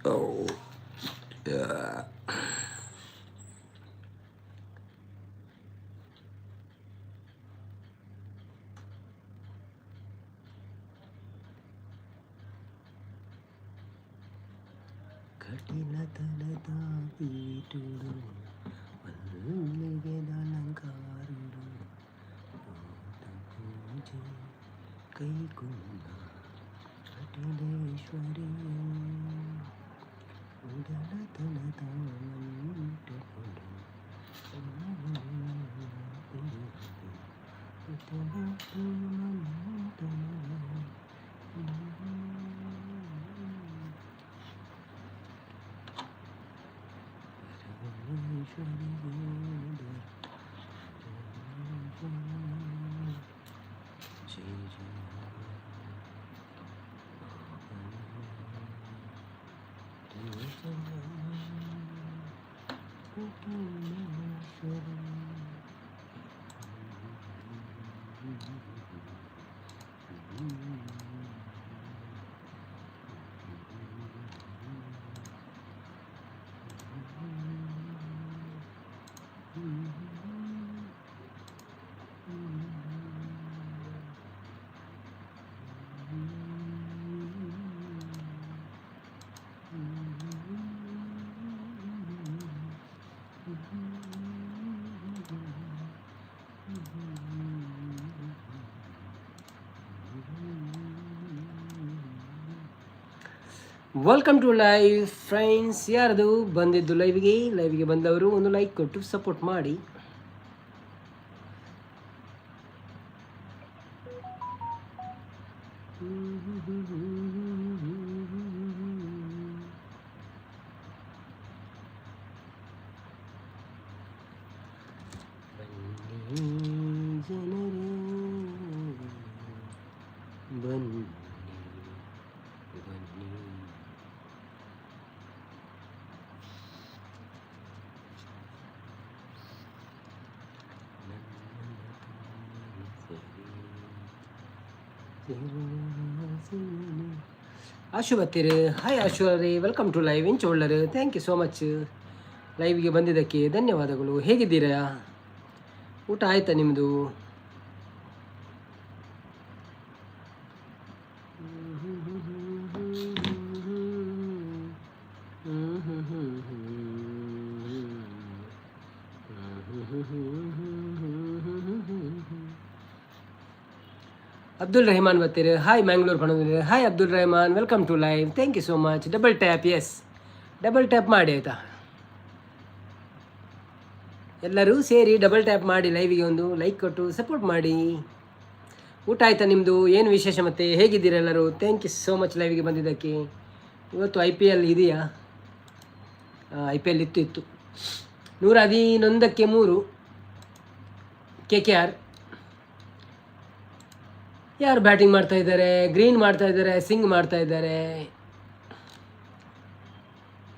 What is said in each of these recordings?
Oh. ಕಟಿಲ ತಲದ ಪೀಠುಡು ಮಲ್ಲಿಗೆದ ಅಲಂಕಾರುಡು ಭೂತ ಪೂಜೆ ಕೈಗೊಂಡ ಕಟಿಲೇಶ್ವರಿಯೇ ಉಡಲ ತಲದ ಮಂಟಪುಡು Welcome to live friends. ಯಾರದು ಬಂದಿದ್ದು ಲೈವ್ಗೆ? ಲೈವ್ಗೆ ಬಂದವರು ಒಂದು ಲೈಕ್ ಕೊಟ್ಟು ಸಪೋರ್ಟ್ ಮಾಡಿ. ಬನ್ನಿ ಜನರೇ, ಬನ್ನಿ ಬನ್ನಿ. ಆಶು ಬತ್ತೀರು. ಹಾಯ್ ಆಶು ಅವರೇ, welcome to live. ಇಂಚೋಳ್ಳರು, thank you so much. ಲೈವ್ಗೆ ಬಂದಿದ್ದಕ್ಕೆ ಧನ್ಯವಾದಗಳು. ಹೇಗಿದ್ದೀರಾ? ಊಟ ಆಯಿತಾ ನಿಮ್ಮದು? ಅಬ್ದುಲ್ ರೆಹಮಾನ್ ಬರ್ತೀರಿ. ಹಾಯ್ ಮ್ಯಾಂಗ್ಳೂರ್ ಪಣಂದಿರಿ. Hi Abdul Rehman, welcome to live. Thank you so much. Double tap, yes, double tap ಮಾಡಿ ಆಯಿತಾ? ಎಲ್ಲರೂ ಸೇರಿ ಡಬಲ್ ಟ್ಯಾಪ್ ಮಾಡಿ, ಲೈವಿಗೆ ಒಂದು ಲೈಕ್ ಕೊಟ್ಟು ಸಪೋರ್ಟ್ ಮಾಡಿ. ಊಟ ಆಯಿತಾ ನಿಮ್ಮದು? ಏನು ವಿಶೇಷ ಮತ್ತು? ಹೇಗಿದ್ದೀರಾ ಎಲ್ಲರೂ? Thank you so much ಲೈವಿಗೆ ಬಂದಿದ್ದಕ್ಕೆ. ಇವತ್ತು I P L ಇದೆಯಾ? I P L ಇತ್ತು ಇತ್ತು. 111ಕ್ಕೆ 3 ಕೆ ಕೆ ಆರ್. ಯಾರು ಬ್ಯಾಟಿಂಗ್ ಮಾಡ್ತಾ ಇದ್ದಾರೆ? ಗ್ರೀನ್ ಮಾಡ್ತಾ ಇದ್ದಾರೆ, ಸಿಂಗ್ ಮಾಡ್ತಾ ಇದ್ದಾರೆ.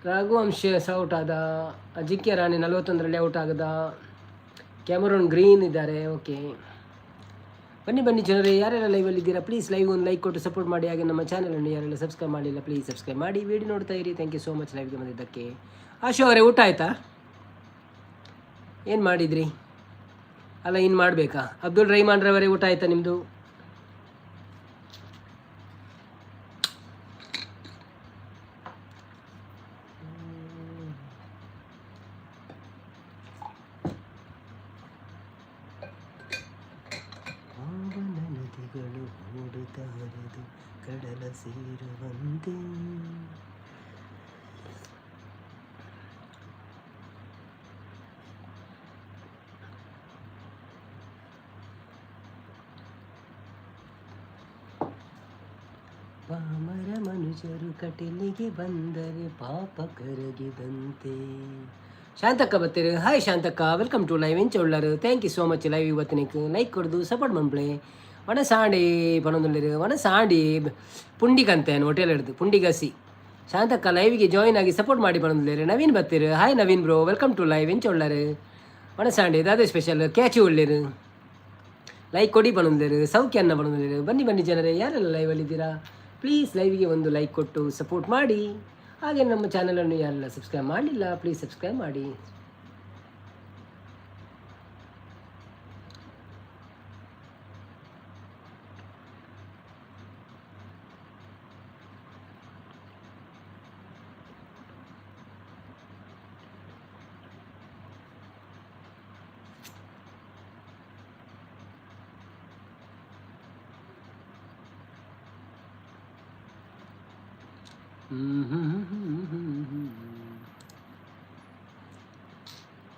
ರಘುವಂಶ ಔಟ್ ಆದ. ಅಜಿಂಕ್ಯ ರಾಣಿ 41ರಲ್ಲಿ ಔಟ್ ಆಗದ. ಕ್ಯಾಮರೋನ್ ಗ್ರೀನ್ ಇದ್ದಾರೆ. ಓಕೆ, ಬನ್ನಿ ಬನ್ನಿ ಜನರೇ, ಯಾರೆಲ್ಲ ಲೈವಲ್ಲಿ ಇದ್ದೀರಾ, ಪ್ಲೀಸ್ ಲೈವ್ ಒಂದು ಲೈಕ್ ಕೊಟ್ಟು ಸಪೋರ್ಟ್ ಮಾಡಿ. ಹಾಗೆ ನಮ್ಮ ಚಾನಲನ್ನು ಯಾರೆಲ್ಲ ಸಬ್ಸ್ಕ್ರೈಬ್ ಮಾಡಿಲ್ಲ, ಪ್ಲೀಸ್ ಸಬ್ಸ್ಕ್ರೈಬ್ ಮಾಡಿ. ವಿಡಿಯೋ ನೋಡ್ತಾ ಇರಿ. Thank you so much ಲೈವ್ಗೆ ಬಂದಿದ್ದಕ್ಕೆ. ಆಶು ಅವರೇ, ಊಟ ಆಯಿತಾ? ಏನು ಮಾಡಿದ್ರಿ? ಅಲ್ಲ, ಇನ್ನು ಮಾಡಬೇಕಾ? ಅಬ್ದುಲ್ ರಹಿಮಾನ್ ರವರೇ, ಊಟ ಆಯಿತಾ ನಿಮ್ಮದು? ಪಾವನ ನದಿಗಳು ಓಡುತ್ತಾ ಹರಿದು ಕಡಲ ಸೇರುವಂತೆ. ಪಾಮರ ಮನುಜರು ಕಟಿಲಿಗೆ ಬಂದರೆ ಪಾಪ ಕರಗಿದಂತೆ. ಶಾಂತಕ್ಕ ಬತ್ತೀರು. ಹಾಯ್ ಶಾಂತಕ್ಕ, welcome to live. ಎಂಚ ಉಳ್ಳರು? Thank you so much live ಇವತ್ತಿನಕ್ಕೆ like ಕೊಡ್ದು ಸಪೋರ್ಟ್ ಮನ್ಪ್ಲೆ. ವನಸಾಂಡಿ ಪನೊಂದುಳ್ಳಿರು. ವನಸಾಂಡಿ ಪುಂಡಿಕಂತೆ ಹೋಟೆಲ್ ಹಿಡ್ದು ಪುಂಡಿಗಸಿ. ಶಾಂತಕ್ಕ ಲೈವ್ಗೆ ಜಾಯಿನ್ ಆಗಿ ಸಪೋರ್ಟ್ ಮಾಡಿ ಬಂದಿದ್ದಾರೆ. Naveen ಬರ್ತೀರು. Hi Naveen bro, welcome to live. ಎಂಚ ಉಳ್ಳಾರು? ಮನಸಾಂಡಿ ದಾದೆ ಸ್ಪೆಷಲ್? ಕ್ಯಾಚಿ ಉಳ್ಳೇರು. ಲೈಕ್ ಕೊಡಿ ಬಂದಿದ್ದಾರೆ. ಸೌಖ್ಯ ಅನ್ನ ಬಂದಿದ್ದಾರೆ. ಬನ್ನಿ ಬನ್ನಿ ಜನರೇ, ಯಾರೆಲ್ಲ ಲೈವಲ್ಲಿದ್ದೀರಾ, ಪ್ಲೀಸ್ ಲೈವ್ಗೆ ಒಂದು ಲೈಕ್ ಕೊಟ್ಟು ಸಪೋರ್ಟ್ ಮಾಡಿ. ಹಾಗೆ ನಮ್ಮ ಚಾನಲನ್ನು ಯಾರೆಲ್ಲ ಸಬ್ಸ್ಕ್ರೈಬ್ ಮಾಡಲಿಲ್ಲ, ಪ್ಲೀಸ್ ಸಬ್ಸ್ಕ್ರೈಬ್ ಮಾಡಿ.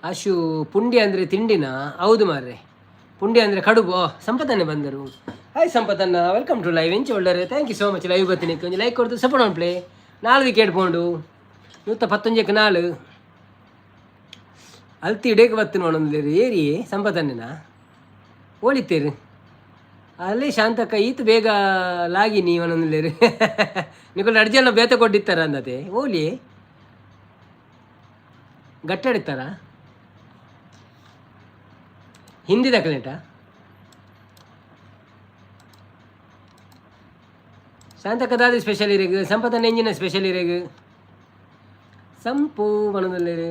ಆಶು, ಪುಂಡಿ ಅಂದರೆ ತಿಂಡಿನ? ಹೌದು ಮಾರ್ರೆ, ಪುಂಡಿ ಅಂದರೆ ಕಡುಬು. ಸಂಪತ್ತನ್ನೇ ಬಂದರು. ಹಾಯ್ ಸಂಪತ್ತನ್ನ, welcome to live. ಎಂಚ ಒಳ್ಳರೆ? Thank you so much. Live ಬರ್ತೀನಿ, ಒಂಜಿ ಲೈಕ್ ಕೊಡ್ತು ಸಪೋರ್ಟ್ ಮಾಡ್ಪ್ಲೆ. ನಾಲ್ ವಿಕೆಟ್ ಪೋಂಡು, 111ಕ್ಕೆ 4. ಅಲ್ತಿ ಇಡೇಕ್ ಬತ್ತು ನೋಡೊಂದು ಏರಿಯೇ. ಸಂಪತ್ತನ್ನೇನಾ ಓಲಿತ್ತೇರು ಅಲ್ಲಿ. ಶಾಂತಕ್ಕ, ಈತ ಬೇಗ ಲಾಗಿ ನೀವನೊಂದು ನಿಕುಲ್ ಅಡ್ಜನ ಬೇತ ಕೊಟ್ಟಿತ್ತಾರ ಅಂದತೆ. ಓಲಿ ಗಟ್ಟಡಿತ್ತಾರ ಹಿಂದಿ ದಕ್ಕಲೇಟ. ಶಾಂತಕ್ಕ, ದಾದಿ ಸ್ಪೆಷಲ್ ಇರೇಗು? ಸಂಪತನ ಎಂಜಿನ ಸ್ಪೆಷಲ್ ಇರೇಗು? ಸಂಪು ಮನದಲ್ಲಿರು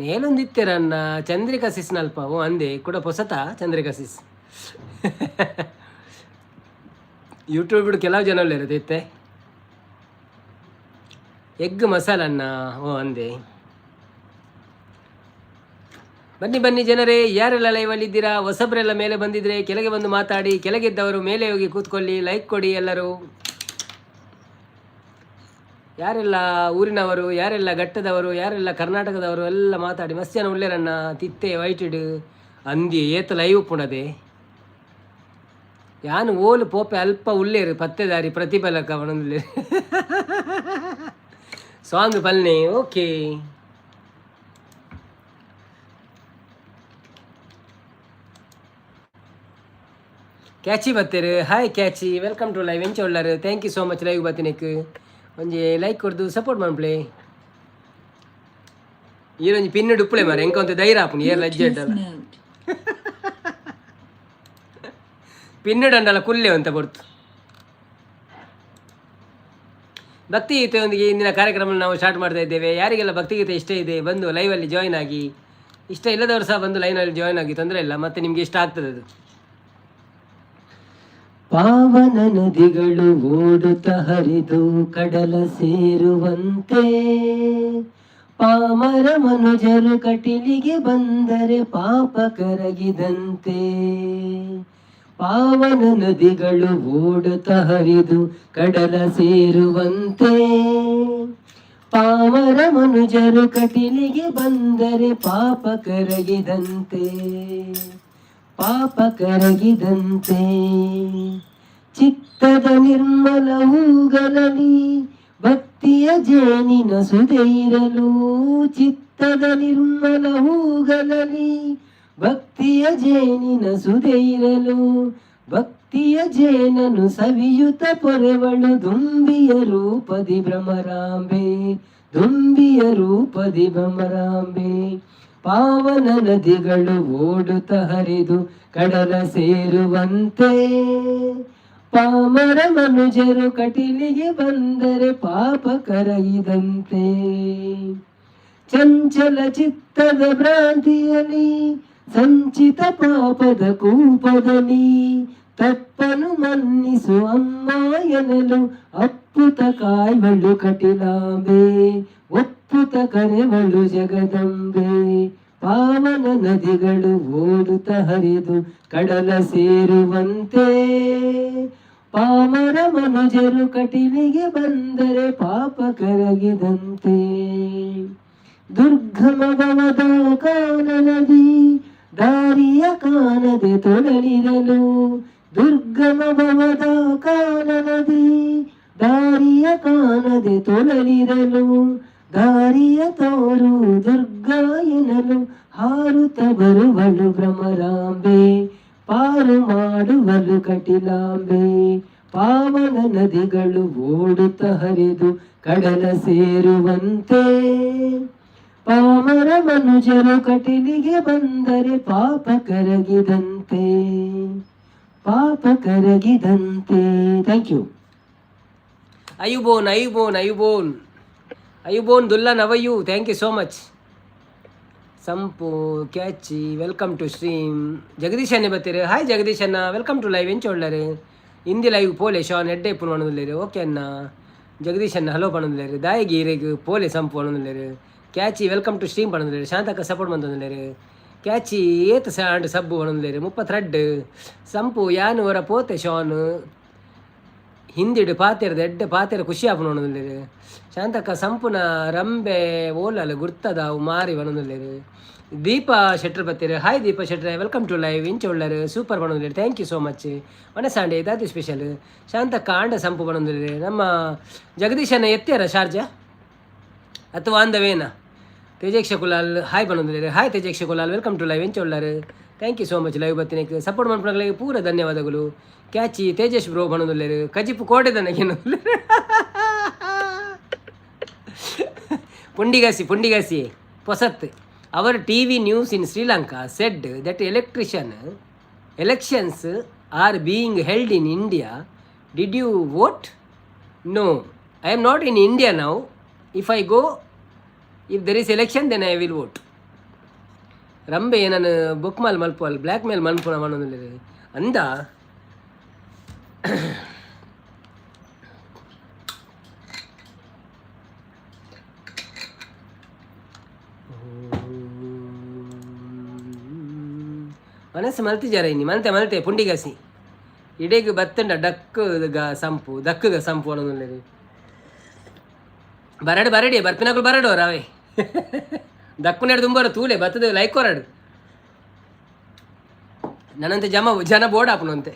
ನೇಲೊಂದಿತ್ತೆರನ್ನ. ಚಂದ್ರಿಕಾ ಸಿಸ್ನಲ್ಪ. ಓ ಅಂದೆ ಕೂಡ ಪೊಸತ ಚಂದ್ರಿಕಾ ಸಿಸ್. ಯೂಟ್ಯೂಬ್ ಬಿಡು, ಕೆಲವು ಜನ ಇರುತ್ತೆ ಇತ್ತೆ. ಎಗ್ ಮಸಾಲನ್ನ. ಓ ಅಂದೆ. ಬನ್ನಿ ಬನ್ನಿ ಜನರೇ, ಯಾರೆಲ್ಲ ಲೈವಲ್ಲಿ ಇದ್ದೀರಾ, ಹೊಸಬ್ರೆಲ್ಲ ಮೇಲೆ ಬಂದಿದ್ರೆ ಕೆಳಗೆ ಬಂದು ಮಾತಾಡಿ. ಕೆಳಗಿದ್ದವರು ಮೇಲೆ ಹೋಗಿ ಕೂತ್ಕೊಳ್ಳಿ. ಲೈಕ್ ಕೊಡಿ ಎಲ್ಲರೂ. ಯಾರೆಲ್ಲ ಊರಿನವರು, ಯಾರೆಲ್ಲ ಘಟ್ಟದವರು, ಯಾರೆಲ್ಲ ಕರ್ನಾಟಕದವರು, ಎಲ್ಲ ಮಾತಾಡಿ. ಮಸ್ತ್ ಜನ ಉಳ್ಳೇರಣ್ಣ. ತಿತ್ತೆ ವೈಟಿಡ್ ಅಂದಿ ಏತ ಲೈವ್ ಪುಣದೆ ಯಾನು ಓಲು ಪೋಪೆ ಅಲ್ಪ ಉಳ್ಳೇರು. ಪತ್ತೆದಾರಿ ಪ್ರತಿಫಲಕ ಅವನೊಂದು ಸಾಂಗ್ ಬಲ್ನೆ. ಓಕೆ, ಕ್ಯಾಚಿ ಬತ್ತೀರು. Hi catchy, welcome to live. ಎಂಚ ಉಳ್ಳಾರು? Thank you so much. Live ಬತ್ತಿನಕ್ ಒಂಜಿ ಲೈಕ್ ಕೊಡ್ದು ಸಪೋರ್ಟ್ ಮನ್ಪ್ಲೆ. ಈರೊಂಜಿ ಪಿನ್ ಡುಪ್ಪುಲೆ ಮಾರೆ, ಎಂಕ ಒಂತೆ ಧೈರ್ಯ ಆಪುಂಡು. ಏರ್ ಲಜ್ಜೆ Bluetooth mode. Pin ದಂಡಲ ಕುಲ್ಲೆ ಅಂತ ಕೊಡ್ತು. ಭಕ್ತಿಗೀತೆಯೊಂದಿಗೆ ಇಂದಿನ ಕಾರ್ಯಕ್ರಮ ನಾವು ಸ್ಟಾರ್ಟ್ ಮಾಡ್ತಾ ಇದ್ದೇವೆ. ಯಾರಿಗೆಲ್ಲ ಭಕ್ತಿಗೀತೆ ಇಷ್ಟ ಇದೆ, ಬಂದು ಲೈವಲ್ಲಿ ಜಾಯಿನ್ ಆಗಿ. ಇಷ್ಟ ಇಲ್ಲದವರು ಸಹ ಬಂದು ಲೈನಲ್ಲಿ ಜಾಯಿನ್ ಆಗಿ, ತೊಂದರೆ ಇಲ್ಲ. ಮತ್ತೆ ನಿಮಗೆ ಇಷ್ಟ ಆಗ್ತದೆ ಅದು. ಪಾವನ ನದಿಗಳು ಓಡುತ್ತ ಹರಿದು ಕಡಲ ಸೇರುವಂತೆ, ಪಾಮರ ಮನುಜರು ಕಟಿಲಿಗೆ ಬಂದರೆ ಪಾಪ ಕರಗಿದಂತೆ. ಪಾವನ ನದಿಗಳು ಓಡುತ್ತ ಹರಿದು ಕಡಲ ಸೇರುವಂತೆ, ಪಾಮರ ಮನುಜರು ಕಟಿಲಿಗೆ ಬಂದರೆ ಪಾಪ ಕರಗಿದಂತೆ, ಪಾಪ ಕರಗಿದಂತೆ. ಚಿತ್ತದ ನಿರ್ಮಲ ಹೂಗಲಲಿ ಭಕ್ತಿಯ ಜೇನಿನ ಸುದೆ ಇರಲು, ಚಿತ್ತದ ನಿರ್ಮಲ ಹೂಗಲಲಿ ಭಕ್ತಿಯ ಜೇನಿನ ಸುದೆ ಇರಲು, ಭಕ್ತಿಯ ಜೇನನು ಸವಿಯುತ ಪೊರೆವಳು ದುಂಬಿಯ ರೂಪದಿ ಭ್ರಮರಾಂಬೆ, ದುಂಬಿಯ ರೂಪದಿ ಭ್ರಮರಾಂಬೆ. ಪಾವನ ನದಿಗಳು ಓಡುತ್ತ ಹರಿದು ಕಡಲ ಸೇರುವಂತೆ, ಪಾಮರ ಮನುಜರು ಕಟಿಲಿಗೆ ಬಂದರೆ ಪಾಪ ಕರಗಿದಂತೆ. ಚಂಚಲ ಚಿತ್ತದ ಭ್ರಾಂತಿಯಲಿ, ಸಂಚಿತ ಪಾಪದ ಕೂಪದಲ್ಲಿ, ತಪ್ಪನು ಮನ್ನಿಸು ಅಮ್ಮ ಎನ್ನಲು ಅಪ್ಪುತ ಕಾಯ್ವಳು ಕಟಿಲಾಂಬೆ, ಒಪ್ಪುತ ಕರೆವಳು ಜಗದಂಬೆ. ಪಾವನ ನದಿಗಳು ಓಡುತ್ತ ಹರಿದು ಕಡಲ ಸೇರುವಂತೆ, ಪಾಮರ ಮನುಜರು ಕಟಿಲಿಗೆ ಬಂದರೆ ಪಾಪ ಕರಗಿದಂತೆ. ದುರ್ಗಮ ಭವದ ಕಾನನದಿ ದಾರಿಯ ಕಾಣದೆ ತೊಳಲಿರಲು, ದುರ್ಗಮ ಭವದ ಕಾನನದಿ ದಾರಿಯ ಕಾಣದೆ ತೊಳಲಿರಲು, ದಾರಿಯ ತೋರು ದುರ್ಗಾ ಎನ್ನಲು ಹಾರುತ ಬರುವಳು ಭ್ರಮರಾಂಬೆ, ಪಾರು ಮಾಡುವಳು ಕಟಿಲಾಂಬೆ. ಪಾವನ ನದಿಗಳು ಓಡುತ್ತ ಹರಿದು ಕಡಲ ಸೇರುವಂತೆ, ಪಾಮರ ಮನುಜರು ಕಟಿಲಿಗೆ ಬಂದರೆ ಪಾಪ ಕರಗಿದಂತೆ, ಪಾಪ ಕರಗಿದಂತೆ. Thank you. ಆಯುಬೋನ್, ಆಯುಬೋನ್, ಆಯುಬೋನ್, ಆಯುಬೋನ್ ದುಲ್ಲಾ ನವಯು. Thank you so much. ಸಂಪು catchy, welcome to stream. Jagadish ಅಣ್ಣೆ ಬತ್ತೀರಿ. ಹಾಯ್ ಜಗದೀಶ್ ಅಣ್ಣ, welcome to live. ಎಂಚ ಉಳ್ಳರು? ಹಿಂದಿ ಲೈವ್ ಪೋಲೆ ಶಾನ್ ಎಡ್ಡೆ ಇಪ್ಪುನು ಪನೊಂದುಲ್ಲೆರ್. ಓಕೆ ಅಣ್ಣ. ಜಗದೀಶ್ ಅಣ್ಣ ಹಲೋ ಪನೊಂದುಲ್ಲೆರ್. ದಾಯೆಗ್ ಇರೆಗ್ ಪೋಲೆ ಸಂಪು ಪನೊಂದುಲ್ಲೆರ್. ಕ್ಯಾಚಿ, welcome to stream ಪನೊಂದುಲ್ಲೆರ್. ಶಾಂತಕ್ಕ ಸಪೋರ್ಟ್ ಮಂತೊಂದುಲ್ಲೆರ್. ಕ್ಯಾಚಿ, ಏತ್ ಸ್ಯಾಂಡ್ ಸಬ್ಬು ಪನೊಂದುಲ್ಲೆರ್. 32 ಸಂಪು. ಯಾನ್ ಒರ ಪೋತೆ ಶಾನ್, ಹಿಂದಿಡ್ ಪಾತೆರ್ದ ಎಡ್ಡೆ ಪಾತೆರ ಖುಷಿ ಆಪುಂಡು ಪನೊಂದುಲ್ಲೆರ್. ಶಾಂತಕ್ಕ, ಸಂಪುನ ರಂಬೆ ಓಲಲ್ ಗುರ್ತದ ಅವು ಮಾರಿ ಪನೊಂದುಲ್ಲೆರ್. ದೀಪಾ ಶೆಟ್ರ್ ಬತ್ತೀರ್. ಹಾಯ್ ದೀಪಾ ಶೆಟ್ರೆ, welcome to live. ಇಂಚ ಉಳ್ಳರು? ಸೂಪರ್ ಪನೊಂದುಲ್ಲೆರ್. Thank you so much. ಮನಸಾಂಡೆ ದಾತಿ ಸ್ಪೆಷಲ್? ಶಾಂತಕ್ಕ, ಆಂಡ ಸಂಪು ಪನೊಂದುಲ್ಲೆರ್. ನಮ್ಮ ಜಗದೀಶನ ಎತ್ತ್ಯಾರ ಶಾರ್ಜಾ ಅಥವಾ ಆನ್ the ವೇನ? ತೇಜೇಕ್ಷ ಕುಲಾಲ್ ಹಾಯ್ ಪನೊಂದುಲ್ಲೆರ್. Hi Tejeksha Kulal, welcome to live. ಎಂಚ ಉಳ್ಳರು? Thank you so much. Live ಬತ್ತಿನಕ್ಕೆ support ಮನ್ಪುನಕ್ಲೆಗ್ ಪೂರ ಧನ್ಯವಾದಗಳು. ಕ್ಯಾಚಿ, ತೇಜೇಶ್ ಬ್ರೋ ಪನೊಂದುಲ್ಲೆರ್. ಕಜಿಪು ಕೋಟೆದನಗೆ. ಪುಂಡಿಗಾಸಿ, ಪುಂಡಿಗಾಸಿ ಪೊಸತ್. Our TV news in Sri Lanka said that elections are being held in India. Did you vote? No, I am not in India now. If I go, if there is election, then I will vote. ರಂಬೆ ನಾನು book mall ಮಲ್ಪುವಲ್, black ಮೇಲ್ ಮಲ್ಪುನ ಪನೊಂದುಲ್ಲೆರ್ ಅಂದ. ಮನಸ್ಸು ಮಲ್ತಿಜಾರ ಇನ್ನಿ? ಮಲ್ತೆ ಮಲ್ತೆ. ಪುಂಡಿಗಸಿ ಇಡೆಗ್ ಬತ್ತಂಡ duck ಗ ಸಂಪು, ದಕ್ಕುಗ ಸಂಪು ಪನೊಂದುಲ್ಲೆರ್. ಬರಡು ಬರಡಿ, ಬರ್ಪಿನಕುಲು ಬರಡು. ರಾವೆ ದಕ್ಕುನೆಡ್ ದುಂಬರ ತೂಲೆ ಬತ್ತದ ಲೈಕ್ ಕೊರಡು. ನನ್ನಂತೆ ಜಮ ಜನ ಬೋರ್ಡ್ ಆಪುನಂತೆ.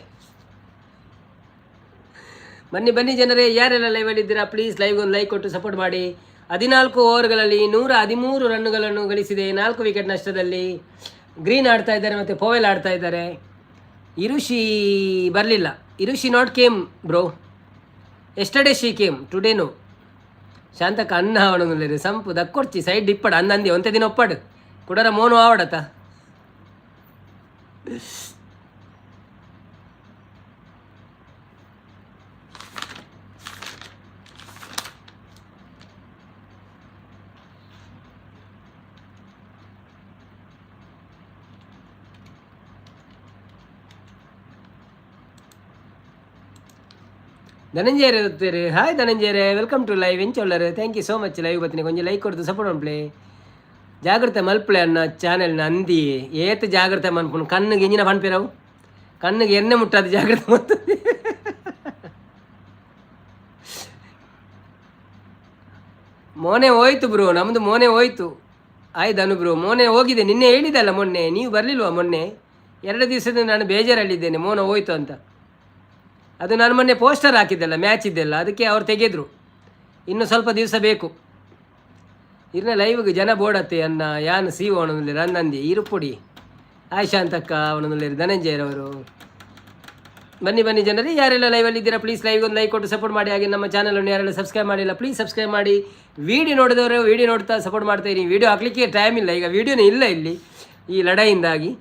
ಬನ್ನಿ ಬನ್ನಿ ಜನರೇ, ಯಾರೆಲ್ಲ ಲೈವಲ್ಲಿ ಇದ್ದೀರಾ, ಪ್ಲೀಸ್ ಲೈವ್ ಒಂದು ಲೈಕ್ ಕೊಟ್ಟು ಸಪೋರ್ಟ್ ಮಾಡಿ. 14 ಓವರ್ಗಳಲ್ಲಿ 113 ರನ್ನುಗಳನ್ನು ಗಳಿಸಿದೆ 4 ವಿಕೆಟ್ ನಷ್ಟದಲ್ಲಿ. ಗ್ರೀನ್ ಆಡ್ತಾ ಇದ್ದಾರೆ ಮತ್ತು ಪೋವೆಲ್ ಆಡ್ತಾ ಇದ್ದಾರೆ. ಇರುಷಿ ಬರಲಿಲ್ಲ. Irushi not came bro. Yesterday she came, today no. Shantakka ಅನ್ನ ಅವನೊಂದು ಸಂಪು ದಕ್ಕೊರ್ಚಿ ಸೈಡ್ ಇಪ್ಪಡ ಅಂದ ಅಂದಿ ಒಂತೆ ದಿನ ಒಪ್ಪಡು ಕುಡರ ಮೋನು ಆವಡತ. ಧನಂಜಯರೇ ಇರ್ತೀರಿ. ಹಾಯ್ ಧನಂಜಯರೇ, welcome to live. ಎಂಚೊಲ್ಲರು? Thank you so much. Live ಬತ್ತಿನಿ ಕೊಂಚ ಲೈಕ್ ಕೊಡ್ತು ಸಪೋರ್ಟ್ ಮನ್ಪ್ಲೆ. ಜಾಗ್ರತೆ ಮಲ್ಪಲೆ ಅನ್ನ ಚಾನೆಲ್ನ ಅಂದಿ. ಏತ್ ಜಾಗ್ರತೆ ಮನ್ಪುನು? ಕಣ್ಣಿಗೆ ಇಂಜಿನ ಪನ್ಪಿರವು, ಕಣ್ಣಿಗೆ ಎಣ್ಣೆ ಮುಟ್ಟಾದ ಜಾಗ್ರತೆ ಮಲ್ತದೆ. ಮೋನೆ ಹೋಯ್ತು ಬ್ರೋ, ನಮ್ಮದು ಮೋನೆ ಹೋಯ್ತು. ಆಯ್ತು ಅನು ಬ್ರೋ, ಮೋನೆ ಹೋಗಿದೆ. ನಿನ್ನೆ ಹೇಳಿದಲ್ಲ ಮೊನ್ನೆ, ನೀವು ಬರಲಿಲ್ವಾ ಮೊನ್ನೆ? 2 ದಿವಸದಿಂದ ನಾನು ಬೇಜಾರಲ್ಲಿದ್ದೇನೆ, ಮೋನ ಹೋಯ್ತು ಅಂತ. ಅದು ನಾನು ಮೊನ್ನೆ ಪೋಸ್ಟರ್ ಹಾಕಿದ್ದೆಲ್ಲ, ಮ್ಯಾಚ್ ಇದ್ದೆಲ್ಲ, ಅದಕ್ಕೆ ಅವ್ರು ತೆಗೆದ್ರು. ಇನ್ನು ಸ್ವಲ್ಪ ದಿವಸ ಬೇಕು. ಇರ್ನ ಲೈವ್ಗೆ ಜನ ಬೋಡತ್ತೆ ಅನ್ನ ಯಾನ್ ಸಿ ಅವನೊಂದು ರನ್ನಂದಿ ಇರುಪುಡಿ. ಆಯ್ ಶಾಂತಕ್ಕ ಅವನೊಂದು ಧನಂಜಯರವರು. ಬನ್ನಿ ಬನ್ನಿ ಜನರೇ, ಯಾರೆಲ್ಲ ಲೈವಲ್ಲಿ ಇದ್ದೀರಾ, ಪ್ಲೀಸ್ ಲೈವ್ ಒಂದು ಲೈಕ್ ಕೊಟ್ಟು ಸಪೋರ್ಟ್ ಮಾಡಿ. ಹಾಗೆ ನಮ್ಮ ಚಾನಲನ್ನು ಯಾರೆಲ್ಲ ಸಬ್ಸ್ಕ್ರೈಬ್ ಮಾಡಿಲ್ಲ, ಪ್ಲೀಸ್ ಸಬ್ಸ್ಕ್ರೈಬ್ ಮಾಡಿ. ವಿಡಿಯೋ ನೋಡಿದವರು ವಿಡಿಯೋ ನೋಡ್ತಾ ಸಪೋರ್ಟ್ ಮಾಡ್ತಾ ಇರಿ. ವಿಡಿಯೋ ಹಾಕ್ಲಿಕ್ಕೆ ಟೈಮ್ ಇಲ್ಲ ಈಗ, ವಿಡಿಯೋನೇ ಇಲ್ಲ ಇಲ್ಲಿ ಈ ಲಡಾಯಿಂದಾಗಿ.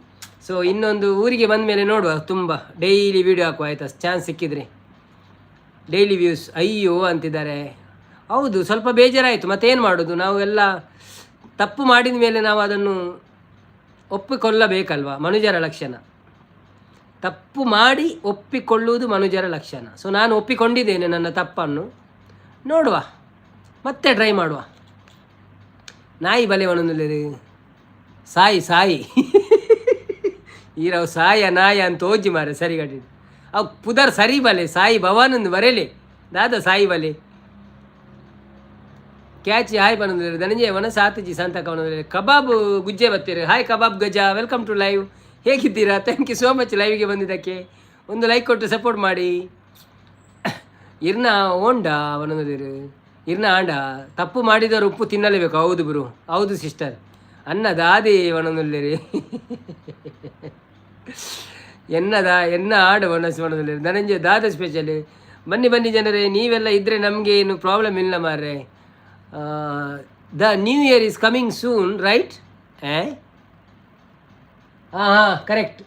ಸೊ ಇನ್ನೊಂದು ಊರಿಗೆ ಬಂದ ಮೇಲೆ ನೋಡುವ, ತುಂಬ ಡೈಲಿ ವಿಡಿಯೋ ಹಾಕುವ, ಆಯಿತಾ? ಚಾನ್ಸ್ ಸಿಕ್ಕಿದ್ರೆ. ಡೈಲಿ ವ್ಯೂಸ್ ಅಯ್ಯೋ ಅಂತಿದ್ದಾರೆ. ಹೌದು, ಸ್ವಲ್ಪ ಬೇಜಾರಾಯಿತು. ಮತ್ತೇನು ಮಾಡೋದು? ನಾವು ಎಲ್ಲ ತಪ್ಪು ಮಾಡಿದ ಮೇಲೆ ನಾವು ಅದನ್ನು ಒಪ್ಪಿಕೊಳ್ಳಬೇಕಲ್ವ? ಮನುಜರ ಲಕ್ಷಣ. ತಪ್ಪು ಮಾಡಿ ಒಪ್ಪಿಕೊಳ್ಳುವುದು ಮನುಜರ ಲಕ್ಷಣ. ಸೊ ನಾನು ಒಪ್ಪಿಕೊಂಡಿದ್ದೇನೆ ನನ್ನ ತಪ್ಪನ್ನು. ನೋಡುವ, ಮತ್ತೆ ಟ್ರೈ ಮಾಡುವ. ನಾಯಿ ಬಲೆ ಒಣಂದುಲ್ಲೆರ್. ಸಾಯಿ ಸಾಯಿ ಈರವ್ ಸಾಯ ನಾಯ ಅಂತ ಓಜಿ ಮಾರೆ ಸರಿ ಗಡಿ ಅವು ಪುದರ್ ಸರಿ ಬಲೆ ಸಾಯಿ ಭವಾನಂದ್ ಬರೇಲಿ ದಾದ ಸಾಯಿ ಬಲೆ. Catchy hi ಬನಂದ್ರೆ. ಧನಂಜಯ ವನ ಸಾತಜಿ ಸಂತಕ. ಕಬಾಬ್ ಗುಜ್ಜೆ ಬತ್ತೀರಿ. ಹಾಯ್ ಕಬಾಬ್ ಗಜ, welcome to live. ಹೇಗಿದ್ದೀರಾ? Thank you so much. ಲೈವ್ಗೆ ಬಂದಿದ್ದಕ್ಕೆ ಒಂದು ಲೈಕ್ ಕೊಟ್ಟು ಸಪೋರ್ಟ್ ಮಾಡಿ. ಇರ್ನ ಓಂಡ ಅವನಂದಿರು ಇರ್ನ ಆಂಡ. ತಪ್ಪು ಮಾಡಿದವರು ಉಪ್ಪು ತಿನ್ನಲೇಬೇಕು. ಹೌದು ಬ್ರು, ಹೌದು ಸಿಸ್ಟರ್. ಅನ್ನ ದಾದಿ ಒಣನುಲ್ಲೇರಿ ಎನ್ನದ ಎನ್ನ ಆಡು ಒಣಸು ಒಣನುಲ್ಲೇರಿ. ಧನಂಜಯ ದಾದ ಸ್ಪೆಷಲ್. ಬನ್ನಿ ಬನ್ನಿ ಜನರೇ, ನೀವೆಲ್ಲ ಇದ್ದರೆ ನಮಗೆ ಏನು ಪ್ರಾಬ್ಲಮ್ ಇಲ್ಲ ಮಾರ್ರೆ. The new year is coming soon, right? ಹಾಂ ಹಾಂ, ಕರೆಕ್ಟ್.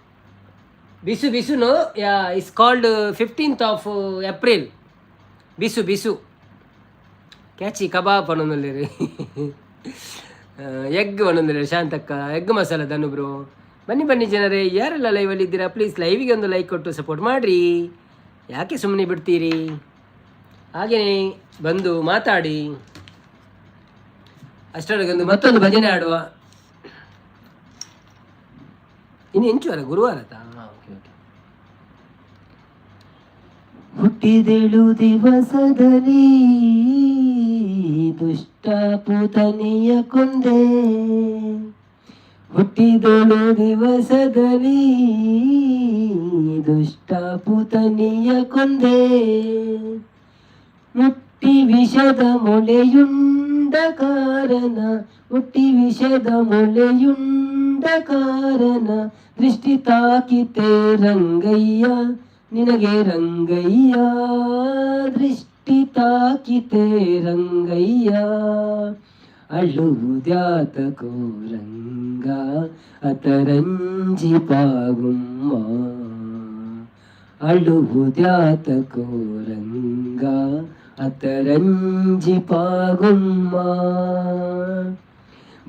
ಬಿಸು ಬಿಸುನು, yeah, is called 15th of April. Bisu Bisu. Catchy kebab ಪನ್ನೊಂದುಲ್ಲೆರ್, ಎಗ್ ಪನ್ನೊಂದುಲ್ಲೆರ್. ಶಾಂತಕ್ಕ, ಎಗ್ ಮಸಾಲ ದನ್ನು ಬ್ರೋ. ಬನ್ನಿ ಬನ್ನಿ ಜನರೇ, ಯಾರೆಲ್ಲ ಲೈವಲ್ಲಿ ಇದ್ದೀರಾ, ಪ್ಲೀಸ್ ಲೈವಿಗೆ ಒಂದು ಲೈಕ್ ಕೊಟ್ಟು ಸಪೋರ್ಟ್ ಮಾಡಿರಿ. ಯಾಕೆ ಸುಮ್ಮನೆ ಬಿಡ್ತೀರಿ? ಹಾಗೆಯೇ ಬಂದು ಮಾತಾಡಿ. ಅಷ್ಟರೊಳಗೆ ಒಂದು ಮತ್ತೊಂದು ಭಜನೆ ಆಡುವ. ಇನ್ನು ಎಂಚುವಾರ? ಗುರುವಾರ. Okay okay. ಹುಟ್ಟಿದೆಳು ದಿವಸದಲ್ಲಿ ದುಷ್ಟ ಪೂತನಿಯ ಕೊಂದೆ, ಹುಟ್ಟಿದಳು ದಿವಸದಲ್ಲಿ ದುಷ್ಟ ಪೂತನಿಯ ಕೊಂದೆ, ಮುಟ್ಟಿ ವಿಷದ ಮೊಲೆಯುಂಡ ಕಾರಣ, ಮುಟ್ಟಿ ವಿಷದ ಮೊಲೆಯುಂಡ ಕಾರಣ, ದೃಷ್ಟಿ ತಾಕಿತೆ ರಂಗಯ್ಯ ನಿನಗೆ ರಂಗಯ್ಯ, ದೃಷ್ಟಿ ತಾಕಿತೆ ರಂಗಯ್ಯ, ಅಳುವುದ್ಯಾತಕೋ ರಂಗ ಅತರಂಜಿ ಪಾಗುಮ್ಮ, ಅಳುವುದ್ಯಾತಕೋ ರಂಗ ಅತರಂಜಿ ಪಾಗುಮ್ಮ.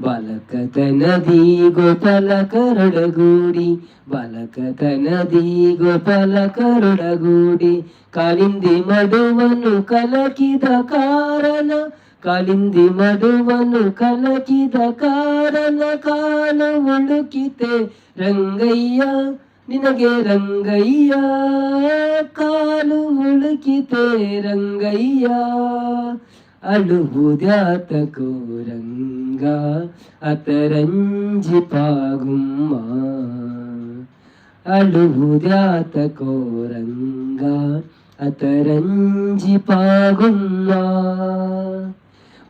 ಬಾಲಕತನದಿ ಗೋಪಾಲ ಕರುಡಗೂಡಿ, ಬಾಲಕತನದಿ ಗೋಪಾಲ ಕರುಡಗೂಡಿ, ಕಾಲಿಂದಿ ಮಡುವನು ಕಲಕಿದ ಕಾರಣ, ಕಾಲಿಂದಿ ಮಡುವನು ಕಲಕಿದ ಕಾರಣ, ಕಾಲು ಉಳುಕಿತೆ ರಂಗಯ್ಯ ನಿನಗೆ ರಂಗಯ್ಯ, ಕಾಲು ಉಳುಕಿತೆ ರಂಗಯ್ಯ, ಅಳುವುದ್ಯಾತಕೋ ರಂಗ ಅತರಂಜಿ ಪಾಗುಮ್ಮ, ಅಳುವುದ್ಯಾತಕೋ ರಂಗ ಅತರಂಜಿ ಪಾಗುಮ್ಮ.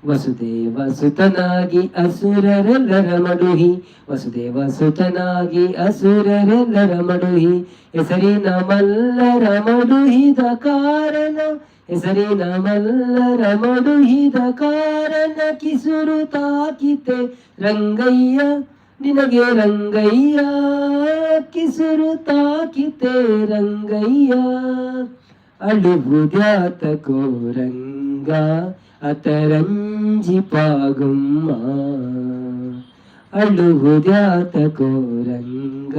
ವಸುದೇವ ಸುತನಾಗಿ ಅಸುರರೆಲ್ಲರ ಮಡುಹಿ, ವಸುದೇವ ಸುತನಾಗಿ ಅಸುರರೆಲ್ಲರ ಮಡುಹಿ, ಹೆಸರಿನ ಮಲ್ಲರ ಮಡುಹಿದ ಕಾರಣ, ಹೆಸರಿನ ಮಲ್ಲರ ಮಡುಹಿದ ಕಾರಣ, ಕಿಸುರು ತಾಕಿತೆ ರಂಗಯ್ಯ ನಿನಗೆ ರಂಗಯ್ಯ, ಕಿಸುರು ತಾಕಿತೆ ರಂಗಯ್ಯ, ಅಳುವುದ್ಯಾತಕೋ ರಂಗ ಅತರಂಜಿ ಪಾಗುಮ್ಮ, ಅಳುವುದ್ಯಾತಕೋ ರಂಗ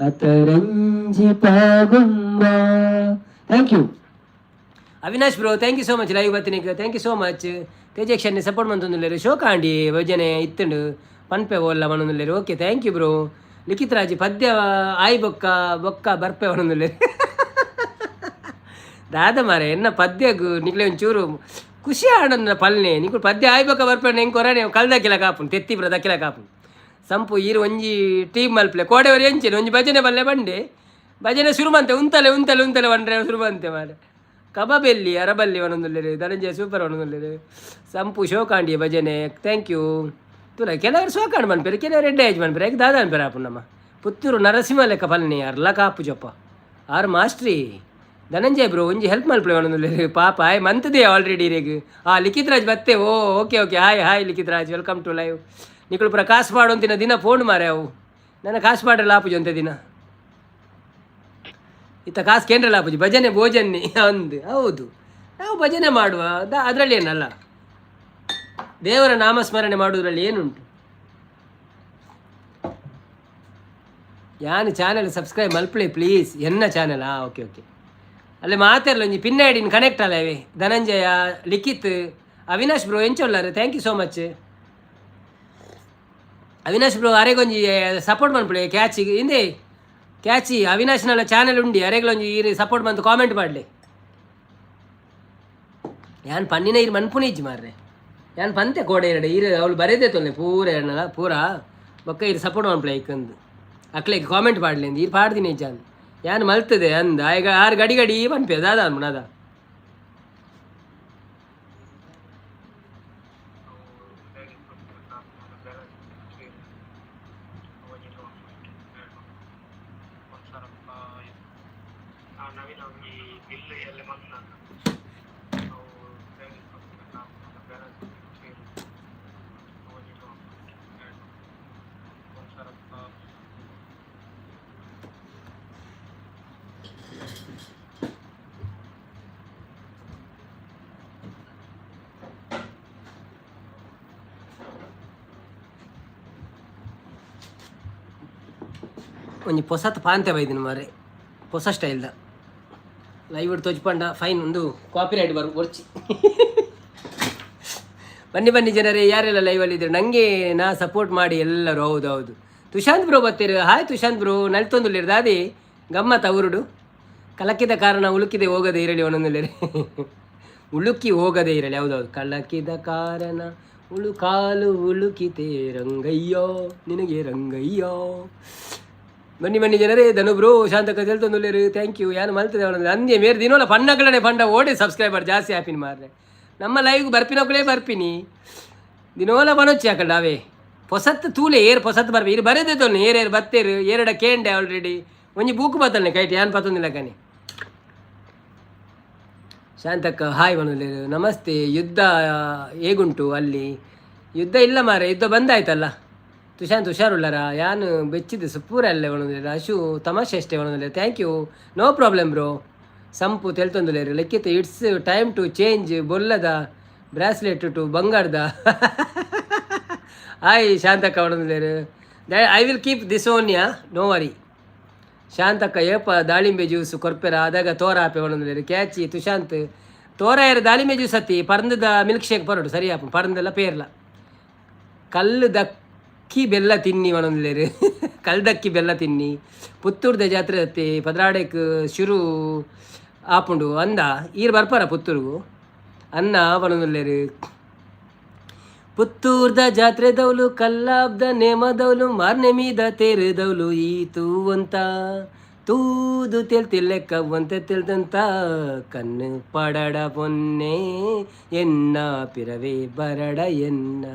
ಅತರಂಜಿ ಪಾಗುಮ್ಮ. Thank you Avinash bro, thank you so much. Live ಬತ್ತಿನಿಕ್ thank you so much. ತೇಜಕ್ಷನ್ support ಮಂತೊಂದುಲ್ಲೆರ್. ಶೋಕಾಂಡಿ ಭಜನೆ ಇತ್ತುಂಡು ಪನ್ಪೆ ಓಲ್ಲ ಪನೊಂದುಲ್ಲೆರ್. Okay, thank you bro. Likhith Raj, ಪದ್ಯ ಆಯ್ ಬೊಕ್ಕ ಬೊಕ್ಕ ಬರ್ಪೆ ಪನೊಂದುಲ್ಲೆರ್. ದಾದ ಮಾರೆ, ಎನ್ನ ಪದ್ಯಗ್ ನಿಕ್ಲೆ ಒಂಚೂರು ಖುಷಿ ಆಡಂದ ಪಲ್ನೆ. ನಿಕುಲು ಪದ್ಯ ಆಯ್ ಬೊಕ್ಕ ಬರ್ಪೆ, ಎಂಕ್ ಕೊರನೆ ಕಲ್ದಕ್ಕಿಲ ಕಾಪುಂಡು, ತೆತ್ತಿ ಪೂರ ದಕ್ಕಿಲ ಕಾಪುಂಡು. ಸಂಪು ಈರು ಒಂಜಿ ಟೀಮ್ ಮಲ್ಪಲೆ. ಕೋಡೆವರಿ ಎಂಚಿನ ಒಂಜಿ ಭಜನೆ ಬಲ್ಲೆ ಬಂಡೆ. ಭಜನೆ ಶುರು ಮಂತೆ ಉಂತಲೆ ಉಂತಲೆ ಉಂತಲೆ ಬಂಡ್ರೆ ಶುರು ಮಂತೆ ಮಾರೆ. ಕಬಾಬೆಲ್ಲಿ ಅರಬಲ್ಲಿ ಒಂದೊಂದುಲ್ಲೆರ್. ಧನಂಜಯ ಸೂಪರ್ ಒಂದೊಂದುಲ್ಲೆರ್. ಸಂಪು ಶೋಕಾಂಡಿ ಭಜನೆ, thank you. ತುಲ ಕೆಲವರು ಶೋಕಾಂಡ್ ಮನ್ಪೆರ್, ಕೆಲವರು ಎಡ್ಡೆ ಏಜ್ ಮನ್ಪೆರ್. ಯಾಕೆ ದಾದ ಅನ್ಪೆರ್ ಆಪುಂಡು. ನಮ್ಮ ಪುತ್ತೂರು ನರಸಿಂಹ ಲೆಕ್ಕ ಪಲ್ನಿ ಅರ್ಲ ಕಾಪು ಜಪ್ಪ ಆರು ಮಾಸ್ಟ್ರಿ. ಧನಂಜಯ ಬ್ರೋ, ಒಂಜಿ ಹೆಲ್ಪ್ ಮಲ್ಪಲೆ ಒಂದೊಂದುಲ್ಲೆರ್. ಪಾಪ ಆಯ್ ಮಂತದೆ ಆಲ್ರೆಡಿ ರೇಗ್. ಆ ಲಿಖಿತ್ ರಾಜ್ ಬತ್ತೆ. ಓ, okay okay. Hi hi Likhith Raj, welcome to live. ನಿಕುಲು ಪೂರ ಕಾಸು ಪಾಡೊಂತಿನ ದಿನ ಫೋನ್ ಮಾರೆ. ಅವು ನನ್ನ ಕಾಸು ಪಾಡ್ರೆ ಆಪುಜಿ ಒಂತೆ ದಿನ. ಇತ್ತ ಕಾಸು ಕೇಂದ್ರ ಆಪುಜಿ. ಭಜನೆ ಭೋಜನ್ನಿ ಅಂದು ಹೌದು, ನಾವು ಭಜನೆ ಮಾಡುವ ಅದರಲ್ಲಿ ಏನಲ್ಲ, ದೇವರ ನಾಮಸ್ಮರಣೆ ಮಾಡುವುದರಲ್ಲಿ ಏನುಂಟು? ಯಾನ್ ಚಾನೆಲ್ ಸಬ್ಸ್ಕ್ರೈಬ್ ಮಲ್ಪಲೆ ಪ್ಲೀಸ್. ಎನ್ನ ಚಾನೆಲ್? ಹಾಂ, ಓಕೆ ಓಕೆ. ಅಲ್ಲಿ ಮಾತಾಡಲ ಒಂಜಿ ಪಿನ್ ಐಡಿನ್ ಕನೆಕ್ಟ್ ಅಲ್ಲ ಇವೆ. ಧನಂಜಯ, ಲಿಖಿತ್, ಅವಿನಾಶ್ ಬ್ರೋ ಎಂಚೊಲ್ಲಾರು? Thank you so much Avinash bro. ಅರೆಗೊಂಜಿ support ಮನ್ಪುಲೆ. ಕ್ಯಾಚಿ ಇಂದೇ ಕ್ಯಾಚಿ ಅವಿನಾಶ್ನಲ್ಲ ಚಾನೆಲ್ ಉಂಡಿ. ಅರೆಗ್ಲೊಂಜಿ ಈರ್ ಸಪೋರ್ಟ್ ಮಂತು ಕಾಮೆಂಟ್ ಮಾಡಲಿ. ಯಾನ್ ಪನ್ನಿನ ಇರ್ ಮನ್ಪುನೆ ಇಜ್ಜಿ ಮಾರ್ರೆ. ಯಾನ್ ಪಂತೆ ಕೋಡೆ ಎರಡು ಈರ್ ಅವಳು ಬರೇದೆ ತೊಲ್ಲೆ ಪೂರ ಎರಡ್ನಲ್ಲ ಪೂರ ಬೊಕ್ಕ ಇರ್ ಸಪೋರ್ಟ್ ಮನ್ಪುಲೆ ಐಕಂದು ಅಕ್ಲೆಗ್ ಕಾಮೆಂಟ್ ಪಾಡ್ಲೆ ಅಂದ್. ಈರ್ ಪಾಡ್ದಿನಿ ಇಜ್ಜ ಅಂದ್. ಯಾನ್ ಮಲ್ತದೆ ಅಂದ್. ಆಯ್ಗ ಆರು ಗಡಿ ಗಡಿ ಪನ್ಪೆ ದಾದ ಅನ್ಪುಣ ಅದ. ಒಂಜಿ ಪೊಸತ್ ಪಾಂತೆ ಬೈದಿನ ಮಾರೆ, ಪೊಸ ಸ್ಟೈಲ್ದ. ಲೈವ್ ತೋಜ್ಪಂಡ ಫೈನ್, ಒಂದು ಕಾಪಿ ರೈಟ್ ಬರು ಒರ್ಚಿ. ಬನ್ನಿ ಬನ್ನಿ ಜನರೇ, ಯಾರೆಲ್ಲ ಲೈವಲ್ಲಿ ಇದ್ದೀರಿ, ನನಗೆ ನಾ ಸಪೋರ್ಟ್ ಮಾಡಿ ಎಲ್ಲರೂ. ಹೌದು ಹೌದು, ತುಶಾಂತ್ ಬ್ರೋ ಬರ್ತೀರಿ. Hi Tushanth bro. ನಲ್ತೊಂದುಲ್ಲೇರು ದಾದಿ ಗಮ್ಮತ್ತ ಊರುಡು. ಕಲಕಿದ ಕಾರಣ ಉಳುಕಿದೆ ಹೋಗದೆ ಇರಲಿ ಒಂದೊಂದುಲ್ಲೇರಿ. ಉಳುಕಿ ಹೋಗದೆ ಇರಲಿ, ಹೌದೌದು. ಕಲಕಿದ ಕಾರಣ ಉಳು ಕಾಲು ಉಳುಕಿತೆ ರಂಗಯ್ಯೋ ನಿನಗೆ ರಂಗಯ್ಯೋ. ಬನ್ನಿ ಬನ್ನಿ ಜನರೇ. ಧನು ಬ್ರೋ, ಶಾಂತಕ ತೆಲ್ತೊಂದುಲ್ಲೇರು, thank you. ಯಾನು ಮಲ್ತದೆ ಅವನಂದ್ರೆ ಅಂದೆ ಮೇರೆ ದಿನೋಲ ಪನ್ನಗಳನೆ ಪಂಡ ಓಡಿ ಸಬ್ಸ್ಕ್ರೈಬರ್ ಜಾಸ್ತಿ ಆಪಿನ ಮಾರ್ರೆ. ನಮ್ಮ ಲೈವ್ ಬರ್ಪಿನೊಕ್ಕಲೇ ಬರ್ಪಿನಿ ದಿನೋಲ ಬನೊಚ್ಚಿ ಆಕಂಡ ಅವೇ ಪೊಸತ್ತು ತೂಲೆ ಏರ್ ಪೊಸತ್ತು ಬರ್ಪಿ ಇರು ಬರೆದೇ ತೊಲ್ನೆ ಏರ್ ಏರ್ ಬತ್ತೇರು ಏರಡ ಕೇಂಡೆ ಆಲ್ರೆಡಿ ಒಂಜಿ ಬೂಕು ಬತ್ತಲ್ನೆ ಕೈಟ್ ಯಾನ್ ಪತ್ತೊಂದಿಲ್ಲ ಕಣಿ. ಶಾಂತಕ್ಕ ಹಾಯ್ ಬನೊಲ್ಲೇರು, ನಮಸ್ತೆ. ಯುದ್ಧ ಹೇಗುಂಟು ಅಲ್ಲಿ? ಯುದ್ಧ ಇಲ್ಲ ಮಾರೆ, ಯುದ್ಧ ಬಂದಾಯ್ತಲ್ಲ. ತುಶಾಂತ್ ಹುಷಾರುಳ್ಳಾರ? ಯಾನು ಬೆಚ್ಚಿದ್ದು ಸುಪ್ಪೂರ ಅಲ್ಲೇ ಒಣದಿಲ್ಲ. ಅಶು ತಮಾಷೆ ಅಷ್ಟೇ ಒಣದಿಲ್ಲ. Thank you, no problem bro. Sampu ತೆಲ್ತೊಂದುಲೇರು. ಲೆಕ್ಕಿತ it's time to change ಬೊಲ್ಲದ bracelet to ಬಂಗಾರದ. ಹಾಯ್ ಶಾಂತಕ್ಕ ಒಣದಿಲ್ಲೇರು. I will keep this one, yeah, no worry. ಶಾಂತಕ್ಕ ಏಪ ದಾಳಿಂಬೆ ಜ್ಯೂಸ್ ಕೊರ್ಪೆರ ಆದಾಗ ತೋರ ಆಪೆ ಒಣದಿಲ್ಲೇರು. ಕ್ಯಾಚಿ ತುಶಾಂತ್ ತೋರ ಏರು ದಾಳಿಂಬೆ ಜ್ಯೂಸ್ ಅತ್ತಿ ಪರಂದದ ಮಿಲ್ಕ್ ಶೇಕ್ ಪರೋಡು ಸರಿ ಆಪ ಪರಂದೆಲ್ಲ ಪೇರ್ಲ. ಕಲ್ಲು ದಕ್ಕಿ ಬೆಲ್ಲ ತಿನ್ನಿ ಒಣಂದ್ಲೇರು. ಕಲ್ದಕ್ಕಿ ಬೆಲ್ಲ ತಿನ್ನಿ. ಪುತ್ತೂರ್ದ ಜಾತ್ರೆ ಅತ್ತಿ ಪದ್ರಾಡೆಕ್ ಶುರು ಆಪುಂಡು ಅಂದ. ಈರ್ ಬರ್ಪಾರ ಪುತ್ತೂರ್ಗು ಅನ್ನ ಪನೊಂದುಲ್ಲೇರು. ಪುತ್ತೂರ್ದ ಜಾತ್ರೆ ದೌಲು ಕಲ್ಲಾಬ್ದ ನೇಮದೌಲು ಮಾರ್ನೆ ಮೀದ ತೇರುದೌಲು ಈ ತೂವಂತ ತೂದು ತೆಲ್ತಿಲ್ಲೆಕ್ಕ ಒಂತೆ ತೆಲ್ದಂತ ಕಣ್ಣು ಪಡಡ ಪೊನ್ನೆ ಎನ್ನ ಪಿರವೇ ಬರಡ ಎನ್ನ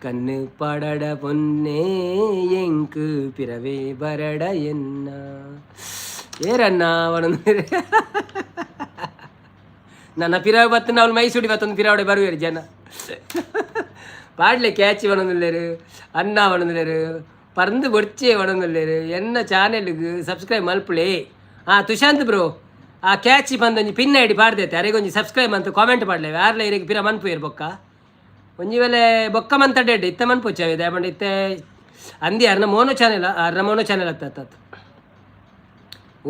ಕಣ್ಣು ಪಡಡ ಪೊನ್ನೆ ಎಂಕು ಪಿರವೇ ಬರಡ ಎನ್ನ ಏರನ್ನ ಅವನೊಂದು ನನ್ನ ಪಿರಾವ್ ಬತ್ತು ಅವಳು ಮೈಸೂಡಿ ಬತ್ತೊಂದು ಪಿರಾವಡೆ ಬರುವೇರು ಜನ ಪಾಡ್ಲೆ. ಕ್ಯಾಚಿ ಒಣಂದುಲ್ಲೇರು, ಅನ್ನ ಒಣಂದುಲ್ಲೇರು, ಪರಂದು ಬೊಡ್ಚೆ ಒಣಂದುಲ್ಲೇರು. ಎನ್ನ ಚಾನೆಲ್ಗ್ ಸಬ್ಸ್ಕ್ರೈಬ್ ಮಲ್ಪುಲೆ. ಹಾಂ ತುಶಾಂತ್ ಬ್ರೋ, ಆ ಕ್ಯಾಚಿ ಬಂದೊಂಜಿ ಪಿನ್ ಐಡಿ ಪಾಡ್ದೈತೆ. ಅರೆಗೊಂಜಿ ಸಬ್ಸ್ಕ್ರೈಬ್ ಅಂತ ಕಾಮೆಂಟ್ ಪಾಡ್ಲೆ. ಯಾರ್ಲ ಇರೆಗ್ ಪಿರ ಮನ್ಪುಯೆರ್ ಬೊಕ್ಕ ಒಂಜಿ ವೇಳೆ ಬೊಕ್ಕ ಮಂತ ಡೆಡ್ ಇತ್ತೆ ಮನ್ಪುಚ್ಚ ಇದೆ ಪಂಡ ಇತ್ತೆ ಅಂದಿ ಅರ್ನ ಮೋನೋ ಚಾನೆಲ್, ಅರ್ನ ಮೋನೋ ಚಾನೆಲ್ ಅತ್ತ ಅತ್ತ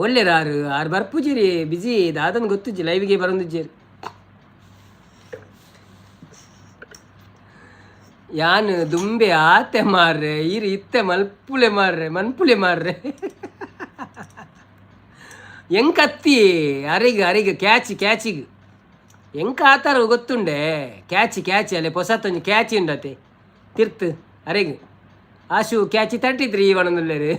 ಒಳ್ಳೆರ. ಆರು ಆರು ಬರ್ಪುಜಿರಿ, ಬಿಜಿ ದಾದನ್ ಗೊತ್ತುಜ್ಜಿ, ಲೈವ್ಗೆ ಬರೊಂದಿಜ್ಜೇರು. ಯಾನ್ ದುಂಬೆ ಆತೆ ಮಾರ್ರೆ, ಈರು ಇತ್ತೆ ಮಲ್ಪುಲೆ ಮಾರ್ರೆ, ಮನ್ಪುಲೆ ಮಾರ್ರೆ. ಎಂಕತ್ತಿ ಅರಿಗ್ ಅರಿಗ್ ಕ್ಯಾಚಿ ಕ್ಯಾಚಿಗ್ ಎಂಕ ಆತಾರ ಗೊತ್ತುಂಡೆ. ಕ್ಯಾಚಿ ಕ್ಯಾಚಿ ಅಲ್ಲೇ ಪೊಸತ್ತೊಂಜಿ ಕ್ಯಾಚಿ ಉಂಡತೆ ತಿರ್ತು ಅರೆಗ್ ಆಶು ಕ್ಯಾಚಿ 33 ಒಣಂದುಲ್ಲೇರು.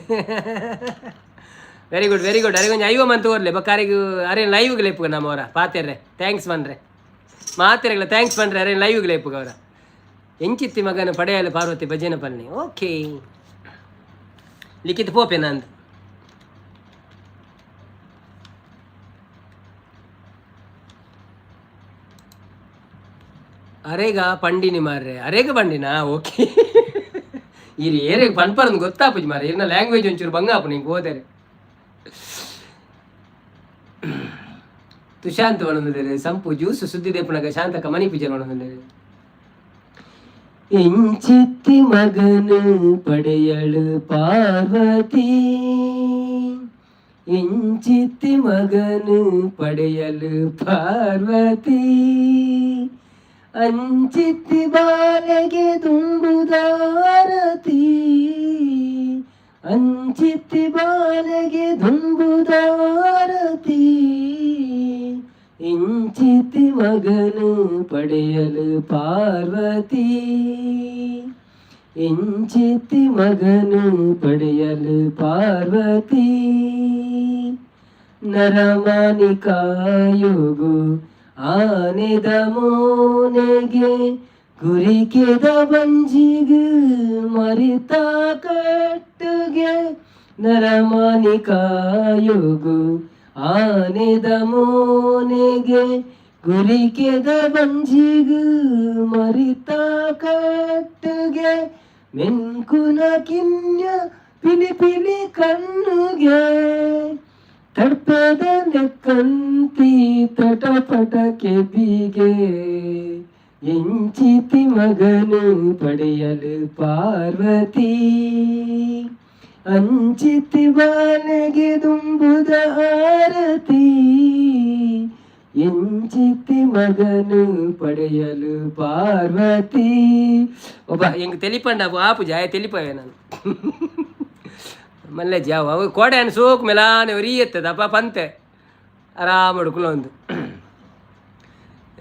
Very good, very good. ಅರೆಗ್ ಒಂಜಿ 50 ಮಂತ್ ಓರ್ಲೆ ಬೊಕ್ಕ ಅರೆಗ್ ಅರೆ ಲೈವ್ಗೆ ಲೆಪ್ಪುಗ ನಮ್ಮ ಅವರ ಪಾತೆರ್ರೆ. Thanks ಪನ್ರೆ ಮಾತೆರೆಗ್ಲ, thanks ಪನ್ರೆ. ಅರೆ ಲೈವ್ಗೆ ಲೆಪ್ಪುಗ ಅವರ. ಎಂಚಿತ್ತಿ ಮಗನ ಪಡೆಯಲು ಪಾರ್ವತಿ ಭಜನೆ ಪನ್ನಿ. ಓಕೆ ಲಿಖಿತ ಪೋಪೆ ನಂದು. ಅರೆಗ ಪಂಡಿನಿ ಮಾರ್ರೆ. ಅರೆಗ ಪಂಡಿನಾ? ಓಕೆ. ಇರು ಏರೆಗ್ ಪನ್ಪರಂದು ಗೊತ್ತಾಪುಜಿ ಮಾರ್ರೆ. ಇರ್ನ ಲ್ಯಾಂಗ್ವೇಜ್ ಒಂಚೂರು ಬಂಗ ಆಪು ನಿಂಗೆ ಓದರೆ. ತುಶಾಂತ್ ಒಣಂದುಲ್ಲೇರು. ಸಂಪು ಜ್ಯೂಸ್ ಸುದ್ದಿ ದೇಪುನಗ ಶಾಂತಕ ಮಣಿ ಪೂಜೆ ಒಣಂದುಲ್ಲೇರು. ಇಂಚಿತ್ತಿ ಮಗನು ಪಡೆಯಳು ಪಾರ್ವತಿ, ಇಂಚಿತ್ತಿ ಮಗನು ಪಡೆಯಲು ಪಾರ್ವತಿ, ಅಂಚಿತ್ತಿ ಬಾಲೆಗೆ ದುಂಬುದಾರತಿ, ಅಂಚಿತ್ತಿ ಬಾಲೆಗೆ ದುಂಬುದಾರತಿ, ಇಂಚಿತಿ ಮಗನು ಪಡೆಯಲು ಪಾರ್ವತಿ, ಇಂಚಿತಿ ಮಗನು ಪಡೆಯಲು ಪಾರ್ವತಿ, ನರಮಾನಿ ಕಾಯುಗು ಆನೆದ ಮೋನೆಗೆ ಗುರಿಕೆದ ಬಂಜಿಗು ಮರಿತ ಕಟ್ಟುಗೆ, ನರಮಾನಿ ಕಾಯುಗು ಆನೆದ ಮೋನೆಗೆ, ಗುರಿಕೆದ ಬಂಜಿಗ್, ಮರಿತ ಕಟ್ಟುಗೆ, ಮೆನ್ಕುನ ಕಿನ್ಯ ಪಿಲಿ ಪಿಲಿ ಕಣ್ಣುಗೆ, ತಡ್ಪದ ಲೆಕ್ಕಂತಿ ತಟಪಟ ಕೆಬಿಗೆ, ಎಂಚಿತಿ ಮಗನು ಪಡೆಯಲು ಪಾರ್ವತಿ, ಅಂಚಿತಿ ಬಾಲೆಗೆ ದುಂಬುದ ಆರತಿ, ಎಂಚಿತಿ ಮಗನು ಪಡೆಯಲು ಪಾರ್ವತಿ. ಒಬ್ಬ ಎಂಕ್ ತೆಲಿಪಂಡ ಆಪುಜ ಆಯೆ ತೆಲಿಪವೆ ನಾನು ಮಲ್ಲೆ ಜಾವ. ಅವು ಕೋಡೆ ಸೋಕ್ ಮೆಲಾನೆ ಒರಿ ಎತ್ತದ ಅಪ್ಪ ಪಂತೆ ಆರಾಮಡು ಕುಲೊಂದು.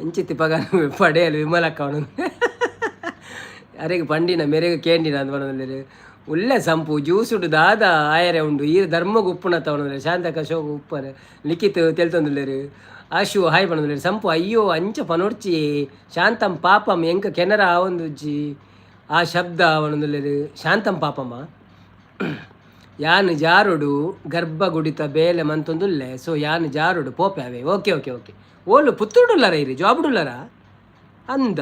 ಎಂಚಿತ್ತಿ ಪಗನ ಪಡೆಯಲು ವಿಮಲಕ್ಕ ಅವನು ಅರೆಗ್ ಪಂಡಿನ ಮೇರೆಗ್ ಕೇಂಡಿನ ಅಂದ್ ಪನೊಂದುಲ್ಲೆರ್. ಉಲ್ಲೆ ಸಂಪು ಜ್ಯೂಸುಡು ದಾದ ಆಯರೆ ಉಂಡು ಈರ್ ಧರ್ಮಗ್ ಉಪ್ಪುನ ತವನೊಂದುಲ್ಲೆರ್. ಶಾಂತಕ್ಕ ಶೋಕು ಉಪ್ಪರೆ ಲಿಖಿತ್ ತೆಲ್ತೊಂದುಲ್ಲೆರ್. ಆಶು ಹಾಯ್ ಪನೊಂದುಲ್ಲೆರ್. ಸಂಪು ಅಯ್ಯೋ ಅಂಚ ಪನೊಡ್ಚಿ ಶಾಂತಂ ಪಾಪಂ ಎಂಕ ಕೆನರ ಆವೊಂದುಜ್ಜಿ ಆ ಶಬ್ದ ಪನೊಂದುಲ್ಲೆರ್. ಶಾಂತಂ ಪಾಪಮ್ಮ ಯಾನ್ ಜಾರುಡು ಗರ್ಭಗುಡಿತ ಬೇಲೆ ಮಂತೊಂದುಲ್ಲೆ. ಸೊ ಯಾನ್ ಜಾರುಡು ಪೋಪೆ ಅವೆ. Okay okay okay. ಓಲು ಪುತ್ತೂರುಡುಲ್ಲರ ಇರಿ ಜಾಬುಡುಲ್ಲರ ಅಂದ.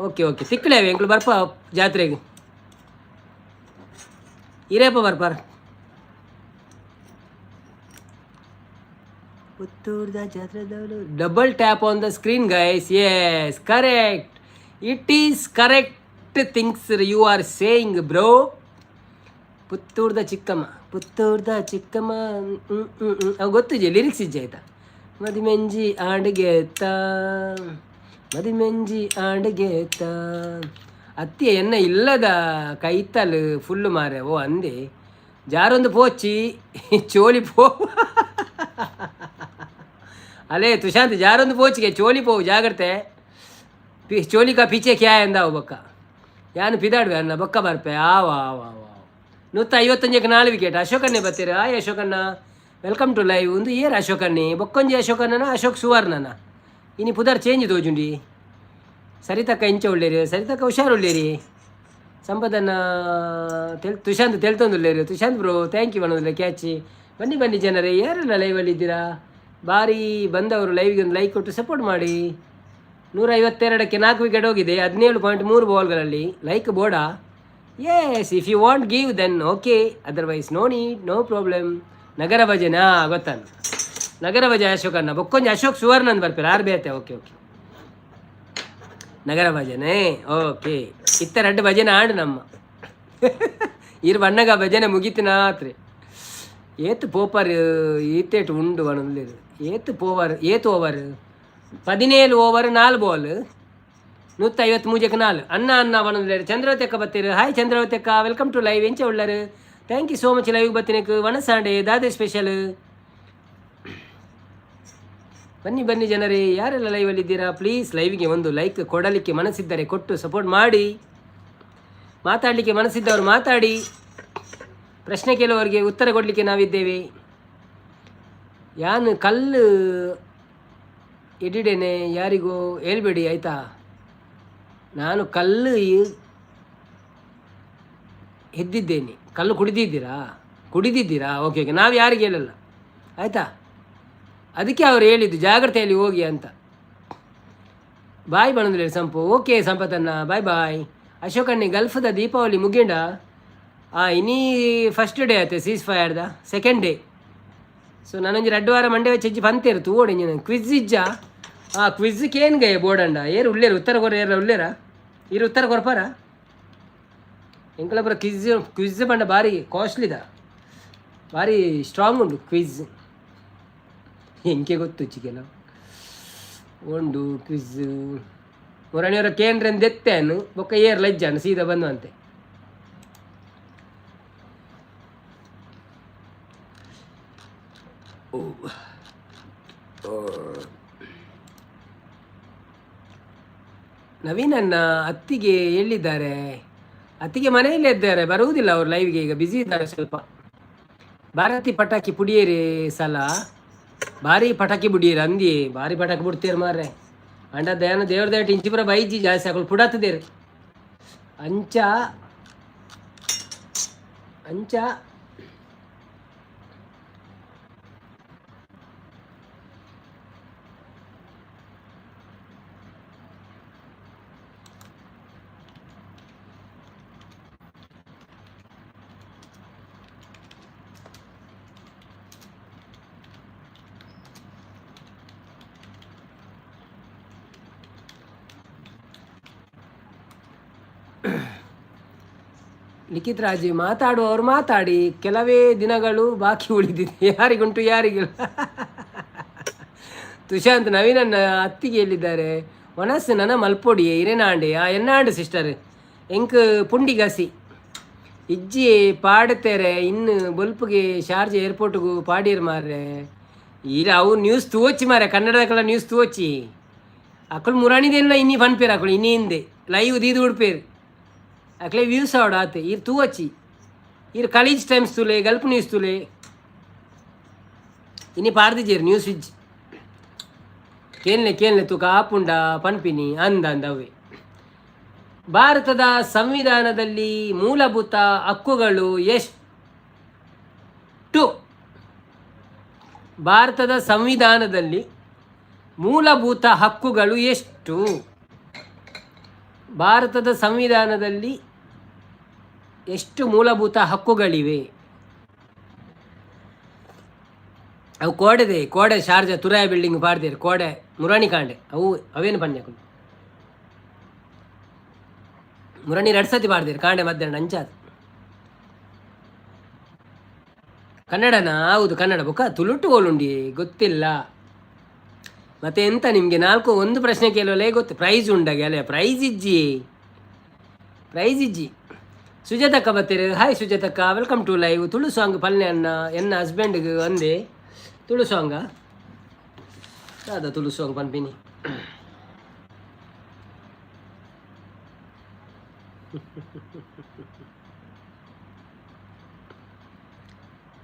ಓಕೆ ಓಕೆ, ತಿಕ್ಕಳೆ ಅವೆ. ಎಂಕ್ಲು ಬರ್ಪ ಜಾತ್ರೆಗೆ. ಇರೇಪ ಬರ್ಪಾರ ಪುತ್ತೂರ್ದ ಜಾತ್ರೆ. Double tap on the screen, guys. Yes, correct. It is correct things you are saying, bro. ಪುತ್ತೂರ್ದ ಚಿಕ್ಕಮ್ಮ, ಪುತ್ತೂರ್ದ ಚಿಕ್ಕಮ್ಮ. ಅವು ಗೊತ್ತಿದೆ ಲಿರಿಕ್ಸ್ ಇಜ್ಜೆ ಆಯ್ತಾ. ಮದಿಮೆಂಜಿ ಆಂಡ್ಗೆತ್ತ, ಮದಿಮೆಂಜಿ ಆಂಡ್ಗೆತ್ತ, ಅತ್ತೆ ಎನ್ನ ಇಲ್ಲದ ಕೈತಲ್ ಫುಲ್ಲು ಮಾರೆ. ಓ ಅಂದೆ ಜಾರೊಂದು ಪೋಚಿ ಚೋಲಿ ಪೋ. ಅಲೇ ತುಶಾಂತ್, ಜಾರೊಂದು ಪೋಚಿಗೆ ಚೋಲಿ ಪೋವು, ಜಾಗ್ರತೆ. ಪಿ ಚೋಲಿ ಕಾ ಪೀಚೆ ಕ್ಯಾ ಎಂದಾವು ಬೊಕ್ಕ. ಯಾನು ಪಿದಾಡುವೆ ಅನ್ನ ಬೊಕ್ಕ ಬರ್ಪೆ. ಆವ ಆವ ಆವ. 151ಕ್ಕೆ 4 ವಿಕೆಟ್. ಅಶೋಕನ್ನೇ ಬರ್ತೀರ. ಆಯ್ ಅಶೋಕಣ್ಣ, welcome to live. ಒಂದು ಏರ್ ಅಶೋಕಣ್ಣೆ ಬೊಕ್ಕೊಂಜಿ ಅಶೋಕಣ್ಣನ ಅಶೋಕ್ ಸುವರ್ಣನ ಇನಿ ಪುದರ್ ಚೇಂಜ್ ತೋಜುಂಡಿ. ಸರಿತಕ್ಕ ಇಂಚ ಉಳ್ಳೇರಿ. ಸರಿತಕ್ಕ ಹುಷಾರುಳ್ಳೇರಿ. ಸಂಪದನ್ನ ತೆಲ್ ತುಶಾಂತ್ ತೆಲ್ತೊಂದುಲ್ಲೇರು. ತುಶಾಂತ್ ಬ್ರೋ, thank you ಬನ್ನೋದಿಲ್ಲ. ಕ್ಯಾಚಿ. ಬನ್ನಿ ಬನ್ನಿ ಜನರೇ, ಯಾರೆಲ್ಲ ಲೈವಲ್ಲಿ ಇದ್ದೀರಾ? ಬಾರಿ ಬಂದವರು ಲೈವ್ಗೆ ಒಂದು ಲೈಕ್ ಕೊಟ್ಟು ಸಪೋರ್ಟ್ ಮಾಡಿ. 152ಕ್ಕೆ 4 ವಿಕೆಟ್ ಹೋಗಿದೆ 17.3 ಬಾಲ್ಗಳಲ್ಲಿ. Like ಬೋಡಾ? Yes, if you want give then okay, otherwise no need, no problem. ನಗರ ಭಜನಾ ಗೊತ್ತಾನ. ನಗರ ಭಜ ಅಶೋಕಣ್ಣ ಬೊಕ್ಕೊಂಜಿ ಅಶೋಕ್ ಸುವರ್ಣನ್ ಬರ್ಪೇರು ಆರು ಬೇತೆ. ಓಕೆ ಓಕೆ, ನಗರ ಭಜನೆ ಓಕೆ. ಇತ್ತ ರಡ್ಡು ಭಜನೆ ಆಡು ನಮ್ಮ ಇರು ಬಣ್ಣಗ ಭಜನೆ ಮುಗಿತಿನಾತ್ರಿ. ಏತು ಪೋಪರ್ ಈತೇಟು ಉಂಡು ಪನೊಂದುಲ್ಲೆರ್. ಏತು ಪೋವರ್ ಏತು ಓವರ್? 17 ಓವರ್ 4 ಬಾಲ್, 153ಕ್ಕೆ 4. ಅಣ್ಣ ಅಣ್ಣ ಪನೊಂದುಲ್ಲೆರ್. ಚಂದ್ರವತಿ ಅಕ್ಕ ಬತ್ತೀರು. ಹಾಯ್ ಚಂದ್ರವತಿ ಅಕ್ಕ, welcome to live. ಎಂಚ ಉಳ್ಳರು? Thank you so much live ಬತ್ತಿನಕ್. ವನಸಾಂಡೆ ದಾದೆ ಸ್ಪೆಷಲ್? ಬನ್ನಿ ಬನ್ನಿ ಜನರೇ, ಯಾರೆಲ್ಲ ಲೈವಲ್ಲಿದ್ದೀರಾ ಪ್ಲೀಸ್ ಲೈವ್ಗೆ ಒಂದು ಲೈಕ್ ಕೊಡಲಿಕ್ಕೆ ಮನಸ್ಸಿದ್ದರೆ ಕೊಟ್ಟು ಸಪೋರ್ಟ್ ಮಾಡಿ. ಮಾತಾಡಲಿಕ್ಕೆ ಮನಸ್ಸಿದ್ದವರು ಮಾತಾಡಿ. ಪ್ರಶ್ನೆ ಕೇಳುವವರಿಗೆ ಉತ್ತರ ಕೊಡಲಿಕ್ಕೆ ನಾವಿದ್ದೇವೆ. ಯಾನು ಕಲ್ಲು ಎಡಿಡೇನೆ ಯಾರಿಗೂ ಹೇಳ್ಬೇಡಿ ಆಯಿತಾ. ನಾನು ಕಲ್ಲು ಎದ್ದಿದ್ದೇನೆ. ಕಲ್ಲು ಕುಡಿದಿದ್ದೀರಾ? ಕುಡಿದಿದ್ದೀರಾ? ಓಕೆ ಓಕೆ, ನಾವು ಯಾರಿಗೆ ಹೇಳಲ್ಲ ಆಯಿತಾ. ಅದಕ್ಕೆ ಅವರು ಹೇಳಿದ್ದು ಜಾಗ್ರತೆಯಲ್ಲಿ ಹೋಗಿ ಅಂತ. ಬಾಯ್ ಬಂದಿಲ್ಲ ಸಂಪು. ಓಕೆ ಸಂಪತನ್ನ, ಬಾಯ್ ಬಾಯ್. ಅಶೋಕಣ್ಣಿ ಗಲ್ಫದ ದೀಪಾವಳಿ ಮುಗಿಂಡ? ಇನಿ ಫಸ್ಟ್ ಡೇ ಆಯ್ತು ಸೀಸ್ ಫೈರ್ದ ಸೆಕೆಂಡ್ ಡೇ. ಸೊ ನಾನೊಂಜಿ ರಡ್ಡು ವಾರ ಮಂಡೆ ಚೆಜ್ಜಿ ಪಂತೇರು ತೂವೊಡು. ಇಂಜಿನ ಕ್ವಿಜ್ ಇಜ್ಜ? ಆ ಕ್ವಿಜ್ ಕೇನ್ಗೆ ಬೋರ್ಡಂಡ. ಏರು ಉಳ್ಳೇರು ಉತ್ತರ ಕೊರ? ಏರ ಉಳ್ಳೇರಾ? ಇರು ಉತ್ತರ ಕೊರ್ಪಾರ? ಎಂಕಲಪುರ ಕ್ವಿಜ್ ಕ್ವಿಜ್ ಪಂಡ ಭಾರಿ ಕಾಸ್ಟ್ಲಿದ, ಭಾರಿ ಸ್ಟ್ರಾಂಗ್ ಉಂಡು ಕ್ವಿಜ್. ಎಂಕೆ ಗೊತ್ತು ಚಿಕೆಲ ಉಂಡು ಕ್ವಿಜ್. ಮೊರಣಿಯವರ ಕೇಂದ್ರ ದೆತ್ತೇನು ಬೊಕ್ಕ ಏರ್ ಲಜ್ಜಾನು ಸೀದಾ ಬಂದು ಅಂತೆ. ನವೀನನ್ನ ಅತ್ತಿಗೆ ಎಲ್ಲಿದ್ದಾರೆ? ಅತ್ತಿಗೆ ಮನೆಯಲ್ಲೇ ಇದ್ದಾರೆ, ಬರುವುದಿಲ್ಲ ಅವರು ಲೈವ್ಗೆ, ಈಗ ಬ್ಯುಸಿ ಇದ್ದಾರೆ ಸ್ವಲ್ಪ. ಭಾರತಿ ಪಟಾಕಿ ಪುಡಿಯೇರಿ ಸಲ ಭಾರಿ ಪಟಾಕಿ ಬುಡಿಯೇರಿ ಅಂದಿ. ಭಾರಿ ಪಟಾಕಿ ಬಿಡ್ತೀರಿ ಮಾರ್ರೆ. ಅಂಡ ದಯಾನ ದೇವ್ರ ದೇಟ ಇಂಚಿಪುರ ಬೈಜಿ ಜಾಸ್ತಿ ಆಕಳು ಪುಡತ್ತದೇರು. ಅಂಚ ಅಂಚ. ಲಿಖಿತ್ ರಾಜ್, ಮಾತಾಡುವವರು ಮಾತಾಡಿ, ಕೆಲವೇ ದಿನಗಳು ಬಾಕಿ ಉಳಿದಿದೆ, ಯಾರಿಗುಂಟು ಯಾರಿಗಿಲ್ಲ. ತುಶಾಂತ್ ನವೀನನ್ನ ಅತ್ತಿಗೆ ಎಲ್ಲಿದ್ದಾರೆ? ಒನಸ್ ನನ ಮಲ್ಪೊಡಿ ಇರೆನಾಂಡೆ ಆ ಎನ್ನಾಂಡು ಸಿಸ್ಟರ್ ಎಂಕ್ ಪುಂಡಿ ಗಸಿ ಇಜ್ಜಿ ಪಾಡ್ತೇರೆ. ಇನ್ನು ಬೊಲ್ಪುಗೆ ಶಾರ್ಜಾ ಏರ್ಪೋರ್ಟ್ಗು ಪಾಡಿಯರ್ ಮಾರ್ರೆ. ಇಲ್ಲ, ಅವು ನ್ಯೂಸ್ ತೂವೊಚ್ಚಿ ಮಾರೆ, ಕನ್ನಡದಕಲ ನ್ಯೂಸ್ ತೂವೊಚ್ಚಿ. ಅಕುಲು ಮುರಾಣಿದೇನಿಲ್ಲ ಇನ್ನಿ ಪನ್ಪೇರು ಅಕುಲು. ಇನ್ನಿ ಹಿಂದೆ ಲೈವ್ ದೀದು ಉಡ್ಪೇರು, ಅಕ್ಲೆ ವ್ಯೂಸ್ ಆವಡು ಆತೆ. ಇರ್ ತೂವೊಚ್ಚಿ, ಇರ್ ಕಲೀಜ್ ಟೈಮ್ಸ್ ತೂಲೆ, ಗಲ್ಫ್ ನ್ಯೂಸ್ ತೂಲೆ. ಇನಿ ಪಾರ್ದಿಜೇರು ನ್ಯೂಸ್ ಇಜ್ಜಿ. ಕೇನ್ಲೆ ಕೇನ್ಲೆ, ತೂಕ ಆಪುಂಡ ಪನ್ಪಿನಿ ಅಂದ ಅಂದ ಅವೇ. ಭಾರತದ ಸಂವಿಧಾನದಲ್ಲಿ ಮೂಲಭೂತ ಹಕ್ಕುಗಳು ಎಷ್ಟು? ಭಾರತದ ಸಂವಿಧಾನದಲ್ಲಿ ಮೂಲಭೂತ ಹಕ್ಕುಗಳು ಎಷ್ಟು? ಭಾರತದ ಸಂವಿಧಾನದಲ್ಲಿ ಎಷ್ಟು ಮೂಲಭೂತ ಹಕ್ಕುಗಳಿವೆ? ಅವು ಕೋಡೆದೆ, ಕೋಡೆ ಶಾರ್ಜಾ ತುರಾಯ ಬಿಲ್ಡಿಂಗ್ ಪಾಡ್ದೇರು ಕೋಡೆ ಮುರಾಣಿ ಕಾಂಡೆ. ಅವು ಅವೇನು ಪನ್ಯಕುಲು ಮುರಾಣಿ ರಡ್ ಸತಿ ಪಾಡ್ದೇರು ಕಾಂಡೆ ಮಧ್ಯಾಹ್ನ ಅಂಚಾದ. ಕನ್ನಡನಾ? ಹೌದು, ಕನ್ನಡ. ಬುಕ್ಕ ತುಳುಟು ಓಲುಂಡಿ ಗೊತ್ತಿಲ್ಲ. ಮತ್ತೆ ಎಂತ ನಿಮಗೆ ನಾಲ್ಕು ಒಂದು ಪ್ರಶ್ನೆ ಕೇಳುವಲ್ಲೇ ಗೊತ್ತು. ಪ್ರೈಸ್ ಉಂಡಾಗೆ ಅಲ್ಲ? ಪ್ರೈಸ್ ಇಜ್ಜಿ, ಪ್ರೈಸ್ ಇಜ್ಜಿ. ಸುಜಾತಕ್ಕ ಬತ್ತೀರಿ. ಹಾಯ್ ಸುಜಾತಕ್ಕ, welcome to live. Tulu song ಪಲ್ನೆ ಅಣ್ಣ, ಎನ್ನ ಹಸ್ಬೆಂಡ್ಗೆ ಒಂದೇ ತುಳು ಸಾಂಗ ಅದ. ತುಳು ಸಾಂಗ್ ಪನ್ಪಿನಿ.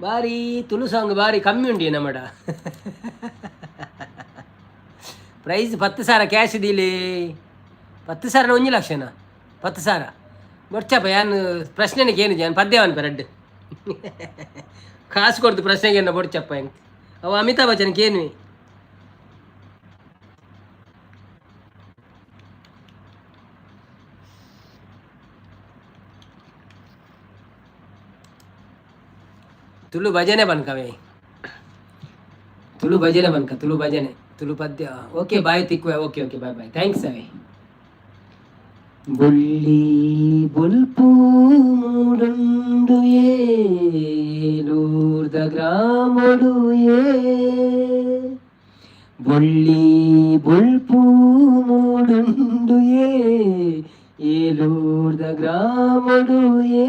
ಬಾರಿ ತುಳು ಸಾಂಗ್ ಬಾರಿ ಕಮ್ಮಿ ಉಂಡಿ ನಮ್ಮಡ. Price 10,000 cash ದೀಲೆ. 10,000 1 ಲಕ್ಷನಾ? 10,000 ಬೊಡ್ಚಪ್ಪ, ಯಾನ್ ಪ್ರಶ್ನೆಗೆ ಏನು ಯಾನ್ ಪದ್ಯವನ್ ರಡ್ಡು ಕಾಸು ಕೊಡ್ತು ಪ್ರಶ್ನೆಗೆ ಏನ ಬೊಡ್ಚಪ್ಪ ಹೆಂಗ್ ಅವು ಅಮಿತಾಬ್ ಬಚ್ಚನ್ ಕೇನ್ವಿ. ತುಳು ಭಜನೆ ಬನ್ಕವೇ, ತುಳು ಭಜನೆ ಬನ್ಕ, ತುಳು ಭಜನೆ, ತುಳು ಪದ್ಯ. ಓಕೆ ಬಾಯ್ ತಿಕ್ವೆ. Okay okay, bye bye, thanks ಅವೇ. ಬುಳ್ಳಿ ಬುಲ್ಪು ಮೂಡುಂಡು ಏಲೂರ್ದ ಗ್ರಾಮಡು ಏ, ಬೊಳ್ಳಿ ಬೊಲ್ಪು ಮೂಡುಂಡು ಏ ಏಲೂರ್ದ ಗ್ರಾಮಡು ಏ,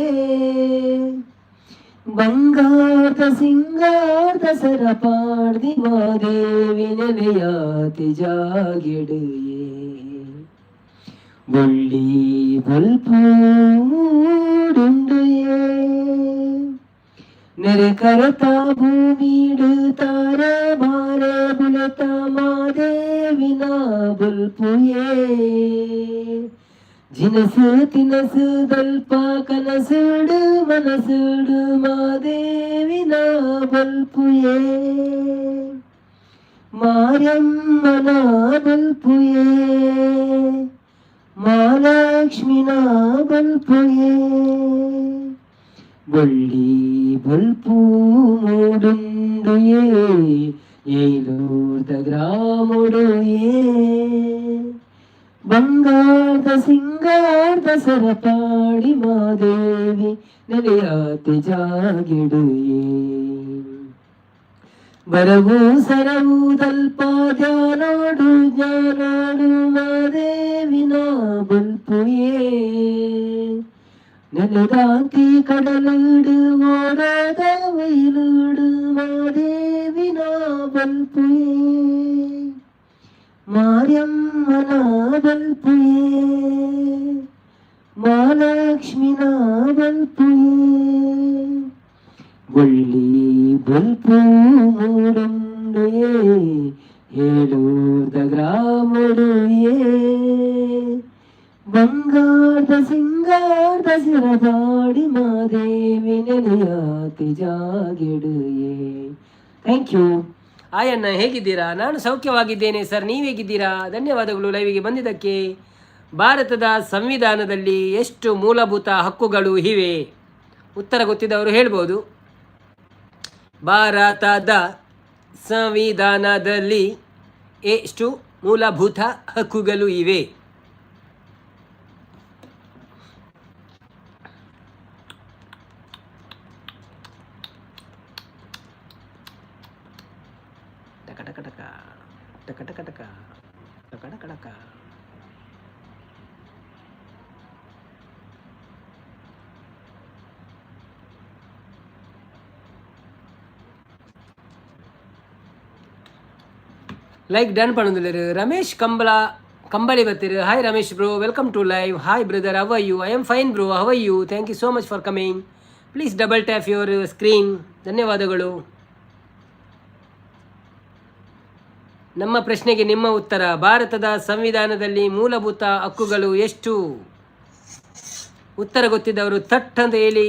ಬಂಗಾರದ ಸಿಂಗಾರದ ಸರಪಾಡ್ದಿ ಮಾದೇವಿ ನೆಲೆಯಾತಿ ಜಾಗೆಡು ಏ, ಬೊಳ್ಳಿ ಬೊಲ್ಪು ಮೂಡುಂಡು ಏ. ನೆರೆ ಕರತ ಭೂಮಿಡು ತಾರ ಬಾರ ಬುಲತ ಮಾದೇವಿನ ಬೊಲ್ಪು ಏ, ಜಿನಸು ತಿನಸು ದಲ್ಪ ಕನಸುಡು ಮನಸುಡು ಮಾದೇವಿನ ಬೊಲ್ಪು ಏ, ಮಾರಮ್ಮನ ಬೊಲ್ಪು ಏ, ಮಹಾಲಕ್ಷ್ಮಿನ ಬೊಲ್ಪು ಏ, ಬೊಳ್ಳಿ ಬೊಲ್ಪು ಮೂಡುಂಡು ಏ ಏಲೂರ್ದ ಗ್ರಾಮುಡು ಏ, ಬಂಗಾರದ ಸಿಂಗಾರದ ಸರಪಾಡಿ ಮಾದೇವಿ ನೆಲೆಯಾತಿ ಜಾಗಿಡು ಏ, ಬರವು ಸರವು ದಲ್ಪ ಧ್ಯಾನೋಡು ಜ್ಞಾನೋಡು ಮಾದೇವಿನ ಬೊಲ್ಪು ಏ, ನೆಲದಾಂತಿ ಕಡಲುಡು ಓಡಾದ ವೈಲುಡು ಮಾದೇವಿನ ಬೊಲ್ಪು ಏ, ಮಾರ್ಯಮ್ಮನ ಬೊಲ್ಪು ಏ, ಮಹಾಲಕ್ಷ್ಮಿನ ಬೊಲ್ಪು ಏ, ಬೊಳ್ಳಿ ಬೊಲ್ಪು ಮೂಡುಂಡು ಏ ಏಲೂರ್ದ ಗ್ರಾಮುಡು ಏ, ಬಂಗಾರದ ಸಿಂಗಾರದ ಸಿರದಾಡಿ ಮಾದೇವಿ ನೆಲೆಯಾತಿ ಜಾಗೆಡು ಏ. Thank you. ಆಯಣ್ಣ, ಹೇಗಿದ್ದೀರಾ? ನಾನು ಸೌಖ್ಯವಾಗಿದ್ದೇನೆ ಸರ್, ನೀವು ಹೇಗಿದ್ದೀರಾ? ಧನ್ಯವಾದಗಳು ಲೈವಿಗೆ ಬಂದಿದ್ದಕ್ಕೆ. ಭಾರತದ ಸಂವಿಧಾನದಲ್ಲಿ ಎಷ್ಟು ಮೂಲಭೂತ ಹಕ್ಕುಗಳು ಇವೆ? ಉತ್ತರ ಗೊತ್ತಿದ್ದವರು ಹೇಳ್ಬೋದು. ಭಾರತದ ಸಂವಿಧಾನದಲ್ಲಿ ಎಷ್ಟು ಮೂಲಭೂತ ಹಕ್ಕುಗಳು ಇವೆ? ಲೈಕ್ ಡನ್ ಪಣೊಂದುಲ್ಲೆರ್. ರಮೇಶ್ ಕಂಬಳ ಕಂಬಳಿ ಬತ್ತೆರ್. Hi Ramesh bro, welcome to live. Hi brother, how are you? I am fine bro, how are you? Thank you so much for coming. Please double tap your screen. ಧನ್ಯವಾದಗಳು. ನಮ್ಮ ಪ್ರಶ್ನೆಗೆ ನಿಮ್ಮ ಉತ್ತರ. ಭಾರತದ ಸಂವಿಧಾನದಲ್ಲಿ ಮೂಲಭೂತ ಹಕ್ಕುಗಳು ಎಷ್ಟು? ಉತ್ತರ ಗೊತ್ತಿದ್ದವರು ಥಟ್ ಅಂತ ಹೇಳಿ.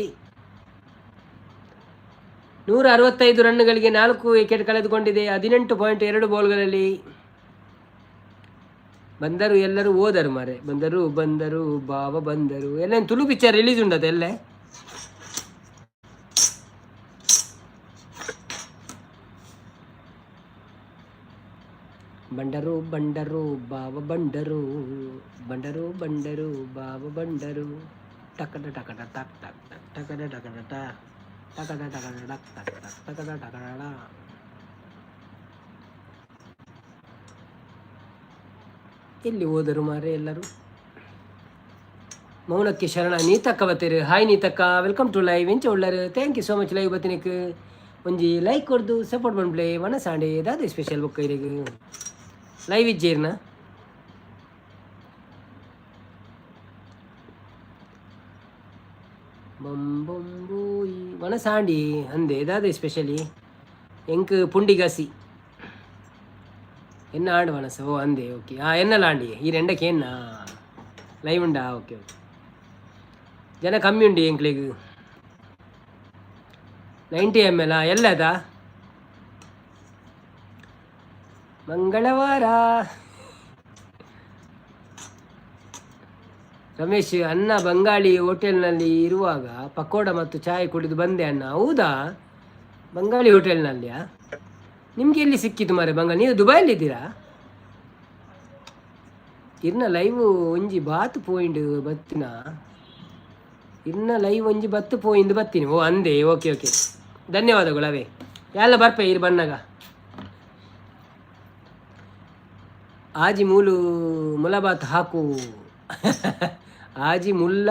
165 ರನ್ಗಳಿಗೆ 4 ವಿಕೆಟ್ ಕಳೆದುಕೊಂಡಿದೆ 18.2 ಬಾಲ್ಗಳಲ್ಲಿ. ಬಂದರು ಎಲ್ಲರೂ ಹೋದರು ಮಾರೆ. ಬಂದರು ಬಂದರು ಬಾವ ಬಂದರು. ಎಲ್ಲ ತುಳು ಪಿಕ್ಚರ್ ರಿಲೀಸ್ ಉಂಡದ ಎಲ್ಲೇ. ಬಂಡರು ಬಂಡರು ಬಾವ ಬಂಡರು, ಬಂಡರು ಬಂಡರು ಬಾವ ಬಂಡರು. ಟಕಟ ಟಕಟ ಟಕ್ ಟಕ್ ಟಕ್, ಟಕಟ ಟಕಟ ಟ ಟಕಟ ಟಕಟ ಟಕ್ ಟಕ್ ಟಕ್, ಟಕಟ ಟಕಟ. ಎಲ್ಲಿ ಹೋದರು ಮಾರೆ ಎಲ್ಲರೂ? ಮೌನಕ್ಕೆ ಶರಣ. ನೀತಕ್ಕ ಬತ್ತೀರಿ. ಹಾಯ್ ನೀತಕ್ಕ, welcome to live. ಎಂಚ ಉಳ್ಳರು? Thank you so much. Live ಬತ್ತಿನಕ್ ಒಂಜಿ ಲೈಕ್ ಕೊರ್ದು ಸಪೋರ್ಟ್ ಮನ್ಪ್ಲೆ. ವನಸಾಂಡೆ ದಾದ ಸ್ಪೆಷಲ್ ಬೊಕ್ಕ ಇರೆಗ್? ಲೈವ್ ಇಜ್ಜೇರ್ನ? ಬೊಂಬೊಂಬೋಯಿ ವನಸಾಂಡಿ ಅಂದೆ. ದಾದ ಸ್ಪೆಷಲಿ ಎಂಕ್? ಪುಂಡಿಗಸಿ ಎನ್ನ ಆಂಡ್ ವನಸ. ಓ ಅಂದೆ, ಓಕೆ. ಹಾಂ, ಎನ್ನಲ ಆಂಡಿ ಈ రెంಡಕ್ಕೆ ಎನ್ನ ಲೈವ್ ಉಂಡಾ? Okay okay. ಜನ ಕಮ್ಮಿ ಉಂಡು ಎಂಕ್ಲೆಗ್. 90 ಎಮ್ ಎಲ್ ಎಲ್ಲದಾ? ಮಂಗಳವಾರ. ರಮೇಶ್ ಅಣ್ಣ, ಬಂಗಾಳಿ ಹೋಟೆಲ್ನಲ್ಲಿ ಇರುವಾಗ ಪಕೋಡ ಮತ್ತು ಚಾಯ್ ಕುಡಿದು ಬಂದೆ ಅಣ್ಣ. ಹೌದಾ? ಬಂಗಾಳಿ ಹೋಟೆಲ್ನಲ್ಲಿಯಾ? ನಿಮಗೆ ಎಲ್ಲಿ ಸಿಕ್ಕಿತು ಮಾರೆ ಬಂಗಾಳಿ? ನೀವು ದುಬೈಯಲ್ಲಿ ಇದ್ದೀರಾ? ಇರ್ನ ಲೈವ್ ಒಂಜಿ ಬಾತ್ ಪೋಯಿಂಡ್ ಬತ್ತಿನ. ಇರ್ನ ಲೈವ್ ಒಂಜಿ ಬತ್ತು ಪೋಯಿಂದ್ ಬತ್ತೀನಿ. ಓ ಅಂದೆ, ಓಕೆ ಓಕೆ. ಧನ್ಯವಾದಗಳು. ಅವೇ ಎಲ್ಲ ಬರ್ಪೆ ಇರು ಬನ್ನಾಗ. ಆಜಿ ಮೂಲು ಮುಲಬಾತ್ ಹಾಕು. ಆಜಿ ಮುಲ್ಲ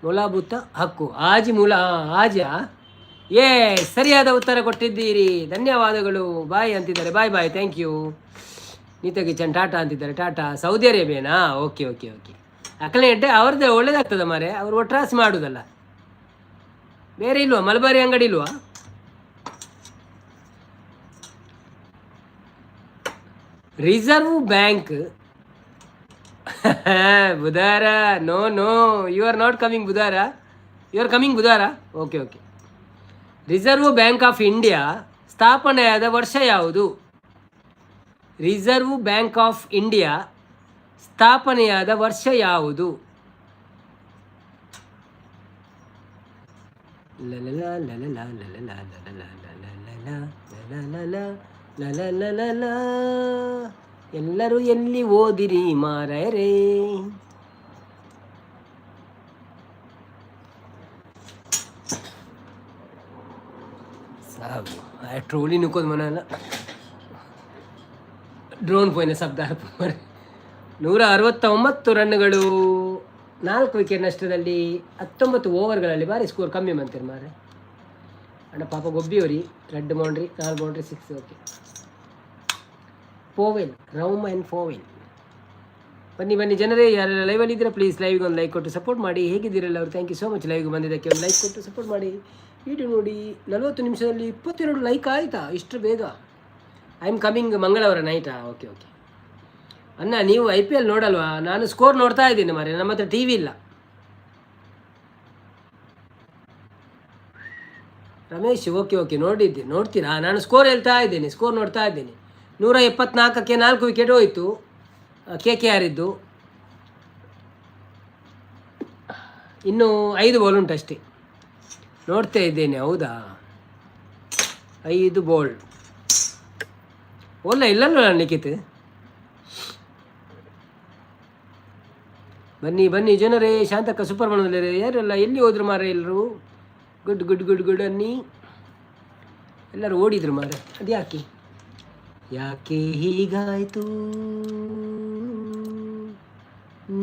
ಮುಲಾಬುತ್ತ ಹಕ್ಕು. ಆಜಿ ಮುಲ ಆಜ. ಏ, ಸರಿಯಾದ ಉತ್ತರ ಕೊಟ್ಟಿದ್ದೀರಿ, ಧನ್ಯವಾದಗಳು. ಬಾಯ್ ಅಂತಿದ್ದಾರೆ. Bye bye, thank you. Neeta kitchen Tata ಅಂತಿದ್ದಾರೆ. ಟಾಟಾ. ಸೌದಿ ಅರೇಬಿಯಾನಾ? Okay okay okay. ಅಕಲೆ ಎಡ್ಡೆ ಅವ್ರದ್ದೇ ಒಳ್ಳೇದಾಗ್ತದೆ ಮಾರೆ. ಅವರು ಒಟ್ರಾಸಿ ಮಾಡುದಲ್ಲ. ಬೇರೆ ಇಲ್ವಾ? ಮಲಬಾರಿ ಅಂಗಡಿ ಇಲ್ವಾ? ರಿಸರ್ವ್ ಬ್ಯಾಂಕ್ ಬುಧಾರ? No no, you are not coming ಬುಧಾರ. You are coming ಬುಧಾರ. Okay okay. Reserve Bank of India ಸ್ಥಾಪನೆಯಾದ ವರ್ಷ ಯಾವುದು? ರಿಸರ್ವ್ ಬ್ಯಾಂಕ್ ಆಫ್ ಇಂಡಿಯಾ ಸ್ಥಾಪನೆಯಾದ ವರ್ಷ ಯಾವುದು? ಎಲ್ಲರೂ ಎಲ್ಲಿ ಓದಿರಿ ಮಾರರೇ? ಸಾಕು, ಟ್ರೋಲಿ ನುಕ್ಕೋದು ಮನ. ಡ್ರೋನ್ ಪೋಯಿನ ಶಬ್ದ. 169 ರನ್ಗಳು 4 ವಿಕೆಟ್ ನಷ್ಟದಲ್ಲಿ 19 ಓವರ್ಗಳಲ್ಲಿ. ಭಾರಿ ಸ್ಕೋರ್ ಕಮ್ಮಿ ಮಂತೀರಿ ಮಾರೆ. ಅಣ್ಣ ಪಾಪ ಗೊಬ್ಬಿಯವರಿ. 2 boundary, 4 boundary, 6. Okay. Powell, Rovman Powell. ಬನ್ನಿ ಬನ್ನಿ ಜನರೇ, ಯಾರೆಲ್ಲ ಲೈವಲ್ಲಿ ಇದ್ದೀರಾ ಪ್ಲೀಸ್ ಲೈವ್ಗೆ ಒಂದು ಲೈಕ್ ಕೊಟ್ಟು ಸಪೋರ್ಟ್ ಮಾಡಿ. ಹೇಗಿದ್ದೀರಲ್ಲ ಅವರು? Thank you so much. ಲೈವ್ಗೆ ಬಂದಿದ್ದಕ್ಕೆ ಒಂದು ಲೈಕ್ ಕೊಟ್ಟು ಸಪೋರ್ಟ್ ಮಾಡಿ. ವಿಡಿಯೋ ನೋಡಿ 40 ನಿಮಿಷದಲ್ಲಿ 22 ಲೈಕ್ ಆಯಿತಾ ಇಷ್ಟು ಬೇಗ? I am coming ಮಂಗಳವಾರ ನೈಟಾ? Okay okay. ಅಣ್ಣ, ನೀವು ಐಪಿಎಲ್ ನೋಡಲ್ವಾ? ನಾನು ಸ್ಕೋರ್ ನೋಡ್ತಾ ಇದ್ದೀನಿ ಮಾರೆ, ನಮ್ಮ ಹತ್ರ ಟಿವಿ ಇಲ್ಲ. Ramesh, okay okay. ನೋಡಿದ್ದೆ, ನೋಡ್ತೀರಾ? ನಾನು ಸ್ಕೋರ್ ಹೇಳ್ತಾ ಇದ್ದೇನೆ, ಸ್ಕೋರ್ ನೋಡ್ತಾ ಇದ್ದೇನೆ. 174ಕ್ಕೆ 4 ವಿಕೆಟ್ ಹೋಯಿತು ಕೆಕೆಆರ್ ಇದ್ದು. ಇನ್ನು 5 ಬಾಲ್ ಉಂಟು ಅಷ್ಟೇ. ನೋಡ್ತಾ ಇದ್ದೇನೆ. ಹೌದಾ? 5 ಬಾಲ್ ಓಲ್ಲ ಇಲ್ಲಲ್ವ ನಿಖಿತ್? ಬನ್ನಿ ಬನ್ನಿ ಜನರೇ. ಶಾಂತಕ್ಕ ಸೂಪರ್ ಮನದಲ್ಲಿ. ಯಾರೆಲ್ಲ ಎಲ್ಲಿ ಹೋದ್ರು ಮಾರ ಎಲ್ಲರೂ? ಗುಡ್ ಗುಡ್ ಗುಡ್ ಗುಡ್ ಅನ್ನಿ. ಎಲ್ಲರೂ ಓಡಿದ್ರು ಮಾರ. ಅದು ಯಾಕೆ ಯಾಕೆ ಹೀಗಾಯಿತು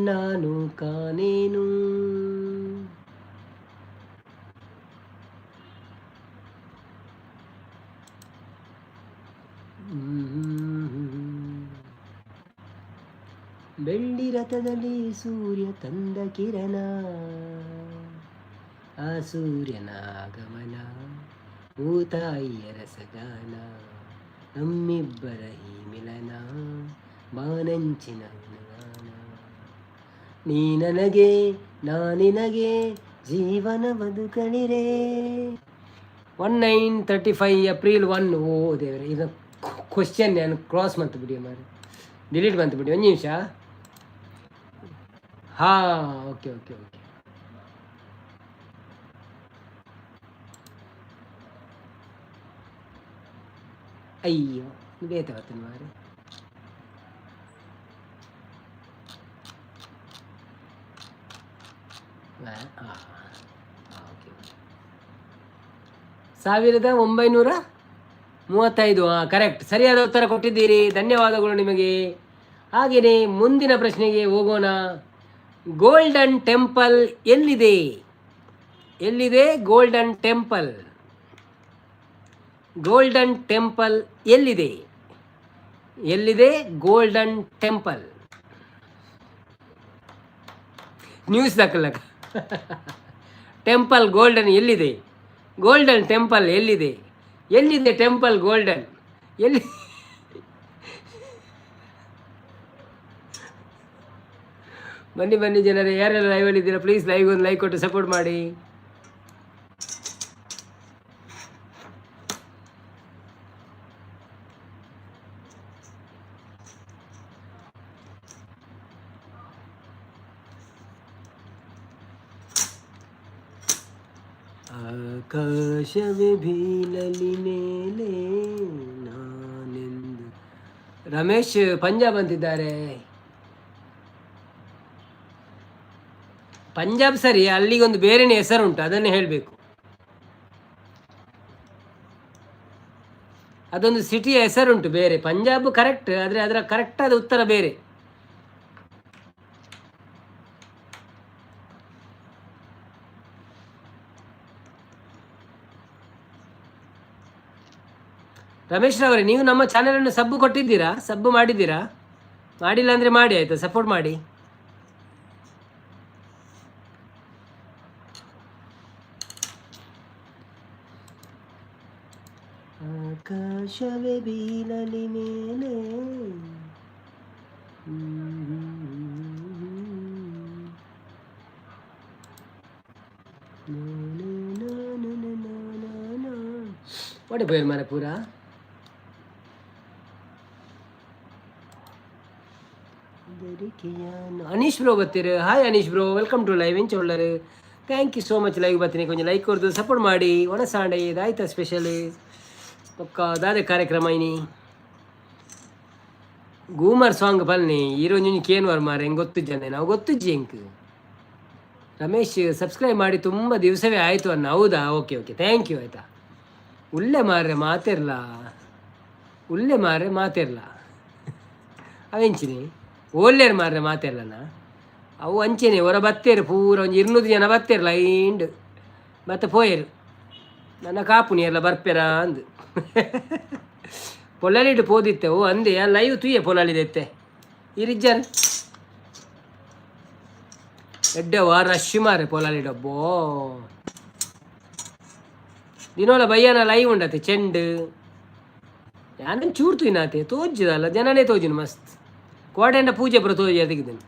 ನಾನು ಕಾನೇನು. ರಥದಲ್ಲಿ ಸೂರ್ಯ ತಂದ ಕಿರಣ, ಆ ಸೂರ್ಯನ ಆಗಮನ, ಭೂತಾಯಿಯ ರಸಗಾನ, ನಮ್ಮಿಬ್ಬರ ಈ ಮಿಲನ, ಬಾನಂಚಿನ ಗುಣಗಾನ. ನೀ ನನಗೆ, ನಾ ನಿನಗೆ, ಜೀವನ ಬದುಕಲಿರೆ. 1935 April 1. ಓ ದೇವರೇ, ಇದು ಕ್ವಶನ್ ನಾನು ಕ್ರಾಸ್ ಮಂತ್ ಬಿಡಿ ಮಾರೆ, ಡಿಲೀಟ್ ಬಂತು ಬಿಡಿ. ಒಂದು ನಿಮಿಷ. ಹಾಂ, ಓಕೆ ಓಕೆ ಓಕೆ. ಅಯ್ಯೋ, ಬೇತ ಬರ್ತೀನಿ ಮಾರೆ. ಹಾಂ, ಓಕೆ. 1935. ಹಾಂ, ಕರೆಕ್ಟ್, ಸರಿಯಾದ ಉತ್ತರ ಕೊಟ್ಟಿದ್ದೀರಿ. ಧನ್ಯವಾದಗಳು ನಿಮಗೆ. ಹಾಗೆಯೇ ಮುಂದಿನ ಪ್ರಶ್ನೆಗೆ ಹೋಗೋಣ. ಗೋಲ್ಡನ್ ಟೆಂಪಲ್ ಎಲ್ಲಿದೆ? ಎಲ್ಲಿದೆ ಗೋಲ್ಡನ್ ಟೆಂಪಲ್? ಗೋಲ್ಡನ್ ಟೆಂಪಲ್ ಎಲ್ಲಿದೆ? ಎಲ್ಲಿದೆ ಗೋಲ್ಡನ್ ಟೆಂಪಲ್? ನ್ಯೂಸ್ ದಾಖಲಕ್ಕ. ಟೆಂಪಲ್ ಗೋಲ್ಡನ್ ಎಲ್ಲಿದೆ? ಗೋಲ್ಡನ್ ಟೆಂಪಲ್ ಎಲ್ಲಿದೆ? ಎಲ್ಲಿದೆ ಟೆಂಪಲ್ ಗೋಲ್ಡನ್ ಎಲ್ಲಿ? ಬನ್ನಿ ಬನ್ನಿ ಜನರೇ, ಯಾರೆಲ್ಲ ಲೈವಲ್ಲಿ ಇದ್ದೀರಾ, ಪ್ಲೀಸ್ ಲೈವ್ ಒಂದು ಲೈಕ್ ಕೊಟ್ಟು ಸಪೋರ್ಟ್ ಮಾಡಿ. ಆಕಾಶವೇ ಬೀಳಲಿ ಮೇಲೆ ನಾನೆಂದು. ರಮೇಶ್ ಪಂಜಾಬ್ ಅಂತಿದ್ದಾರೆ. ಪಂಜಾಬ್ ಸರಿ, ಅಲ್ಲಿಗೊಂದು ಬೇರೆನೇ ಹೆಸರುಂಟು, ಅದನ್ನೇ ಹೇಳಬೇಕು. ಅದೊಂದು ಸಿಟಿಯ ಹೆಸರುಂಟು ಬೇರೆ. ಪಂಜಾಬ್ ಕರೆಕ್ಟ್, ಆದರೆ ಅದರ ಕರೆಕ್ಟಾದ ಉತ್ತರ ಬೇರೆ. ರಮೇಶ್ ರವರೇ, ನೀವು ನಮ್ಮ ಚಾನಲನ್ನು ಸಬ್ಬು ಕೊಟ್ಟಿದ್ದೀರಾ? ಸಬ್ಬು ಮಾಡಿದ್ದೀರಾ? ಮಾಡಿಲ್ಲ ಅಂದರೆ ಮಾಡಿ, ಆಯಿತಾ? ಸಪೋರ್ಟ್ ಮಾಡಿ. ಆಕಾಶವೇ ಬೀಳಲಿ ಮೇಲೆ. ಒಡೆ ಪೋಯರ್ ಮಾರ ಪೂರಾ. ಅನೀಶ್ ಬ್ರೋ ಬರ್ತೀರಿ. Hi Aneesh bro, welcome to live. ಎಂಚ ಉಳ್ಳರು? Thank you so much. Live ಬರ್ತೀನಿ, ಕೊಂಚ ಲೈಕ್ ಕೊಡ್ದು ಸಪೋರ್ಟ್ ಮಾಡಿ. ಒಣಸಾಂಡೆ ಇದಾಯ್ತಾ ಸ್ಪೆಷಲ್? ಒಕ್ಕ ದಾದೆ ಕಾರ್ಯಕ್ರಮ ಇನಿ? ಗೂಮರ್ ಸಾಂಗ್ ಬನ್ನಿ. ಹೀರೋ ಕೇನ್ವರ್ ಮಾರೆ, ಹೆಂಗೆ ಗೊತ್ತಿಜ್ಜಂದೆ ನಾವು ಗೊತ್ತಿಜ್ಜಿ ಎಂಕ್. ರಮೇಶ್ ಸಬ್ಸ್ಕ್ರೈಬ್ ಮಾಡಿ ತುಂಬ ದಿವಸವೇ ಆಯಿತು ಅನ್ನ. ಹೌದಾ? ಓಕೆ ಓಕೆ, thank you, ಆಯಿತಾ. ಉಲ್ಲೆ ಮಾರ್ರೆ ಮಾತಿರ್ಲ, ಉಲ್ಲೆ ಮಾರ್ರೆ ಮಾತಿರ್ಲ. ಅವೆಂಚಿನಿ ಓಲ್ಲೇರು ಮಾರ್ರೆ ಮಾತಿರ್ಲನ. ಅವು ಅಂಚೆನೆ ಹೊರ ಬತ್ತೇರು ಪೂರ ಒಂಜಿ 200 ಜನ ಬತ್ತೇರು ಲೈಂಡ್, ಮತ್ತೆ ಪೋಯರು. ನನ್ನ ಕಾಪುನಿ ಎಲ್ಲ ಬರ್ಪೆರ ಅಂದು ಪೊಲಾಲಿಡ್ ಪೋದಿತ್ತೆ. ಓ ಅಂದೆ ಲೈವ್ ತುಯ್ಯೆ ಪೊಲಾಲಿದೆತ್ತೆ ಇರಿಜ್ಜರ್ ಎಡ್ಡೆವ ರಶ್ ಮಾರೆ ಪೊಲಾಲಿ ಡಬ್ಬೋ. ದಿನೋಲ ಬಯ್ಯನ ಲೈವ್ ಉಂಡತೆ ಚೆಂಡು. ಯಾನನ್ ಚೂರು ತುಯ್ನಾತೆ ತೋಜ್ಜದಲ್ಲ, ಜನನೇ ತೋಜಿನ ಮಸ್ತ್. ಕೋಟೆಂಡ ಪೂಜೆ ಪೂರ ತೋಜಿ ಅದಕ್ಕಿದ್ದೇನೆ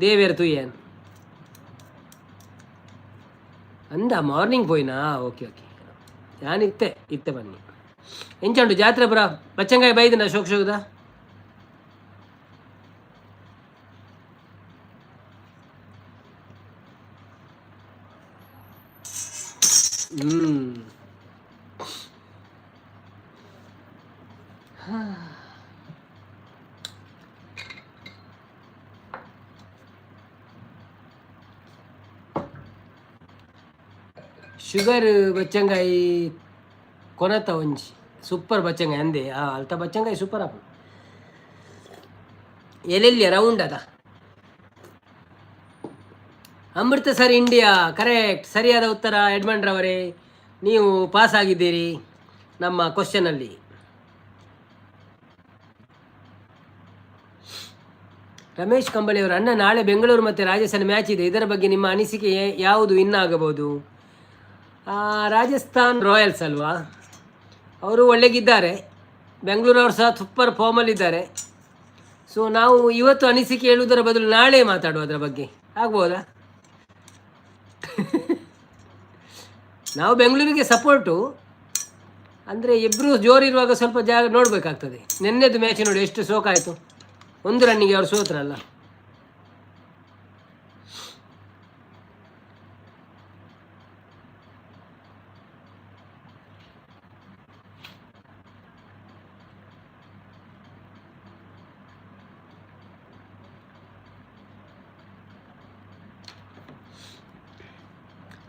ದೇವೇರ ತುಯ್ಯಾನ್ ಅಂದ. ಮಾರ್ನಿಂಗ್ ಪೋಯಿನಾ? ಓಕೆ ಓಕೆ, ನಾನು ಇತ್ತೆ ಇತ್ತೆ ಬನ್ನಿ. ಎಂಚ ಉಂಟು ಜಾತ್ರೆ ಪುರ? ಬಚ್ಚಂಗಾಯಿ ಬೈದಿನ ಶೋಕ್ ಶೋಕ್ದ. ಹ್ಮ್ ಶುಗರ್ ಬಚ್ಚಂಗಾಯಿ ಕೊನತ ಒಂಜಿ ಸೂಪರ್ ಬಚ್ಚಂಗಾಯಿ ಅಂದೆ. ಆ ಅಲ್ತ ಬಚ್ಚಂಗಾಯಿ ಸೂಪರ್ ಆಪು. ಎಲ್ಲೆಲ್ಲಿಯ ರೌಂಡ್ ಅದ. ಅಮೃತಸರ್ ಇಂಡಿಯಾ ಕರೆಕ್ಟ್, ಸರಿಯಾದ ಉತ್ತರ. ಎಡ್ಮಂಡ್ ರವರೇ, ನೀವು ಪಾಸ್ ಆಗಿದ್ದೀರಿ ನಮ್ಮ ಕ್ವಶನಲ್ಲಿ. ರಮೇಶ್ ಕಂಬಳಿ ಅವರು, ಅಣ್ಣ ನಾಳೆ ಬೆಂಗಳೂರು ಮತ್ತು ರಾಜಸ್ಥಾನ ಮ್ಯಾಚ್ ಇದೆ, ಇದರ ಬಗ್ಗೆ ನಿಮ್ಮ ಅನಿಸಿಕೆ ಯಾವುದು, ವಿನ್ ಆಗಬಹುದು? ರಾಜಸ್ಥಾನ್ ರಾಯಲ್ಸ್ ಅಲ್ವಾ, ಅವರು ಒಳ್ಳೆಗಿದ್ದಾರೆ. ಬೆಂಗಳೂರವರು ಸಹ ಸೂಪರ್ ಫಾರ್ಮಲ್ಲಿದ್ದಾರೆ. ಸೊ ನಾವು ಇವತ್ತು ಅನಿಸಿಕೆ ಹೇಳುವುದರ ಬದಲು ನಾಳೆ ಮಾತಾಡುವ ಅದರ ಬಗ್ಗೆ, ಆಗ್ಬೋದಾ? ನಾವು ಬೆಂಗಳೂರಿಗೆ ಸಪೋರ್ಟು. ಅಂದರೆ ಇಬ್ಬರು ಜೋರಿರುವಾಗ ಸ್ವಲ್ಪ ಜಾಗ ನೋಡಬೇಕಾಗ್ತದೆ. ನಿನ್ನೆದು ಮ್ಯಾಚ್ ನೋಡಿ ಎಷ್ಟು ಸೋಕಾಯಿತು, ಒಂದು ರನ್ನಿಗೆ ಅವರು ಸೋತ್ರಲ್ಲ.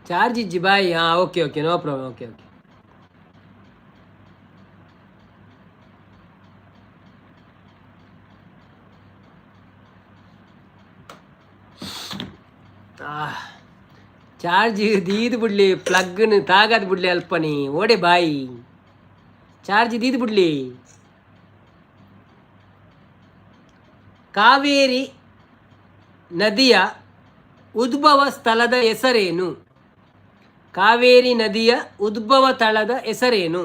ಚಾರ್ಜ್ ಇಜ್ಜಿ ಬಾಯ್. ಹಾಂ, okay okay, no problem. Okay okay. Charge ದೀದ್ ಬಿಡ್ಲಿ, ಪ್ಲಗ್ನ ತಾಗದ್ ಬಿಡ್ಲಿ ಅಲ್ಪನಿ ಓಡೆ ಬಾಯಿ. ಚಾರ್ಜ್ ದೀದ್ ಬಿಡ್ಲಿ. ಕಾವೇರಿ ನದಿಯ ಉದ್ಭವ ಸ್ಥಳದ ಹೆಸರೇನು? ಕಾವೇರಿ ನದಿಯ ಉದ್ಭವ ಸ್ಥಳದ ಹೆಸರೇನು?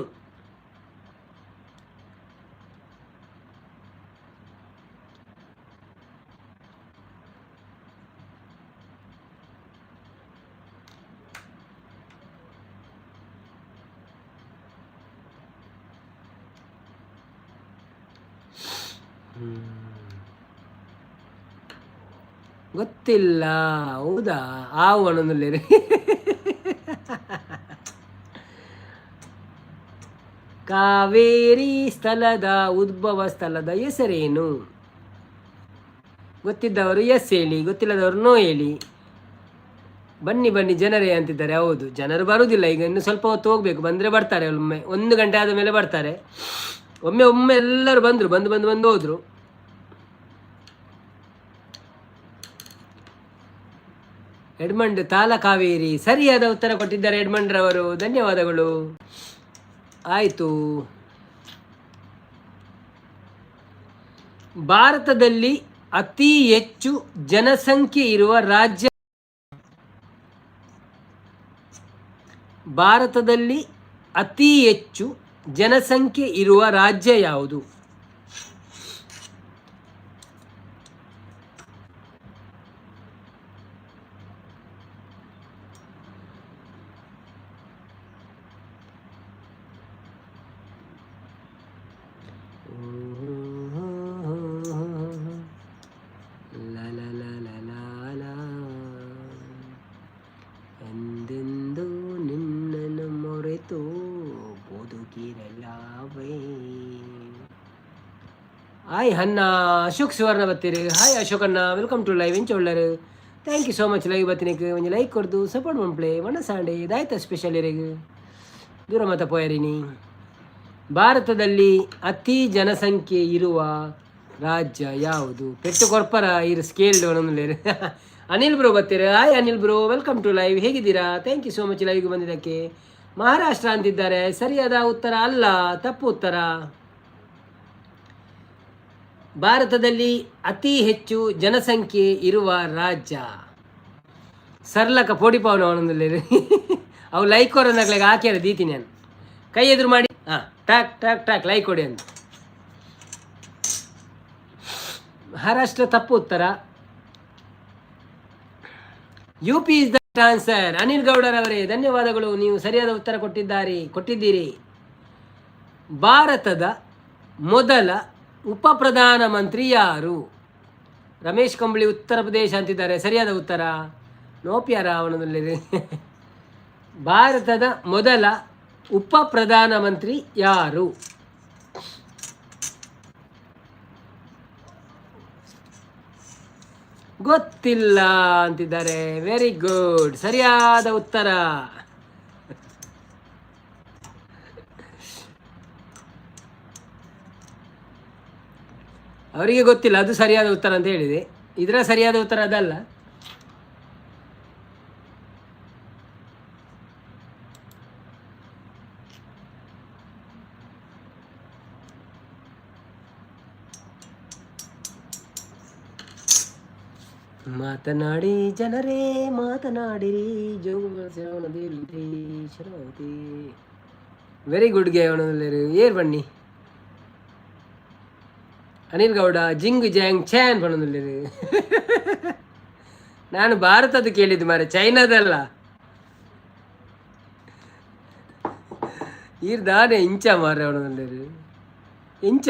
ಗೊತ್ತಿಲ್ಲ, ಹೌದಾ? ಆವು ಅನ್ನೊಂದುಲ್ಲೇರಿ. ಕಾವೇರಿ ಸ್ಥಳದ ಉದ್ಭವ ಸ್ಥಳದ ಹೆಸರೇನು? ಗೊತ್ತಿದ್ದವರು ಎಸ್ ಹೇಳಿ, ಗೊತ್ತಿಲ್ಲದವರು ನೋ ಹೇಳಿ. ಬನ್ನಿ ಬನ್ನಿ ಜನರೇ ಅಂತಿದ್ದಾರೆ. ಹೌದು, ಜನರು ಬರುವುದಿಲ್ಲ ಈಗ, ಇನ್ನು ಸ್ವಲ್ಪ ಹೊತ್ತು ಹೋಗಬೇಕು. ಬಂದರೆ ಬರ್ತಾರೆ, ಒಮ್ಮೆ ಒಂದು ಗಂಟೆ ಆದ ಮೇಲೆ ಬರ್ತಾರೆ. ಒಮ್ಮೆ ಒಮ್ಮೆ ಎಲ್ಲರೂ ಬಂದರು, ಬಂದು ಬಂದು ಬಂದು ಹೋದರು. ಎಡ್ಮಂಡ್ ತಾಲಕಾವೇರಿ ಸರಿಯಾದ ಉತ್ತರ ಕೊಟ್ಟಿದ್ದಾರೆ ಎಡ್ಮಂಡ್ ರವರು, ಧನ್ಯವಾದಗಳು. ಆಯಿತು, ಭಾರತದಲ್ಲಿ ಅತಿ ಹೆಚ್ಚು ಜನಸಂಖ್ಯೆ ಇರುವ ರಾಜ್ಯ? ಭಾರತದಲ್ಲಿ ಅತಿ ಹೆಚ್ಚು ಜನಸಂಖ್ಯೆ ಇರುವ ರಾಜ್ಯ ಯಾವುದು? ಎಂದೆಂದು ನಿನ್ನನ್ನು ಮೊರೆತು ಬದುಕಿರಲಾವೆ. ಹಾಯ್ ಅಣ್ಣ, ಅಶೋಕ್ ಸುವರ್ಣ ಬತ್ತೀರಿ. ಹಾಯ್ ಅಶೋಕ್ ಅಣ್ಣ, welcome to live. ಎಂಚ ಉಳ್ಳರು? Thank you so much live ಬತ್ತಿನಕ್ಕೆ. ಒಂಜಿ ಲೈಕ್ ಕೊರ್ದು ಸಪೋರ್ಟ್ ಮನ್ಪ್ಲೆ. ವನಸಾಂಡೆ ದಾಯ್ತ ಸ್ಪೆಷಲ್ ಇರೆಗ್? ದೂರ ಮತ ಪೋಯರಿನಿ. ಭಾರತದಲ್ಲಿ ಅತಿ ಜನಸಂಖ್ಯೆ ಇರುವ ರಾಜ್ಯ ಯಾವುದು? ಪೆಟ್ಟು ಕೊರ್ಪರ ಇರು ಸ್ಕೇಲ್. ಅನಿಲ್ ಬ್ರೋ ಬರ್ತೀರಾ? Hi Anil bro, welcome to live. ಹೇಗಿದ್ದೀರಾ? Thank you so much ಲೈವ್ಗೆ ಬಂದಿದ್ದಕ್ಕೆ. ಮಹಾರಾಷ್ಟ್ರ ಅಂತಿದ್ದಾರೆ, ಸರಿಯಾದ ಉತ್ತರ ಅಲ್ಲ, ತಪ್ಪು ಉತ್ತರ. ಭಾರತದಲ್ಲಿ ಅತಿ ಹೆಚ್ಚು ಜನಸಂಖ್ಯೆ ಇರುವ ರಾಜ್ಯ? ಸರ್ಲಕ ಪೋಡಿಪಾವನ ಅವನೊಂದು. ಅವು ಲೈಕ್ ಕೊರೋನಾಗ್ಲಾಗ ಹಾಕ್ಯಾರ ದೀತೀನಿ ನಾನು. ಕೈ ಎದುರು ಮಾಡಿ, ಹಾಂ, ಟಾಕ್ ಟಾಕ್ ಟಾಕ್ ಲೈಕ್ ಕೊಡಿ ಅಂತ. ಮಹಾರಾಷ್ಟ್ರ ತಪ್ಪು ಉತ್ತರ. U P is the answer. Anil ಗೌಡರವರೇ, ಧನ್ಯವಾದಗಳು, ನೀವು ಸರಿಯಾದ ಉತ್ತರ ಕೊಟ್ಟಿದ್ದೀರಿ. ಭಾರತದ ಮೊದಲ ಉಪ ಪ್ರಧಾನಮಂತ್ರಿ ಯಾರು? ರಮೇಶ್ ಕಂಬಳಿ ಉತ್ತರ ಪ್ರದೇಶ ಅಂತಿದ್ದಾರೆ, ಸರಿಯಾದ ಉತ್ತರ. ನೋಪ್ಯಾರ ಅವನದಲ್ಲಿ. ಭಾರತದ ಮೊದಲ ಉಪ ಪ್ರಧಾನಮಂತ್ರಿ ಯಾರು? ಗೊತ್ತಿಲ್ಲ ಅಂತಿದ್ದಾರೆ. ವೆರಿ ಗುಡ್, ಸರಿಯಾದ ಉತ್ತರ. ಅವರಿಗೆ ಗೊತ್ತಿಲ್ಲ, ಅದು ಸರಿಯಾದ ಉತ್ತರ ಅಂತ ಹೇಳಿದೆ. ಇದರ ಸರಿಯಾದ ಉತ್ತರ ಅದಲ್ಲ. ಮಾತನಾಡಿ ಜನರೇ ಮಾತನಾಡಿರಿ. ಜೋಗ ನದಿಯಲ್ಲಿದೆ ಶರಾವತಿ. ವೆರಿ ಗುಡ್ ಗೆ ಏರ್ ಬನ್ನಿ. ಅನಿಲ್ ಗೌಡ ಜಿಂಗ್ ಜಾಂಗ್ ಚಾನ್ ಪಣೊಂದುಲ್ಲೆರ್. ನಾನು ಭಾರತದ ಕೇಳಿದ್ದು ಮಾರೆ, ಚೈನಾದಲ್ಲ. ಈರ್ ದಾನೆ ಇಂಚ ಮಾರೆ ಪಣೊಂದುಲ್ಲೆರ್ ಇಂಚ.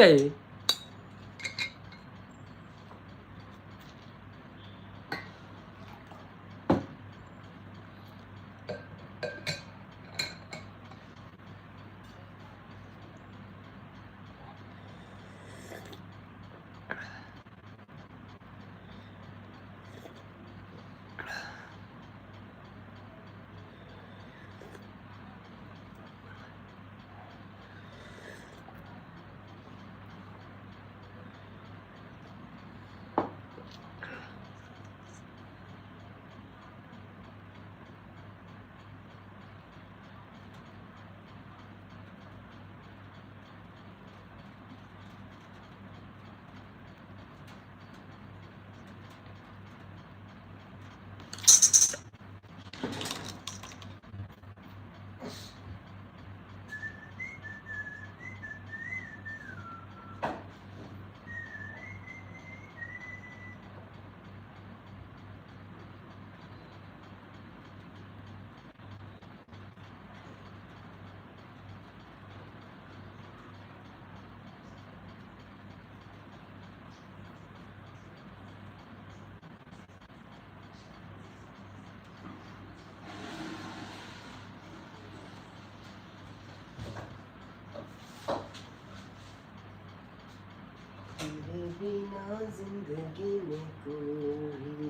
तेरे बिना जिंदगी में कोई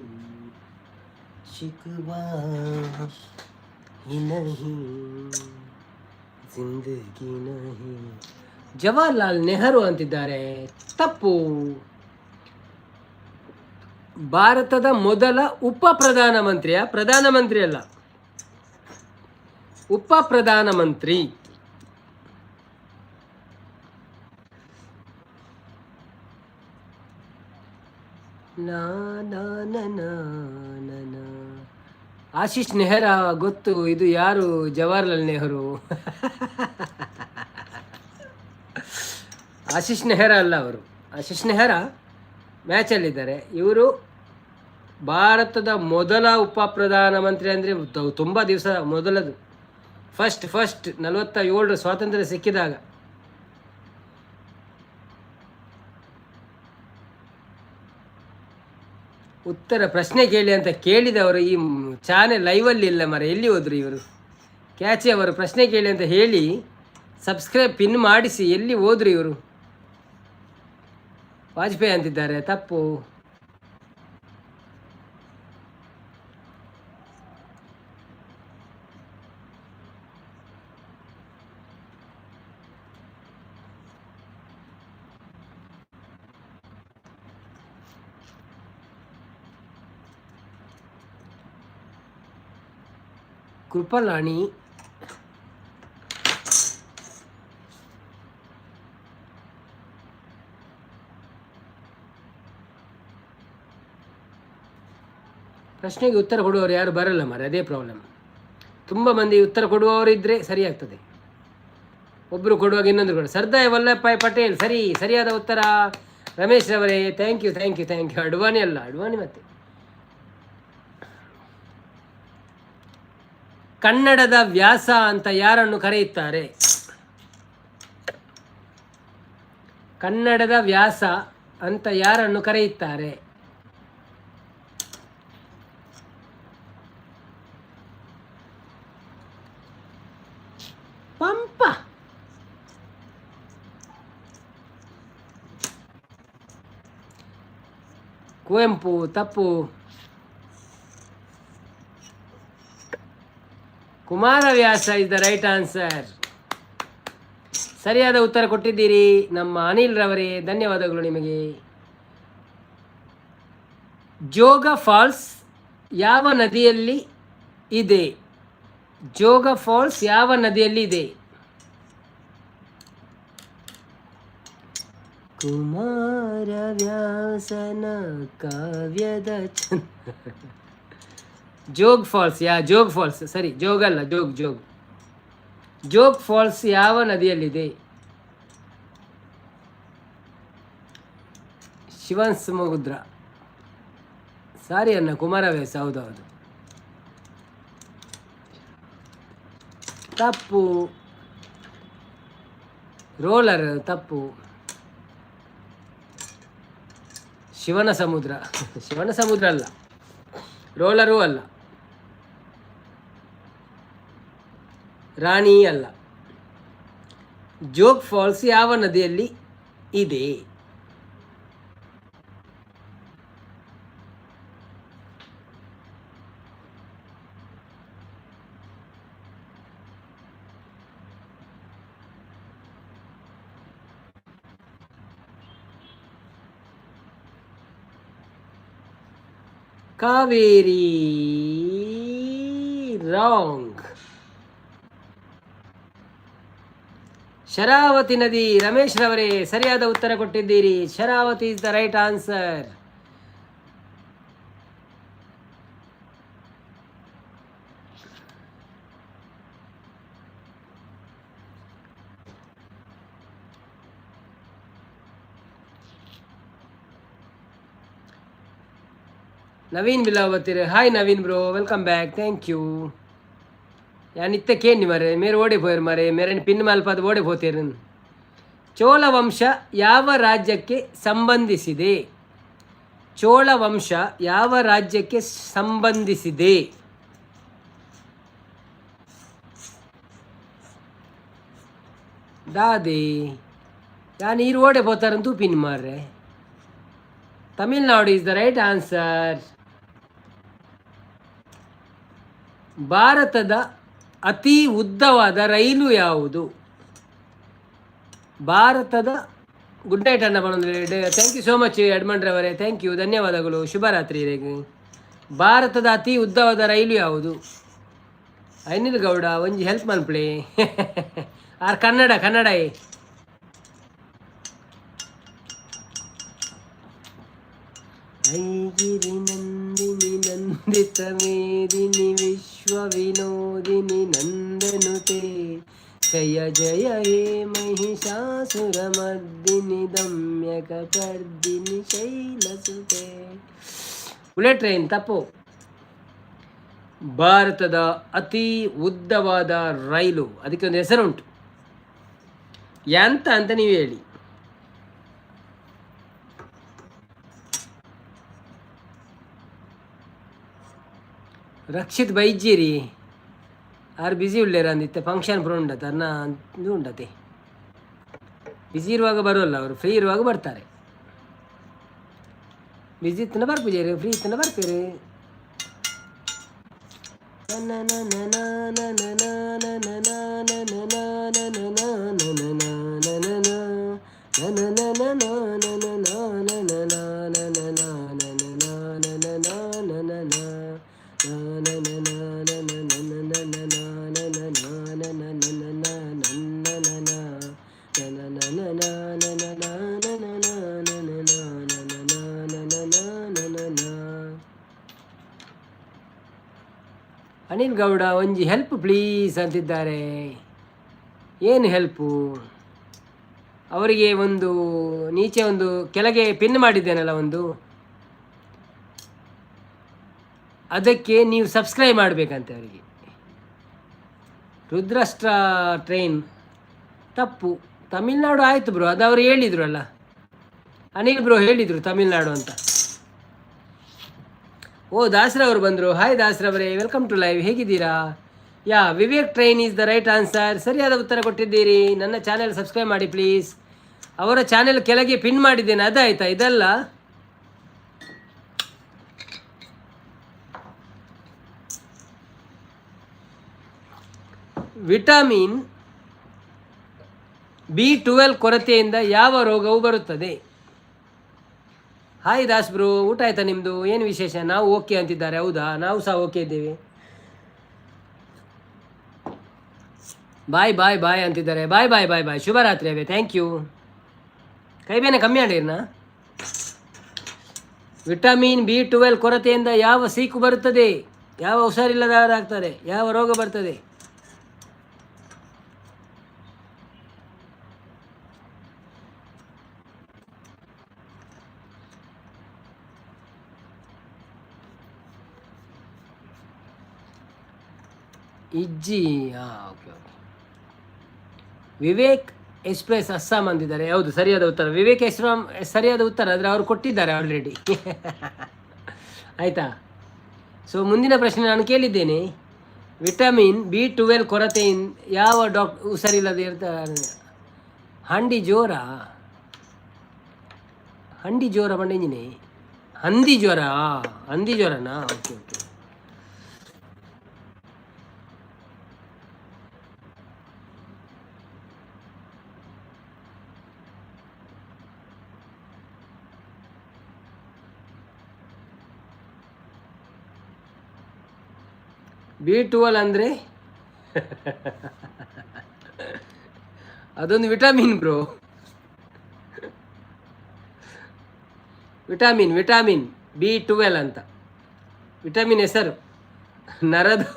शिकवा ही नहीं, जिंदगी नहीं. ಜವಾಹರ್ಲಾಲ್ ನೆಹರು ಅಂತಿದ್ದಾರೆ, ತಪ್ಪು. ಭಾರತದ ಮೊದಲ ಉಪ ಪ್ರಧಾನಮಂತ್ರಿಯ, ಪ್ರಧಾನಮಂತ್ರಿ ಅಲ್ಲ, ಉಪ ಪ್ರಧಾನಮಂತ್ರಿ. ನಾ ನಾ ನಾ ನಾ. ಆಶೀಶ್ ನೆಹರಾ ಗೊತ್ತು, ಇದು ಯಾರು? ಜವಾಹರ್ಲಾಲ್ ನೆಹರು. ಆಶೀಶ್ ನೆಹರಾ ಅಲ್ಲ ಅವರು. ಆಶೀಶ್ ನೆಹರಾ ಮ್ಯಾಚಲ್ಲಿದ್ದಾರೆ. ಇವರು ಭಾರತದ ಮೊದಲ ಉಪ ಪ್ರಧಾನಮಂತ್ರಿ ಅಂದರೆ ತುಂಬ ದಿವಸ ಮೊದಲದು, ಫಸ್ಟ್ ಫಸ್ಟ್ 47ರ ಸ್ವಾತಂತ್ರ್ಯ ಸಿಕ್ಕಿದಾಗ. ಉತ್ತರ ಪ್ರಶ್ನೆ ಕೇಳಿ ಅಂತ ಕೇಳಿದವರು ಈ ಚಾನೆಲ್ ಲೈವಲ್ಲಿ ಇಲ್ಲ ಮರ, ಎಲ್ಲಿ ಹೋದರು ಇವರು? ಕ್ಯಾಚಿ ಅವರು ಪ್ರಶ್ನೆ ಕೇಳಿ ಅಂತ ಹೇಳಿ ಸಬ್ಸ್ಕ್ರೈಬ್ ಪಿನ್ ಮಾಡಿಸಿ ಎಲ್ಲಿ ಹೋದ್ರು ಇವರು? ವಾಜಪೇಯಿ ಅಂತಿದ್ದಾರೆ, ತಪ್ಪು. ಕೃಪಲಾಣಿ. ಪ್ರಶ್ನೆಗೆ ಉತ್ತರ ಕೊಡುವವರು ಯಾರು ಬರಲ್ಲ ಮಾರ್ರೆ, ಅದೇ ಪ್ರಾಬ್ಲಮ್. ತುಂಬ ಮಂದಿ ಉತ್ತರ ಕೊಡುವವರಿದ್ದರೆ ಸರಿಯಾಗ್ತದೆ. ಒಬ್ಬರು ಕೊಡುವಾಗ ಇನ್ನೊಂದು ಕೊಡು. ಸರ್ದಾರ್ ವಲ್ಲಭಾಯ್ ಪಟೇಲ್ ಸರಿ, ಸರಿಯಾದ ಉತ್ತರ ರಮೇಶ್ ಅವರೇ. Thank you, thank you, thank you. Advani ಅಲ್ಲ, ಅಡ್ವಾಣಿ ಮತ್ತೆ. ಕನ್ನಡದ ವ್ಯಾಸ ಅಂತ ಯಾರನ್ನು ಕರೆಯುತ್ತಾರೆ? ಕನ್ನಡದ ವ್ಯಾಸ ಅಂತ ಯಾರನ್ನು ಕರೆಯುತ್ತಾರೆ? ಪಂಪ. ಕುವೆಂಪು ತಪ್ಪು. Kumaravyasa is the right answer. ಸರಿಯಾದ ಉತ್ತರ ಕೊಟ್ಟಿದ್ದೀರಿ ನಮ್ಮ ಅನಿಲ್ ರವರೇ, ಧನ್ಯವಾದಗಳು ನಿಮಗೆ. ಜೋಗ ಫಾಲ್ಸ್ ಯಾವ ನದಿಯಲ್ಲಿ ಇದೆ? ಜೋಗ ಫಾಲ್ಸ್ ಯಾವ ನದಿಯಲ್ಲಿ ಇದೆ? ಕುಮಾರ ವ್ಯಾಸನ ಕಾವ್ಯದ ಚಂದ. ಜೋಗ್ ಫಾಲ್ಸ್, ಯಾ, ಜೋಗ್ ಫಾಲ್ಸ್. ಸರಿ, ಜೋಗ್ ಅಲ್ಲ, ಜೋಗ್ ಜೋಗ್. ಜೋಗ್ ಫಾಲ್ಸ್ ಯಾವ ನದಿಯಲ್ಲಿದೆ? ಶಿವನ್ ಸಮುದ್ರ. ಸಾರಿ ಅನ್ನ, ಕುಮಾರವ್ಯಾಸ. ಹೌದೌದು, ತಪ್ಪು. ರೋಲರ್ ತಪ್ಪು. ಶಿವನ ಸಮುದ್ರ, ಶಿವನ ಸಮುದ್ರ ಅಲ್ಲ, ರೋಲರೂ ಅಲ್ಲ, ರಾಣಿ ಅಲ್ಲ. ಜೋಗ್ ಫಾಲ್ಸ್ ಯಾವ ನದಿಯಲ್ಲಿ ಇದೆ? ಕಾವೇರಿ ರಾಂಗ್. ಶರಾವತಿ ನದಿ. ರಮೇಶ್ ರವರೇ, ಸರಿಯಾದ ಉತ್ತರ ಕೊಟ್ಟಿದ್ದೀರಿ. Sharavathi is the right answer. Naveen ಬಿಲಾವತಿರ್. Hi Naveen bro, welcome back, thank you. ಯಾನ್ ಇತ್ತೆ ಕೇಂಡಿ ಮರೆ, ಮೇರೆ ಓಡಿ ಪೋಯರ್ ಮರೆ, ಮೇರೆ ಪಿನ್ ಮಲ್ಪದ ಓಡಿ ಪೋತೇರ್. ಚೋಳ ವಂಶ ಯಾವ ರಾಜ್ಯಕ್ಕೆ ಸಂಬಂಧಿಸಿದೆ? ಚೋಳ ವಂಶ ಯಾವ ರಾಜ್ಯಕ್ಕೆ ಸಂಬಂಧಿಸಿದೆ? ದಾದಿ, ಯಾನ್ ಈರ್ ಓಡೆ ಪೋತಾರಂತೂ ಪಿನ್ ಮಾರ್ರೆ. Tamil Nadu is the right answer. ಭಾರತದ ಅತಿ ಉದ್ದವಾದ ರೈಲು ಯಾವುದು? ಭಾರತದ, ಗುಡ್ ನೈಟ್ ಅನ್ನ ಬಂದ್ರೆ. Thank you so much ಎಡ್ಮಂಡ್ರವರೇ, thank you, ಧನ್ಯವಾದಗಳು, ಶುಭರಾತ್ರಿ. ಭಾರತದ ಅತಿ ಉದ್ದವಾದ ರೈಲು ಯಾವುದು? ಅನಿಲ್ ಗೌಡ, ಒಂಜಿ ಹೆಲ್ಪ್ ಮನ್ಪ್ಲೆ. ಆರ್ ಕನ್ನಡ, ಕನ್ನಡ. ಐಗಿರಿ ನಂದಿನಿ ನಂದಿತ ಮೇದಿನಿ ವಿಶ್ವ ವಿನೋದಿನಿ ನಂದನುತೆ, ಜಯ ಜಯ ಹೇ ಮಹಿಷಾಸುರಮರ್ದಿನಿ ದಮ್ಯಕಪರ್ದಿನಿ ಶೈಲಸುತೆ. ಬುಲೆಟ್ ಟ್ರೈನ್ ತಪ್ಪು. ಭಾರತದ ಅತಿ ಉದ್ದವಾದ ರೈಲು, ಅದಕ್ಕೆ ಒಂದು ಹೆಸರುಂಟು, ಎಂತ ಅಂತ ನೀವು ಹೇಳಿ. ರಕ್ಷಿತ್ ಬೈಜಿರಿ ಆರು ಬ್ಯುಸಿ ಉಳ್ಳೇರ ಅಂದಿತ್ತೆ. ಫಂಕ್ಷನ್ ಪೂರ ಉಂಡತೆ ಅನ್ನ ಇದು ಉಂಡತೆ. ಬ್ಯುಸಿ ಇರುವಾಗ ಬರೋಲ್ಲ ಅವರು, ಫ್ರೀ ಇರುವಾಗ ಬರ್ತಾರೆ. ಬ್ಯುಸಿ ಇತ್ತನ ಬರ್ಪುಜೇರು, ಫ್ರೀ ಇತ್ತನ ಬರ್ಪೇರು. ಅನಿಲ್ ಗೌಡ, ಒಂಜಿ ಹೆಲ್ಪ್ ಪ್ಲೀಸ್ ಅಂತಿದ್ದಾರೆ. ಏನು ಹೆಲ್ಪು? ಅವರಿಗೆ ಒಂದು ನೀಚೆ ಒಂದು ಕೆಳಗೆ ಪಿನ್ ಮಾಡಿದ್ದೇನಲ್ಲ ಒಂದು, ಅದಕ್ಕೆ ನೀವು ಸಬ್ಸ್ಕ್ರೈಬ್ ಮಾಡಬೇಕಂತೆ ಅವರಿಗೆ. ರುದ್ರಾಷ್ಟ್ರ ಟ್ರೈನ್ ತಪ್ಪು. ತಮಿಳ್ನಾಡು ಆಯಿತು ಬ್ರೋ, ಅದು ಅವರು ಹೇಳಿದರು ಅಲ್ಲ, ಅನಿಲ್ ಬ್ರೋ ಹೇಳಿದರು ತಮಿಳ್ನಾಡು ಅಂತ. ಓ, ದಾಸರವರು ಬಂದರು. ಹಾಯ್ ದಾಸರವರೇ, welcome to live. ಹೇಗಿದ್ದೀರಾ? Yeah, Vivek train is the right answer. ಸರಿಯಾದ ಉತ್ತರ ಕೊಟ್ಟಿದ್ದೀರಿ. ನನ್ನ ಚಾನೆಲ್ ಸಬ್ಸ್ಕ್ರೈಬ್ ಮಾಡಿ ಪ್ಲೀಸ್. ಅವರ ಚಾನೆಲ್ ಕೆಳಗೆ ಪಿನ್ ಮಾಡಿದ್ದೇನೆ, ಅದಾಯ್ತಾ? ಇದಲ್ಲ. ವಿಟಮಿನ್ B12 ಕೊರತೆಯಿಂದ ಯಾವ ರೋಗವು ಬರುತ್ತದೆ? ಹಾಯ್ ದಾಸ್ ಬ್ರೋ, ಊಟ ಆಯ್ತಾ ನಿಮ್ಮದು? ಏನು ವಿಶೇಷ? ನಾವು ಓಕೆ ಅಂತಿದ್ದಾರೆ. ಹೌದಾ? ನಾವು ಸಹ ಓಕೆ ಇದ್ದೇವೆ. ಬಾಯ್ ಬಾಯ್ ಬಾಯ್ ಅಂತಿದ್ದಾರೆ. ಬಾಯ್ ಬಾಯ್ ಬಾಯ್ ಬಾಯ್, ಶುಭರಾತ್ರಿ ಅವೇ, thank you. ಕೈಬೇನೆ ಕಮ್ಮಿ ಆಡಿರ್ನಾ? ವಿಟಮಿನ್ B12 ಕೊರತೆಯಿಂದ ಯಾವ ಸೀಕು ಬರುತ್ತದೆ? ಯಾವ ಹುಷಾರಿಲ್ಲದವರಾಗ್ತಾರೆ? ಯಾವ ರೋಗ ಬರ್ತದೆ? ಇಜ್ಜಿ. ಹಾಂ, okay okay. Vivek express Assam ಅಂದಿದ್ದಾರೆ. ಹೌದು, ಸರಿಯಾದ ಉತ್ತರ ವಿವೇಕ್ ಎಸ್ರಾಮ್, ಸರಿಯಾದ ಉತ್ತರ. ಆದರೆ ಅವರು ಕೊಟ್ಟಿದ್ದಾರೆ ಆಲ್ರೆಡಿ, ಆಯಿತಾ? ಸೊ ಮುಂದಿನ ಪ್ರಶ್ನೆ ನಾನು ಕೇಳಿದ್ದೇನೆ, ವಿಟಮಿನ್ B12 ಕೊರತೆಯಿಂದ ಯಾವ ಹುಷಾರಿಲ್ಲದೆ ಇರ್ತಾರೆ? ಹಂಡಿ ಜ್ವರ, ಹಂಡಿ ಜ್ವರ ಬಂಡಿಂಜಿನಿ, ಹಂದಿ ಜ್ವರ, ಹಂದಿ ಜ್ವರನಾ? Okay okay. B12 ಅಂದರೆ ಅದೊಂದು vitamin bro, vitamin vitamin B12 ಅಂತ ವಿಟಮಿನ್ ಹೆಸರು. ನರದು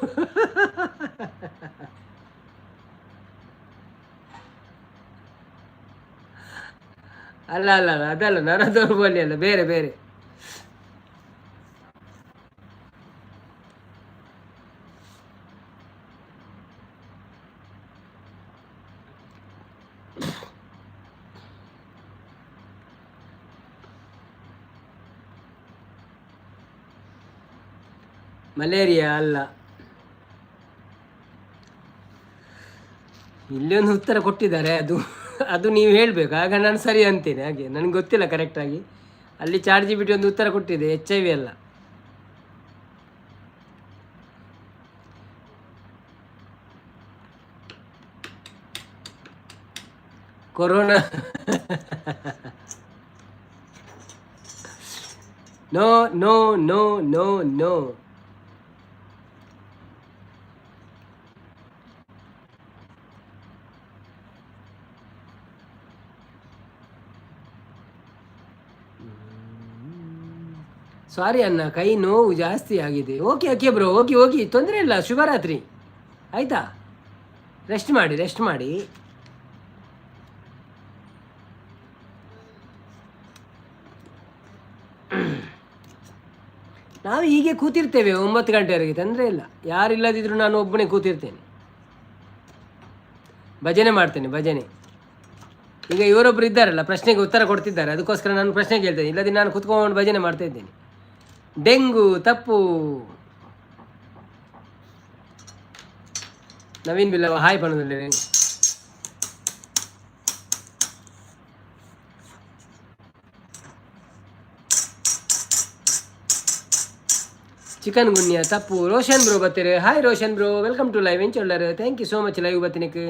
ಅಲ್ಲ ಅಲ್ಲ ಅಲ್ಲ, ಅದಲ್ಲ, ನರದೌರ್ಬಲ್ಯ ಅಲ್ಲ, ಬೇರೆ ಬೇರೆ. ಮಲೇರಿಯಾ ಅಲ್ಲ. ಇಲ್ಲಿ ಒಂದು ಉತ್ತರ ಕೊಟ್ಟಿದ್ದಾರೆ, ಅದು ಅದು ನೀವು ಹೇಳಬೇಕು, ಆಗ ನಾನು ಸರಿ ಅಂತೇನೆ. ಹಾಗೆ ನನಗೆ ಗೊತ್ತಿಲ್ಲ ಕರೆಕ್ಟಾಗಿ. ಅಲ್ಲಿ ಚಾರ್ಜ್ ಬಿಟ್ಟು ಒಂದು ಉತ್ತರ ಕೊಟ್ಟಿದೆ, HIV ಅಲ್ಲ. Corona. No no no no no. Sorry ಅಣ್ಣ, ಕೈ ನೋವು ಜಾಸ್ತಿ ಆಗಿದೆ. Okay okay bro, okay okay, ತೊಂದರೆ ಇಲ್ಲ. ಶುಭರಾತ್ರಿ, ಆಯಿತಾ? ರೆಸ್ಟ್ ಮಾಡಿ, ರೆಸ್ಟ್ ಮಾಡಿ. ನಾವು ಹೀಗೆ ಕೂತಿರ್ತೇವೆ 9 ಗಂಟೆವರೆಗೆ, ತೊಂದರೆ ಇಲ್ಲ. ಯಾರಿಲ್ಲದಿದ್ದರೂ ನಾನು ಒಬ್ಬನೇ ಕೂತಿರ್ತೇನೆ, ಭಜನೆ ಮಾಡ್ತೇನೆ, ಭಜನೆ. ಈಗ ಇವರೊಬ್ಬರು ಇದ್ದಾರಲ್ಲ, ಪ್ರಶ್ನೆಗೆ ಉತ್ತರ ಕೊಡ್ತಿದ್ದಾರೆ, ಅದಕ್ಕೋಸ್ಕರ ನಾನು ಪ್ರಶ್ನೆ ಕೇಳ್ತೇನೆ. ಇಲ್ಲದೆ ನಾನು ಕೂತ್ಕೊಂಡು ಭಜನೆ ಮಾಡ್ತಾ ಇದ್ದೇನೆ. ಡೆಂಗು ತಪ್ಪು. ನವೀನ್ ಬಿಲ್ಲವ ಹಾಯ್ ಪಣದಲ್ಲಿ. ಚಿಕನ್ ಗುನ್ಯಾ ತಪ್ಪು. ರೋಷನ್ ಬ್ರೋ ಬತ್ತೀರಿ. Hi Roshan bro, welcome to live. ಎಂಚೊಳ್ಳರು? Thank you so much live ಬತ್ತಿನಕ್ಕೆ.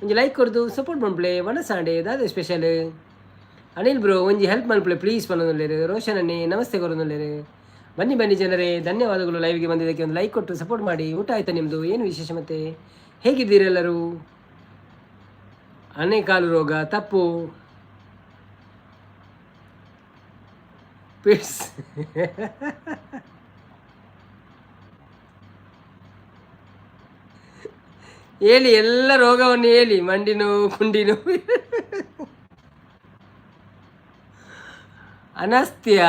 ಒಂಜಿ ಲೈಕ್ ಕೊರ್ದು ಸಪೋರ್ಟ್ ಮನ್ಪ್ಲೆ. ವನಸಾಂಡೆ ದಾದ ಸ್ಪೆಷಲ್? ಅನಿಲ್ ಬ್ರೋ ಒಂಜಿ ಹೆಲ್ಪ್ ಮನ್ಪ್ಲೆ ಪ್ಲೀಸ್ ಪನ್ನೊಂದುಲ್ಲೇರು. ರೋಷನ್ ಅನ್ನಿ ನಮಸ್ತೆ ಕೊರೊಂದುಲ್ಲೇರು. ಬನ್ನಿ ಬನ್ನಿ ಜನರೇ, ಧನ್ಯವಾದಗಳು ಲೈವ್ಗೆ ಬಂದಿದ್ದಕ್ಕೆ. ಒಂದು ಲೈಕ್ ಕೊಟ್ಟು ಸಪೋರ್ಟ್ ಮಾಡಿ. ಊಟ ಆಯ್ತಾ ನಿಮ್ಮದು? ಏನು ವಿಶೇಷ ಮತ್ತೆ? ಹೇಗಿದ್ದೀರೆಲ್ಲರೂ? ಅನೇಕಾಲು ರೋಗ ತಪ್ಪು. ಪಿಟ್ಸ್. ಹೇಳಿ, ಎಲ್ಲ ರೋಗವನ್ನು ಹೇಳಿ. ಮಂಡಿ ನೋವು, ಕುಂಡಿ ನೋವು, ಅನಸ್ತ್ಯ.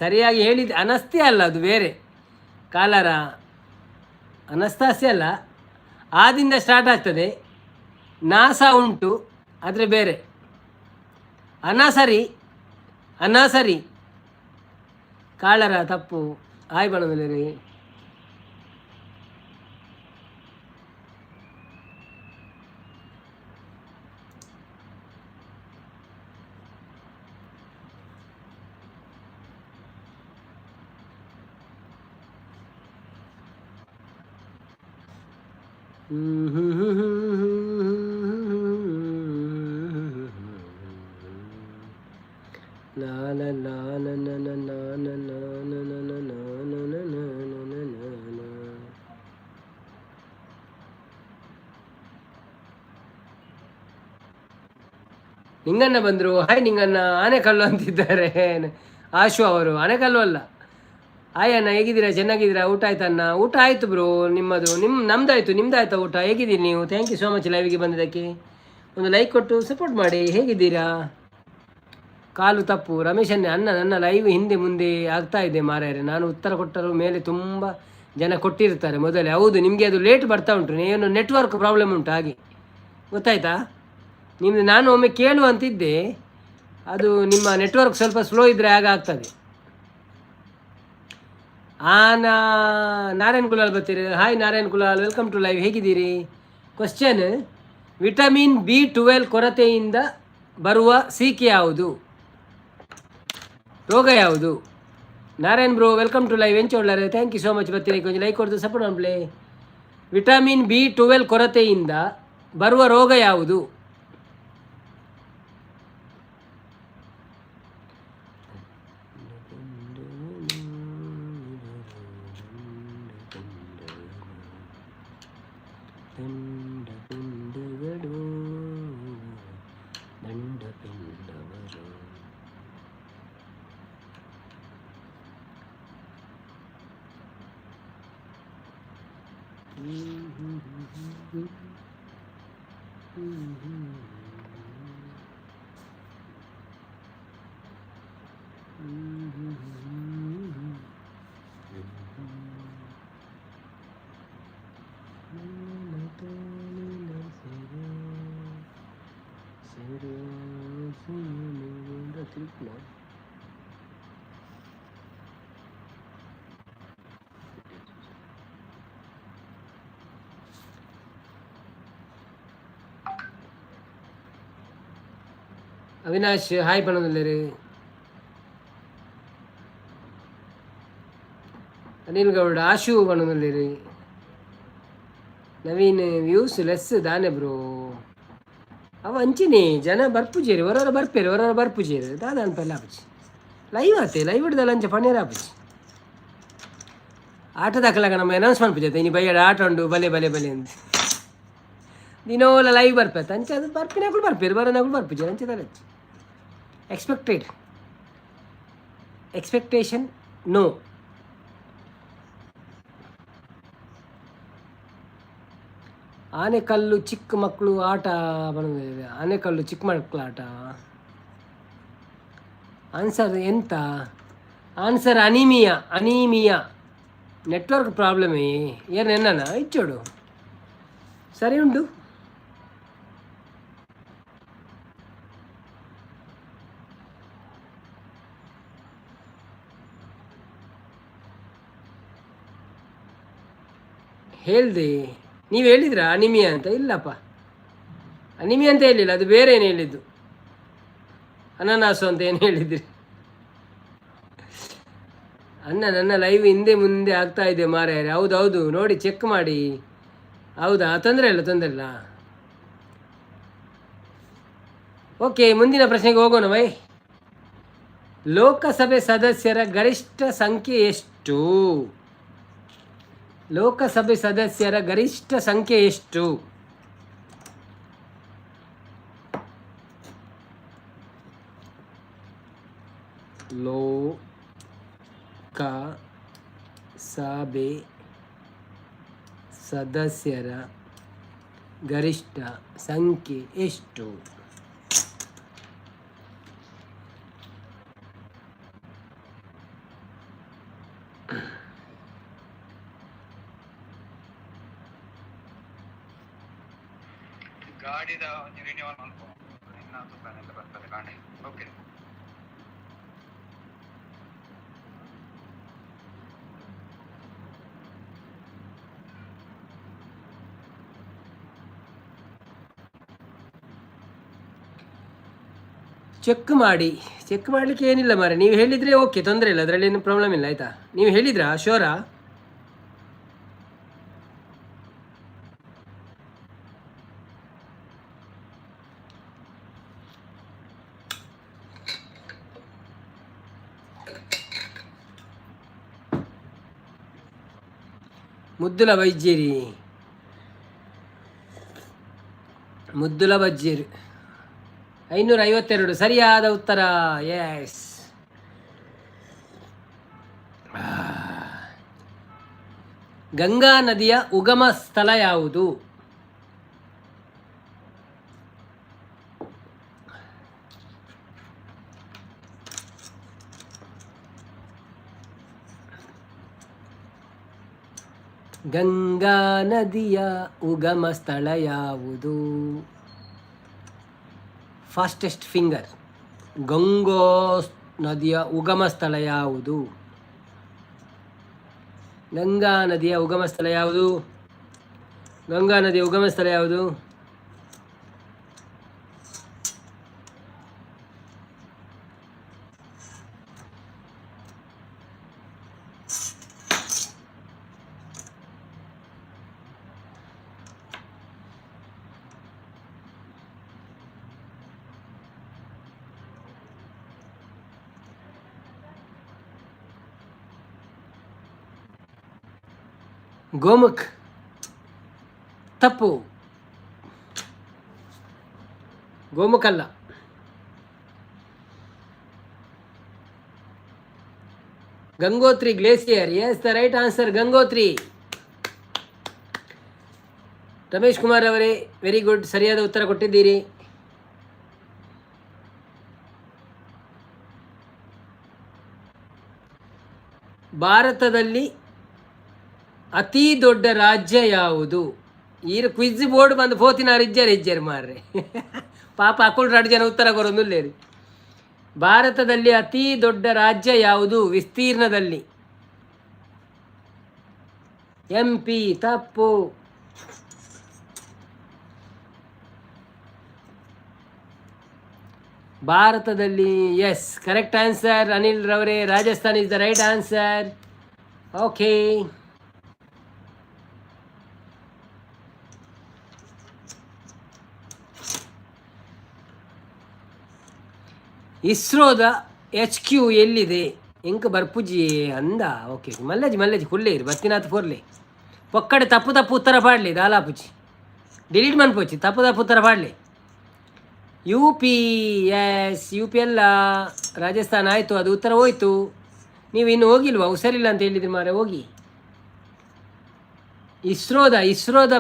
ಸರಿಯಾಗಿ ಹೇಳಿದ, ಅನಸ್ತ್ಯ ಅಲ್ಲ, ಅದು ಬೇರೆ. ಕಾಲರ, ಅನಸ್ತಾಸ್ಯ ಅಲ್ಲ, ಆದಿಂದ ಸ್ಟಾರ್ಟ್ ಆಗ್ತದೆ. ನಾಸ ಉಂಟು, ಆದರೆ ಬೇರೆ. ಅನಾಸರಿ, ಅನಾಸರಿ. ಕಾಳರ ತಪ್ಪು. ಆಯ್ ಬಣ್ಣದಲ್ಲಿ. ನಿಂಗಣ್ಣ ಬಂದರು. ಹಾಯ್ ನಿಂಗಣ್ಣ. ಆನೆಕಲ್ಲು ಅಂತಿದ್ದಾರೆ ಆಶು ಅವರು. ಆನೆಕಲ್ಲು ಅಲ್ಲ. ಹಾಯ್ ಅಣ್ಣ, ಹೇಗಿದ್ದೀರಾ? ಚೆನ್ನಾಗಿದ್ದೀರಾ? ಊಟ ಆಯ್ತಾ ಅಣ್ಣ? ಊಟ ಆಯಿತು ಬ್ರೋ. ನಿಮ್ಮದು ನಿಮ್ಮ ನಮ್ದಾಯ್ತು, ನಿಮ್ದಾಯ್ತಾ ಊಟ? ಹೇಗಿದ್ದೀರಿ ನೀವು? Thank you so much ಲೈವ್ಗೆ ಬಂದಿದ್ದಕ್ಕೆ. ಒಂದು ಲೈಕ್ ಕೊಟ್ಟು ಸಪೋರ್ಟ್ ಮಾಡಿ. ಹೇಗಿದ್ದೀರಾ? ಕಾಲು ತಪ್ಪು ರಮೇಶನ್ನೇ. ಅಣ್ಣ, ನನ್ನ ಲೈವ್ ಹಿಂದೆ ಮುಂದೆ ಆಗ್ತಾ ಇದೆ ಮಾರಾಯರೆ. ನಾನು ಉತ್ತರ ಕೊಟ್ಟರು ಮೇಲೆ ತುಂಬ ಜನ ಕೊಟ್ಟಿರ್ತಾರೆ ಮೊದಲೇ. ಹೌದು, ನಿಮಗೆ ಅದು ಲೇಟ್ ಬರ್ತಾ ಉಂಟು. ಏನು ನೆಟ್ವರ್ಕ್ ಪ್ರಾಬ್ಲಮ್ ಉಂಟು ಹಾಗೆ, ಗೊತ್ತಾಯ್ತಾ ನಿಮ್ಮದು? ನಾನು ಒಮ್ಮೆ ಕೇಳುವಂತಿದ್ದೆ. ಅದು ನಿಮ್ಮ ನೆಟ್ವರ್ಕ್ ಸ್ವಲ್ಪ ಸ್ಲೋ ಇದ್ದರೆ ಆಗ ಆಗ್ತದೆ. ನಾ ನಾರಾಯಣ್ ಕುಲಾಲ್ ಬರ್ತೀರಿ. Hi Narayan Kulal, welcome to live. ಹೇಗಿದ್ದೀರಿ? ಕ್ವಶನ್: ವಿಟಮಿನ್ ಬಿ 12 ಕೊರತೆಯಿಂದ ಬರುವ ಸೀಕೆ ಯಾವುದು, ರೋಗ ಯಾವುದು? Narayan bro, welcome to live. ಎಂಚ ಉಳ್ಳಾರೆ? Thank you so much ಬರ್ತೀರಿ. ಕೊಂಚ ಲೈಕ್ ಕೊಡ್ದು ಸಪೋರ್ಟ್ ಮಾಡಪ್ಲೆ. ವಿಟಮಿನ್ ಬಿ 12 ಕೊರತೆಯಿಂದ ಬರುವ ರೋಗ ಯಾವುದು? ದಂಡ ಪಿಂಡಗಳು ದಂಡ ಪಿಂಡವರು. ನನ್ನ ತೋಳಿನ ಸೆರೆ ಸೆರೆ ತಿರುಪುನ. ಅವಿನಾಶ್ ಹಾಯ್ ಪಣದಲ್ಲೇರು. ಅನಿಲ್ ಗೌಡ, ಆಶು ಪಣದಲ್ಲೇರು. ನವೀನ್, ವ್ಯೂಸ್ ಲೆಸ್ ದಾನೆ ಬ್ರೋ? ಅವ ಅಂಚಿನಿ ಜನ ಬರ್ಪುಜೇರಿ. ಹೊರರ ಬರ್ಪೇರು, ಹೊರರ ಬರ್ಪುಜೇರಿ. ದಾದ ಅನ್ಪಲ್ಲ ಆಪುಜಿ. ಲೈವ್ ಆತೆ, ಲೈವ್ ಹಿಡ್ದಲ್ಲ ಅಂಚ ಪಣ್ಣೇರ ಆಪುಜಿ. ಆಟ ದಾಖಲಾಗ ನಮ್ಮ ಅನೌನ್ಸ್ ಮನ್ಪುಜೆ, ಇನಿ ಬಯ್ಯಡ ಆಟ ಉಂಡು, ಬಲೆ ಬಲೆ ಬಲೆ ಅಂತ. ದಿನೋಲ ಲೈವ್ ಬರ್ಪೇತ ಅಂಚ ಅದು ಬರ್ಪಿನಾಕುಲು ಬರ್ಪೇರು, ಬರೋನಾಕುಲು ಬರ್ಪುಜೇರು. ಅಂಚ ತರಚ್ಚಿ ಎಕ್ಸ್ಪೆಕ್ಟೆಡ್ ಎಕ್ಸ್ಪೆಕ್ಟೇಷನ್ ನೋ. ಆನೆಕಲ್ಲು ಚಿಕ್ಕ ಮಕ್ಕಳು ಆಟ ಬಂದಿದೆ. ಆನೆಕಲ್ಲು ಚಿಕ್ಕ ಮಕ್ಕಳ ಆಟ. ಆನ್ಸರ್ ಎಂತ? Answer anaemia, anaemia. Network problem ಏನು ಎನ್ನ ಇಚ್ಚೋಡು. ಸರಿ ಉಂಟು. ಹೇಳ್ದೆ, ನೀವು ಹೇಳಿದ್ರಾ ಅನಿಮಿಯಾ ಅಂತ? ಇಲ್ಲಪ್ಪ, ಅನಿಮಿಯಾ ಅಂತ ಹೇಳಿಲ್ಲ. ಅದು ಬೇರೆ ಏನು ಹೇಳಿದ್ದು, ಅನನಾಸು ಅಂತ ಏನು ಹೇಳಿದ್ರಿ? ಅಣ್ಣ, ನನ್ನ ಲೈವ್ ಹಿಂದೆ ಮುಂದೆ ಆಗ್ತಾ ಇದೆ ಮಾರಾಯರೆ. ಹೌದು ಹೌದು, ನೋಡಿ, ಚೆಕ್ ಮಾಡಿ. ಹೌದಾ? ತೊಂದರೆ ಇಲ್ಲ, ತೊಂದರೆ ಇಲ್ಲ. ಓಕೆ, ಮುಂದಿನ ಪ್ರಶ್ನೆಗೆ ಹೋಗೋಣ ಬೈ. ಲೋಕಸಭೆ ಸದಸ್ಯರ ಗರಿಷ್ಠ ಸಂಖ್ಯೆ ಎಷ್ಟು? ಲೋಕಸಭೆ ಸದಸ್ಯರ ಗರಿಷ್ಠ ಸಂಖ್ಯೆ ಎಷ್ಟು? ಲೋಕ ಸಭೆ ಸದಸ್ಯರ ಗರಿಷ್ಠ ಸಂಖ್ಯೆ ಎಷ್ಟು? ಗಾಡಿದ ಒಂಜಿ ರಿನ್ಯೂವಲ್ ಮಲ್ಪುವ ಇನ್ನ ತುಕಾನೆಲ್ಲ ಬರ್ತದೆ ಕಾಂಡೆ. ಓಕೆ. ಚೆಕ್ ಮಾಡಿ. ಚೆಕ್ ಮಾಡಲಿಕ್ಕೆ ಏನಿಲ್ಲ ಮಾರೆ. ನೀವು ಹೇಳಿದರೆ ಓಕೆ, ತೊಂದರೆ ಇಲ್ಲ. ಅದರಲ್ಲಿ ಏನು ಪ್ರಾಬ್ಲಮ್ ಇಲ್ಲ, ಆಯಿತಾ? ನೀವು ಹೇಳಿದ್ರಾ? ಶೋರಾ? ಮುದ್ದುಲ ಬೈಜೇರಿ, ಮುದ್ದುಲ ಬಜ್ಜೇರಿ. 552 ಸರಿಯಾದ ಉತ್ತರ. ಎಸ್. ಗಂಗಾ ನದಿಯ ಉಗಮ ಸ್ಥಳ ಯಾವುದು? ಗಂಗಾ ನದಿಯ ಉಗಮ ಸ್ಥಳ ಯಾವುದು? Fastest finger. Ganga ನದಿಯ ಉಗಮ ಸ್ಥಳ ಯಾವುದು? ಗಂಗಾ ನದಿಯ ಉಗಮ ಸ್ಥಳ ಯಾವುದು? ಗಂಗಾ ನದಿಯ ಉಗಮ ಸ್ಥಳ ಯಾವುದು? ಗೋಮುಖ್ ತಪ್ಪು. ಗೋಮುಖ್ ಅಲ್ಲ. Gangotri glacier. Yes, the right answer Gangotri. Ramesh Kumar ಅವರೇ, ವೆರಿ ಗುಡ್, ಸರಿಯಾದ ಉತ್ತರ ಕೊಟ್ಟಿದ್ದೀರಿ. ಭಾರತದಲ್ಲಿ ಅತಿ ದೊಡ್ಡ ರಾಜ್ಯ ಯಾವುದು? ಈ ಕ್ವಿಜ್ ಬೋರ್ಡ್ ಬಂದು ಪೋತಿನಾರು ಇಜ್ಜಾರು ಇಜ್ಜಾರು ಮಾರ್ರೆ. ಪಾಪ ಅಕುಲ್ ಎರಡು ಜನ ಉತ್ತರ ಕೊರೊಂದುಲ್ಲೇರಿ. ಭಾರತದಲ್ಲಿ ಅತಿ ದೊಡ್ಡ ರಾಜ್ಯ ಯಾವುದು ವಿಸ್ತೀರ್ಣದಲ್ಲಿ? ಎಂ ಪಿ ತಪ್ಪು. ಭಾರತದಲ್ಲಿ, ಎಸ್, ಕರೆಕ್ಟ್ ಆನ್ಸರ್ ಅನಿಲ್ ರವರೇ. Rajasthan is the right answer. Okay. ಇಸ್ರೋದ H Q ಎಲ್ಲಿದೆ? ಎಂಕ್ ಬರ್ಪುಜಿ ಅಂದ. ಓಕೆ, ಮಲ್ಲಜಿ ಮಲ್ಲಜಿ ಕುಲ್ಲೆ ಇರು ಬತ್ತಿನಾಥ್ ಪೋರ್ಲೆ. ಪೊಕ್ಕಡೆ ತಪ್ಪು ತಪ್ಪು ಉತ್ತರ ಪಾಡ್ಲಿ, ದಾಲಾಪುಜಿ ಡಿಲೀಟ್ ಮನ್ಪೋಚಿ, ತಪ್ಪು ತಪ್ಪು ಉತ್ತರ ಪಾಡ್ಲಿ. U P, yes, U P ಅಲ್ಲ, ರಾಜಸ್ಥಾನ ಆಯಿತು, ಅದು ಉತ್ತರ ಹೋಯ್ತು. ನೀವು ಇನ್ನು ಹೋಗಿಲ್ವಾ? ಹುಷಾರಿಲ್ಲ ಅಂತ ಹೇಳಿದ್ರಿ ಮಾರೆ, ಹೋಗಿ. ಇಸ್ರೋದ ಇಸ್ರೋದ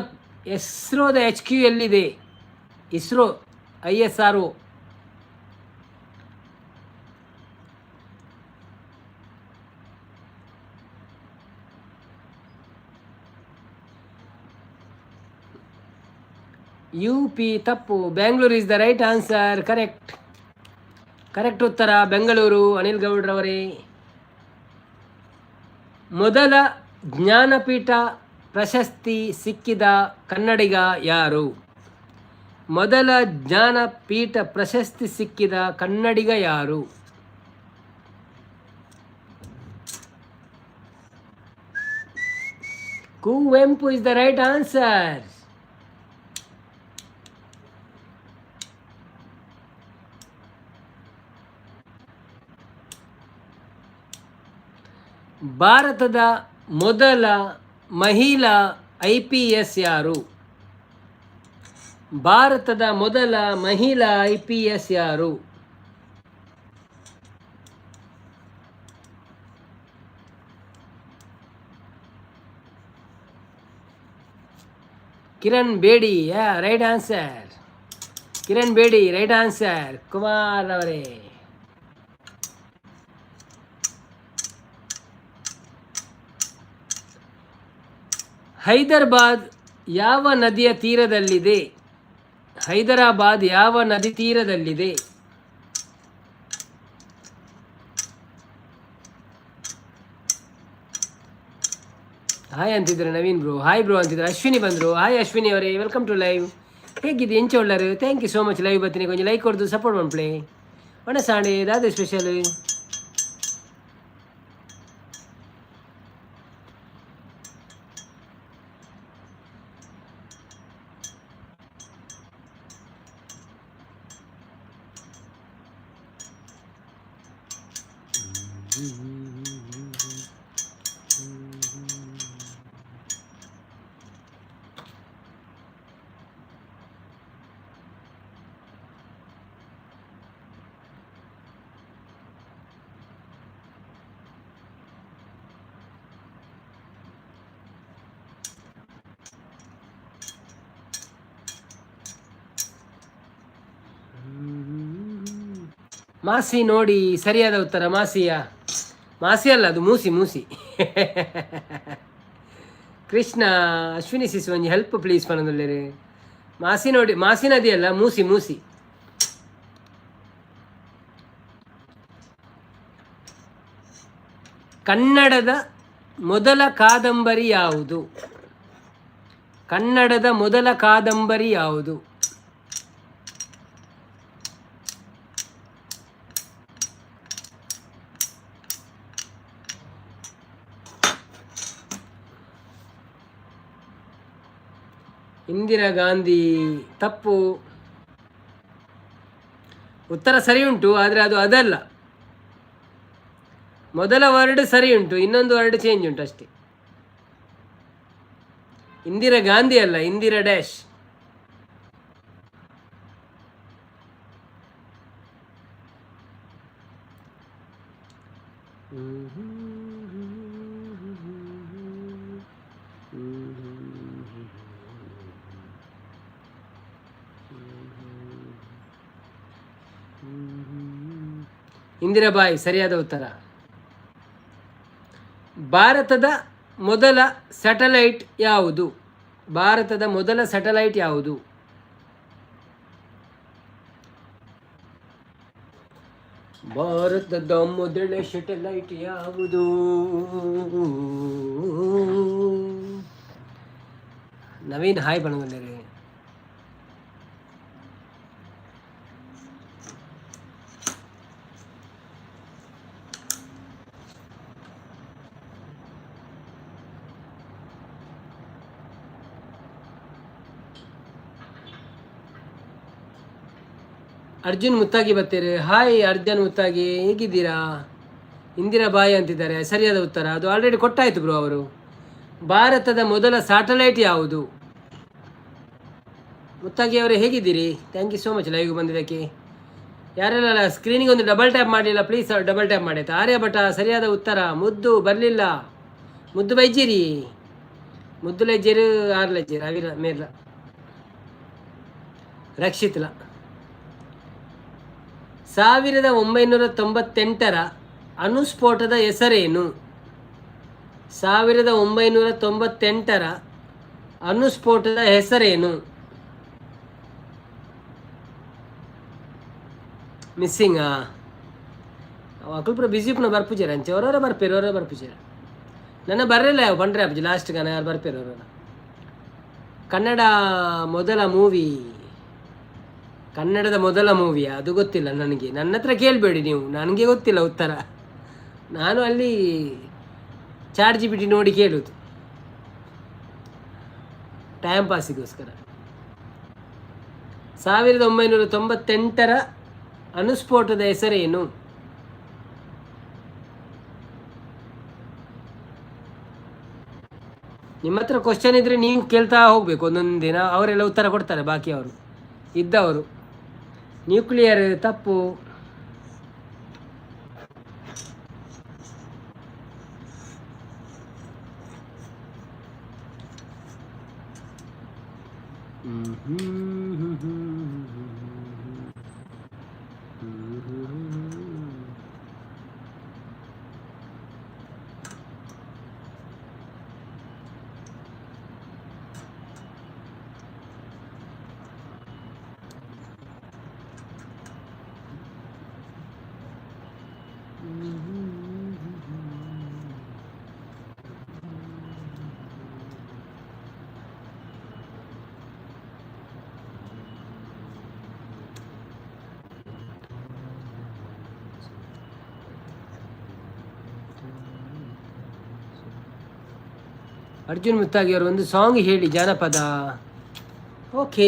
ಇಸ್ರೋದ ಎಚ್ ಕ್ಯೂ ಎಲ್ಲಿದೆ? ISRO, ISRO. U P ತಪ್ಪು. Bangalore is the right answer. Correct, correct ಉತ್ತರ ಬೆಂಗಳೂರು. ಅನಿಲ್ ಗೌಡ್ರವರೇ, ಮೊದಲ ಜ್ಞಾನಪೀಠ ಪ್ರಶಸ್ತಿ ಸಿಕ್ಕಿದ ಕನ್ನಡಿಗ ಯಾರು? ಮೊದಲ ಜ್ಞಾನಪೀಠ ಪ್ರಶಸ್ತಿ ಸಿಕ್ಕಿದ ಕನ್ನಡಿಗ ಯಾರು? Kuvempu is the right answer. ಭಾರತದ ಮೊದಲ ಮಹಿಳಾ ಐಪಿಎಸ್ ಯಾರು? ಭಾರತದ ಮೊದಲ ಮಹಿಳಾ ಐಪಿಎಸ್ ಯಾರು? Kiran Bedi, right answer. Kiran Bedi right answer. Kumar ಅವರೇ, ಹೈದರಾಬಾದ್ ಯಾವ ನದಿಯ ತೀರದಲ್ಲಿದೆ? ಹೈದರಾಬಾದ್ ಯಾವ ನದಿ ತೀರದಲ್ಲಿದೆ? ಹಾಯ್ ಅಂತಿದ್ರು ನವೀನ್ ಬ್ರೋ, ಹಾಯ್ ಬ್ರೋ ಅಂತಿದ್ರು. ಅಶ್ವಿನಿ ಬಂದರು. ಹಾಯ್ ಅಶ್ವಿನಿ ಅವರೇ, welcome to live. ಹೇಗಿದೆ ಎಂಚ ಉಳ್ಳರು? Thank you so much. Live ಬರ್ತೀನಿ, ಕೊಂಚ ಲೈಕ್ ಕೊಡ್ದು ಸಪೋರ್ಟ್ ಮಾಡ್ಪ್ಲೆ. ಒಣ ಸಾಣೆ ದಾದ ಸ್ಪೆಷಲ್? ಮಾಸಿ ನೋಡಿ ಸರಿಯಾದ ಉತ್ತರ. ಮಾಸಿಯ ಮಾಸಿ ಅಲ್ಲ, ಅದು ಮೂಸಿ ಮೂಸಿ. ಕೃಷ್ಣ ಅಶ್ವಿನಿ ಸಿಸ್ ಒಂಜಿ ಹೆಲ್ಪ್ ಪ್ಲೀಸ್ ಪನೊಂದುಲ್ಲೆರ್. ಮಾಸಿ ನೋಡಿ, ಮಾಸಿ ನದಿ ಅಲ್ಲ, ಮೂಸಿ ಮೂಸಿ. ಕನ್ನಡದ ಮೊದಲ ಕಾದಂಬರಿ ಯಾವುದು? ಕನ್ನಡದ ಮೊದಲ ಕಾದಂಬರಿ ಯಾವುದು? ಇಂದಿರಾ ಗಾಂಧಿ ತಪ್ಪು. ಉತ್ತರ ಸರಿ ಉಂಟು, ಆದರೆ ಅದು ಅದಲ್ಲ. ಮೊದಲ ವರ್ಡ್ ಸರಿ ಉಂಟು, ಇನ್ನೊಂದು ವರ್ಡ್ ಚೇಂಜ್ ಉಂಟು ಅಷ್ಟೇ. ಇಂದಿರಾ ಗಾಂಧಿ ಅಲ್ಲ, ಇಂದಿರಾ ಡ್ಯಾಶ್. ಇಂದಿರಾಬಾಯಿ ಸರಿಯಾದ ಉತ್ತರ. ಭಾರತದ ಮೊದಲ ಸ್ಯಾಟಲೈಟ್ ಯಾವುದು? ಭಾರತದ ಮೊದಲ ಸ್ಯಾಟಲೈಟ್ ಯಾವುದು? ಭಾರತದ ಮೊದಲ ಸ್ಯಾಟಲೈಟ್ ಯಾವುದು? ನವೀನ್ ಹಾಯ್ ಬಂದಿದ್ದಾರೆ. ಅರ್ಜುನ್ ಮುತ್ತಾಗಿ ಬರ್ತೀರಿ. ಹಾಯ್ ಅರ್ಜುನ್ ಮುತ್ತಾಗಿ, ಹೇಗಿದ್ದೀರಾ? ಇಂದಿರಾ ಬಾಯಿ ಅಂತಿದ್ದಾರೆ, ಸರಿಯಾದ ಉತ್ತರ. ಅದು ಆಲ್ರೆಡಿ ಕೊಟ್ಟಾಯಿತು ಬ್ರೋ ಅವರು. ಭಾರತದ ಮೊದಲ ಸ್ಯಾಟಲೈಟ್ ಯಾವುದು? ಮುತ್ತಾಗಿ ಅವರೇ ಹೇಗಿದ್ದೀರಿ? Thank you so much ಲೈವ್ಗೆ ಬಂದಿದ್ದಕ್ಕೆ. ಯಾರೆಲ್ಲ ಸ್ಕ್ರೀನಿಗೆ ಒಂದು ಡಬಲ್ ಟ್ಯಾಪ್ ಮಾಡಲಿಲ್ಲ, please double tap ಮಾಡಿ ಆಯ್ತಾ? ಆರ್ಯಭಟ ಸರಿಯಾದ ಉತ್ತರ. ಮುದ್ದು ಬರಲಿಲ್ಲ, ಮುದ್ದು ಬೈಜಿರಿ, ಮುದ್ದು ಲಜ್ಜೇರು ಆರು ಲಜ್ಜೇರು ಅವಿರ ಮೇರ್ಲ ರಕ್ಷಿತ್ಲ. 1998ರ ಅಣುಸ್ಫೋಟದ ಹೆಸರೇನು? 1998ರ ಅಣುಸ್ಫೋಟದ ಹೆಸರೇನು? ಮಿಸ್ಸಿಂಗಾ? ಅಕುಲು ಪೂರ ಬಿಸಿ ಪುನ ಬರ್ಪುಜೆರ್ ಅಂಚೆ. ಒರೋರ ಬರ್ಪೇರು, ಒರೋರ ಬರ್ಪುಜೆರ್. ನನ್ನ ಬರ್ರೆಲ್ಲ ಯಾವ ಪಂಡ್ರೆ ಆಪುಜಿ ಲಾಸ್ಟ್ ಗಾನ ಯಾರು ಬರ್ಪೇರು ಒರೋರ. ಕನ್ನಡ ಮೊದಲ ಮೂವಿ, ಕನ್ನಡದ ಮೊದಲ ಮೂವಿಯಾ? ಅದು ಗೊತ್ತಿಲ್ಲ ನನಗೆ. ನನ್ನ ಹತ್ರ ಕೇಳಬೇಡಿ ನೀವು, ನನಗೆ ಗೊತ್ತಿಲ್ಲ ಉತ್ತರ. ನಾನು ಅಲ್ಲಿ ಚಾಟ್ ಜಿಪಿಟಿ ನೋಡಿ ಕೇಳುವುದು ಟೈಮ್ ಪಾಸಿಗೋಸ್ಕರ. 1998ರ ಅಣುಸ್ಫೋಟದ ಹೆಸರೇನು? ನಿಮ್ಮ ಹತ್ರ ಕ್ವಶನ್ ಇದ್ರೆ ನೀವು ಕೇಳ್ತಾ ಹೋಗ್ಬೇಕು ಒಂದೊಂದು ದಿನ, ಅವರೆಲ್ಲ ಉತ್ತರ ಕೊಡ್ತಾರೆ ಬಾಕಿ ಅವರು ಇದ್ದವರು. ನ್ಯೂಕ್ಲಿಯರ್ ತಪ್ಪು. ಅರ್ಜುನ್ ಮುತ್ತಾಗಿ ಅವರು ಒಂದು ಸಾಂಗ್ ಹೇಳಿ, ಜಾನಪದ. ಓಕೆ,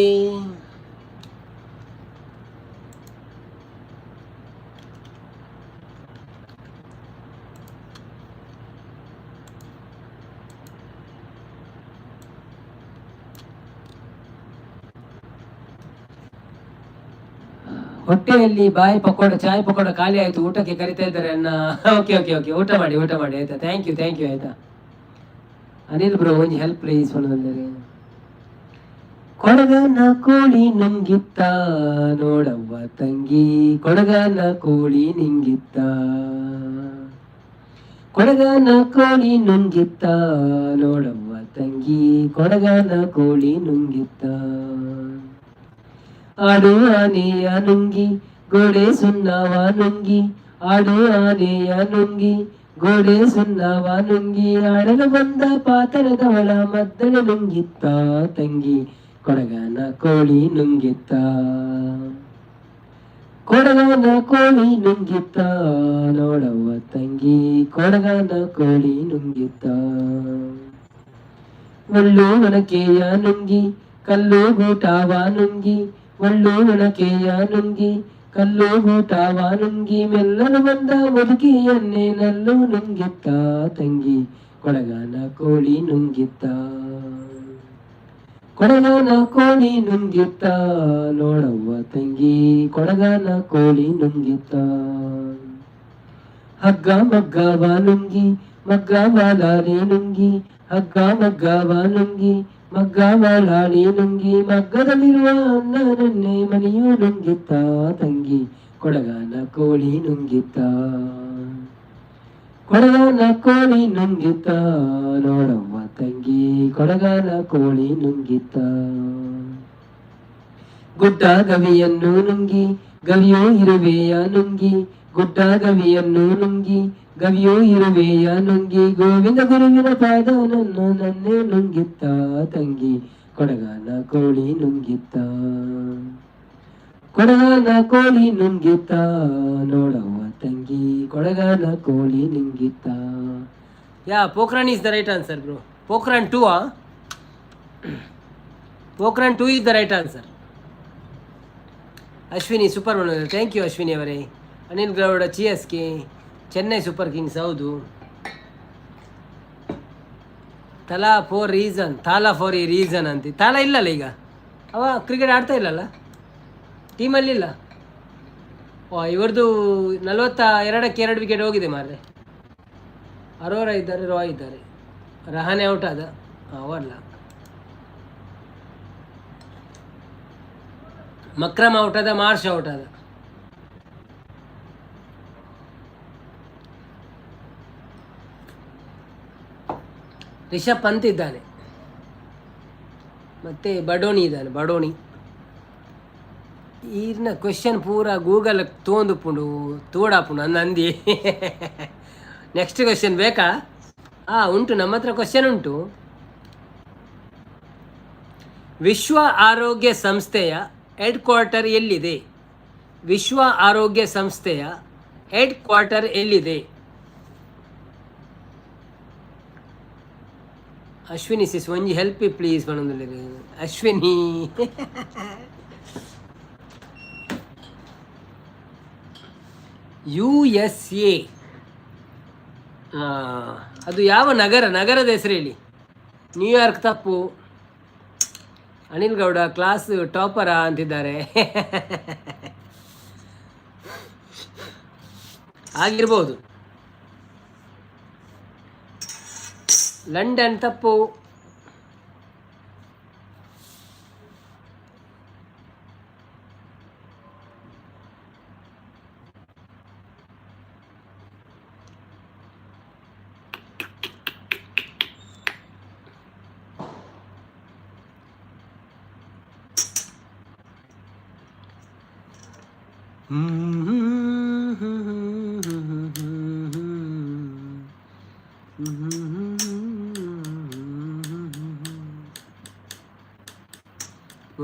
ಹೊಟ್ಟೆಯಲ್ಲಿ ಬಾಯಿ ಪಕೋಡ ಚಾಯ್ ಪಕೋಡ ಖಾಲಿ ಆಯ್ತು, ಊಟಕ್ಕೆ ಕರಿತಾ ಇದ್ದಾರೆ ಅಣ್ಣ. Okay okay okay, ಊಟ ಮಾಡಿ ಊಟ ಮಾಡಿ ಆಯ್ತಾ? Thank you thank you ಆಯ್ತಾ? ಅನಿಲ್ ಬ್ರೋ ಒಂಜಿ ಹೆಲ್ಪ್ ಪ್ಲೀಸ್ ಪಂಡೊಂದುಲ್ಲೆರ್. ಕೊಡಗನ ಕೋಳಿ ನುಂಗಿತ್ತ ನೋಡವ್ವ ತಂಗಿ, ಕೊಡಗನ ಕೋಳಿ ನುಂಗಿತ್ತ, ಕೊಡಗನ ಕೋಳಿ ನುಂಗಿತ್ತ ನೋಡವ್ವ ತಂಗಿ, ಕೊಡಗನ ಕೋಳಿ ನುಂಗಿತ್ತ. ಆಡು ಆನೆಯ ನುಂಗಿ ಗೋಡೆ ಸುಣ್ಣವ ನುಂಗಿ, ಆಡು ಆನೆಯ ನುಂಗಿ ಗೋಡೆ ಸುಣ್ಣವ ನುಂಗಿ, ಆಡಲು ಬಂದ ಪಾತರದವಳ ಮದ್ದಳೆ ನುಂಗಿತ್ತ ತಂಗಿ, ಕೊಡಗನ ಕೋಳಿ ನುಂಗಿತ್ತ, ಕೊಡಗನ ಕೋಳಿ ನುಂಗಿತ್ತ ನೋಡವ್ವ ತಂಗಿ, ಕೊಡಗನ ಕೋಳಿ ನುಂಗಿತ್ತ. ಒಳ್ಳು ಒನಕೆಯ ನುಂಗಿ ಕಲ್ಲು ಗೂಟವ ನುಂಗಿ, ಒಳ್ಳು ಒನಕೆಯ ನುಂಗಿ ಕಲ್ಲು ಗೂಟವ ನುಂಗಿ, ಮೆಲ್ಲಲು ಬಂದ ಮುದುಕಿಯನ್ನೇ ನಲ್ಲು ನುಂಗಿತ್ತ ತಂಗಿ, ಕೊಡಗನ ಕೋಳಿ ನುಂಗಿತ್ತ, ಕೊಡಗನ ಕೋಳಿ ನುಂಗಿತ್ತ ನೋಡವ್ವ ತಂಗಿ, ಕೊಡಗನ ಕೋಳಿ ನುಂಗಿತ್ತ. ಹಗ್ಗ ಮಗ್ಗವ ನುಂಗಿ ಮಗ್ಗ ಬಾಲಾಲಿ ನುಂಗಿ, ಹಗ್ಗ ಮಗ್ಗವ ನುಂಗಿ ಮಗ್ಗ ಬಾಲಾಲಿ ನುಂಗಿ, ಮಗ್ಗದಲ್ಲಿರುವ ಅನ್ನನನ್ನೇ ಮನೆಯು ನುಂಗಿತ್ತ ತಂಗಿ, ಕೊಡಗನ ಕೋಳಿ ನುಂಗಿತ್ತ, ಕೊಡಗನ ಕೋಳಿ ನುಂಗಿತ್ತ ನೋಡವ್ವ ತಂಗಿ, ಕೊಡಗನ ಕೋಳಿ ನುಂಗಿತ್ತ. ಗುಡ್ಡ ಗವಿಯನ್ನು ನುಂಗಿ ಗವಿಯೋ ಇರುವೆಯ ನುಂಗಿ, ಗುಡ್ಡ ಗವಿಯನ್ನು ನುಂಗಿ ಗವಿಯೋ ಇರುವೆಯ ನುಂಗಿ, ಗೋವಿಂದ ಗುರುವಿನ ಪಾದ ನನ್ನ ನನ್ನೇ ನುಂಗಿತ್ತ ತಂಗಿ, ಕೊಡಗನ ಕೋಳಿ ನುಂಗಿತ್ತ, ಕೊಡಗನ ಕೋಳಿ ನುಂಗಿತ್ತ ನೋಡವ್ವ ತಂಗಿ, ಕೊಡಗನ ಕೋಳಿ ನುಂಗಿತ್ತ. Yeah, Pokhran is the right answer, bro. Pokhran 2. ಆ, Pokhran 2 is the right answer. Ashwini super. Thank you Ashwini ಅವರೇ. Anil Gowda, CSK, Chennai super Kings ಹೌದು. Thala for reason, Thala for a reason ಅಂತ. ತಲಾ ಇಲ್ಲಲ್ಲ ಈಗ, ಅವ ಕ್ರಿಕೆಟ್ ಆಡ್ತಾ ಇಲ್ಲಲ್ಲ, ಟೀಮಲ್ಲಿಲ್ಲ. ಓ, ಇವ್ರದ್ದು 42ಕ್ಕೆ 2 ವಿಕೆಟ್ ಹೋಗಿದೆ ಮಾರ್ರೆ. ಅರೋರಾ ಇದ್ದಾರೆ, ರಾಯ್ ಇದ್ದಾರೆ, ರಹಾನೆ ಔಟ್ ಆದ ಅವಲ್ಲ. ಮಕ್ರಮ್ ಔಟ್ ಆದ, ಮಾರ್ಷ್ ಔಟ್ ಆದ. ರಿಷಬ್ ಪಂತ್ ಇದ್ದಾನೆ, ಮತ್ತೆ ಬಡೋಣಿ ಇದ್ದಾನೆ, ಬಡೋಣಿ. ಈರ್ನ ಕ್ವೆಶನ್ ಪೂರ ಗೂಗಲ್ ತೋಂದುಪ್ಪುಂಡು, ತೋಡಾಪುಂಡು ಅಂದ ಅಂದಿ. ನೆಕ್ಸ್ಟ್ ಕ್ವೆಶನ್ ಬೇಕಾ? ಹಾಂ, ಉಂಟು, ನಮ್ಮ ಹತ್ರ ಕ್ವೆಶನ್ ಉಂಟು. ವಿಶ್ವ ಆರೋಗ್ಯ ಸಂಸ್ಥೆಯ ಹೆಡ್ ಕ್ವಾರ್ಟರ್ ಎಲ್ಲಿದೆ? ವಿಶ್ವ ಆರೋಗ್ಯ ಸಂಸ್ಥೆಯ ಹೆಡ್ ಕ್ವಾರ್ಟರ್ ಎಲ್ಲಿದೆ? ಅಶ್ವಿನಿ ಸಿಸ್, ಒಂಜಿ ಹೆಲ್ಪ್ ಪ್ಲೀಸ್ ಪನೊಂದುಲ್ಲೆರ್ ಅಶ್ವಿನಿ. USA ಅದು ಯಾವ ನಗರ? ನಗರದ ಹೆಸರು ಹೇಳಿ. ನ್ಯೂಯಾರ್ಕ್ ತಪ್ಪು. ಅನಿಲ್ ಗೌಡ ಕ್ಲಾಸ್ ಟಾಪರ ಅಂತಿದ್ದಾರೆ, ಆಗಿರ್ಬೋದು. ಲಂಡನ್ ತಪ್ಪು.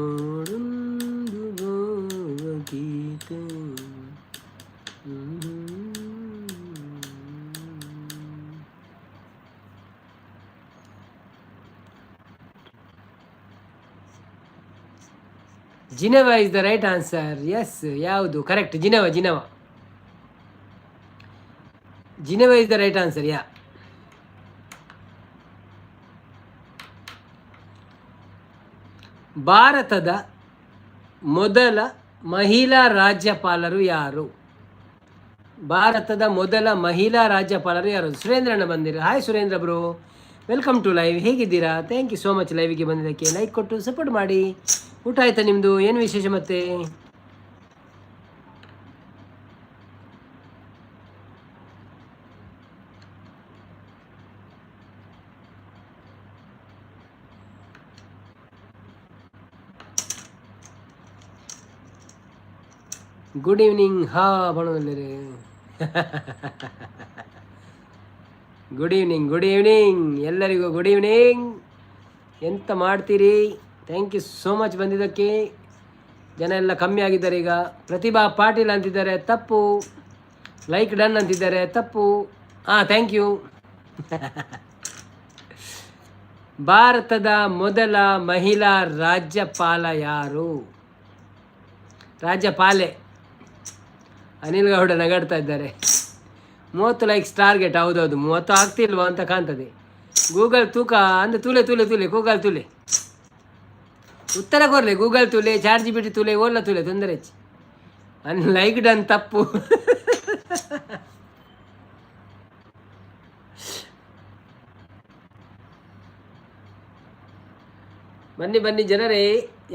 ಓಡೊಂದು ಭಾವಗೀತೆ. Geneva is the right answer. Yes, ಯಾವುದು correct? Geneva, Geneva, Geneva is the right answer. Yeah. ಭಾರತದ ಮೊದಲ ಮಹಿಳಾ ರಾಜ್ಯಪಾಲರು ಯಾರು? ಭಾರತದ ಮೊದಲ ಮಹಿಳಾ ರಾಜ್ಯಪಾಲರು ಯಾರು? ಸುರೇಂದ್ರಣ್ಣ ಬಂದಿರು. Hi Surendra bro. Welcome to live. ಹೇಗಿದ್ದೀರಾ? Thank you so much ಲೈವ್ಗೆ ಬಂದಿದ್ದಕ್ಕೆ. ಲೈಕ್ ಕೊಟ್ಟು ಸಪೋರ್ಟ್ ಮಾಡಿ. ಊಟ ಆಯ್ತಾ ನಿಮ್ಮದು? ಏನು ವಿಶೇಷ ಮತ್ತೆ? Good evening. ಹಾ ಬಣದಲ್ಲಿರಿ. ಗುಡ್ ಈವ್ನಿಂಗ್, ಗುಡ್ ಈವ್ನಿಂಗ್ ಎಲ್ಲರಿಗೂ ಗುಡ್ ಈವ್ನಿಂಗ್. ಎಂತ ಮಾಡ್ತೀರಿ? Thank you so much ಬಂದಿದ್ದಕ್ಕೆ. ಜನ ಎಲ್ಲ ಕಮ್ಮಿ ಆಗಿದ್ದಾರೆ ಈಗ. ಪ್ರತಿಭಾ ಪಾಟೀಲ್ ಅಂತಿದ್ದಾರೆ, ತಪ್ಪು. ಲೈಕ್ ಡನ್ ಅಂತಿದ್ದಾರೆ, ತಪ್ಪು. ಹಾಂ, thank you. ಭಾರತದ ಮೊದಲ ಮಹಿಳಾ ರಾಜ್ಯಪಾಲ ಯಾರು? ರಾಜ್ಯಪಾಲೆ. ಅನಿಲ್ ಗೌಡ ನಗಾಡ್ತಾ ಇದ್ದಾರೆ. 30 ಲೈಕ್ಸ್ ಟಾರ್ಗೆಟ್. ಹೌದೌದು, 30 ಆಗ್ತಿಲ್ವಾ ಅಂತ ಕಾಣ್ತದೆ. ಗೂಗಲ್ ತೂಕ ಅಂದ್ರೆ ತೂಲೆ ತೂಲೆ ತೂಲೆ ಗೂಗಲ್ ತೂಲೆ ಉತ್ತರ ಕೊರ್ಲೆ. ಗೂಗಲ್ ತೂಲೆ, ಚಾರ್ಜ್ ಬಿಟ್ಟು ತೂಲೆ, ಓಲ್ಲ ತೂಲೆ, ತೊಂದರೆ ಹೆಚ್ಚು. ಅನ್ ಲೈಕ್ ಡನ್ ತಪ್ಪು. ಬನ್ನಿ ಬನ್ನಿ ಜನರೇ,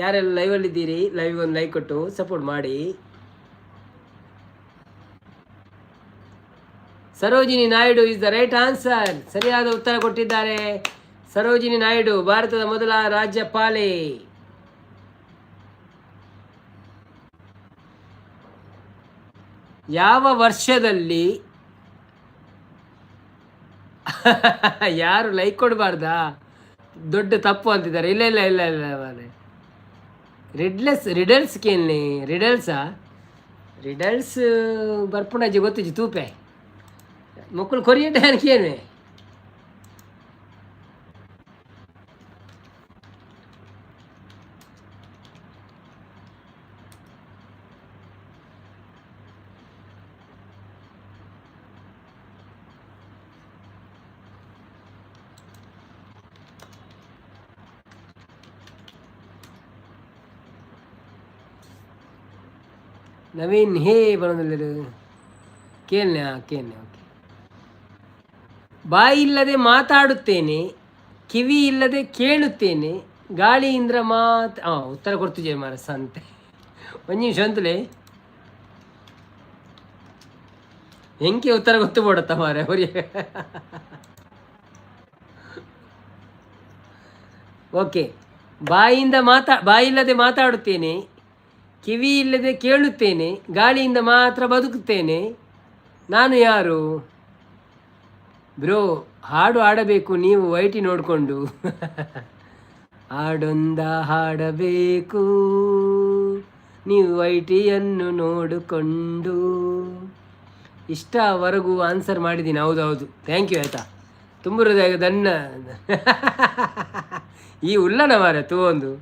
ಯಾರೆಲ್ಲ ಲೈವಲ್ಲಿದ್ದೀರಿ ಲೈವ್ ಒಂದು ಲೈಕ್ ಕೊಟ್ಟು ಸಪೋರ್ಟ್ ಮಾಡಿ. Sarojini Naidu is the right answer. ಸರಿಯಾದ ಉತ್ತರ ಕೊಟ್ಟಿದ್ದಾರೆ. ಸರೋಜಿನಿ ನಾಯ್ಡು ಭಾರತದ ಮೊದಲ ರಾಜ್ಯಪಾಲೆ. ಯಾವ ವರ್ಷದಲ್ಲಿ? ಯಾರು ಲೈಕ್ ಕೊಡಬಾರ್ದಾ? ದೊಡ್ಡ ತಪ್ಪು ಅಂತಿದ್ದಾರೆ. ಇಲ್ಲ ಇಲ್ಲ ಇಲ್ಲ ಇಲ್ಲ ಮಾರ್ರೆ. ರಿಡ್ಲೆಸ್ ರಿಡಲ್ಸ್ ಕೇಳಿ. ರಿಡಲ್ಸಾ? ರಿಡಲ್ಸ್ ಬರ್ಪುಂಡಜ್ಜಿ ಗೊತ್ತಿಜ್ಜಿ ತೂಪೆ ಮಕ್ಕಳು ಕೊರಿಯಡ್ಡೆ ಕೇನು. ನವೀನ್ ಹೇ ಬರೋದಿಲ್ಲ. ಕೇಳನೆ ಕೇಳನೆ. ಓಕೆ. ಬಾಯಿ ಇಲ್ಲದೆ ಮಾತಾಡುತ್ತೇನೆ, ಕಿವಿ ಇಲ್ಲದೆ ಕೇಳುತ್ತೇನೆ, ಗಾಳಿಯಿಂದ ಮಾತು. ಹಾಂ, ಉತ್ತರ ಕೊಡ್ತಿದ್ದೆ ಮಾರ ಸಂತೆ. ಒಂದು ನಿಮಿಷ ಅಂತಲೇ ಹೆಂಗೆ ಉತ್ತರ ಗೊತ್ತು ಬೋಡತ್ತ ಮಾರೆ ಅವರಿಗೆ. ಓಕೆ. ಬಾಯಿಯಿಂದ ಬಾಯಿಲ್ಲದೆ ಮಾತಾಡುತ್ತೇನೆ, ಕಿವಿ ಇಲ್ಲದೆ ಕೇಳುತ್ತೇನೆ, ಗಾಳಿಯಿಂದ ಮಾತ್ರ ಬದುಕುತ್ತೇನೆ, ನಾನು ಯಾರು? ಬ್ರೋ, ಹಾಡು ಹಾಡಬೇಕು ನೀವು ವೈಟಿ ನೋಡಿಕೊಂಡು. ಹಾಡೊಂದ ಹಾಡಬೇಕು ನೀವು ವೈಟಿಯನ್ನು ನೋಡಿಕೊಂಡು. ಇಷ್ಟವರೆಗೂ ಆನ್ಸರ್ ಮಾಡಿದ್ದೀನಿ. ಹೌದು ಹೌದು, thank you ಆಯಿತಾ. ತುಂಬ ಹೃದಯ ದನ್ನ ಈ ಉಲ್ಲನ ಮಾರ ತೂ ಒಂದು.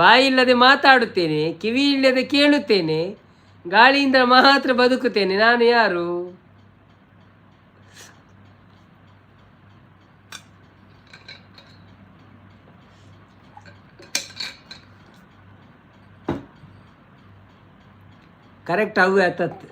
ಬಾಯಿಲ್ಲದೆ ಮಾತಾಡುತ್ತೇನೆ, ಕಿವಿ ಇಲ್ಲದೆ ಕೇಳುತ್ತೇನೆ, ಗಾಳಿಯಿಂದ ಮಾತ್ರ ಬದುಕುತ್ತೇನೆ, ನಾನು ಯಾರು? ಕರೆಕ್ಟ್ ಅವು ಆತತ್.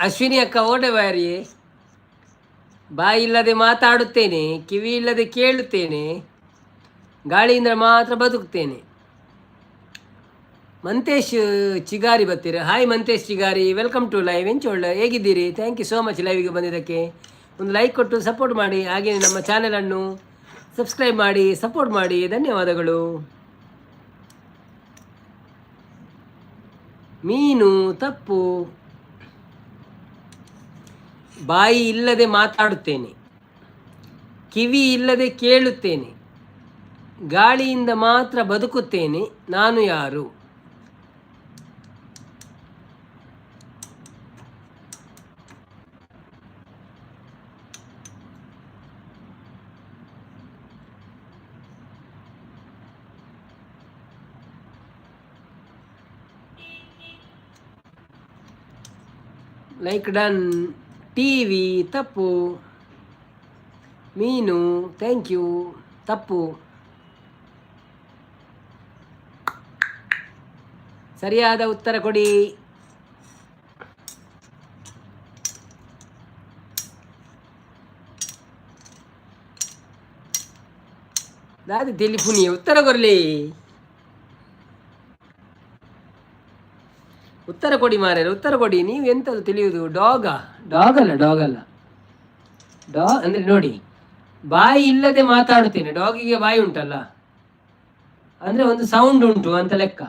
ಅಶ್ವಿನಿ ಅಕ್ಕ ಓಡೆ ಬಾರಿ. ಬಾಯಿ ಇಲ್ಲದೆ ಮಾತಾಡುತ್ತೇನೆ, ಕಿವಿ ಇಲ್ಲದೆ ಕೇಳುತ್ತೇನೆ, ಗಾಳಿಯಿಂದ ಮಾತ್ರ ಬದುಕ್ತೇನೆ. ಮಂತೇಶ್ ಚಿಗಾರಿ ಬರ್ತೀರ. Hi Mantesh Chigari, welcome to live. ಎಂಚೋಳ್ಳ ಹೇಗಿದ್ದೀರಿ? Thank you so much ಲೈವ್ಗೆ ಬಂದಿದ್ದಕ್ಕೆ. ಒಂದು ಲೈಕ್ ಕೊಟ್ಟು ಸಪೋರ್ಟ್ ಮಾಡಿ, ಹಾಗೆಯೇ ನಮ್ಮ ಚಾನೆಲನ್ನು ಸಬ್ಸ್ಕ್ರೈಬ್ ಮಾಡಿ ಸಪೋರ್ಟ್ ಮಾಡಿ. ಧನ್ಯವಾದಗಳು. ಮೀನು ತಪ್ಪು. ಬಾಯಿ ಇಲ್ಲದೆ ಮಾತಾಡುತ್ತೇನೆ, ಕಿವಿ ಇಲ್ಲದೆ ಕೇಳುತ್ತೇನೆ, ಗಾಳಿಯಿಂದ ಮಾತ್ರ ಬದುಕುತ್ತೇನೆ, ನಾನು ಯಾರು? Like done. ಟಿವಿ ತಪ್ಪು. ಮೀನು, thank you, ತಪ್ಪು. ಸರಿಯಾದ ಉತ್ತರ ಕೊಡಿ. ದಾದಿ ಟೆಲಿಫೋನಿ ಉತ್ತರ ಕೊರ್ಲಿ, ಉತ್ತರ ಕೊಡಿ ಮಾರ್ರೆ, ಉತ್ತರ ಕೊಡಿ. ನೀವು ಎಂತದು ತಿಳಿಯುವುದು? ಡಾಗ? ಡಾಗ್ ಅಲ್ಲ, ಡಾಗ್ ಅಲ್ಲ. ಅಂದ್ರೆ ನೋಡಿ, ಬಾಯಿ ಇಲ್ಲದೆ ಮಾತಾಡುತ್ತೇನೆ. ಡಾಗಿಗೆ ಬಾಯಿ ಉಂಟಲ್ಲ, ಅಂದ್ರೆ ಒಂದು ಸೌಂಡ್ ಉಂಟು ಅಂತ ಲೆಕ್ಕ.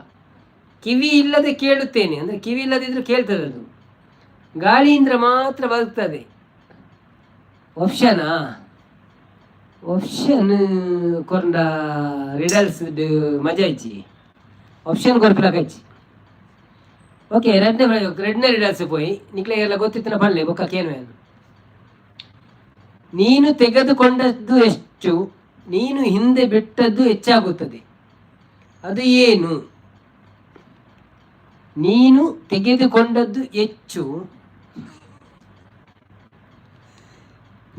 ಕಿವಿ ಇಲ್ಲದೆ ಕೇಳುತ್ತೇನೆ, ಅಂದ್ರೆ ಕಿವಿ ಇಲ್ಲದಿದ್ರೆ ಕೇಳ್ತದೆ ಅದು. ಗಾಳಿಯಿಂದ ಮಾತ್ರ ಬದುಕ್ತದೆ. ಆಪ್ಷನಾ? ಆಪ್ಷನ್ ಕೊರ್ಂಡ ರಿಡಲ್ಸ್ ಮಜಾ ಇಜ್ಜಿ. ಆಪ್ಷನ್ ಕೊರ್ಪಿಲಕಚ್ಚಿ. ಓಕೆ, ಎರಡನೇ ಎರಡನೇ ರಿಡಲ್ಸ್ ಪೋಯಿ. ನಿಕ್ಲೆ ಎಲ್ಲ ಗೊತ್ತಿತ್ತಿನ ಪಲ್ಲೆ ಬೊಕ್ಕ ಕೇನು. ನೀನು ತೆಗೆದುಕೊಂಡದ್ದು ಎಷ್ಟು, ನೀನು ಹಿಂದೆ ಬಿಟ್ಟದ್ದು ಹೆಚ್ಚಾಗುತ್ತದೆ, ಅದು ಏನು? ನೀನು ತೆಗೆದುಕೊಂಡದ್ದು ಹೆಚ್ಚು,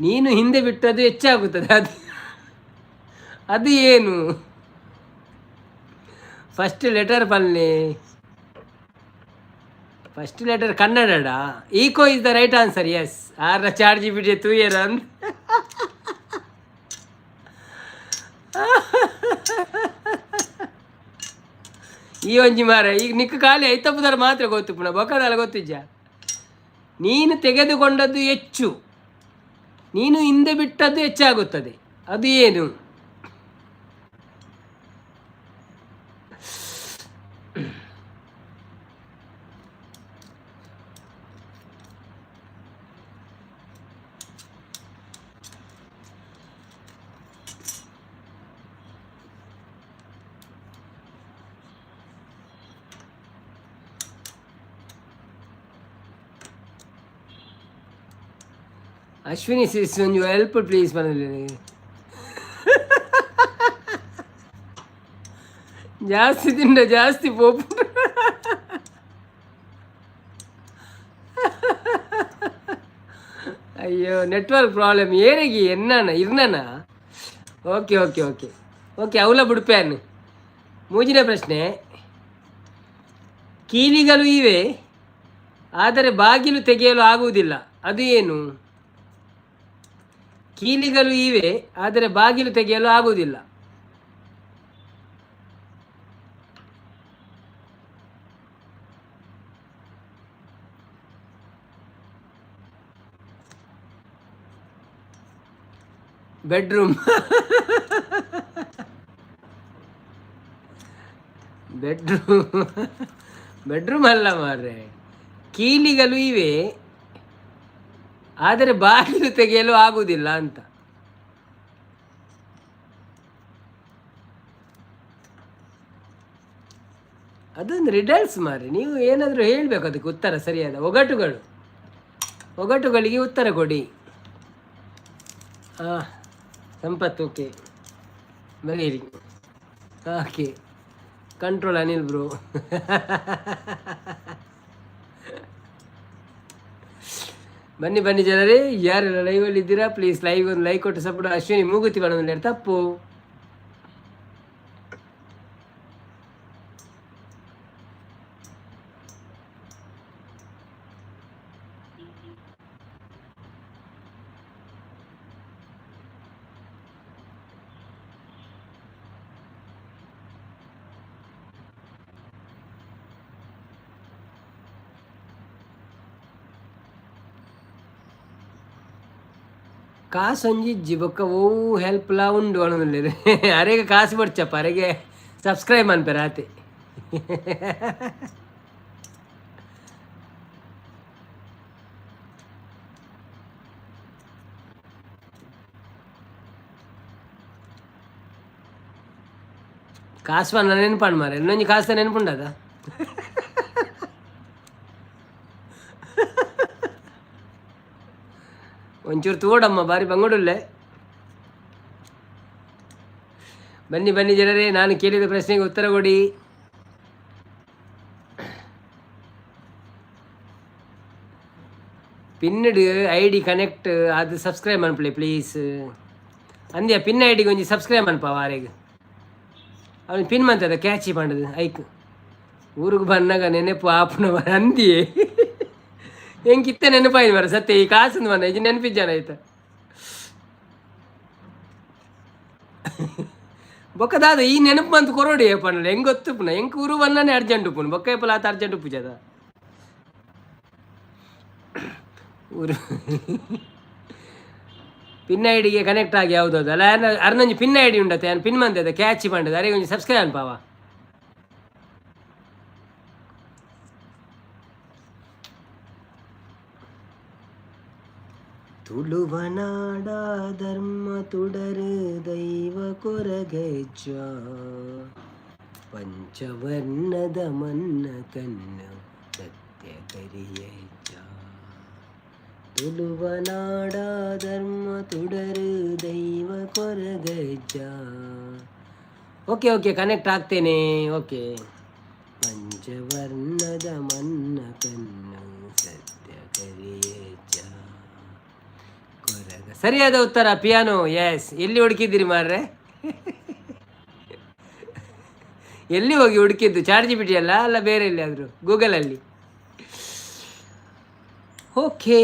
ನೀನು ಹಿಂದೆ ಬಿಟ್ಟದ್ದು ಹೆಚ್ಚಾಗುತ್ತದೆ, ಅದು ಅದು ಏನು? ಫಸ್ಟ್ ಲೆಟರ್ ಪಲ್ಲೆ, ಫಸ್ಟ್ ಲೆಟರ್ ಕನ್ನಡಡ. Eco is the right answer. Yes, ಆರ್ನ ಚಾರ್ಜ್ ಬಿಡಿ ತೂಯರ ಅಂತ. ಈ ಒಂಜಿ ಮಾರ ಈಗ ನಿಕ್ಕ ಖಾಲಿ ಐತಪ್ಪುದಾರ ಮಾತ್ರ ಗೊತ್ತು, ಪುನಃ ಬೊಕ್ಕದಾಲ ಗೊತ್ತಿಜ್ಜ. ನೀನು ತೆಗೆದುಕೊಂಡದ್ದು ಹೆಚ್ಚು, ನೀನು ಹಿಂದೆ ಬಿಟ್ಟದ್ದು ಹೆಚ್ಚಾಗುತ್ತದೆ, ಅದು ಏನು? ಅಶ್ವಿನಿ ಸಿಸ್, ಒಂಜಿ ಹೆಲ್ಪ್ ಪ್ಲೀಸ್ ಪನೊಲಿ. ಜಾಸ್ತಿ ತಿಂಡ ಜಾಸ್ತಿ ಪೋಪು. ಅಯ್ಯೋ, ನೆಟ್ವರ್ಕ್ ಪ್ರಾಬ್ಲಮ್ ಏನಿಗೆ ಎನ್ನಾನ ಇರ್ನಾನ. ಓಕೆ ಓಕೆ ಓಕೆ ಓಕೆ, ಅವಲ ಬುಡ್ಪ್ಯಾನ್. ಮೂಜಿನ ಪ್ರಶ್ನೆ. ಕೀಲಿಗಳು ಇವೆ, ಆದರೆ ಬಾಗಿಲು ತೆಗೆಯಲು ಆಗುವುದಿಲ್ಲ, ಅದು ಏನು? ಕೀಲಿಗಳು ಇವೆ, ಆದರೆ ಬಾಗಿಲು ತೆಗೆಯಲು ಆಗುವುದಿಲ್ಲ. ಬೆಡ್ರೂಮ್, ಬೆಡ್ರೂಮ್, ಬೆಡ್ರೂಮ್ ಅಲ್ಲ ಮಾರ್ರೆ. ಕೀಲಿಗಳು ಇವೆ, ಆದರೆ ಬಾಗಿಲು ತೆಗೆಯಲು ಆಗುವುದಿಲ್ಲ ಅಂತ. ಅದೊಂದು ರಿಡಲ್ಸ್ ಮಾರಿ, ನೀವು ಏನಾದರೂ ಹೇಳಬೇಕು ಅದಕ್ಕೆ ಉತ್ತರ ಸರಿಯಾದ. ಒಗಟುಗಳು, ಒಗಟುಗಳಿಗೆ ಉತ್ತರ ಕೊಡಿ. ಹಾಂ ಸಂಪತ್, ಓಕೆ, ಬರೀರಿ. Okay, control Anil bro. ಬನ್ನಿ ಬನ್ನಿ ಜನರೇ, ಯಾರೆಲ್ಲ ಲೈವಲ್ಲಿ ಇದ್ದೀರಾ ಪ್ಲೀಸ್ ಲೈವ್ ಒಂದು ಲೈಕ್ ಕೊಟ್ಟು ಸಪೋರ್ಟ್. ಅಶ್ವಿನಿ ಮೂಗುತಿ ಬಣ್ಣದಲ್ಲಿ ತಪ್ಪು. ಕಾಸು ಒಂಜಿ ಬೊಕ್ಕ ಓ ಹೆಲ್ಪ್ಲಾ ಉಂಡು ಅಣುಲ್ಲೆರ್. ಅರೆಗೆ ಕಾಸು ಬಡ್ಚಪ್ಪ, ಅರೆಗೆ ಸಬ್ಸ್ಕ್ರೈಬ್ ಮನ್ಪೆರ್ ಆತೆ. ಕಾಸು ಪಂಡ ನೆನ್ಪಂಡು ಮಾರೆ, ಇನ್ನೊಂಜಿ ಕಾಸು ನೆನ್ಪುಂಡದ. ಒಂಚೂರು ತೋಡಮ್ಮ, ಬಾರಿ ಬಂಗುಡುಲ್ಲೆ. ಬನ್ನಿ ಬನ್ನಿ ಜನರೇ, ನಾನು ಕೇಳಿದ ಪ್ರಶ್ನೆಗೆ ಉತ್ತರ ಕೊಡಿ. ಪಿನ್ಡ್ ಐಡಿ ಕನೆಕ್ಟ್ ಅದು ಸಬ್ಸ್ಕ್ರೈಬ್ ಮನ್ಪಲೆ ಪ್ಲೀಸ್. ಅಂದ್ಯ ಪಿನ್ ಐಡಿಗೆ ಒಂಜಿ ಸಬ್ಸ್ಕ್ರೈಬ್ ಮನ್ಪ ವಾರೆಗ್. ಅವನು ಪಿನ್ ಮಂತದ ಕ್ಯಾಚಿ ಪಂಡದು ಐಕ್ ಊರಿಗೆ ಬನ್ನಾಗ ನೆನಪು ಆಪುನ ಅಂದಿಯೇ. ಎಂಕ್ ಇತ್ತೆ ನೆನಪಾಯ್ತು ಮರ ಸತ್ಯ. ಈ ಕಾಸು ಬಂದ ಇದು ನೆನಪಿಜ್ಜಾನ ಆಯ್ತಾ? ಬೊಕ್ಕ ದಾದ ಈ ನೆನಪು ಮಂತ್ ಕೊರೋಡಿ ಪಂಡ ಹೆಂಗ್ ಗೊತ್ತುಪ್ಪುನ? ಎಂಕ್ ಊರು ಬನ್ನಾನೆ ಅರ್ಜೆಂಟ್ ಉಪ್ಪುನು. ಬೊಕ್ಕ ಏಪಲ ಆತ ಅರ್ಜೆಂಟ್ ಉಪ್ಪುಜದ. ಊರು ಪಿನ್ ಐಡಿಗೆ ಕನೆಕ್ಟ್ ಆಗಿ ಯಾವುದು ಅಲ್ಲ. ಅರ್ನೊಂಜಿ ಪಿನ್ ಐಡಿ ಉಂಡತೆ, ಯಾನ್ ಪಿನ್ ಮಂತದ ಕ್ಯಾಚ್ ಪಂಡದ. ಅರೆ ಒಂಜಿ ಸಬ್ಸ್ಕ್ರೈಬ್ ಅನ್ಪಾವ. ತುಳುವನಾಡ ಧರ್ಮ ತುಡರು ದೈವ ಕೊರಗಜ್ಜ, ಪಂಚವರ್ಣದ ಮನ್ನ ಕಣ್ಣು ಸತ್ಯ ಕರಿಯಜ್ಜ. ತುಳುವನಾಡ ಧರ್ಮ ತುಡರು ದೈವ ಕೊರಗಜ್ಜ. ಓಕೆ ಓಕೆ, ಕನೆಕ್ಟ್ ಆಗ್ತೇನೆ. ಓಕೆ. ಪಂಚವರ್ಣದ ಮನ್ನ ಕಣ್ಣು ಸತ್ಯ ಕರಿಯಜ್ಜ ಕೊರಗ. ಸರಿಯಾದ ಉತ್ತರ ಪಿಯಾನೋ. ಎಸ್. ಎಲ್ಲಿ ಹುಡುಕಿದ್ದೀರಿ ಮಾರ್ರೆ? ಎಲ್ಲಿ ಹೋಗಿ ಹುಡುಕಿದ್ದು? ಚಾರ್ಜ್ ಬಿಟ್ಟಿಯಲ್ಲ ಅಲ್ಲ, ಬೇರೆ ಎಲ್ಲಿ ಆದರೂ ಗೂಗಲಲ್ಲಿ? ಓಕೆ.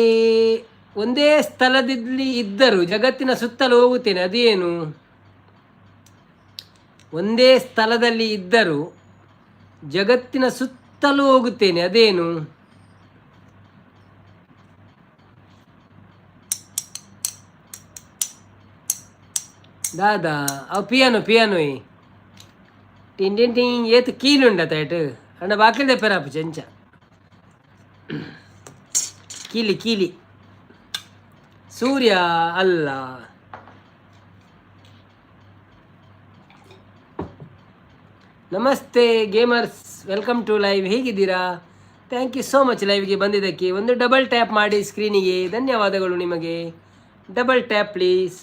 ಒಂದೇ ಸ್ಥಳದಲ್ಲಿ ಇದ್ದರೂ ಜಗತ್ತಿನ ಸುತ್ತಲೂ ಹೋಗುತ್ತೇನೆ, ಅದೇನು? ಒಂದೇ ಸ್ಥಳದಲ್ಲಿ ಇದ್ದರೂ ಜಗತ್ತಿನ ಸುತ್ತಲೂ ಹೋಗುತ್ತೇನೆ, ಅದೇನು? ದಾದಾ ಅವು? Piano piano. ಟಿನ್ ಟಿನ್ ಟಿಂಗ್. ಏತ್ ಕೀಲು ಉಂಡತ ಏಟ್ ಅಂಡ ಬಾಕಿಲ್ದೆ ಪೆರಾಪು ಚೆಂಚ ಕೀಲಿ ಕೀಲಿ. ಸೂರ್ಯ ಅಲ್ಲ. Namaste gamers, welcome to live. ಹೇಗಿದ್ದೀರಾ? Thank you so much ಲೈವ್ಗೆ ಬಂದಿದ್ದಕ್ಕೆ. ಒಂದು ಡಬಲ್ ಟ್ಯಾಪ್ ಮಾಡಿ ಸ್ಕ್ರೀನಿಗೆ. ಧನ್ಯವಾದಗಳು ನಿಮಗೆ. Double tap please.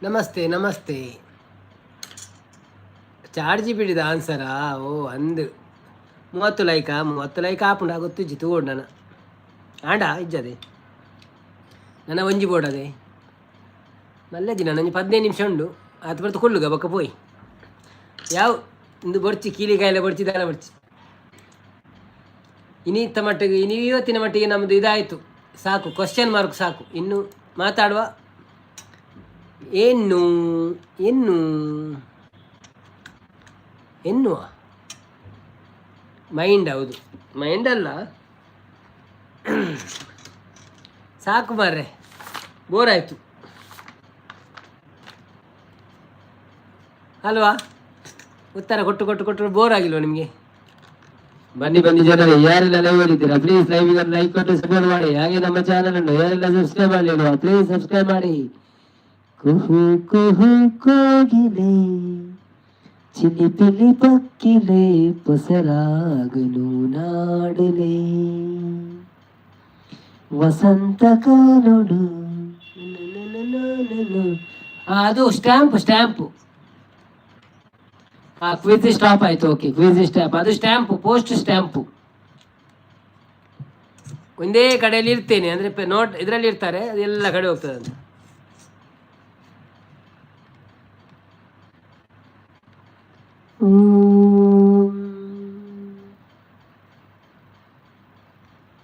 Namaste namaste. Charge ಬಿಡಿದ ಆನ್ಸರಾ? ಓ ಅಂದು 30 ಲೈಕಾ? 30 ಲೈಕ್ ಆಪುಂಡು ಗೊತ್ತಿಜ್ಜಿ. ತೂವೊಡು ನನ. ಆಂಡ ಇಜ್ಜದೆ ನನ್ನ ಒಂಜಿ ಬೋರ್ಡ್ ಅದೇ ಮಲ್ಲಜ್ಜಿ. ನಾನು ಒಂಜಿ 15 ನಿಮಿಷ ಉಂಡು. ಆತ ಬರ್ತು ಕೊಲ್ಲುಗ ಬೊಕ್ಕ ಪೋಯ್. ಯಾವ ಇಂದು ಬೊರ್ಚಿ, ಕೀಲಿ ಕಾಯಿಲೆ ಬೊರ್ಚಿ, ದಾಲ ಬೊರ್ಚಿ. ಇನ್ನಿತ್ತ ಮಟ್ಟಿಗೆ, ಇನಿ ಇವತ್ತಿನ ಮಟ್ಟಿಗೆ ನಮ್ಮದು ಇದಾಯಿತು, ಸಾಕು. ಕ್ವಶನ್ ಮಾರ್ಕ್ ಸಾಕು. ಇನ್ನು ಮಾತಾಡುವ. ಏನು ಎನ್ನು ಎನ್ನುವ ಮೈಂಡ್? ಹೌದು, ಮೈಂಡ್ ಅಲ್ಲ. ಸಾಕು ಮಾರ್ರೆ, ಬೋರ್ ಆಯಿತು ಅಲ್ವಾ? ಉತ್ತರ ಕೊಟ್ಟು ಕೊಟ್ಟು ಕೊಟ್ಟು ಬೋರ್ ಆಗಿಲ್ವಾ ನಿಮಗೆ? ಬನ್ನಿ ಬನ್ನಿ ಜನರೇ, ಯಾರೆಲ್ಲ ಲೈವ್ ಇದ್ದೀರಾ ಪ್ಲೀಸ್ ಲೈವ್ ಲೈಕ್ ಕೊಟ್ಟು ಸಪೋರ್ಟ್ ಮಾಡಿ. ಹಾಗೆ ನಮ್ಮ ಚಾನಲ್ ಅನ್ನು ಯಾರೆಲ್ಲ ಸಬ್ಸ್ಕ್ರೈಬ್ ಮಾಡಲಿಲ್ವಾ ಪ್ಲೀಸ್ ಸಬ್ಸ್ಕ್ರೈಬ್ ಮಾಡಿ. ಕುಹು ಕುಹು ಕೋಗಿಲೆ, ಚಿಲಿಪಿಲಿ ಪಕ್ಕಿಲೆ, ಪೊಸರಾಗಲು ನಾಡಲೆ, ವಸಂತ ಕಾಲೊಡು. ಅದು ಸ್ಟ್ಯಾಂಪ್ ಸ್ಟ್ಯಾಂಪು. ಆ ಕ್ವಿಜ್ ಸ್ಟಾಪ್ ಆಯ್ತು. Okay, quiz stop. ಅದು ಸ್ಟ್ಯಾಂಪು, ಪೋಸ್ಟ್ ಸ್ಟ್ಯಾಂಪು. ಒಂದೇ ಕಡೆಯಲ್ಲಿ ಇರ್ತೇನೆ ಅಂದರೆ ನೋಟ್ ಇದರಲ್ಲಿ ಇರ್ತಾರೆ, ಅದೆಲ್ಲ ಕಡೆ ಹೋಗ್ತದೆ ಅಂತ.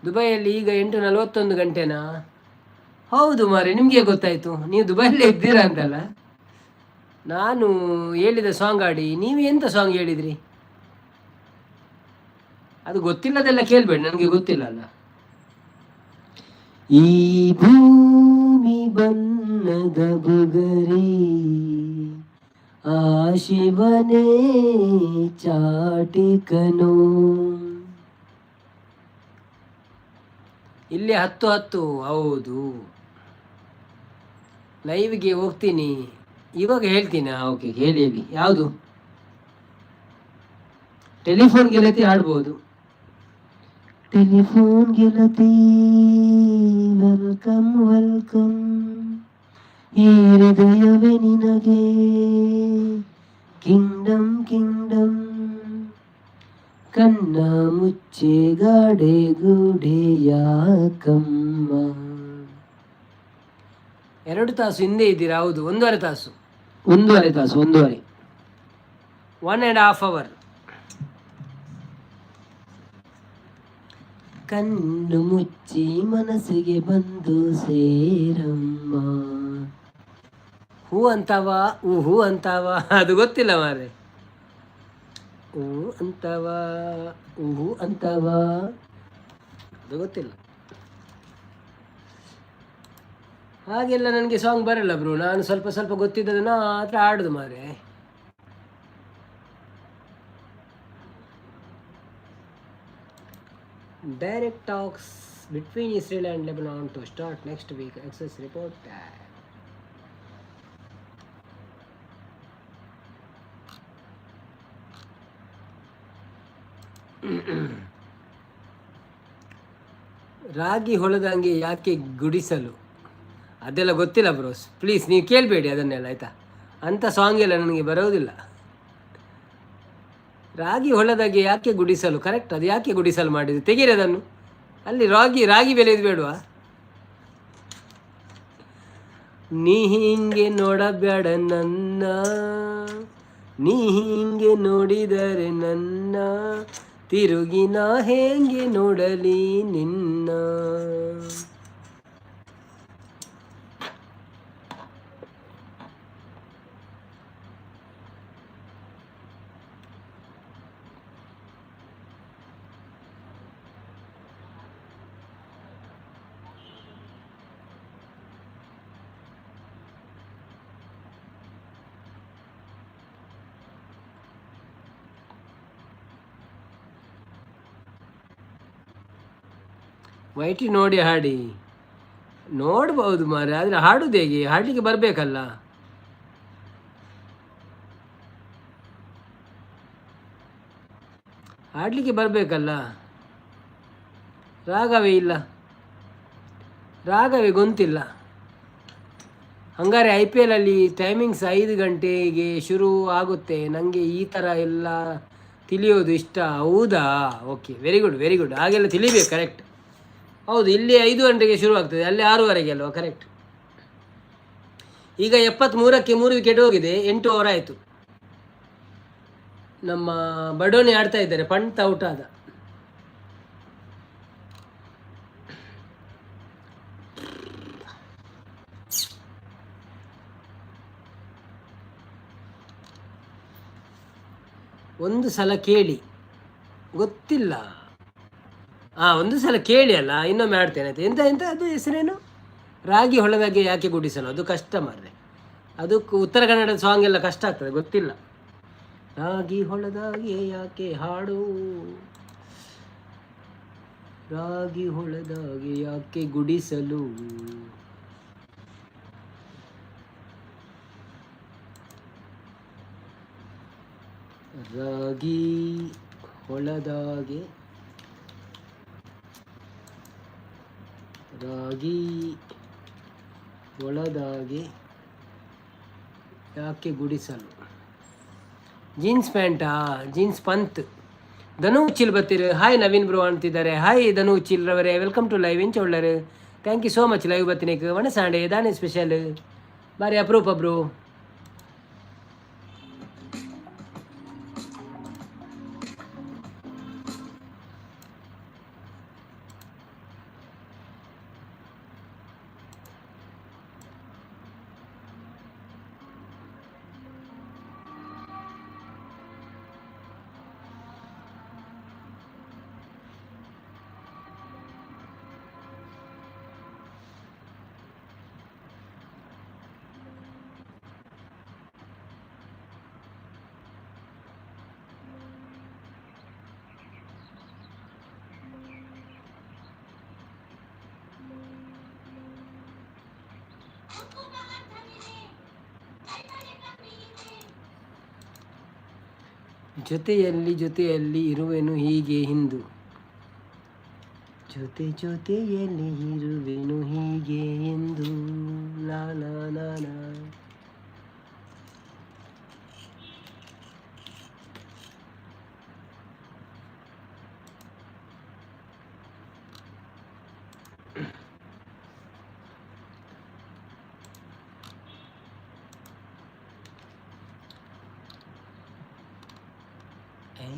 ದುಬೈಯಲ್ಲಿ ಈಗ 8:41 ಗಂಟೆನಾ? ಹೌದು ಮಾರೆ, ನಿಮಗೆ ಗೊತ್ತಾಯಿತು? ನೀವು ದುಬೈಯಲ್ಲೇ ಇದ್ದೀರಾ ಅಂತಲ್ಲ. ನಾನು ಹೇಳಿದ ಸಾಂಗ್ ಆಡಿ. ನೀವು ಎಂಥ ಸಾಂಗ್ ಹೇಳಿದ್ರಿ? ಅದು ಗೊತ್ತಿಲ್ಲದೆಲ್ಲ ಕೇಳಬೇಡಿ, ನನಗೆ ಗೊತ್ತಿಲ್ಲ ಅಲ್ಲ. ಈ ಭೂಮಿ ಬಣ್ಣದ ಬುಗರಿ, ಆ ಶಿವನೇ ಚಾಟಿಕನು. ಇಲ್ಲಿ 10:10. ಹೌದು, ಲೈವ್ಗೆ ಹೋಗ್ತೀನಿ ಇವಾಗ. ಹೇಳ್ತೀನಿ. ಓಕೆ, ಹೇಳಿ ಹೇಳಿ. ಯಾವುದು? ಟೆಲಿಫೋನ್ ಗೆಳತಿ ಆಡ್ಬೋದು. ಟೆಲಿಫೋನ್ ಗೆಳತಿ, welcome welcome, ಈ ಹೃದಯವೇ ನಿನಗೆ ಕಿಂಗ್ಡಮ್ ಕಿಂಗ್ಡಮ್. ಕಣ್ಣ ಮುಚ್ಚೆ ಗಾಡೆ ಗೂಡೆ ಯಾಕಮ್ಮ? 2 ತಾಸು ಹಿಂದೆ ಇದ್ದೀರಾ? ಹೌದು, 1.5 ತಾಸು. 1.5 ತಾಸು, 1.5. 1.5 ಅವರ್. ಕಣ್ಣು ಮುಚ್ಚಿ ಮನಸ್ಸಿಗೆ ಬಂದು ಸೇರಮ್ಮ. ಹೂ ಅಂತಾವ, ಹೂ ಹೂ ಅಂತಾವ, ಅದು ಗೊತ್ತಿಲ್ಲ ಮಾರ್ರೆ. ಹೂ ಅಂತಾವ, ಹೂ ಅಂತವ. ಅದು ಗೊತ್ತಿಲ್ಲ. ಹಾಗೆಲ್ಲ ನನಗೆ ಸಾಂಗ್ ಬರಲ್ಲ ಬ್ರೋ. ನಾನು ಸ್ವಲ್ಪ ಸ್ವಲ್ಪ ಗೊತ್ತಿದ್ದದನ್ನ ಮಾತ್ರ ಹಾಡುದು ಮಾರ್ರೆ. Direct talks between Israel and Lebanon to start next week, Axios report. ರಾಗಿ ಹೊಲದಂಗೆ ಯಾಕೆ ಗುಡಿಸಲು? ಅದೆಲ್ಲ ಗೊತ್ತಿಲ್ಲ ಬ್ರೋಸ್, ಪ್ಲೀಸ್ ನೀವು ಕೇಳಬೇಡಿ ಅದನ್ನೆಲ್ಲ, ಆಯಿತಾ? ಅಂಥ ಸಾಂಗ್ ಎಲ್ಲ ನನಗೆ ಬರೋದಿಲ್ಲ. ರಾಗಿ ಹೊಲದಾಗೆ ಯಾಕೆ ಗುಡಿಸಲು? ಕರೆಕ್ಟ್. ಅದು ಯಾಕೆ ಗುಡಿಸಲು ಮಾಡಿದ್ದು? ತೆಗೀರಿ ಅದನ್ನು. ಅಲ್ಲಿ ರಾಗಿ ರಾಗಿ ಬೆಳೆಯೋದು ಬೇಡವಾ? ನೀ ಹಿಂಗೆ ನೋಡಬೇಡ ನನ್ನ, ನೀ ಹಿಂಗೆ ನೋಡಿದರೆ ನನ್ನ ತಿರುಗಿ ನಾ ಹೇಗೆ ನೋಡಲಿ ನಿನ್ನ? ವೈಟಿ ನೋಡಿ ಹಾಡಿ. ನೋಡ್ಬೋದು ಮಾರೆ, ಆದರೆ ಹಾಡುದು ಹೇಗೆ? ಹಾಡಲಿಕ್ಕೆ ಬರಬೇಕಲ್ಲ. ಹಾಡಲಿಕ್ಕೆ ಬರಬೇಕಲ್ಲ. ರಾಗವೇ ಇಲ್ಲ, ರಾಗವೇ ಗೊತ್ತಿಲ್ಲ. ಹಂಗಾರೆ ಐಪಿಎಲ್ಲಲ್ಲಿ ಟೈಮಿಂಗ್ಸ್ 5 ಗಂಟೆಗೆ ಶುರು ಆಗುತ್ತೆ. ನನಗೆ ಈ ಥರ ಎಲ್ಲ ತಿಳಿಯೋದು ಇಷ್ಟ. ಹೌದಾ? Okay, very good, very good. ಹಾಗೆಲ್ಲ ತಿಳಿಬೇಕು, ಕರೆಕ್ಟ್. ಹೌದು, ಇಲ್ಲಿ 5 ಗಂಟೆಗೆ ಶುರು ಆಗ್ತದೆ, ಅಲ್ಲಿ 6:30ಕ್ಕೆ ಅಲ್ವಾ? ಕರೆಕ್ಟ್. ಈಗ 73ಕ್ಕೆ 3 ವಿಕೆಟ್ ಹೋಗಿದೆ. 8 ಓವರ್ ಆಯಿತು. ನಮ್ಮ ಬಡೋನಿ ಆಡ್ತಾ ಇದ್ದಾರೆ. ಪಂಟ್ ಔಟ್ ಆದ. ಒಂದು ಸಲ ಕೇಳಿ, ಗೊತ್ತಿಲ್ಲ. ಹಾಂ, ಒಂದು ಸಲ ಕೇಳಿ ಅಲ್ಲ, ಇನ್ನೊಮ್ಮೆ ಆಡ್ತೇನೆ, ಆಯ್ತು. ಎಂತ ಎಂತ ಅದು ಹೆಸರೇನು? ರಾಗಿ ಹೊಲದಾಗೆ ಯಾಕೆ ಗುಡಿಸಲು? ಅದು ಕಷ್ಟ ಮಾರ್ರೆ. ಅದಕ್ಕೆ ಉತ್ತರ ಕನ್ನಡದ ಸಾಂಗ್ ಎಲ್ಲ ಕಷ್ಟ ಆಗ್ತದೆ, ಗೊತ್ತಿಲ್ಲ. ರಾಗಿ ಹೊಲದಾಗೆ ಯಾಕೆ ಹಾಡು, ರಾಗಿ ಹೊಲದಾಗೆ ಯಾಕೆ ಗುಡಿಸಲು? ರಾಗಿ ಹೊಲದಾಗೆ, ರಾಗಿ ಒಳದಾಗೆ ಯಾಕೆ ಗುಡಿಸಲು? ಜೀನ್ಸ್ ಪ್ಯಾಂಟಾ? Jeans pant. ಧನು ಉಚ್ಚಿಲ್ ಬರ್ತೀರಿ. ಹಾಯ್ ನವೀನ್ ಬ್ರೋ ಅಂತಿದ್ದಾರೆ. ಹಾಯ್ ಧನು ಉಚ್ಚಿಲ್ ರವರೇ, welcome to live. ಎಂಚ ಉಳ್ಳರು? Thank you so much live ಬತ್ತಿನೇಕ್. ಒಣಸಾಂಡೆ ದಾನೆ ಸ್ಪೆಷಲ್? ಬಾರಿ ಅಪರೂಪ ಬ್ರೋ. ಜೊತೆಯಲ್ಲಿ ಜೊತೆಯಲ್ಲಿ ಇರುವೆನು ಹೀಗೆ ಹಿಂದು. ಜೊತೆ ಜೊತೆಯಲ್ಲಿ ಇರುವೆನು ಹೀಗೆ ಎಂದು, ಲಾ ಲಾ ಲಾ ಲಾ. ಏ?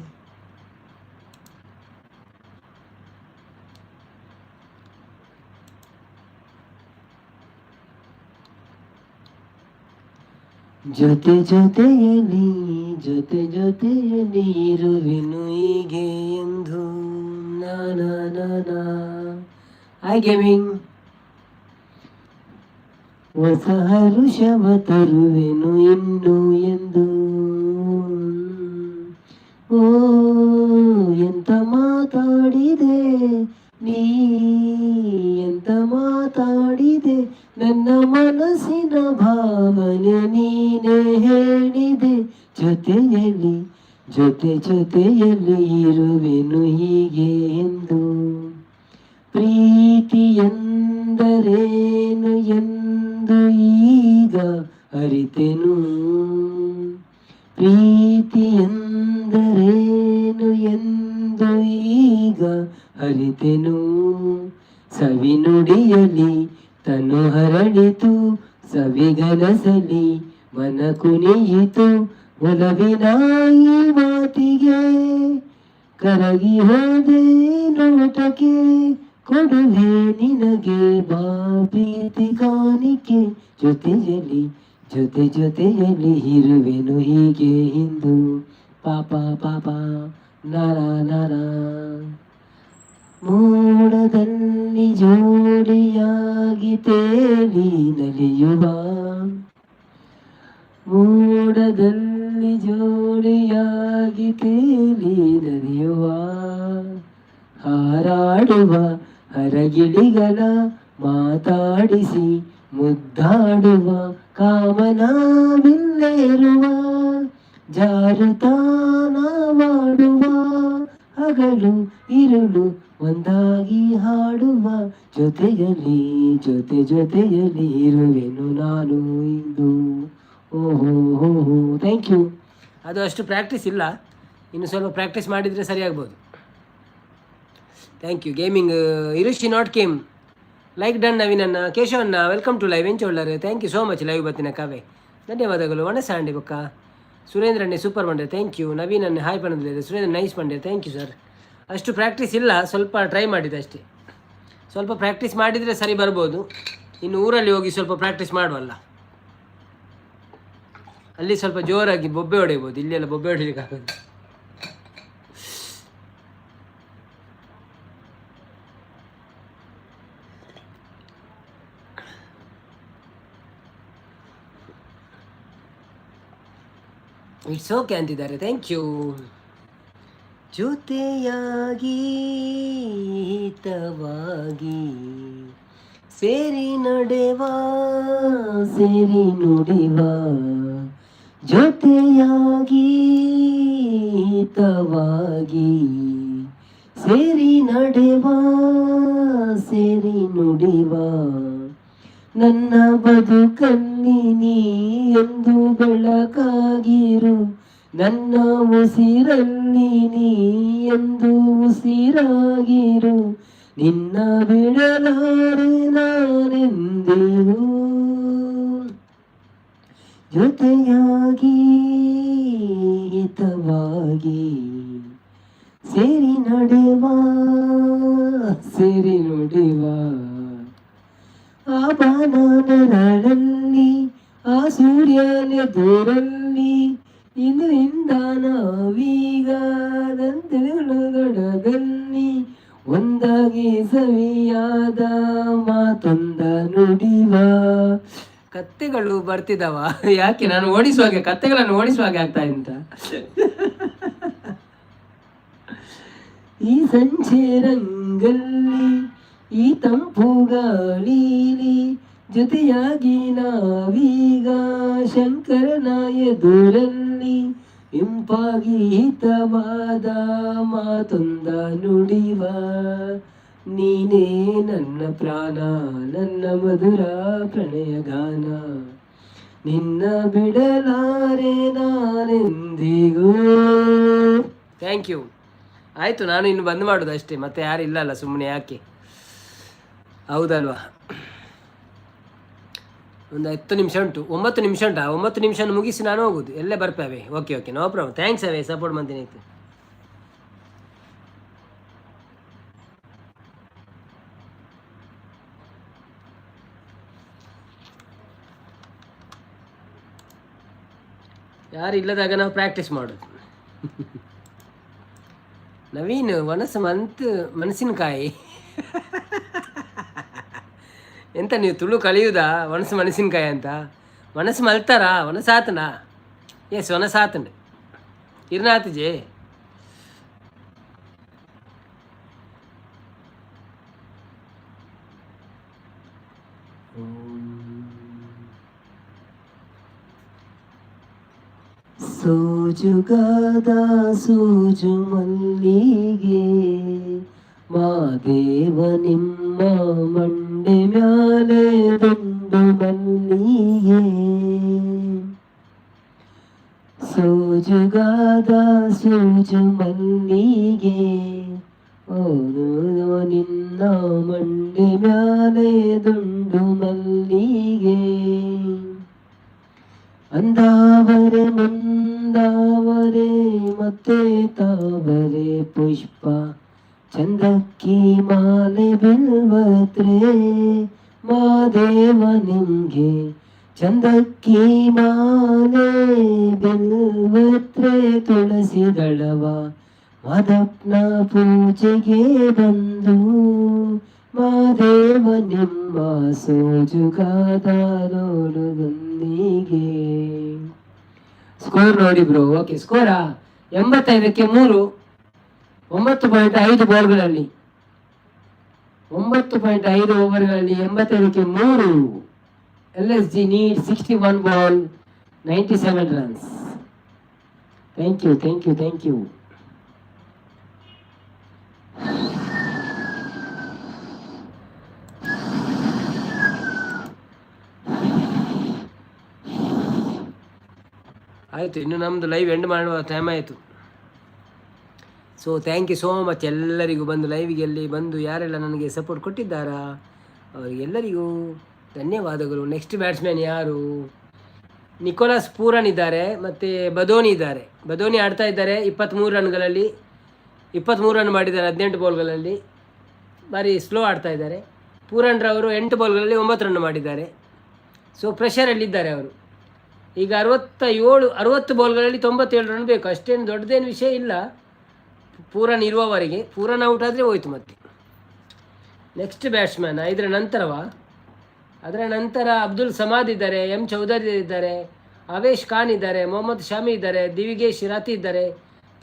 ಜೊತೆ ಜೊತೆಯಲ್ಲಿ, ಜೊತೆ ಜೊತೆಯಲ್ಲಿ ಇರುವೆನು ಹೀಗೆ ಎಂದು, ನಾ ನಾ ನಾ. I gaming. ಹೊಸ ಹರುಷವ ತರುವೆನು ಇನ್ನು ಎಂದು. ಓ, ಎಂತ ಮಾತಾಡಿದೆ ನೀ, ಎಂತ ಮಾತಾಡಿದೆ? ನನ್ನ ಮನಸ್ಸಿನ ಭಾವನೆ ನೀನೇ ಹೇಳಿದೆ. ಜೊತೆಯಲ್ಲಿ, ಜೊತೆ ಜೊತೆಯಲ್ಲಿ ಇರುವೆನು ಹೀಗೆ ಎಂದು. ಪ್ರೀತಿ ಎಂದರೇನು ಎಂದು ಈಗ ಅರಿತೆನು. ಪ್ರೀತಿ ಎಂದರೇನು ಎಂದು ಈಗ ಅರಿತೆನು. ಸವಿ ನುಡಿಯಲಿ ತನು ಹರಳಿತು, ಸವಿಗನಸಲಿ ಮನ ಕುಣಿಯಿತು. ಒಲವಿನ ಈ ಮಾತಿಗೆ ಕರಗಿ ಹೋದೆ, ನೋಟಕ್ಕೆ ಕೊಡುವೆ ನಿನಗೆ ಬಾ ಪ್ರೀತಿ ಕಾಣಿಕೆ. ಜೊತೆಯಲ್ಲಿ, ಜೊತೆ ಜೊತೆಯಲ್ಲಿ ಇರುವೆನು ಹೀಗೆ ಎಂದು. ಪಾಪ ಪಾಪ ನರ ನರ. ಮೋಡದಲ್ಲಿ ಜೋಡಿಯಾಗಿ ತೇಲಿ ನಲಿಯುವ, ಮೋಡದಲ್ಲಿ ಜೋಡಿಯಾಗಿ ತೇಲಿ ನಲಿಯುವ, ಹಾರಾಡುವ ಹರಗಿಳಿಗಳ ಮಾತಾಡಿಸಿ ಮುದ್ದಾಡುವ, ಕಾಮನ ಬಿಲ್ಲೇರುವ, ಜಾರುತಾನವಾಡುವ, ಹಗಲು ಇರುಳು ಒಂದಾಗಿ ಹಾಡುವ, ಜೊತೆಯಲ್ಲಿ, ಜೊತೆ ಜೊತೆಯಲ್ಲಿ ಇರುವೆನು ನಾನು ಇಂದು. ಓಹೋ ಹೋ ಹೋ, thank you. ಅದು ಅಷ್ಟು ಪ್ರಾಕ್ಟೀಸ್ ಇಲ್ಲ, ಇನ್ನು ಸ್ವಲ್ಪ ಪ್ರಾಕ್ಟೀಸ್ ಮಾಡಿದರೆ ಸರಿಯಾಗ್ಬೋದು. Thank you gaming. ಇರುಶಿ not came. Like done. ನವೀನನ್ನ, ಕೇಶವನ್ನ, welcome to live. ಎಂಚೋಳ್ಳರ್, thank you so much. Live ಬತ್ತಿನ ಕಾವೆ ಧನ್ಯವಾದಗಳು. ವಣಸಾಂಡಿ ಬೊಕ್ಕ ಸುರೇಂದ್ರಣ್ಣೆ ಸೂಪರ್ ಬಂಡೆ, thank you. Naveen ಅಣ್ಣೆ ಹಾಯ್ ಪಂಡಿದ್ದಾರೆ. ಸುರೇಂದ್ರ ನೈಸ್ ಬಂಡೆ, thank you sir. ಅಷ್ಟು ಪ್ರಾಕ್ಟೀಸ್ ಇಲ್ಲ, ಸ್ವಲ್ಪ ಟ್ರೈ ಮಾಡಿದೆ ಅಷ್ಟೇ. ಸ್ವಲ್ಪ ಪ್ರಾಕ್ಟೀಸ್ ಮಾಡಿದರೆ ಸರಿ ಬರ್ಬೋದು. ಇನ್ನು ಊರಲ್ಲಿ ಹೋಗಿ ಸ್ವಲ್ಪ ಪ್ರಾಕ್ಟೀಸ್ ಮಾಡುವಲ್ಲ, ಅಲ್ಲಿ ಸ್ವಲ್ಪ ಜೋರಾಗಿ ಬೊಬ್ಬೆ ಹೊಡೆಯಬಹುದು. ಇಲ್ಲೆಲ್ಲ ಬೊಬ್ಬೆ ಹೊಡಿಲಿಕ್ಕೆ ಆಗೋದು. It's okay ಅಂತಿದ್ದಾರೆ, thank you. ಜೊತೆಯಾಗಿ ಹಿತವಾಗಿ ಸೇರಿ ನಡೆವ, ಸೇರಿ ನುಡಿವ, ಜೊತೆಯಾಗಿ ಹಿತವಾಗಿ ಸೇರಿ ನಡೆವ, ಸೇರಿ ನುಡಿವ. ನನ್ನ ಬದುಕಲ್ಲಿ ನೀ ಎಂದು ಬೆಳಕಾಗಿರು, ನನ್ನ ಉಸಿರಲ್ಲಿ ನೀ ಎಂದು ಉಸಿರಾಗಿರು. ನಿನ್ನ ಬಿಡಲಾರೆ ನಾನೆಂದಿಗೂ. ಜೊತೆಯಾಗಿ ಹಿತವಾಗಿ ಸೇರಿ ನಡೆವ, ಸೇರಿ ನುಡಿವ. ಆ ಬಾನರಳಲ್ಲಿ, ಆ ಸೂರ್ಯನೆದುರಲ್ಲಿ, ಇಂದ ನಾವೀಗ ದಲ್ಲಿ ಒಂದಾಗಿ ಸವಿಯಾದ ಮಾತೊಂದ ನುಡಿವ. ಕತ್ತೆಗಳು ಬರ್ತಿದಾವ ಯಾಕೆ? ನಾನು ಓಡಿಸುವಾಗೆ, ಕತ್ತೆಗಳನ್ನು ಓಡಿಸುವಾಗೆ ಆಗ್ತಾ ಇಂತ. ಈ ಸಂಜೆ ರಂಗಲ್ಲಿ, ಈ ತಂಪು ಗಾಳೀಲಿ, ಜೊತೆಯಾಗಿ ನಾವೀಗ ಶಂಕರನ ಎದುರಲ್ಲಿ ಇಂಪಾಗಿ ಹಿತವಾದ ಮಾತೊಂದ ನುಡಿವ. ನೀನೇ ನನ್ನ ಪ್ರಾಣ, ನನ್ನ ಮಧುರ ಪ್ರಣಯ ಗಾನ, ನಿನ್ನ ಬಿಡಲಾರೆ ನಾನೆಂದಿಗೂ. Thank you. ಆಯಿತು, ನಾನು ಇನ್ನು ಬಂದ್ ಮಾಡೋದು ಅಷ್ಟೇ, ಮತ್ತೆ ಯಾರು ಇಲ್ಲ ಅಲ್ಲ, ಸುಮ್ಮನೆ ಯಾಕೆ, ಹೌದಲ್ವಾ? ಒಂದು 10 ನಿಮಿಷ ಉಂಟು, 9 ನಿಮಿಷ ಉಂಟು. ಆ 9 ನಿಮಿಷ ಮುಗಿಸಿ ನಾನು ಹೋಗುದು. ಎಲ್ಲೇ ಬರ್ಪೇವೆ. Okay okay, no problem. Thanks away, support ಮಾಡ್ತೀನಿ. ಆಯ್ತು. ಯಾರು ಇಲ್ಲದಾಗ ನಾವು ಪ್ರಾಕ್ಟೀಸ್ ಮಾಡೋದು. ನವೀನ್ ಒಣಸು ಮಂತ್ ಮೆಣಸಿನಕಾಯಿ ಎಂತ ನೀವು ತುಳು ಕಲಿಯುವುದಾ? ಒಣಸು ಮೆಣಸಿನಕಾಯಿ ಅಂತ ಒಣಸು ಮಲ್ತಾರಾ? ಒಣಸಾತನಾ? ಎಸ್, ಒಣಸಾತಂಡು ಇರ್ನಾತಜೆ. ಸೋಜುಗಾದ ಸೂಜು ಮಲ್ಲಿಗೆ, ಮಾದೇವ ನಿಮ್ಮ ಮಂಡೆ ಮ್ಯಾಲೆ ದುಂಡು ಮಲ್ಲಿಗೆ. ಸೋಜುಗಾದ ಸೂಜು ಮಲ್ಲಿಗೆ, ಓದು ನಿನ್ನ ಮಂಡೆ ಮ್ಯಾಲೆ ದುಂಡು ಮಲ್ಲಿಗೆ. ಅಂದಾವರೆ ಮಂದಾವರೆ ಮತ್ತೆ ತಾವರೆ ಪುಷ್ಪ, ಚಂದಕ್ಕಿ ಮಾಲೆ ಬಿಲ್ವತ್ರೆ, ಮಾದೇವ ನಿಂಗೆ ಚಂದಕ್ಕಿ ಮಾಲೆ ಬಿಲ್ವತ್ರೆ. ತುಳಸಿ ದಳವ ಮಾದಪ್ಪನ ಪೂಜೆಗೆ ಬಂದು, ಮಾದೇವ ನಿಮ್ಮ ಸೋಜುಗಾದ ನೋಡು ಬಂದಿಗೆ. ಸ್ಕೋರ್ ನೋಡಿ ಬ್ರೋ. ಓಕೆ, ಸ್ಕೋರಾ 85ಕ್ಕೆ 3, 9.5 ಬಾಲ್ಗಳಲ್ಲಿ, 9.5 ಓವರ್ಗಳಲ್ಲಿ 85ಕ್ಕೆ 3. LSG need 61 ball 97 runs. Thank you, thank you, thank you. ಆಯಿತು, ಇನ್ನು ನಮ್ಮದು ಲೈವ್ ಎಂಡ್ ಮಾಡುವ ಟೈಮ್ ಆಯಿತು. So thank you so much ಎಲ್ಲರಿಗೂ. ಬಂದು ಲೈವಿಗೆ ಅಲ್ಲಿ ಬಂದು ಯಾರೆಲ್ಲ ನನಗೆ ಸಪೋರ್ಟ್ ಕೊಟ್ಟಿದ್ದಾರಾ ಅವರಿಗೆಲ್ಲರಿಗೂ ಧನ್ಯವಾದಗಳು. ನೆಕ್ಸ್ಟ್ ಬ್ಯಾಟ್ಸ್ಮ್ಯಾನ್ ಯಾರು? ನಿಕೋಲಾಸ್ ಪೂರನ್ ಇದ್ದಾರೆ ಮತ್ತು ಬದೋನಿ ಇದ್ದಾರೆ. ಬದೋನಿ ಆಡ್ತಾ ಇದ್ದಾರೆ. 23 ರನ್ಗಳಲ್ಲಿ, 23 ರನ್ ಮಾಡಿದ್ದಾರೆ 18 ಬಾಲ್ಗಳಲ್ಲಿ. ಭಾರಿ ಸ್ಲೋ ಆಡ್ತಾ ಇದ್ದಾರೆ. ಪೂರನ್ ರವರು 8 ಬಾಲ್ಗಳಲ್ಲಿ 9 ರನ್ ಮಾಡಿದ್ದಾರೆ. ಸೊ ಪ್ರೆಷರಲ್ಲಿದ್ದಾರೆ ಅವರು. ಈಗ 67, 60 ಬಾಲ್ಗಳಲ್ಲಿ 97 ರನ್ ಬೇಕು. ಅಷ್ಟೇನು ದೊಡ್ಡದೇನು ವಿಷಯ ಇಲ್ಲ ಪೂರನ್ ಇರುವವರೆಗೆ. ಪೂರನ್ ಔಟ್ ಆದರೆ ಹೋಯ್ತು ಮತ್ತೆ. ನೆಕ್ಸ್ಟ್ ಬ್ಯಾಟ್ಸ್ಮ್ಯಾನ್ ಇದರ ನಂತರವಾ? ಅದರ ನಂತರ ಅಬ್ದುಲ್ ಸಮಾದ್ ಇದ್ದಾರೆ, ಎಂ ಚೌಧರಿ ಇದ್ದಾರೆ, ಅವೇಶ್ ಖಾನ್ ಇದ್ದಾರೆ, ಮೊಹಮ್ಮದ್ ಶಾಮಿ ಇದ್ದಾರೆ, ದಿವಿಗೇಶ್ ರಾತಿ ಇದ್ದಾರೆ,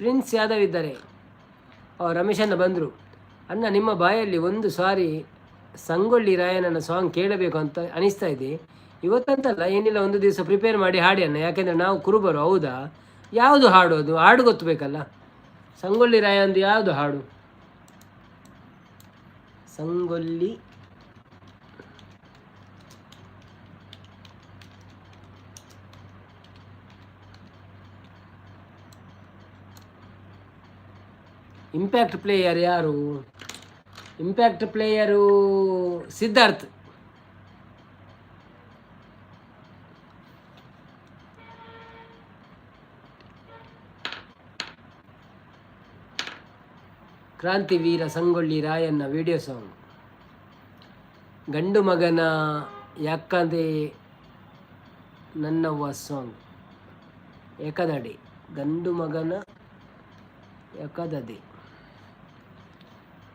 ಪ್ರಿನ್ಸ್ ಯಾದವ್ ಇದ್ದಾರೆ. ಅವ್ರು ರಮೇಶ್ ಅಣ್ಣ ಬಂದರು. ಅಣ್ಣ, ನಿಮ್ಮ ಬಾಯಲ್ಲಿ ಒಂದು ಸಾರಿ ಸಂಗೊಳ್ಳಿ ರಾಯಣ್ಣನ ಸಾಂಗ್ ಕೇಳಬೇಕು ಅಂತ ಅನಿಸ್ತಾ ಇದೆ. ಇವತ್ತಂತಲ್ಲ, ಏನಿಲ್ಲ, ಒಂದು ದಿವಸ ಪ್ರಿಪೇರ್ ಮಾಡಿ ಹಾಡಿ ಅಣ್ಣ, ಯಾಕೆಂದರೆ ನಾವು ಕುರುಬರು. ಹೌದಾ? ಯಾವುದು ಹಾಡು ಅದು? ಹಾಡು ಗೊತ್ತು ಬೇಕಲ್ಲ. ಸಂಗೊಳ್ಳಿ ರಾಯಂದು ಯಾವುದು ಹಾಡು? ಸಂಗೊಳ್ಳಿ ಇಂಪ್ಯಾಕ್ಟ್ ಪ್ಲೇಯರ್ ಯಾರು? Impact player Siddharth. Krantiveera Sangolli Rayanna video song. ಗಂಡು ಮಗನ ಯಾಕಂದೆ ನನ್ನವ್ವ ಸಾಂಗ್. ಏಕದಡೆ, ಗಂಡು ಮಗನ ಯಾಕದದೆ,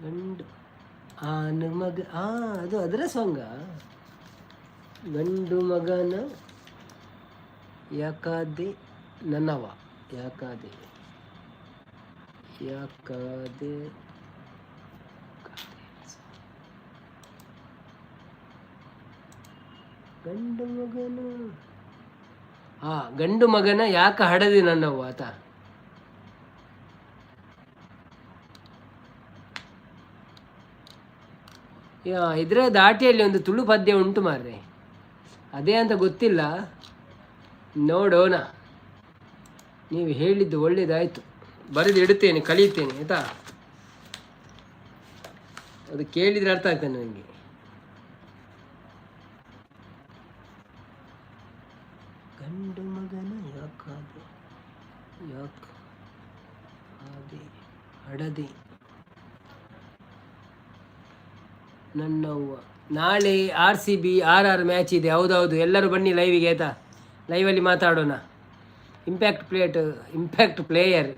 ಗಂಡು ಆನು ಮಗ, ಅದು ಅದರ ಸಾಂಗ. ಗಂಡು ಮಗನ ಯಾಕಾದೆ ನನ್ನವ್ವ, ಯಾಕಾದೆ, ಯಾಕಾದೆ, ಗಂಡು ಮಗನು, ಗಂಡು ಮಗನ ಯಾಕ ಹಡದಿ ನನ್ನವ್ವ ಆತ. ಇದರ ದಾಟಿಯಲ್ಲಿ ಒಂದು ತುಳು ಪದ್ಯ ಉಂಟು ಮಾರ್ರೆ, ಅದೇ ಅಂತ ಗೊತ್ತಿಲ್ಲ, ನೋಡೋಣ. ನೀವು ಹೇಳಿದ್ದು ಒಳ್ಳೆಯದಾಯಿತು, ಬರೆದು ಇಡುತ್ತೇನೆ, ಕಲಿಯುತ್ತೇನೆ, ಆಯಿತಾ? ಅದು ಕೇಳಿದರೆ ಅರ್ಥ ಆಗ್ತದೆ ನನಗೆ. ಗಂಡು ಮಗನ ಯಾಕಾದೆ, ಯಾಕೆ ಆದೆ ಅಡದೆ ನನ್ನವ್ವ. ನಾಳೆ RCB RR match ಇದೆ. ಹೌದೌದು, ಎಲ್ಲರೂ ಬನ್ನಿ ಲೈವಿಗೆ, ಆಯಿತಾ? ಲೈವಲ್ಲಿ ಮಾತಾಡೋಣ. Impact plate, impact player.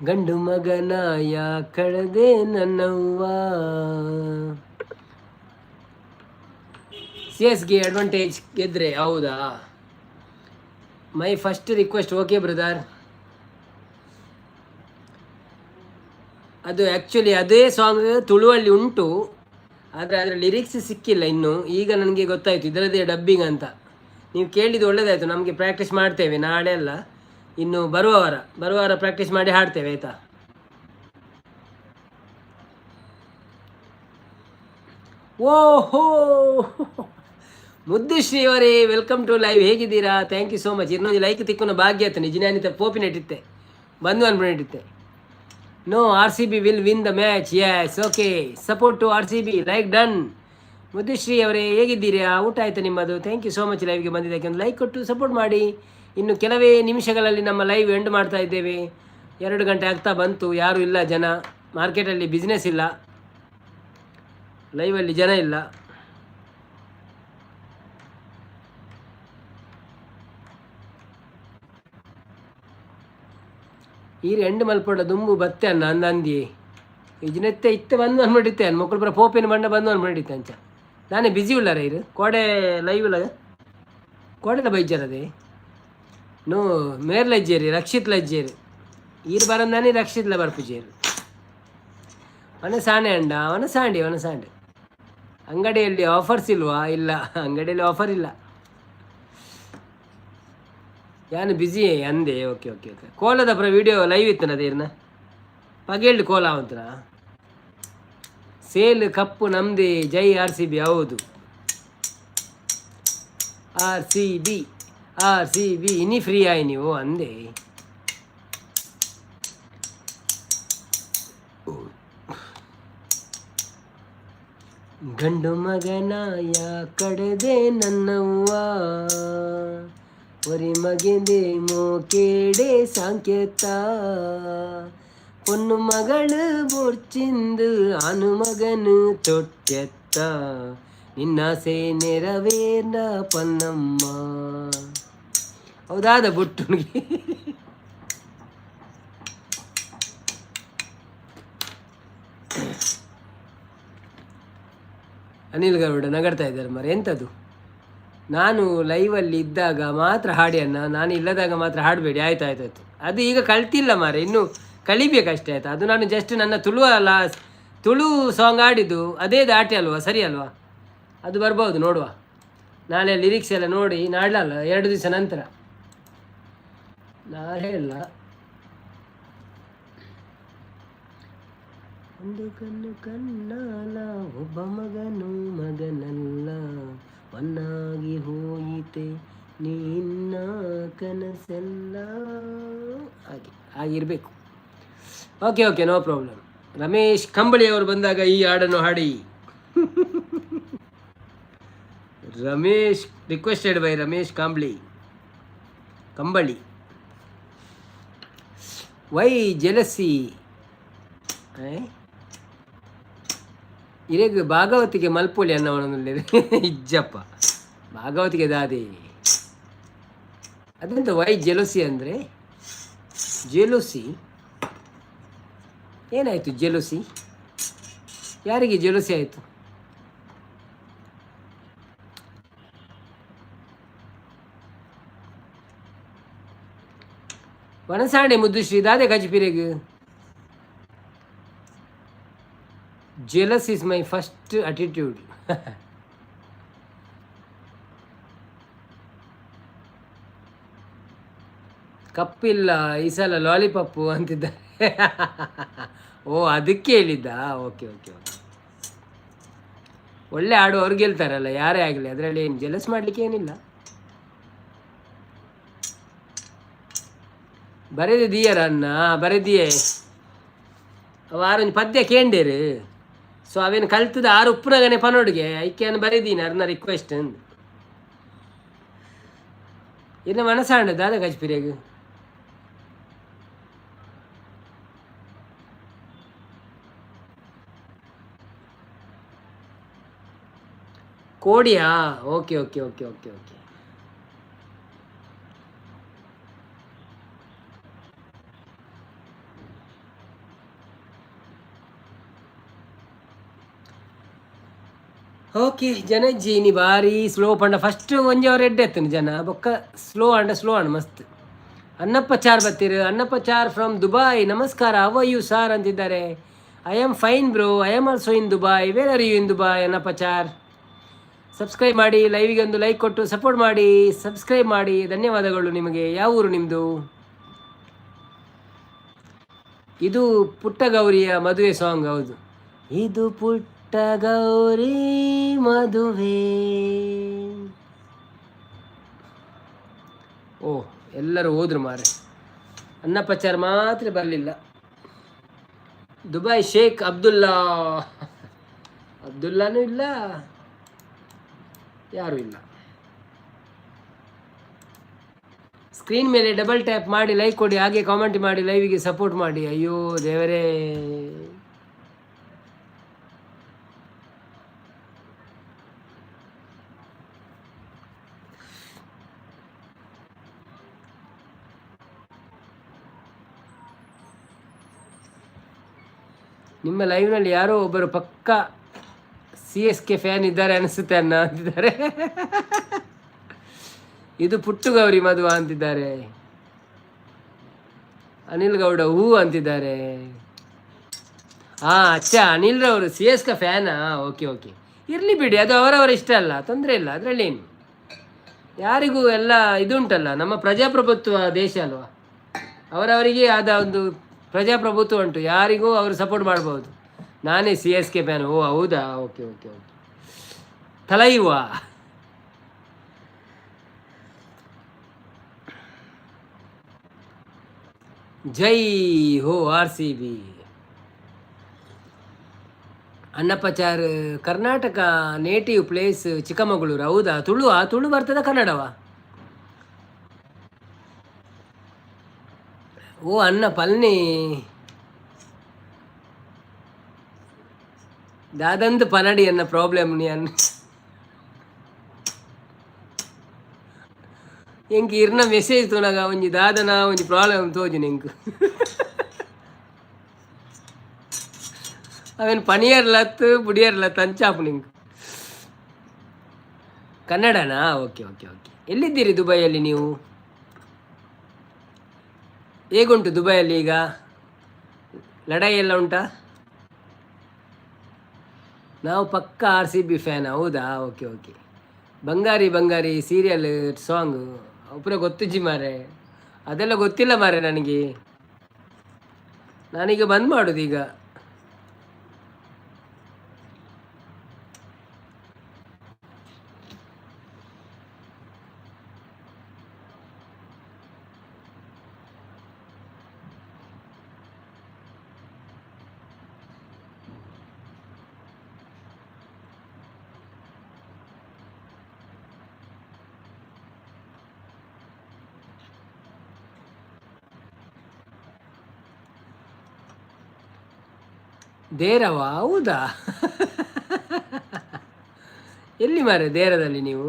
ಗಂಡು ಮಗನ ಕಳೆದೆ ನನ್ನವ್ವ. ಸಿಎಸ್ಗೆ ಅಡ್ವಾಂಟೇಜ್ ಗೆದ್ರೆ, ಹೌದಾ? My first request, okay brother. ಅದು ಆ್ಯಕ್ಚುಲಿ ಅದೇ ಸಾಂಗ್ ತುಳುವಲ್ಲಿ ಉಂಟು, ಆದರೆ ಅದರ ಲಿರಿಕ್ಸ್ ಸಿಕ್ಕಿಲ್ಲ ಇನ್ನು. ಈಗ ನನಗೆ ಗೊತ್ತಾಯಿತು ಇದರದ್ದೇ ಡಬ್ಬಿಂಗ್ ಅಂತ. ನೀವು ಕೇಳಿದ್ದು ಒಳ್ಳೆಯದಾಯಿತು, ನಮಗೆ ಪ್ರಾಕ್ಟೀಸ್ ಮಾಡ್ತೇವೆ ನಾಳೆ ಅಲ್ಲ, ಇನ್ನು ಬರುವ ವಾರ, ಬರುವ ವಾರ ಪ್ರಾಕ್ಟೀಸ್ ಮಾಡಿ ಹಾಡ್ತೇವೆ, ಆಯಿತಾ? ಓಹೋ, ಮುದ್ದುಶ್ರೀ ಅವರೇ, welcome to live. ಹೇಗಿದ್ದೀರಾ? Thank you so much. ಇನ್ನೊಂದು ಲೈಕ್ ತಿಕ್ಕುನ ಭಾಗ್ಯ ಆಯ್ತು. ನಿಜ ಪೋಪಿನೆಟ್ಟಿತ್ತೆ ಬಂದು ಅನ್ಬಿಟ್ಟಿತ್ತೆ. No, RCB will win the match. Yes, okay, support to RCB, like done. Muddushree ಅವರೇ, ಹೇಗಿದ್ದೀರಾ? ಊಟ ಆಯಿತಾ ನಿಮ್ಮದು? Thank you so much ಲೈವ್ಗೆ ಬಂದಿದ್ದಕ್ಕೆ. ಒಂದು ಲೈಕ್ ಕೊಟ್ಟು ಸಪೋರ್ಟ್ ಮಾಡಿ. ಇನ್ನು ಕೆಲವೇ ನಿಮಿಷಗಳಲ್ಲಿ ನಮ್ಮ ಲೈವ್ ಎಂಡ್ ಮಾಡ್ತಾ ಇದ್ದೇವೆ. 2 ಗಂಟೆ ಆಗ್ತಾ ಬಂತು, ಯಾರೂ ಇಲ್ಲ ಜನ, ಮಾರ್ಕೆಟಲ್ಲಿ ಬಿಸ್ನೆಸ್ ಇಲ್ಲ, ಲೈವಲ್ಲಿ ಜನ ಇಲ್ಲ. ಈರು ಎಂಡ್ ಮಲ್ಪಡ ದುಂಬು ಬತ್ತೆ ಅನ್ನ ಅಂದ ಅಂದಿ ಇಜ್ನೆತ್ತೆ ಇತ್ತೆ ಬಂದು ಅನ್ಬಿಟ್ಟಿತ್ತೆ ಅನ್ ಮೊಕ್ಕಳು ಪೂರ ಪೋಪಿನ ಬಣ್ಣ ಬಂದು ಅನ್ಬಿಟ್ಟಿತ್ತೆ ಅಂಚ. ನಾನೇ ಬ್ಯುಸಿ ಉಳ್ಳಾರ ಇರು ಕೋಡೆ ಲೈವ್ ಇಲ್ಲ, ಕೋಡೆಲ ಬೈಜರದೆ ನೋ ಮೇರ್ ಲಜ್ಜೇರಿ ರಕ್ಷಿತ್ ಲಜ್ಜೇರಿ ಈರು ಬರಂದಾನೆ ರಕ್ಷಿತ್ಲ ಬರ್ಪುಜೇರು. ಅವನ ಸಾಣೆ ಅಂಡ ಅವನ ಸಾಂಡಿ ಅವನ ಸಾಂಡೆ. ಅಂಗಡಿಯಲ್ಲಿ ಆಫರ್ಸ್ ಇಲ್ವಾ? ಇಲ್ಲ, ಅಂಗಡಿಯಲ್ಲಿ ಆಫರ್ ಇಲ್ಲ. ಯಾನು ಬ್ಯುಸಿ ಅಂದೆ. Okay okay okay. ಕೋಲದ ಪ್ರ ವಿಡಿಯೋ ಲೈವ್ ಇತ್ತು ಅದೇರ್ನ ಪಗೇಳ್ದು ಕೋಲ ಅವಂತನ. ಸೇಲ್ ಕಪ್ಪು ನಮ್ದೇ, ಜೈ RCB. ಹೌದು, RCB RCB ಇನಿ ಫ್ರೀ ಆಯ್ ನೀವು ಅಂದೆ. ಗಂಡು ಮಗನ ಕಡೆದೆ ನನ್ನವ್ವ, ಒರಿ ಮಗೆಂದೆ ಮೋಕೇಡೆ ಸಾಂಕೇತ, ಪೊನ್ನು ಮಗಳು ಬೋರ್ಚಿಂದು ಆನು ಮಗನು ತೊಟ್ಟೆತ್ತ, ನಿನ್ನಾಸೆ ನೆರವೇರ್ನ ಪನ್ನಮ್ಮ. ಹೌದಾದ ಬೊಟ್ಟುನಿಗೆ. ಅನಿಲ್ ಗೌಡ ನಗಡ್ತಾ ಇದ್ದಾರೆ ಮರ. ಎಂಥದ್ದು? ನಾನು ಲೈವಲ್ಲಿ ಇದ್ದಾಗ ಮಾತ್ರ ಹಾಡಿ ಅನ್ನ, ನಾನು ಇಲ್ಲದಾಗ ಮಾತ್ರ ಹಾಡಬೇಡಿ. ಆಯ್ತು ಆಯ್ತು ಆಯ್ತು. ಅದು ಈಗ ಕಲ್ತಿಲ್ಲ ಮಾರೆ, ಇನ್ನು ಕಲಿಬೇಕಷ್ಟೇ, ಆಯ್ತು. ಅದು ನಾನು ಜಸ್ಟ್ ನನ್ನ ತುಳು ಅಲ್ಲ, ತುಳು ಸಾಂಗ್ ಆಡಿದ್ದು, ಅದೇ ದಾಟಿ ಅಲ್ವಾ, ಸರಿ ಅಲ್ವಾ? ಅದು ಬರ್ಬೋದು, ನೋಡುವ ನಾಳೆ ಲಿರಿಕ್ಸ್ ಎಲ್ಲ ನೋಡಿ. ನಾಳೆ ಅಲ್ಲ, 2 ದಿವಸ ನಂತರ, ನಾಳೆ ಅಲ್ಲ. ಒಂದು ಕಣ್ಣು ಕಣ್ಣಾಲ, ಒಬ್ಬ ಮಗನು ಮಗನಲ್ಲ, ಒನ್ನಾಗಿ ಹೋಯಿತೆ ನಿನ್ನ ಕನಸೆಲ್ಲ. ಹಾಗೆ ಹಾಗಿರಬೇಕು. Okay okay, no problem. Ramesh ಕಂಬಳಿಯವರು ಬಂದಾಗ ಈ ಹಾಡನ್ನು ಹಾಡಿ. Ramesh requested by Ramesh Kambli Kambali. Why jealousy? ಇರೆಗ್ ಭಾಗವತಿಗೆ ಮಲ್ಪೊಲಿ ಅನ್ನವನೊಂದು ಇಜ್ಜಪ್ಪ, ಭಾಗವತಿಗೆ ದಾದಿ. ಅದೆಂತ ವೈ ಜೆಲೋಸಿ ಅಂದರೆ? ಜೆಲೋಸಿ ಏನಾಯಿತು? ಜೆಲೋಸಿ ಯಾರಿಗೆ ಜೆಲೋಸಿ ಆಯಿತು? ವನಸಾಣೆ ಮುದ್ದುಶ್ರೀ ದಾದೆ ಗಜಪಿರೆಗ್. Jealous is my first attitude. ಕಪ್ಪಿಲ್ಲ ಈ ಸಲ ಲಾಲಿಪಾಪು ಅಂತಿದ್ದಾರೆ. ಓ, ಅದಕ್ಕೆ ಹೇಳಿದ್ದ. Okay okay okay. ಒಳ್ಳೆ ಆಡುವವ್ರು ಗೆಲ್ತಾರಲ್ಲ, ಯಾರೇ ಆಗಲಿ, ಅದರಲ್ಲಿ ಏನು ಜೆಲಸ್ ಮಾಡಲಿಕ್ಕೆ ಏನಿಲ್ಲ. ಬರೆದಿದ್ದೀಯರ ಅನ್ನ ಬರೆದಿಯೇ ಅವ ಆರೊಂಜಿ ಪದ್ಯ ಕೇಂಡೇರು. ಸೊ ಅವೇನು ಕಲ್ತದ ಆರು ಉಪ್ಪುನಗನೆ ಪನೋಡ್ಗೆ ಐಕೆಯನ್ನು ಬರೆದೀನಿ ಅರ್ನ ರಿಕ್ವೆಸ್ಟ್ ಅಂದು. ಇನ್ನು ಮನಸಾಂಡ ದಾದ ಗಜ್ಪಿರಿಯಾಗ. ಕೋಡಿಯಾ? Okay okay okay okay okay. Okay. ಜನಜ್ಜಿ ನೀ ಭಾರಿ ಸ್ಲೋ ಪಂಡ. ಫಸ್ಟ್ ಒಂಜಿ ಅವರ್ ಎಡ್ಡೆ ಎತ್ತನು ಜನ, ಬೊಕ್ಕ ಸ್ಲೋ ಅಂಡ ಸ್ಲೋ ಅಂಡ್ ಮಸ್ತ್. ಅನ್ನಪ್ಪ ಚಾರ್ ಬತ್ತೀರು. ಅನ್ನಪ್ಪ ಚಾರ್ ಫ್ರಮ್ ದುಬಾಯ್. ನಮಸ್ಕಾರ, how are you sir ಅಂತಿದ್ದಾರೆ. I am fine bro, I am also in Dubai. Where are you in Dubai Annappa Char? Subscribe ಮಾಡಿ, ಲೈವಿಗೆ ಒಂದು ಲೈಕ್ ಕೊಟ್ಟು ಸಪೋರ್ಟ್ ಮಾಡಿ, ಸಬ್ಸ್ಕ್ರೈಬ್ ಮಾಡಿ. ಧನ್ಯವಾದಗಳು ನಿಮಗೆ. ಯಾವ ಊರು ನಿಮ್ಮದು? ಇದು ಪುಟ್ಟಗೌರಿಯ ಮದುವೆ ಸಾಂಗ್. ಹೌದು, ಇದು ಪುಟ್ಟಗೌರಿ ಮದುವೆ. ಓ, ಎಲ್ಲರೂ ಹೋದ್ರು ಮಾರೆ, ಅನ್ನಪ್ಪಚಾರ್ ಮಾತ್ರ ಬರಲಿಲ್ಲ. ದುಬೈ ಶೇಖ್ ಅಬ್ದುಲ್ಲಾ, ಅಬ್ದುಲ್ಲಾನೂ ಇಲ್ಲ, ಯಾರೂ ಇಲ್ಲ. ಸ್ಕ್ರೀನ್ ಮೇಲೆ ಡಬಲ್ ಟ್ಯಾಪ್ ಮಾಡಿ ಲೈಕ್ ಕೊಡಿ, ಹಾಗೆ ಕಾಮೆಂಟ್ ಮಾಡಿ, ಲೈವಿಗೆ ಸಪೋರ್ಟ್ ಮಾಡಿ. ಅಯ್ಯೋ ದೇವರೇ. ನಿಮ್ಮ ಲೈವ್ನಲ್ಲಿ ಯಾರೋ ಒಬ್ಬರು ಪಕ್ಕ CSK fan ಇದ್ದಾರೆ ಅನಿಸುತ್ತೆ ಅನ್ನ ಅಂತಿದ್ದಾರೆ. ಇದು ಪುಟ್ಟುಗೌರಿ ಮದುವ ಅಂತಿದ್ದಾರೆ. ಅನಿಲ್ ಗೌಡ ಹೂ ಅಂತಿದ್ದಾರೆ. ಹಾಂ, ಅಚ್ಚಾ, ಅನಿಲ್ ರವರು CSK ಫ್ಯಾನಾ? ಓಕೆ ಓಕೆ, ಇರಲಿ ಬಿಡಿ, ಅದು ಅವರವರ ಇಷ್ಟ ಅಲ್ಲ, ತೊಂದರೆ ಇಲ್ಲ. ಅದರಲ್ಲೇನು ಯಾರಿಗೂ ಎಲ್ಲ ಇದುಂಟಲ್ಲ, ನಮ್ಮ ಪ್ರಜಾಪ್ರಭುತ್ವ ದೇಶ ಅಲ್ವಾ, ಅವರವರಿಗೆ ಆದ ಒಂದು ಪ್ರಜಾಪ್ರಭುತ್ವ ಉಂಟು, ಯಾರಿಗೂ ಅವರು ಸಪೋರ್ಟ್ ಮಾಡ್ಬೋದು. ನಾನೇ CSK fan. ಓ ಹೌದಾ? Okay okay okay. Thalaiva. ಜೈ ಹೋ RCB. Annappachar Karnataka native place Chikkamagaluru. ಹೌದಾ? ತುಳು? ಆ ತುಳು ಬರ್ತದ ಕನ್ನಡವಾ? ಓ ಅನ್ನ ಪಲ್ನಿ ದಾದಂದು ಪನಡಿ ಅನ್ನ ಪ್ರಾಬ್ಲಮ್ ನೀ ಅನ್ನ. ಎಂಕ್ ಇರ್ನ ಮೆಸೇಜ್ ತೂನಗ ಒಂಜಿ ದಾದನ ಒಂಜಿ ಪ್ರಾಬ್ಲಮ್ ತೋಜುನಿ ಎಂಕ್. ಅವೇನು ಪನಿಯರ್ಲತ್ತು ಬುಡಿಯರ್ಲತ್ತು ಅಂಚಾಪು ನಿಂಗೆ. ಕನ್ನಡನಾ? Okay okay okay. ಎಲ್ಲಿದ್ದೀರಿ ದುಬೈಯಲ್ಲಿ ನೀವು? ಹೇಗುಂಟು ದುಬೈಯಲ್ಲಿ ಈಗ? ಲಡಾಯಿ ಎಲ್ಲ ಉಂಟಾ? ನಾವು ಪಕ್ಕ RCB fan. ಹೌದಾ? Okay okay. ಬಂಗಾರಿ ಬಂಗಾರಿ ಸೀರಿಯಲ್ ಸಾಂಗ್ ಒಬ್ಬರ ಗೊತ್ತುಜ್ಜಿ ಮಾರೆ, ಅದೆಲ್ಲ ಗೊತ್ತಿಲ್ಲ ಮಾರೆ ನನಗೆ. ನಾನೀಗ ಬಂದ್ ಮಾಡೋದು ಈಗ. ದೇರವ? ಹೌದಾ? ಎಲ್ಲಿ ಮಾರೆ ದೇರದಲ್ಲಿ ನೀವು?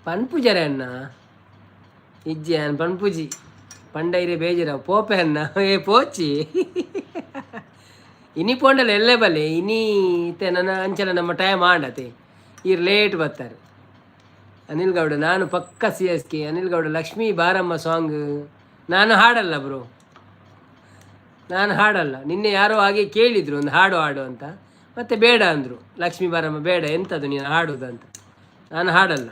ಪನ್ಪುಜರೆ ಅಣ್ಣ. ಇಜ್ಜಿ ಅನ್ ಪನ್ಪುಜಿ ಪಂಡೈರೆ ಬೇಜಾರ ಪೋಪೆ ಅನ್ನ ಏ ಪೋಚಿ ಇನಿ ಪೋಂಡಲ ಎಲ್ಲೇ ಬಲ್ಲೆ ಇನಿ ಇತ್ತೆ ನನ್ನ ಅಂಚಲ ನಮ್ಮ ಟೈಮ್ ಆಂಡತೆ ಈರ್ ಲೇಟ್ ಬರ್ತಾರೆ. ಅನಿಲ್ ಗೌಡ ನಾನು ಪಕ್ಕ CSK. Anil Gowda Lakshmi ಬಾರಮ್ಮ ಸಾಂಗ್ ನಾನು ಹಾಡಲ್ಲ ಬ್ರೋ, ನಾನು ಹಾಡಲ್ಲ. ನಿನ್ನೆ ಯಾರೋ ಹಾಗೆ ಕೇಳಿದರು ಒಂದು ಹಾಡು ಹಾಡು ಅಂತ, ಮತ್ತೆ ಬೇಡ ಅಂದರು. ಲಕ್ಷ್ಮೀ ಬಾರಮ್ಮ ಬೇಡ, ಎಂಥದ್ದು ನೀನು ಹಾಡೋದು ಅಂತ. ನಾನು ಹಾಡಲ್ಲ.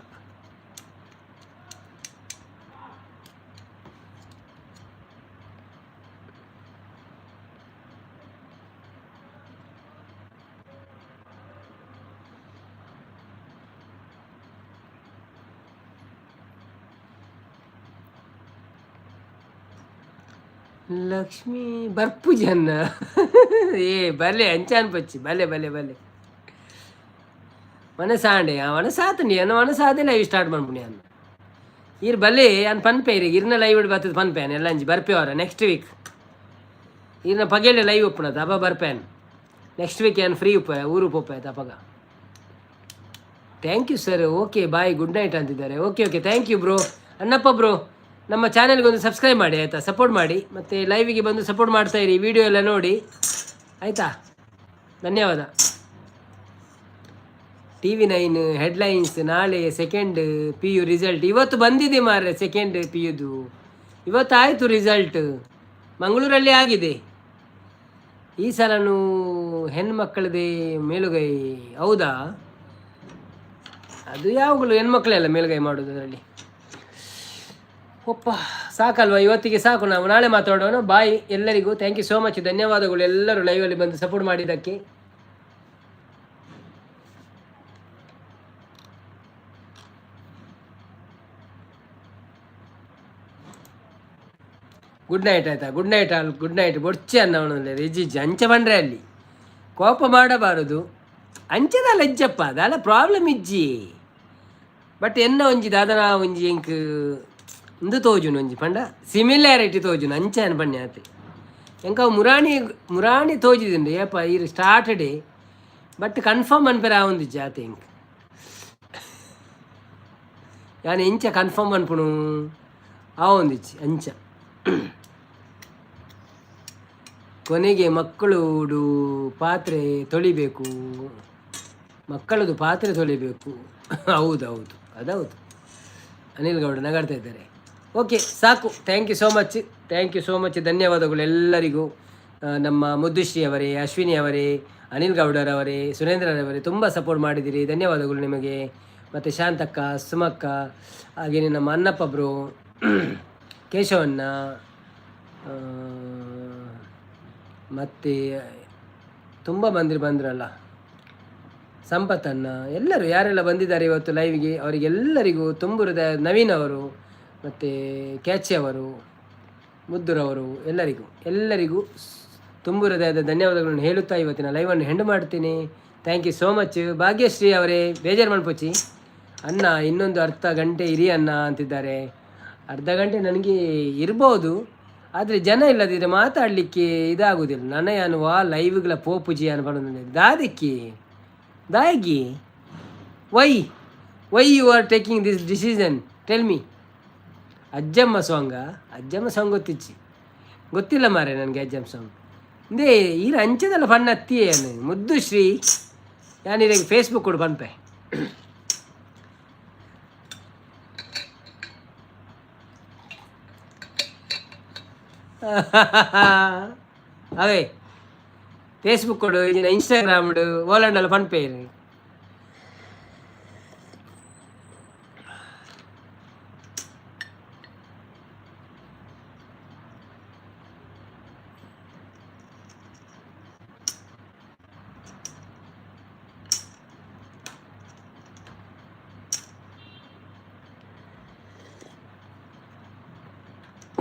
ಲಕ್ಷ್ಮೀ ಬರ್ಪುಜನ್ನ ಏ ಬಲೆ ಅಂಚಾನ್ ಪಚ್ಚಿ ಬಲೆ ಬಲೆ ಬಲೆ ಮನಸಾಂಡೆ ಆ ಮನಸಾತಂಡಿ ಅನ್ನ ಮನಸಾದೆ ಲೈವ್ ಸ್ಟಾರ್ಟ್ ಮಾಡ್ಬಿಡಿ ಅನ್ನ ಇರ್ ಬಲೆ ಅನ್ ಪನ್ಪೆ ಇರಿ ಇರ್ನ ಲೈವ್ ಬರ್ತದೆ ಪನ್ಪೆ ಅನ್ ಎಲ್ಲ ಅಂಜಿ ಬರ್ಪೆ ಅವರ ನೆಕ್ಸ್ಟ್ ವೀಕ್ ಇರ್ನ ಪಗೆಲೆ ಲೈವ್ ಒಪ್ಪುನದ ಅಪ್ಪ ಬರ್ಪೆ ನೆಕ್ಸ್ಟ್ ವೀಕ್ ಏನು ಫ್ರೀ ಉಪ್ಪ ಊರು ಪೋಪೆ ಅಪ್ಪಗ. Thank you sir, okay bye, good night ಅಂತಿದ್ದಾರೆ. Okay okay, thank you bro. Annappa bro, ನಮ್ಮ ಚಾನೆಲ್ಗೆ ಒಂದು ಸಬ್ಸ್ಕ್ರೈಬ್ ಮಾಡಿ ಆಯಿತಾ, ಸಪೋರ್ಟ್ ಮಾಡಿ, ಮತ್ತು ಲೈವಿಗೆ ಬಂದು ಸಪೋರ್ಟ್ ಮಾಡ್ತಾಯಿರಿ, ವಿಡಿಯೋ ಎಲ್ಲ ನೋಡಿ ಆಯಿತಾ. ಧನ್ಯವಾದ. TV9 headlines ನಾಳೆ ಸೆಕೆಂಡ್ PU result ಇವತ್ತು ಬಂದಿದೆ ಮಾರ್ರೆ. ಸೆಕೆಂಡ್ PUದು ಇವತ್ತು ಆಯಿತು ರಿಸಲ್ಟ್, ಮಂಗಳೂರಲ್ಲಿ ಆಗಿದೆ. ಈ ಸಲನೂ ಹೆಣ್ಮಕ್ಕಳದೇ ಮೇಲುಗೈ. ಹೌದಾ? ಅದು ಯಾವಾಗಲೂ ಹೆಣ್ಮಕ್ಳೇ ಅಲ್ಲ ಮೇಲುಗೈ ಮಾಡೋದು ಅದರಲ್ಲಿ. ಒಪ್ಪ ಸಾಕಲ್ವಾ ಇವತ್ತಿಗೆ? ಸಾಕು, ನಾವು ನಾಳೆ ಮಾತಾಡೋಣ. ಬಾಯ್ ಎಲ್ಲರಿಗೂ, thank you so much, ಧನ್ಯವಾದಗಳು ಎಲ್ಲರೂ ಲೈವಲ್ಲಿ ಬಂದು ಸಪೋರ್ಟ್ ಮಾಡಿದ್ದಕ್ಕೆ. ಗುಡ್ ನೈಟ್ ಆಯಿತಾ? Good night all, good night. ಬೊಡ್ಚಿ ಅನ್ನವನಲ್ಲಿ ರಿಜಿಜ್ ಅಂಚೆ ಬಂದರೆ ಅಲ್ಲಿ ಕೋಪ ಮಾಡಬಾರದು. ಅಂಚೆದಲ್ಲ ಇಜ್ಜಪ್ಪ, ಅದಲ್ಲ ಪ್ರಾಬ್ಲಮ್ ಇಜ್ಜಿ. ಬಟ್ ಎನ್ನ ಒಂಜಿ ದಾದನ ಒಂಜಿ ಎಂಕ್ ಇಂದು ತೋಜುನು ಒಂಜಿ ಪಂಡ ಸಿಮಿಲ್ಯಾರಿಟಿ ತೋಜುನು ಅಂಚೆ ಅನ್ ಬಣ್ಣೆ ಆತೆ. ಎಂಕ ಅವು ಮುರಾಣಿ ಮುರಾಣಿ ತೋಜಿದುಂಡು ಏಪ ಇರು ಸ್ಟಾರ್ಟೆಡೆ, ಬಟ್ ಕನ್ಫರ್ಮ್ ಅನ್ಪೆರ ಆವೊಂದಿಜ್ಜಿ ಆತೆ. ಎಂಕ್ ಯಾನ್ ಎಂಚ ಕನ್ಫರ್ಮ್ ಅನ್ಪುನು ಆವೊಂದಿಜ್ಜಿ ಅಂಚ. ಕೊನೆಗೆ ಮಕ್ಕಳುಡು ಪಾತ್ರೆ ತೊಳಿಬೇಕು, ಮಕ್ಕಳದು ಪಾತ್ರೆ ತೊಳಿಬೇಕು. ಹೌದೌದು, ಅದೌದು. ಅನಿಲ್ ಗೌಡ ನಗಾಡ್ತಾ ಇದ್ದಾರೆ. ಓಕೆ ಸಾಕು, thank you so much, thank you so much, ಧನ್ಯವಾದಗಳು ಎಲ್ಲರಿಗೂ. ನಮ್ಮ ಮುದ್ದುಶ್ರೀ ಅವರೇ, ಅಶ್ವಿನಿ ಅವರೇ, ಅನಿಲ್ ಗೌಡರವರೇ, ಸುರೇಂದ್ರರವರೇ, ತುಂಬ ಸಪೋರ್ಟ್ ಮಾಡಿದ್ದೀರಿ, ಧನ್ಯವಾದಗಳು ನಿಮಗೆ. ಮತ್ತು ಶಾಂತಕ್ಕ, ಸುಮಕ್ಕ, ಹಾಗೆಯೇ ನಮ್ಮ ಅನ್ನಪ್ಪ ಬ್ರೋ, ಕೇಶವಣ್ಣ, ಮತ್ತು ತುಂಬ ಮಂದಿ ಬಂದ್ರಲ್ಲ, ಸಂಪತ್ತಣ್ಣ, ಎಲ್ಲರೂ ಯಾರೆಲ್ಲ ಬಂದಿದ್ದಾರೆ ಇವತ್ತು ಲೈವ್ಗೆ ಅವರಿಗೆಲ್ಲರಿಗೂ ತುಂಬ ಹೃದಯ. ನವೀನ್ ಅವರು, ಮತ್ತು ಕ್ಯಾಚಿ ಅವರು, ಮುದ್ದುರವರು, ಎಲ್ಲರಿಗೂ ಎಲ್ಲರಿಗೂ ತುಂಬು ಹೃದಯದ ಧನ್ಯವಾದಗಳನ್ನು ಹೇಳುತ್ತಾ ಇವತ್ತಿನ ಲೈವನ್ನು ಹೆಂಡು ಮಾಡ್ತೀನಿ. Thank you so much. Bhagyashree ಅವರೇ, ಬೇಜಾರು ಮನ್ಪುಚಿ ಅಣ್ಣ, ಇನ್ನೊಂದು ಅರ್ಧ ಗಂಟೆ ಇರಿ ಅಣ್ಣ ಅಂತಿದ್ದಾರೆ. ಅರ್ಧ ಗಂಟೆ ನನಗೆ ಇರ್ಬೋದು, ಆದರೆ ಜನ ಇಲ್ಲದಿದ್ದರೆ ಮಾತಾಡಲಿಕ್ಕೆ ಇದಾಗುವುದಿಲ್ಲ. ನನ್ನ ಅನುವ ಲೈವ್ಗಳ ಪೋಪುಜಿ ಅನ್ಬಂದು ದಾದಿಕ್ಕಿ ದಾಗಿ why why you are taking this decision, tell me. Ajjamma ಸಾಂಗಾ? ಅಜ್ಜಮ್ಮ ಸಾಂಗ್ ಗೊತ್ತಿಚ್ಚಿ, ಗೊತ್ತಿಲ್ಲ ಮಾರೆ ನನಗೆ ಅಜ್ಜಮ್ಮ ಸಾಂಗ್. ಇಂದೇ ಈರ ಅಂಚದಲ್ಲ ಫಣ್ಣ ಅತ್ತಿಯೇ ಮುದ್ದು ಶ್ರೀ ಯಾನಿರ ಫೇಸ್ಬುಕ್ ಕೊಡು ಪನ್ಪೆ. ಅವೇ ಫೇಸ್ಬುಕ್ ಕೊಡು, ಇನ್ಸ್ಟಾಗ್ರಾಮ್ ಓಲಂಡಲ್ಲ ಪನ್ಪೆ.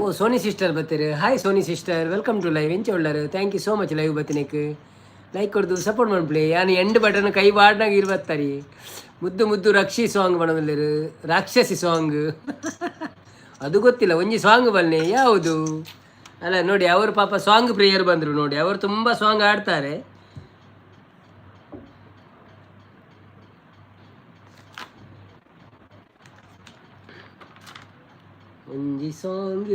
ಓ ಸೋನಿ ಸಿಸ್ಟರ್ ಬರ್ತೀರಿ. Hi Soni sister, welcome to live. ಎಂಚ ಉಳ್ಳಾರು? Thank you so much live ಬತ್ತಿನಕ್ like ಕೊಡ್ದು ಸಪೋರ್ಟ್ ಮಾಡ್ಪ್ಲೆ. ಯಾನು ಎಂಡ್ ಬಟನ್ ಕೈ ಬಾಡ್ನಾಗ ಇರ್ಬತ್ತಾರಿ. ಮುದ್ದು ಮುದ್ದು ರಕ್ಷಿ ಸಾಂಗ್ ಮಾಡೋದಿಲ್ಲರು, ರಾಕ್ಷಸಿ ಸಾಂಗ್ ಅದು ಗೊತ್ತಿಲ್ಲ. ಒಂಜಿ ಸಾಂಗ್ ಬಲ್ನೆ ಯಾವುದು ಅಲ್ಲ ನೋಡಿ, ಅವರು ಪಾಪ ಸಾಂಗ್ ಪ್ರೇಯರ್ ಬಂದರು ನೋಡಿ, ಅವರು ತುಂಬ ಸಾಂಗ್ ಆಡ್ತಾರೆ. ಒಂಜಿ ಸಾಂಗ್.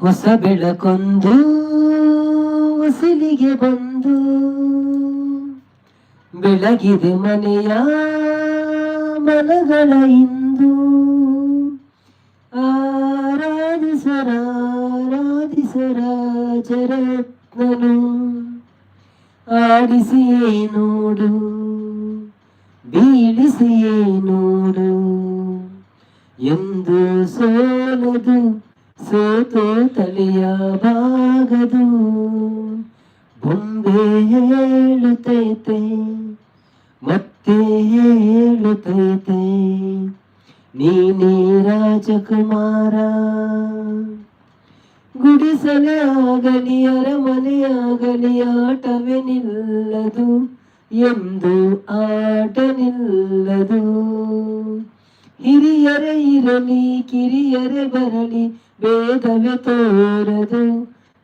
ಹೊಸ ಬೆಳಕೊಂದು ಹೊಸಲಿಗೆ ಬಂದು ಬೆಳಗಿದೆ ಮನೆಯ ಮನಗಳ ಇಂದು. ಆರಾಧಿಸರಾರಾಧಿಸರಾಜರತ್ನನು ಆಡಿಸಿಯೇ ನೋಡು, ಬೀಳಿಸಿಯೇ ನೋಡು ಎಂದು. ಸೋಲದು ಸೋತು ತಲೆಯ ಬಾಗದು. ಬೊಂಬೆ ಹೇಳುತ್ತೈತೆ, ಮತ್ತೆ ಹೇಳುತ್ತೈತೆ, ನೀನೇ ರಾಜಕುಮಾರ. ಗುಡಿಸಲೇ ಆಗಲಿ ಅರಮನೆಯಾಗಲಿ ಆಟವೇ ನಿಲ್ಲದು ಎಂದು, ಆಟ ನಿಲ್ಲದು. ಹಿರಿಯರೇ ಇರಲಿ ಕಿರಿಯರೇ ಬರಲಿ ಭೇದವೇ ತೋರದು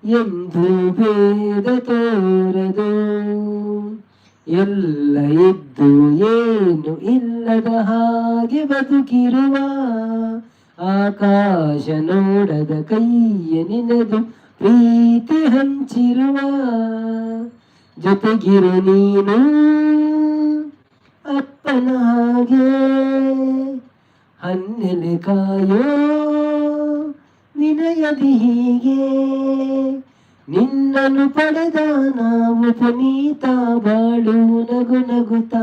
ಎಂದು, ಭೇದ ತೋರದು. ಎಲ್ಲ ಇದ್ದು ಏನು ಇಲ್ಲದ ಹಾಗೆ ಬದುಕಿರುವ, ಆಕಾಶ ನೋಡದ ಕೈಯ ನಿನದು ಪ್ರೀತಿ ಹಂಚಿರುವ, ಜೊತೆಗಿರು ನೀನು ಅಪ್ಪನ ಹಾಗೆ. ಹನ್ನೆಲೆ ಕಾಯೋ ವಿನಯದಿ ಹೀಗೆ ನಿನ್ನನ್ನು ಪಡೆದ ನಾವು ಪುನೀತ. ಬಾಳು ನಗು ನಗುತ್ತ.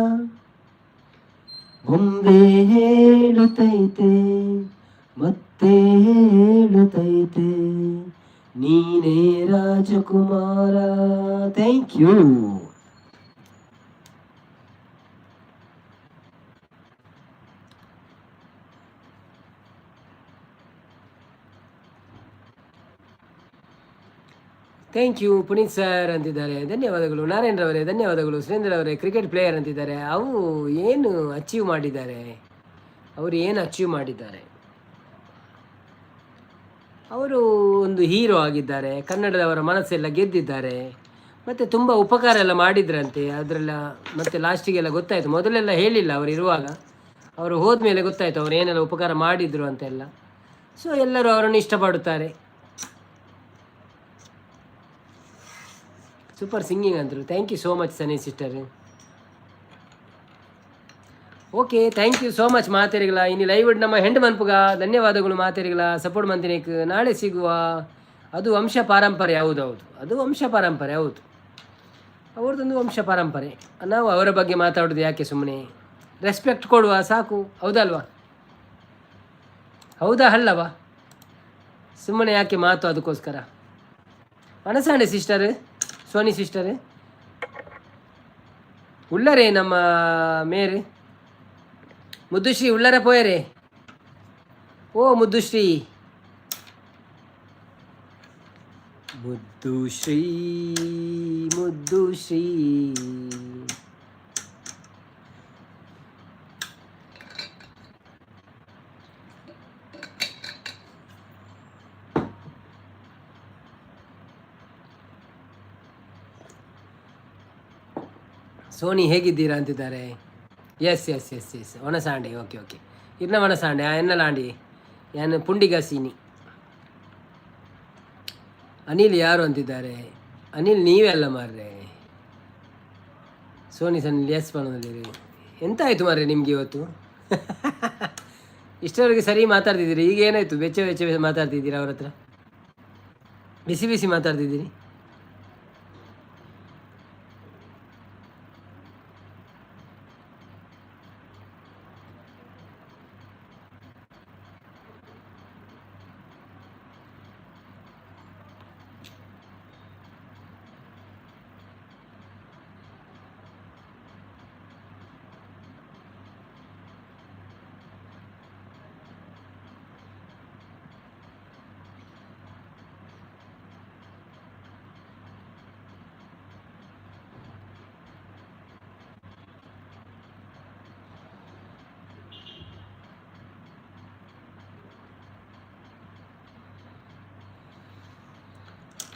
ಬೊಂಬೆ ಹೇಳುತ್ತೈತೆ, ಮತ್ತೆ ಹೇಳುತ್ತೈತೆ, ನೀನೇ ರಾಜಕುಮಾರ. Thank you. Thank you Puneeth sir ಅಂತಿದ್ದಾರೆ. ಧನ್ಯವಾದಗಳು ನಾರಾಯಣರವರೇ, ಧನ್ಯವಾದಗಳು. ಸುರೇಂದ್ರ ಅವರೇ, ಕ್ರಿಕೆಟ್ ಪ್ಲೇಯರ್ ಅಂತಿದ್ದಾರೆ. ಅವು ಏನು ಅಚೀವ್ ಮಾಡಿದ್ದಾರೆ? ಅವರು ಏನು ಅಚೀವ್ ಮಾಡಿದ್ದಾರೆ? ಅವರು ಒಂದು ಹೀರೋ ಆಗಿದ್ದಾರೆ, ಕನ್ನಡದವರ ಮನಸ್ಸೆಲ್ಲ ಗೆದ್ದಿದ್ದಾರೆ ಮತ್ತು ತುಂಬ ಉಪಕಾರ ಎಲ್ಲ ಮಾಡಿದ್ರಂತೆ. ಅದರೆಲ್ಲ ಮತ್ತು ಲಾಸ್ಟಿಗೆಲ್ಲ ಗೊತ್ತಾಯಿತು. ಮೊದಲೆಲ್ಲ ಹೇಳಿಲ್ಲ ಅವರು ಇರುವಾಗ. ಅವರು ಹೋದ್ಮೇಲೆ ಗೊತ್ತಾಯಿತು ಅವರು ಏನೆಲ್ಲ ಉಪಕಾರ ಮಾಡಿದರು ಅಂತೆಲ್ಲ. ಸೊ ಎಲ್ಲರೂ ಅವರನ್ನು ಇಷ್ಟಪಡುತ್ತಾರೆ. ಸೂಪರ್ ಸಿಂಗಿಂಗ್ ಅಂದರು. Thank you so much Sunny sister. Okay, thank you so much ಮಾತೆರಿಗಳ. ಇನ್ನು ಲೈವ್ ನಮ್ಮ ಹೆಂಡು ಮನ್ಪುಗ. ಧನ್ಯವಾದಗಳು ಮಾತೆರಿಗಳ ಸಪೋರ್ಟ್ ಮಂತಿನೇಕ್. ನಾಳೆ ಸಿಗುವ. ಅದು ವಂಶ ಪಾರಂಪರೆ. ಹೌದೌದು, ಅದು ವಂಶ ಪಾರಂಪರೆ. ಹೌದು, ಅವ್ರದ್ದೊಂದು ವಂಶ ಪಾರಂಪರೆ. ನಾವು ಅವರ ಬಗ್ಗೆ ಮಾತಾಡೋದು ಯಾಕೆ? ಸುಮ್ಮನೆ ರೆಸ್ಪೆಕ್ಟ್ ಕೊಡುವ ಸಾಕು, ಹೌದಲ್ವಾ? ಹೌದಾ ಅಲ್ಲವಾ? ಸುಮ್ಮನೆ ಯಾಕೆ ಮಾತು ಅದಕ್ಕೋಸ್ಕರ? ಮನಸಾಣೆ ಸಿಸ್ಟರ್, ಸೋನಿ ಸಿಸ್ಟರ್ ಉಳ್ಳರೇ ನಮ್ಮ ಮೇರು ಮುದ್ದುಶ್ರೀ ಉಳ್ಳರ ಪೋಯರೆ. ಓ ಮುದ್ದುಶ್ರೀ, ಮುದ್ದುಶ್ರೀ, ಮುದ್ದುಶ್ರೀ. ಸೋನಿ ಹೇಗಿದ್ದೀರಾ ಅಂತಿದ್ದಾರೆ. ಎಸ್ ಎಸ್ ಎಸ್ ಎಸ್, ಒಣಸಾಂಡೆ. ಓಕೆ ಓಕೆ, ಇರ್ನ ಒಣಸಾಂಡೆ ಎನ್ನಲಾಂಡಿ ಯಾನು ಪುಂಡಿಗ ಸೀನಿ. ಅನಿಲ್ ಯಾರು ಅಂತಿದ್ದಾರೆ. ಅನಿಲ್ ನೀವೇ ಅಲ್ಲ ಮಾರ್ರೆ. ಸೋನಿ ಸನ್ನಿ ಎಸ್ ಮಾಡೋದಿರಿ. ಎಂತ ಆಯಿತು ಮಾರ್ರೆ ನಿಮಗೆ ಇವತ್ತು? ಇಷ್ಟರವರೆಗೆ ಸರಿ ಮಾತಾಡ್ತಿದ್ದೀರಿ, ಈಗ ಏನಾಯಿತು? ಬೆಚ್ಚ ಬೆಚ್ಚ ಮಾತಾಡ್ತಿದ್ದೀರಾ, ಅವ್ರ ಹತ್ರ ಬಿಸಿ ಬಿಸಿ ಮಾತಾಡ್ತಿದ್ದೀರಿ.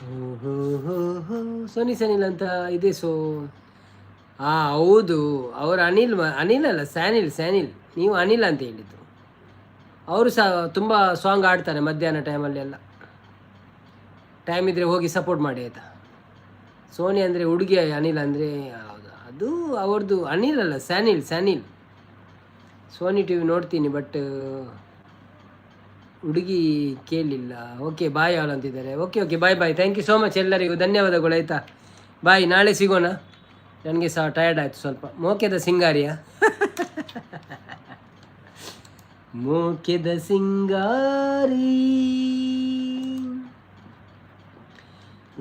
ಹೋ ಹೋ ಹೋ, ಸೋನಿ ಸನಿಲ್ ಅಂತ ಇದೆ. ಸೊ ಹಾಂ, ಹೌದು, ಅವರು ಅನಿಲ್, ಅನಿಲ್ ಅಲ್ಲ, ಸ್ಯಾನಿಲ್, ಸ್ಯಾನಿಲ್. ನೀವು ಅನಿಲ್ ಅಂತ ಹೇಳಿದ್ದು. ಅವರು ಸಹ ತುಂಬ ಸಾಂಗ್ ಆಡ್ತಾರೆ ಮಧ್ಯಾಹ್ನ ಟೈಮಲ್ಲಿ ಎಲ್ಲ. ಟೈಮ್ ಇದ್ದರೆ ಹೋಗಿ ಸಪೋರ್ಟ್ ಮಾಡಿ, ಆಯಿತಾ? ಸೋನಿ ಅಂದರೆ ಹುಡುಗಿ, ಅನಿಲ್ ಅಂದರೆ, ಹೌದು, ಅದು ಅವ್ರದ್ದು ಅನಿಲ್ ಅಲ್ಲ, ಸ್ಯಾನಿಲ್, ಸ್ಯಾನಿಲ್. ಸೋನಿ ಟಿವಿ ನೋಡ್ತೀನಿ, ಬಟ್ ಹುಡುಗಿ ಕೇಳಲಿಲ್ಲ. ಓಕೆ, ಬಾಯ್ ಆಲ್ ಅಂತಿದ್ದಾರೆ. Okay okay, bye bye. Thank you so much. ಎಲ್ಲರಿಗೂ ಧನ್ಯವಾದಗಳು, ಆಯಿತಾ? ಬಾಯ್, ನಾಳೆ ಸಿಗೋಣ. ನನಗೆ ಸಹ ಟಯರ್ಡ್ ಆಯಿತು ಸ್ವಲ್ಪ. ಮೋಕೆದ ಸಿಂಗಾರಿಯ, ಮೋಕೆದ ಸಿಂಗಾರಿ,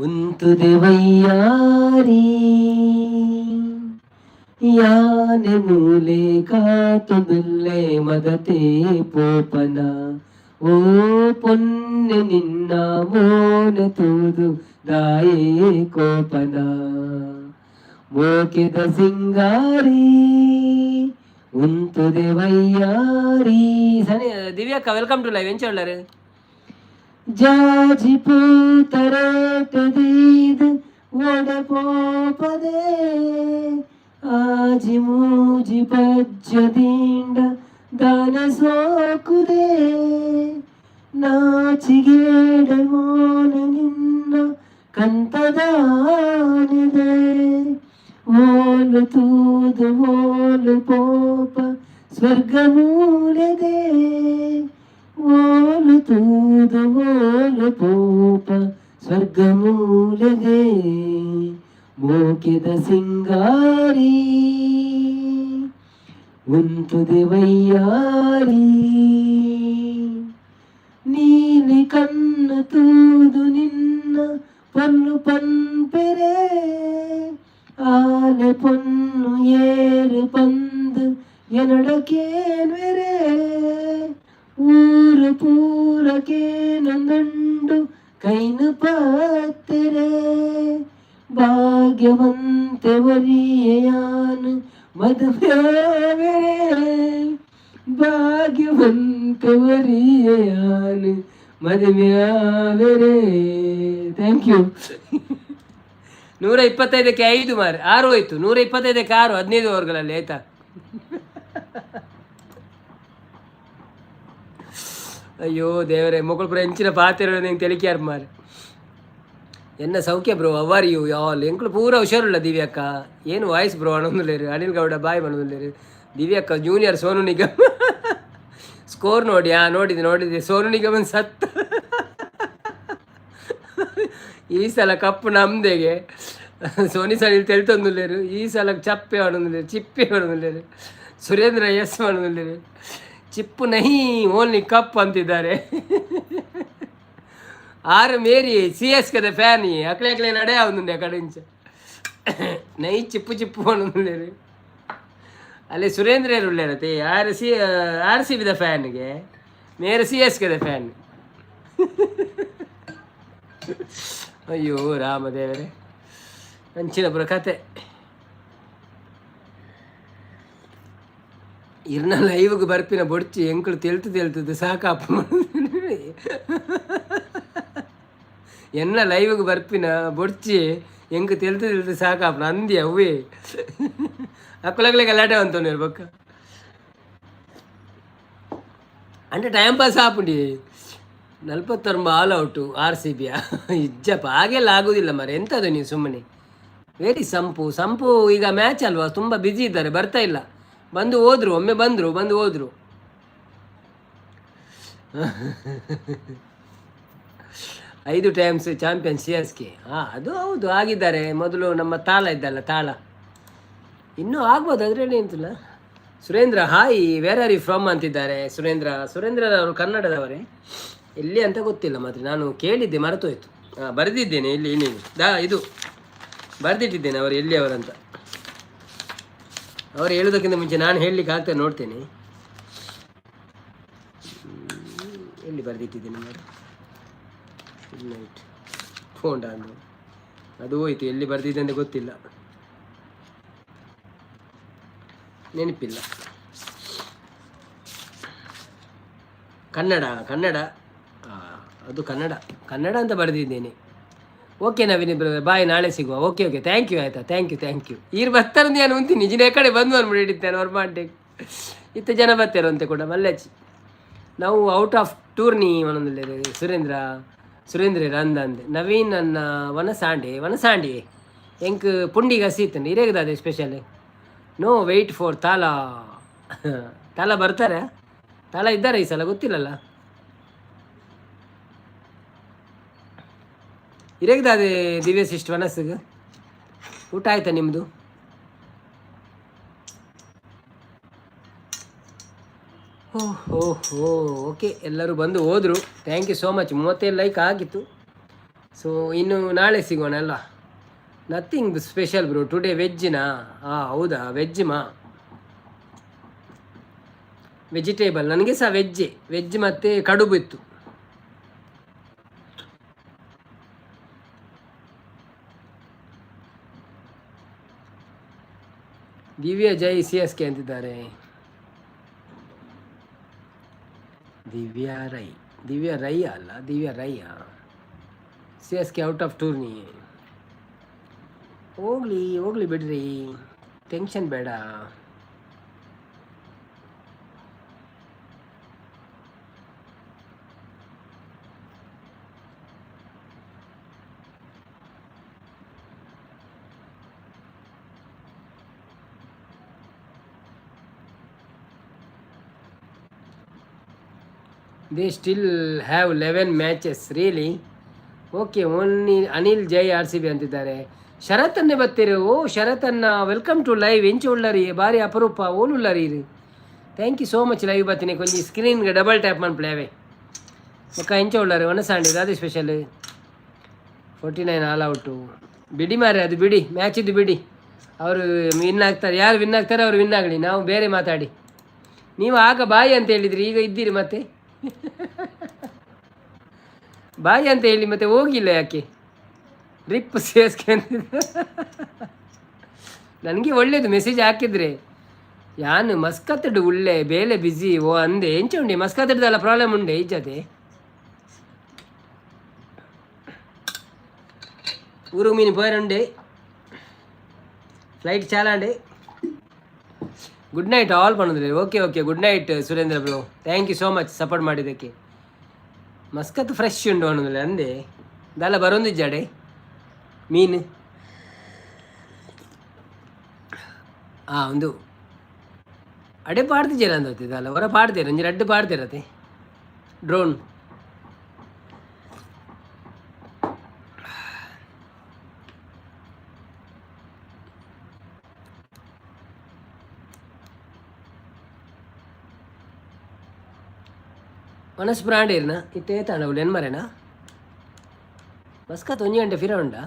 ಉಂತುದೆ ವೈಯಾರಿ, ಯಾನೆ ಮೂಲೆ ಕಾತುದುಲ್ಲೆ ಮದತೆ ಪೋಪನ, ಓ ಪೊನ್ನೆ ನಿನ್ನ ಮೋನೆ ತೂದು ದಾಯೇ ಕೋಪನ, ಮೋಕೆದ ಸಿಂಗಾರಿ, ಉಂತುದೆ ವೈಯಾರಿ. ಸನಿ ದಿವ್ಯಕ್ಕ, welcome to live. ಎಂಚ ಉಳ್ಳಾರು? ಜಾಜಿ ಪೂತರೇಟದೀದ್ ಒಡೆ ಪೋಪದೆ, ಆಜಿ ಮೂಜಿ ಪಜ್ಜದಿಂಡ ದಾನ ಸೋಕುದೆ, ನಾಚಿಗೇಡ ಮೋನ ನಿನ್ನ ಕಂತದಾನಿದೆ, ಓಲು ತೂದು ಓಲು ಪೋಪ ಸ್ವರ್ಗ ಮೂಲೆದೆ, ಓಲು ತೂದು ಓಲು ಪೋಪ ಸ್ವರ್ಗ ಮೂಲೆದೆ, ಮೋಕೆದ ಸಿಂಗಾರಿ, ಉಂತುದೆ ವೈಯಾರಿ, ನೀಲಿ ಕಣ್ಣು ತೂದು ನಿನ್ನ ಪೊನ್ನು ಪನ್ಪೆರೆ, ಆಲೆ ಪೊನ್ನು ಏರು ಪಂದು ಎನಡಕೇನ್ವೆರೆ, ಊರು ಪೂರಕೇನೊಂದುಂಡು ಕೈನು ಪಾತ್ತೆರೆ, ಭಾಗ್ಯವಂತೆ ಒರಿಯಾನು ಮದುವೆಯಾವೆರೆ, ಭಾಗ್ಯವಂತೆ ಒರಿಯಾನು ಮದುವೆಯಾವೆರೆ. Thank you. 125ಕ್ಕೆ 5 ಮಾರಿ 6 ಹೋಯ್ತು. 125ಕ್ಕೆ 6, 15 ಓವರ್ಗಳಲ್ಲಿ, ಆಯ್ತಾ? ಅಯ್ಯೋ ದೇವರೇ, ಮೊಕಳು ಎಂಚಿನ ಪಾತಿರ ನಿಂಗೆ ತೆಲಿಕ್ಯಾರ ಮಾರಿ. ಎನ್ನ ಸೌಖ್ಯ ಬ್ರೋ, our you all? ಎಂಕ್ಲು ಪೂರ ಹುಷಾರುಳ್ಳ. ದಿವ್ಯಕ್ಕ, ಏನು ವಾಯ್ಸ್ ಬ್ರೋ ಅನ್ನೊಂದುಲ್ಲೇರು. ಅನಿಲ್ ಗೌಡ ಬಾಯ್ ಅನ್ನೊಂದುಲ್ಲೇರು. ದಿವ್ಯಕ್ಕ, ಜೂನಿಯರ್ ಸೋನು ನಿಗಮ್ ಸ್ಕೋರ್ ನೋಡಿ. ಆ ನೋಡಿದೆ ನೋಡಿದೆ, ಸೋನು ನಿಗಮನ್ ಸತ್ತ. ಈ ಸಲ ಕಪ್ಪು ನಮ್ದೆಗೆ. ಸೋನಿ ಸನಿಲ್ ತೆಲ್ತೊಂದುಲ್ಲೇರು. ಈ ಸಲ ಚಪ್ಪೆ ಅನ್ನೊಂದುಲ್ಲೇರು, ಚಿಪ್ಪೆ ಅನ್ನೊಂದುಲ್ಲೇರು. ಸುರೇಂದ್ರ ಎಸ್ ಅನ್ನೊಂದುಲ್ಲೇರು. ಚಿಪ್ಪು ನಹಿ, ಓನ್ಲಿ ಕಪ್ ಅಂತಿದ್ದಾರೆ. ಆರು ಮೇರಿ ಸಿ ಎಸ್ ಕೆದ ಫ್ಯಾನ್. ಅಕ್ಲೆ ಅಕ್ಲೆ ನಡೆ ಅವನುಂಡೆ ಕಡೆಂಚ ನೈ ಚಿಪ್ಪು ಚಿಪ್ಪು ಅನ್ನೊಂದುಲ್ಲೇರು. ಅಲ್ಲಿ ಸುರೇಂದ್ರ ಉಳ್ಳೇರತೆ ಆರ್ ಸಿ, ಆರ್ ಸಿ ಬಿದ ಫ್ಯಾನ್ಗೆ, ಮೇರೆ ಸಿ ಎಸ್ ಕೆದ ಫ್ಯಾನ್. ಅಯ್ಯೋ ರಾಮದೇವರೇ, ಅಂಚಿನ ಕತೆ. ಇರ್ನ ಲೈವ್ಗೆ ಬರ್ಪಿನ ಬೊಡ್ಚಿ, ಎಂಕುಲು ತೆಲ್ತು ತೆಲ್ತದ್ದು ಸಾಕಾಪ. ಎನ್ನ ಲೈವ್ಗೆ ಬರ್ಪಿನ ಬೊಡ್ಚಿ, ಎಂಕ್ ತೆಲ್ತು ತೆಲ್ತು ಸಾಕಾಪನ ಅಂದಿ ಅವೇ. ಅಕ್ಕಲಗ್ಲೆ ಗಲಾಟೆ ಅಂತವ್ರು ಬೊಕ್ಕ. అంటే ಟೈಮ್ ಪಾಸ್ ಆಪುಂಡಿ. 49 ಆಲ್ ಔಟು ಆರ್ ಸಿ ಬಿಯ. ಇಜ್ಜಪ್ಪ, ಹಾಗೆಲ್ಲ ಆಗೋದಿಲ್ಲ ಮರೆ. ಎಂಥದ್ದು ನೀವು ಸುಮ್ಮನೆ. ವೆರಿ ಸಂಪು ಸಂಪು ಈಗ ಮ್ಯಾಚ್ ಅಲ್ವಾ, ತುಂಬ ಬ್ಯುಸಿ ಇದ್ದಾರೆ, ಬರ್ತಾ ಇಲ್ಲ. ಬಂದು ಹೋದ್ರು, ಒಮ್ಮೆ ಬಂದರು, ಬಂದು ಹೋದರು. 5 ಟೈಮ್ಸ್ ಚಾಂಪಿಯನ್ ಸಿಎಸ್ಕೆ. ಹಾಂ, ಅದು ಹೌದು, ಆಗಿದ್ದಾರೆ. ಮೊದಲು ನಮ್ಮ ತಾಳ ಇದ್ದಲ್ಲ, ತಾಳ ಇನ್ನೂ ಆಗ್ಬೋದು, ಅದರಲ್ಲಿ ಅಂತಿಲ್ಲ. Surendra hi, where are you from ಅಂತಿದ್ದಾರೆ ಸುರೇಂದ್ರ. ಸುರೇಂದ್ರ ಅವರು ಕನ್ನಡದವರೇ, ಎಲ್ಲಿ ಅಂತ ಗೊತ್ತಿಲ್ಲ ಮಾತ್ರ. ನಾನು ಕೇಳಿದ್ದೆ, ಮರೆತೋಯ್ತು. ಹಾಂ, ಬರೆದಿದ್ದೇನೆ ಇಲ್ಲಿ ಇಲ್ಲಿ ದಾ ಇದು ಬರೆದಿಟ್ಟಿದ್ದೇನೆ, ಅವರು ಎಲ್ಲಿ ಅವರಂತ. ಅವರು ಹೇಳೋದಕ್ಕಿಂತ ಮುಂಚೆ ನಾನು ಹೇಳಲಿಕ್ಕೆ ಆಗ್ತದೆ ನೋಡ್ತೇನೆ. ಎಲ್ಲಿ ಬರೆದಿಟ್ಟಿದ್ದೇನೆ ನೋಡಿ. ಗುಡ್ ನೈಟ್ ಫೋಂಡ ಅಂದು ಅದು ಹೋಯ್ತು. ಎಲ್ಲಿ ಬರೆದಿದ್ದೆ ಅಂತ ಗೊತ್ತಿಲ್ಲ, ನೆನಪಿಲ್ಲ. ಕನ್ನಡ, ಕನ್ನಡ, ಅದು ಕನ್ನಡ, ಕನ್ನಡ ಅಂತ ಬರೆದಿದ್ದೇನೆ. ಓಕೆ ನವೀನ್ ಬ್ರದರ್, ಬಾಯ್, ನಾಳೆ ಸಿಗುವ. ಓಕೆ ಓಕೆ, thank you ಆಯಿತಾ, thank you thank you. ಈರು ಬರ್ತಾರೆ ನಾನು ಉಂತೀನಿ ನಿಜಿನ ಕಡೆ ಬಂದು ಅಂದ್ಬಿಟ್ಟು ಹಿಡಿತೇನೆ ಅವ್ರು ಮಾಡಿ ಇತ್ತ ಜನ ಬರ್ತಾರೆ ಕೂಡ ಮಲ್ಲಚ್ಚಿ. ನಾವು ಔಟ್ ಆಫ್ ಟೂರ್ನಿ ಒಂದೊಂದು ಸುರೇಂದ್ರ ಸುರೇಂದ್ರ ಅಂದ ಅಂದೆ ನವೀನ್ ನನ್ನ ವನಸಾಂಡೆ ವನಸಾಂಡಿ ಎಂಕ್ ಪುಂಡಿಗ ಸೀತಂడి ಇರೇಗದ special. No wait for Thala. Thala ಬರ್ತಾರೆ, ತಾಲ ಇದ್ದಾರೆ ಈ ಸಲ ಗೊತ್ತಿಲ್ಲಲ್ಲ. ಇರೇಗದಾದೆ ದಿವ್ಯ ಸಿಸ್ಟ್ ವನಸ್ಸಿಗೆ ಊಟ ಆಯ್ತಾ ನಿಮ್ಮದು? ಹೋ ಹೋ, ಓಕೆ, ಎಲ್ಲರೂ ಬಂದು ಹೋದರು. Thank you so much. 37 like ಆಗಿತ್ತು. ಸೊ ಇನ್ನು ನಾಳೆ ಸಿಗೋಣ ಅಲ್ಲ? Nothing special bro today. ವೆಜ್ಜಿನಾ? ಹಾಂ, ಹೌದಾ, ವೆಜ್ ಮಾ ವೆಜಿಟೇಬಲ್. ನನಗೆ ಸಹ ವೆಜ್ಜೆ, ವೆಜ್ ಮತ್ತು ಕಡುಬು ಇತ್ತು. ದಿವ್ಯ ಜೈ ಸಿಎಸ್ಕೆ ಅಂತಿದ್ದಾರೆ. ದಿವ್ಯಾ ರೈ, ದಿವ್ಯಾ ರೈ ಅಲ್ಲ, Divya Rai. CSK out of tourney. ಹೋಗ್ಲಿ ಹೋಗ್ಲಿ ಬಿಡ್ರಿ, ಟೆನ್ಷನ್ ಬೇಡ. They still have 11 matches really. Okay, only Anil Jai RCB ಅಂತಿದ್ದಾರೆ. ಶರತ್ತನ್ನೇ ಬರ್ತೀರಿ. ಓ ಶರತ್ತನ್ನ, welcome to live. ಎಂಚ ಉಳ್ಳರಿ, ಭಾರಿ ಅಪರೂಪ ಓಲುಳ್ಳರಿ. Thank you so much. Live ಬರ್ತೀನಿ, ಕೊಂಚ ಸ್ಕ್ರೀನ್ಗೆ ಡಬಲ್ ಟ್ಯಾಪ್ ಮನ್ಪ್ಲೆ. ಬೊಕ್ಕ ಎಂಚ ಉಳ್ಳಾರಿ ಒಣಸಾಂಡಿ ಅದೇ ಸ್ಪೆಷಲ್. 49 ಆಲ್ ಔಟು. ಬಿಡಿ ಮಾರೆ, ಅದು ಬಿಡಿ, ಮ್ಯಾಚಿದ್ದು ಬಿಡಿ. ಅವರು ವಿನ್ ಆಗ್ತಾರೆ, ಯಾರು ವಿನ್ ಆಗ್ತಾರೆ ಅವರು ವಿನ್ ಆಗಲಿ, ನಾವು ಬೇರೆ ಮಾತಾಡಿ. ನೀವು ಆಗ ಬಾಯಿ ಅಂತ ಹೇಳಿದ್ರಿ, ಈಗ ಇದ್ದೀರಿ ಮತ್ತೆ ಬಾಯಿ ಅಂತ ಹೇಳಿ ಮತ್ತೆ ಹೋಗಿಲ್ಲ ಯಾಕೆ? ರಿಪ್ ಸೇಸ್ಕೆ ಅಂತಿದ್ದೆ. ನನಗೆ ಒಳ್ಳೇದು ಮೆಸೇಜ್ ಹಾಕಿದ್ರೆ. ಯಾನು ಮಸ್ಕತ್ತಡು ಉಳ್ಳೆ ಬೇಲೆ ಬಿಸಿ ಓ ಅಂದೆ. ಎಂಚ ಉಂಡೆ ಮಸ್ಕತ್ತಡ್ದಲ್ಲ ಪ್ರಾಬ್ಲಮ್ ಉಂಡೆ ಇಜ್ಜತೆ. ಊರು ಮೀನು ಪೋಯರುಂಡೆ flight ಚಾಲಾಂಡೆ. Good night all ಪನ್ನೊಂದು. Okay okay, good night Surendra bro, thank you so much support ಮಾಡಿದ್ದಕ್ಕೆ. ಮಸ್ಕತ್ ಫ್ರೆಶ್ ಉಂಡು ಅನ್ನೋದಿಲ್ಲ ಅಂದೆ ದಾಲ ಬರೋಂದಿಜ್ಜಾಡೆ ಮೀನು. ಆ ಒಂದು ಅಡೆ ಪಾಡ್ತಿಜ್ಜರ ಅಂದೋತಿ ದಾಲ ಹೊರ ಪಾಡ್ತೀರ, ಒಂಜಿ ರಡ್ಡು ಪಾಡ್ತೀರತೆ ಡ್ರೋನ್. ಮನಸ್ ಬ್ರಾಂಡ್ ಇರ್ನ ಇತ್ತೆ ಏತಾಂಡ ಅವಳು ಎನ್ಮರೇನಾ ಮಸ್ಕತ್ ಒಂಜಿ ಗಂಟೆ ಫಿರ ಉಂಡಾ.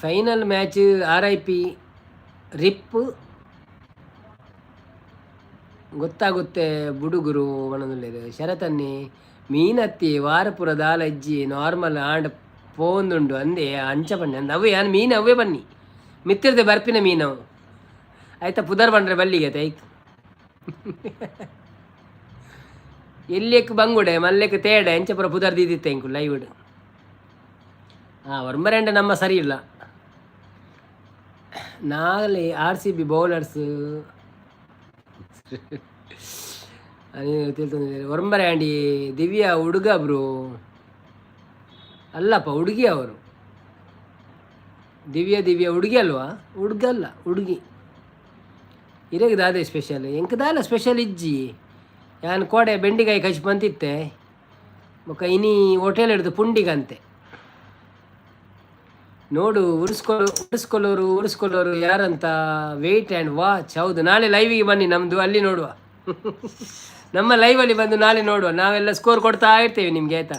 Final match RIP rip ಗೊತ್ತಾಗುತ್ತೆ ಬುಡುಗುರು ಒಣದುಲ್ಲೆರ್ ಶರತನ್ನಿ ಮೀನತ್ತಿ ವಾರಪುರ ದಾಲ ಇಜ್ಜಿ ನಾರ್ಮಲ್ ಆಂಡ್ ಪೋಂದುಂಡು ಅಂದೆ ಅಂಚ ಬನ್ನಿ ಅಂದ ಅವೇ ಯಾನ್ ಮೀನು ಅವೇ ಬನ್ನಿ ಮಿತ್ತಿರ್ದೆ ಬರ್ಪಿನ ಮೀನು ಆಯ್ತಾ ಪುದರ್ ಬಂಡ್ರೆ ಬಲ್ಲಿಗೆ ಐಕ್ ಎಲ್ಲಿಯಕ್ಕೆ ಬಂಗುಡೆ ಮಲ್ಲೆಕ್ ತೇಡೆ ಎಂಚಪುರ ಪುದರ್ ದೀದಿತ್ತೆ ಇಂಕು ಲೈವ್ಡ್. ಹಾಂ, ಒರ್ಮರೆಂಡ ನಮ್ಮ ಸರಿ ಇಲ್ಲ. ನಾಳೆ ಆರ್ಸಿಬಿ ಬೌಲರ್ಸ್ ತಿಳ್ಕೊಂಡಿದ್ದಾರೆ. ಒರಂಬರೆ ಆಂಡಿ ದಿವ್ಯಾ ಹುಡುಗ ಬ್ರೋ. ಅಲ್ಲಪ್ಪ, ಹುಡುಗಿ ಅವರು. ದಿವ್ಯಾ ದಿವ್ಯಾ ಹುಡುಗಿ ಅಲ್ವಾ? ಹುಡುಗ ಅಲ್ಲ, ಹುಡುಗಿ. ಇರೆಗ್ ದಾದೆ ಸ್ಪೆಷಲ್? ಎಂಕ್ ದಾಲ ಸ್ಪೆಷಲ್ ಇಜ್ಜಿ. ಯಾನ್ ಕೋಡೆ ಬೆಂಡಿಕಾಯಿ ಕಚ್ ಬಂತಿತ್ತೆ ಬೊಕ್ಕ ಇನಿ ಹೋಟೆಲ್ ಹಿಡ್ದು ಪುಂಡಿಗಂತೆ ನೋಡು. ಉರಿಸ್ಕೊಳ್ಳೋರು ಉರಿಸ್ಕೊಳ್ಳೋರು ಯಾರಂತ ವೆಯ್ಟ್ ಆ್ಯಂಡ್ ವಾಚ್. ಹೌದು, ನಾಳೆ ಲೈವಿಗೆ ಬನ್ನಿ ನಮ್ಮದು, ಅಲ್ಲಿ ನೋಡುವ. ನಮ್ಮ ಲೈವಲ್ಲಿ ಬಂದು ನಾಳೆ ನೋಡುವ. ನಾವೆಲ್ಲ ಸ್ಕೋರ್ ಕೊಡ್ತಾ ಇರ್ತೇವೆ ನಿಮಗೆ, ಆಯಿತಾ?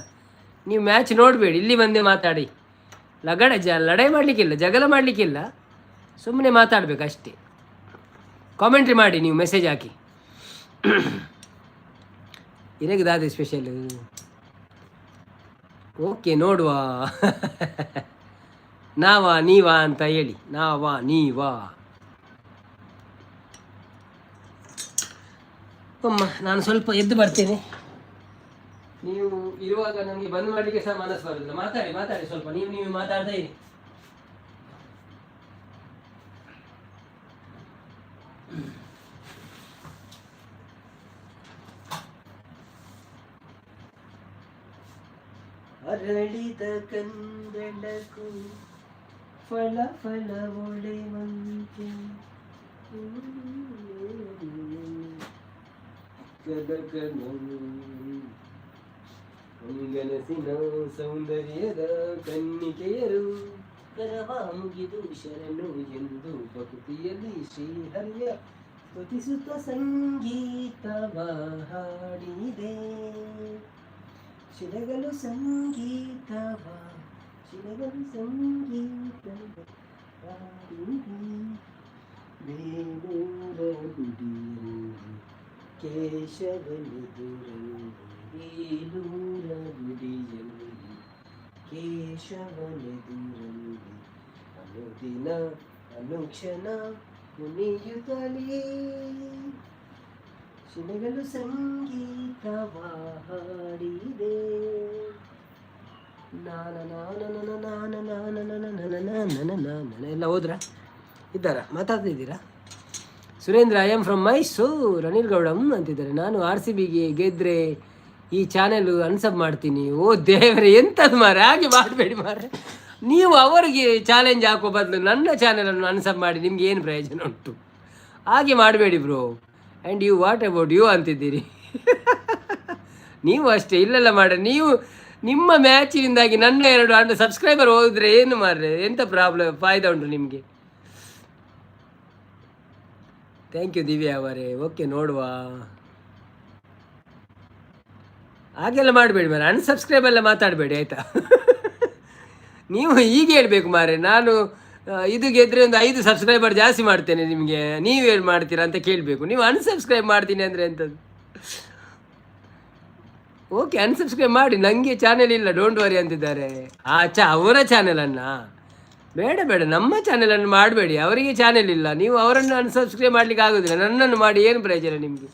ನೀವು ಮ್ಯಾಚ್ ನೋಡಬೇಡಿ, ಇಲ್ಲಿ ಬಂದೇ ಮಾತಾಡಿ. ಲಗಡ ಲಡಾಯಿ ಮಾಡಲಿಕ್ಕಿಲ್ಲ, ಜಗಳ ಮಾಡಲಿಕ್ಕಿಲ್ಲ, ಸುಮ್ಮನೆ ಮಾತಾಡಬೇಕು ಅಷ್ಟೇ. ಕಾಮೆಂಟ್ರಿ ಮಾಡಿ ನೀವು, ಮೆಸೇಜ್ ಹಾಕಿ. ಇರೆಗ್ ಸ್ಪೆಷಲ್? ಓಕೆ, ನೋಡುವ. ನಾವಾ ನೀವಾ ಅಂತ ಹೇಳಿ, ನಾವಾ ನೀವಾ. ಅಮ್ಮ, ನಾನು ಸ್ವಲ್ಪ ಎದ್ದು ಬರ್ತೇನೆ. ನೀವು ಇರುವಾಗ ನನಗೆ ಬಂದ್ ಮಾಡಲಿಕ್ಕೆ ಸಹ ಮನಸ್ಸು ಬರುದಿಲ್ಲ. ಮಾತಾಡಿ ಮಾತಾಡಿ ಸ್ವಲ್ಪ, ನೀವು ನೀವು ಮಾತಾಡ್ತಾ ಇರಿ. ಅರಳಿದ ಕಂದಳಕು ಫಲ ಫಲ ಒಳೆವಂತೆ ಕನಸಿನ ಸೌಂದರ್ಯದ ಕನ್ನಿಕೆಯರು ಕರವ ಮುಗಿದು ಶರಣು ಎಂದು ಭಕ್ತಿಯಲ್ಲಿ ಶ್ರೀಹರಿಯ ಸ್ತುತಿಸುತ್ತ ಸಂಗೀತವ ಹಾಡಿದೆ. ಶಿಲೆಗಳು ಸಂಗೀತವ, ಶಿಲೆಗಳು ಸಂಗೀತವ ಹಾಡಿದೆ. ಬೇಲೂರ ಗುಡಿಯಲ್ಲಿ ಕೇಶವನಿದುರಲ್ಲಿ, ಬೇಲೂರ ಗುಡಿಯಲ್ಲಿ ಕೇಶವನೆದುರಲ್ಲಿ ಅನುದಿನ ಅನುಕ್ಷಣ ಕುಣಿಯುತ್ತಲೇ ಶಿಲೆಗಳು ಸಂಗೀತವ ಹಾಡಿದೆ. ನಾನ ನಾನ ನನ ನಾನ ನಾನ ನನ ನನ ನನ ನನ. ಎಲ್ಲ ಹೋದ್ರಾ? ಇದ್ದಾರಾ? ಮಾತಾಡ್ತಿದ್ದೀರಾ? Surendra, I am from Mysore. Anil Gowda ಅಂತಿದ್ದಾರೆ. ನಾನು ಆರ್ ಸಿ ಬಿಗೆ ಗೆದ್ರೆ ಈ ಚಾನೆಲ್ ಅನ್ಸಬ್ ಮಾಡ್ತೀನಿ. ಓ ದೇವರೇ, ಎಂಥದ್ದು ಮಾರೆ, ಹಾಗೆ ಮಾಡಬೇಡಿ ಮಾರೆ. ನೀವು ಅವರಿಗೆ ಚಾಲೆಂಜ್ ಹಾಕೋ ಬದಲು ನನ್ನ ಚಾನೆಲನ್ನು ಅನ್ಸಬ್ ಮಾಡಿ, ನಿಮ್ಗೆ ಏನು ಪ್ರಯೋಜನ ಉಂಟು? ಹಾಗೆ ಮಾಡಬೇಡಿ bro. And you, what about you ಅಂತಿದ್ದೀರಿ ನೀವು. ಅಷ್ಟೇ ಇಲ್ಲೆಲ್ಲ ಮಾಡಿ ನೀವು ನಿಮ್ಮ ಮ್ಯಾಚಿನಿಂದಾಗಿ ನನ್ನ ಎರಡು ಅಂಡ್ ಸಬ್ಸ್ಕ್ರೈಬರ್ ಹೋದರೆ ಏನು ಮಾರ್ರೆ? ಎಂಥ ಪ್ರಾಬ್ಲಮ್, ಫಾಯ್ದಾ ಉಂಟು ನಿಮಗೆ? Thank you Divya ಅವರೇ. ಓಕೆ, ನೋಡುವ. ಹಾಗೆಲ್ಲ ಮಾಡಬೇಡಿ ಮಾರೆ, ಅನ್ಸಬ್ಸ್ಕ್ರೈಬ್ ಎಲ್ಲ ಮಾತಾಡಬೇಡಿ, ಆಯಿತಾ? ನೀವು ಹೀಗೆ ಹೇಳಬೇಕು ಮಾರೆ, ನಾನು ಇದು ಗೆದ್ದರೆ ಒಂದು ಐದು ಸಬ್ಸ್ಕ್ರೈಬರ್ ಜಾಸ್ತಿ ಮಾಡ್ತೇನೆ ನಿಮಗೆ, ನೀವೇನು ಮಾಡ್ತೀರಾ ಅಂತ ಕೇಳಬೇಕು. ನೀವು ಅನ್ಸಬ್ಸ್ಕ್ರೈಬ್ ಮಾಡ್ತೀನಿ ಅಂದರೆ ಎಂಥದ್ದು? ಓಕೆ, ಅನ್ಸಬ್ಸ್ಕ್ರೈಬ್ ಮಾಡಿ, ನನಗೆ ಚಾನೆಲ್ ಇಲ್ಲ, don't worry ಅಂತಿದ್ದಾರೆ. ಆಚಾ, ಅವರ ಚಾನೆಲನ್ನು ಬೇಡ ಬೇಡ, ನಮ್ಮ ಚಾನೆಲನ್ನು ಮಾಡಬೇಡಿ. ಅವರಿಗೆ ಚಾನೆಲ್ ಇಲ್ಲ, ನೀವು ಅವರನ್ನು ಅನ್ಸಬ್ಸ್ಕ್ರೈಬ್ ಮಾಡಲಿಕ್ಕೆ ಆಗೋದಿಲ್ಲ. ನನ್ನನ್ನು ಮಾಡಿ ಏನು ಪ್ರಯೋಜನ ನಿಮಗೆ?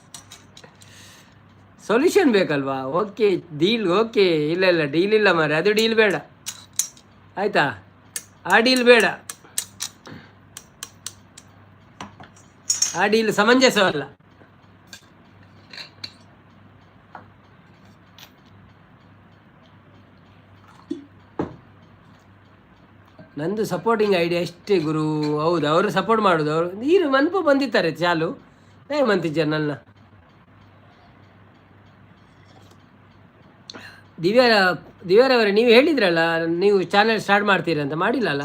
ಸೊಲ್ಯೂಷನ್ ಬೇಕಲ್ವಾ? Okay, deal okay. ಇಲ್ಲ ಇಲ್ಲ, ಡೀಲ್ ಇಲ್ಲ ಮಾರೆ, ಅದು ಡೀಲ್ ಬೇಡ, ಆಯಿತಾ? ಆ ಡೀಲ್ ಬೇಡ, ಆ ಡೀಲ್ ಸಮಂಜಸವಲ್ಲ. ನಂದು ಸಪೋರ್ಟಿಂಗ್ ಐಡಿಯಾ ಅಷ್ಟೇ ಗುರು. ಹೌದು, ಅವರು ಸಪೋರ್ಟ್ ಮಾಡೋದು ಅವರು. ನೀರು ಮನ್ಪು ಬಂದಿತ್ತಾರೆ ಚಾಲು ಏ ಮಂತಿಜ್ಜ ನನ್ನ ದಿವ್ಯ. ದಿವ್ಯಾರವರೇ, ನೀವು ಹೇಳಿದ್ರಲ್ಲ ನೀವು ಚಾನೆಲ್ ಸ್ಟಾರ್ಟ್ ಮಾಡ್ತೀರಿ ಅಂತ, ಮಾಡಿಲ್ಲಲ್ಲ?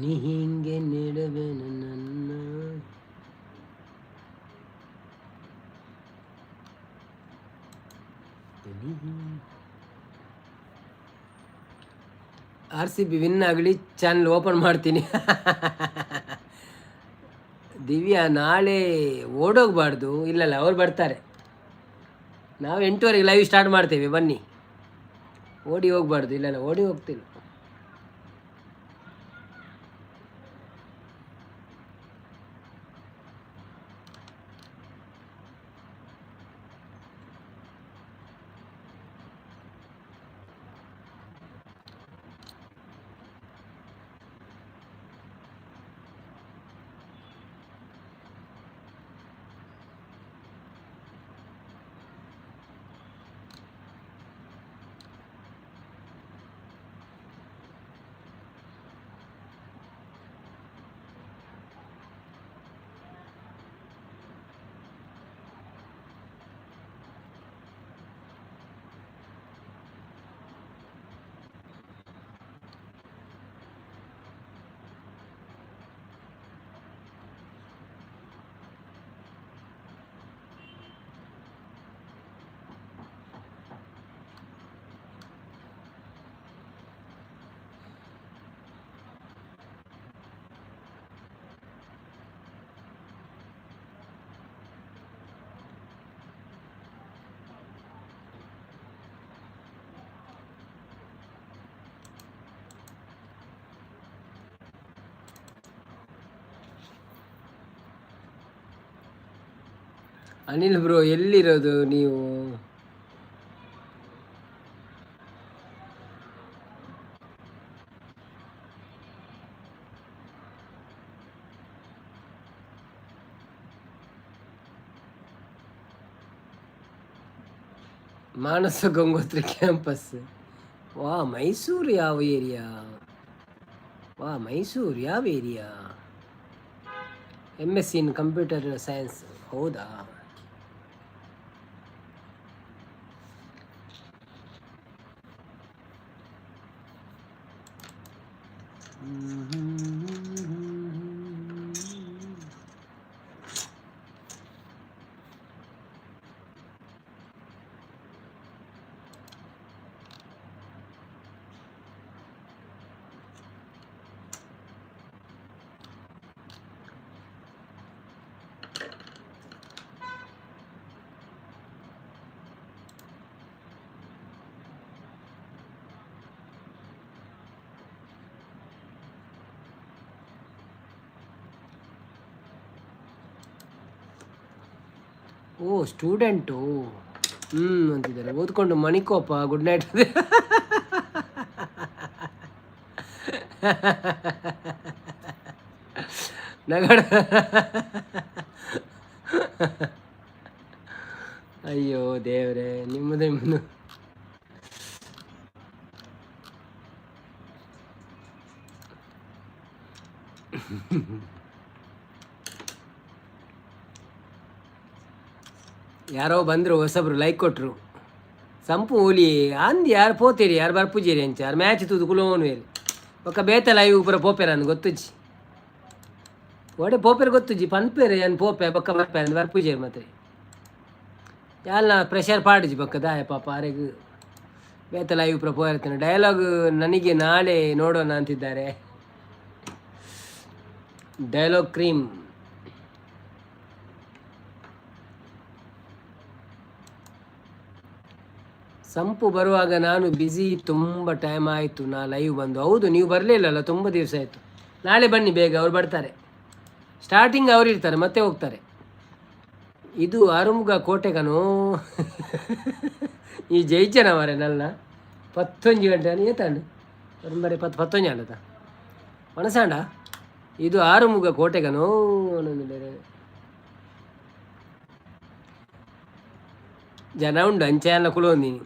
ನೀ ಹಿಂಗೆ ನೆಡವೆನು ನನ್ನ. ಆರ್ ಸಿ ಬಿ ವಿನ್ ಆಗಲಿ, ಚಾನಲ್ ಓಪನ್ ಮಾಡ್ತೀನಿ. ದಿವ್ಯಾ, ನಾಳೆ ಓಡೋಗ್ಬಾರ್ದು. ಇಲ್ಲಲ್ಲ, ಅವ್ರು ಬರ್ತಾರೆ. ನಾವು 8ವರೆಗೆ ಲೈವ್ ಸ್ಟಾರ್ಟ್ ಮಾಡ್ತೇವೆ, ಬನ್ನಿ. ಓಡಿ ಹೋಗ್ಬಾರ್ದು. ಇಲ್ಲಲ್ಲ, ಓಡಿ ಹೋಗ್ತಿಲ್ಲ. ಅನಿಲ್ ಬ್ರೋ, ಎಲ್ಲಿರೋದು ನೀವು? ಮಾನಸ ಗಂಗೋತ್ರಿ ಕ್ಯಾಂಪಸ್. ವಾ, ಮೈಸೂರು ಯಾವ ಏರಿಯಾ? ವಾ, ಮೈಸೂರು ಯಾವ area? M Sc in computer science, ಹೌದಾ? ಓ, ಸ್ಟೂಡೆಂಟು ಅಂತಿದ್ದಾರೆ. ಓದ್ಕೊಂಡು ಮಣಿಕೋಪ. Good night. ನಗಡ. ಅಯ್ಯೋ ದೇವ್ರೆ, ನಿಮ್ಮದೇ ನಿಮ್ಮದು. ಯಾರೋ ಬಂದರು ಹೊಸಬ್ರು, ಲೈಕ್ ಕೊಟ್ಟರು. ಸಂಪು ಓಲಿ ಅಂದ್ ಯಾರು ಪೋತೀರಿ, ಯಾರು ಬರ್ಪುಜೀರಿ ಅಂಚ ಯಾರು ಮ್ಯಾಚ್ ತೂದು ಕುಲೋನು ಬೊಕ್ಕ ಬೇತೆ ಲೈವ್ ಪೂರ ಪೋಪೆರ ಅಂದ್ ಗೊತ್ತುಜ್ಜಿ. ಒಡೆ ಪೋಪೆರ್ ಗೊತ್ತುಜ್ಜಿ, ಪನ್ಪೇರು ಏನ್ ಪೋಪೆ ಬೊಕ್ಕ ಬರ್ಪೆ ಅಂದ್ ಬರ್ಪುಜೇರು. ಮತ್ತೆ ಯಾಲ್ನ ಪ್ರೆಷರ್ ಪಾಡುಜಿ ಬೊಕ್ಕ ದಾಯ ಪಾಪ ಅರೆಗ್ ಬೇತೆ ಲೈವ್ ಪೂರ ಪೋಯಿರ್ತೇನೆ. ಡೈಲಾಗ್ ನನಗೆ ನಾಳೆ ನೋಡೋಣ ಅಂತಿದ್ದಾರೆ. ಡೈಲಾಗ್ ಕ್ರೀಮ್ ಸಂಪು ಬರುವಾಗ ನಾನು ಬ್ಯುಸಿ. ತುಂಬ ಟೈಮ್ ಆಯಿತು ನಾ ಲೈವ್ ಬಂದು. ಹೌದು, ನೀವು ಬರಲಿಲ್ಲಲ್ಲ ತುಂಬ ದಿವಸ ಆಯಿತು. ನಾಳೆ ಬನ್ನಿ ಬೇಗ, ಅವ್ರು ಬರ್ತಾರೆ. ಸ್ಟಾರ್ಟಿಂಗ್ ಅವರು ಇರ್ತಾರೆ, ಮತ್ತೆ ಹೋಗ್ತಾರೆ. ಇದು ಆರುಮುಗ ಕೋಟೆಗನು ಈ ಜಯಿಚನ ಮರೆ ನಲ್ಲ 11 ಗಂಟೆ ಏತಾಂಡು ಬರೆ ಪತ್ತು ಪತ್ತೊಂಜಿ ಆಂಡತ ಮನಸಾಂಡ. ಇದು ಆರುಮುಗ ಕೋಟೆಗನೋ. ಜನ ಉಂಡು ಅಂಚೆ ಎಲ್ಲ ಕುಲೋಂದಿನಿ.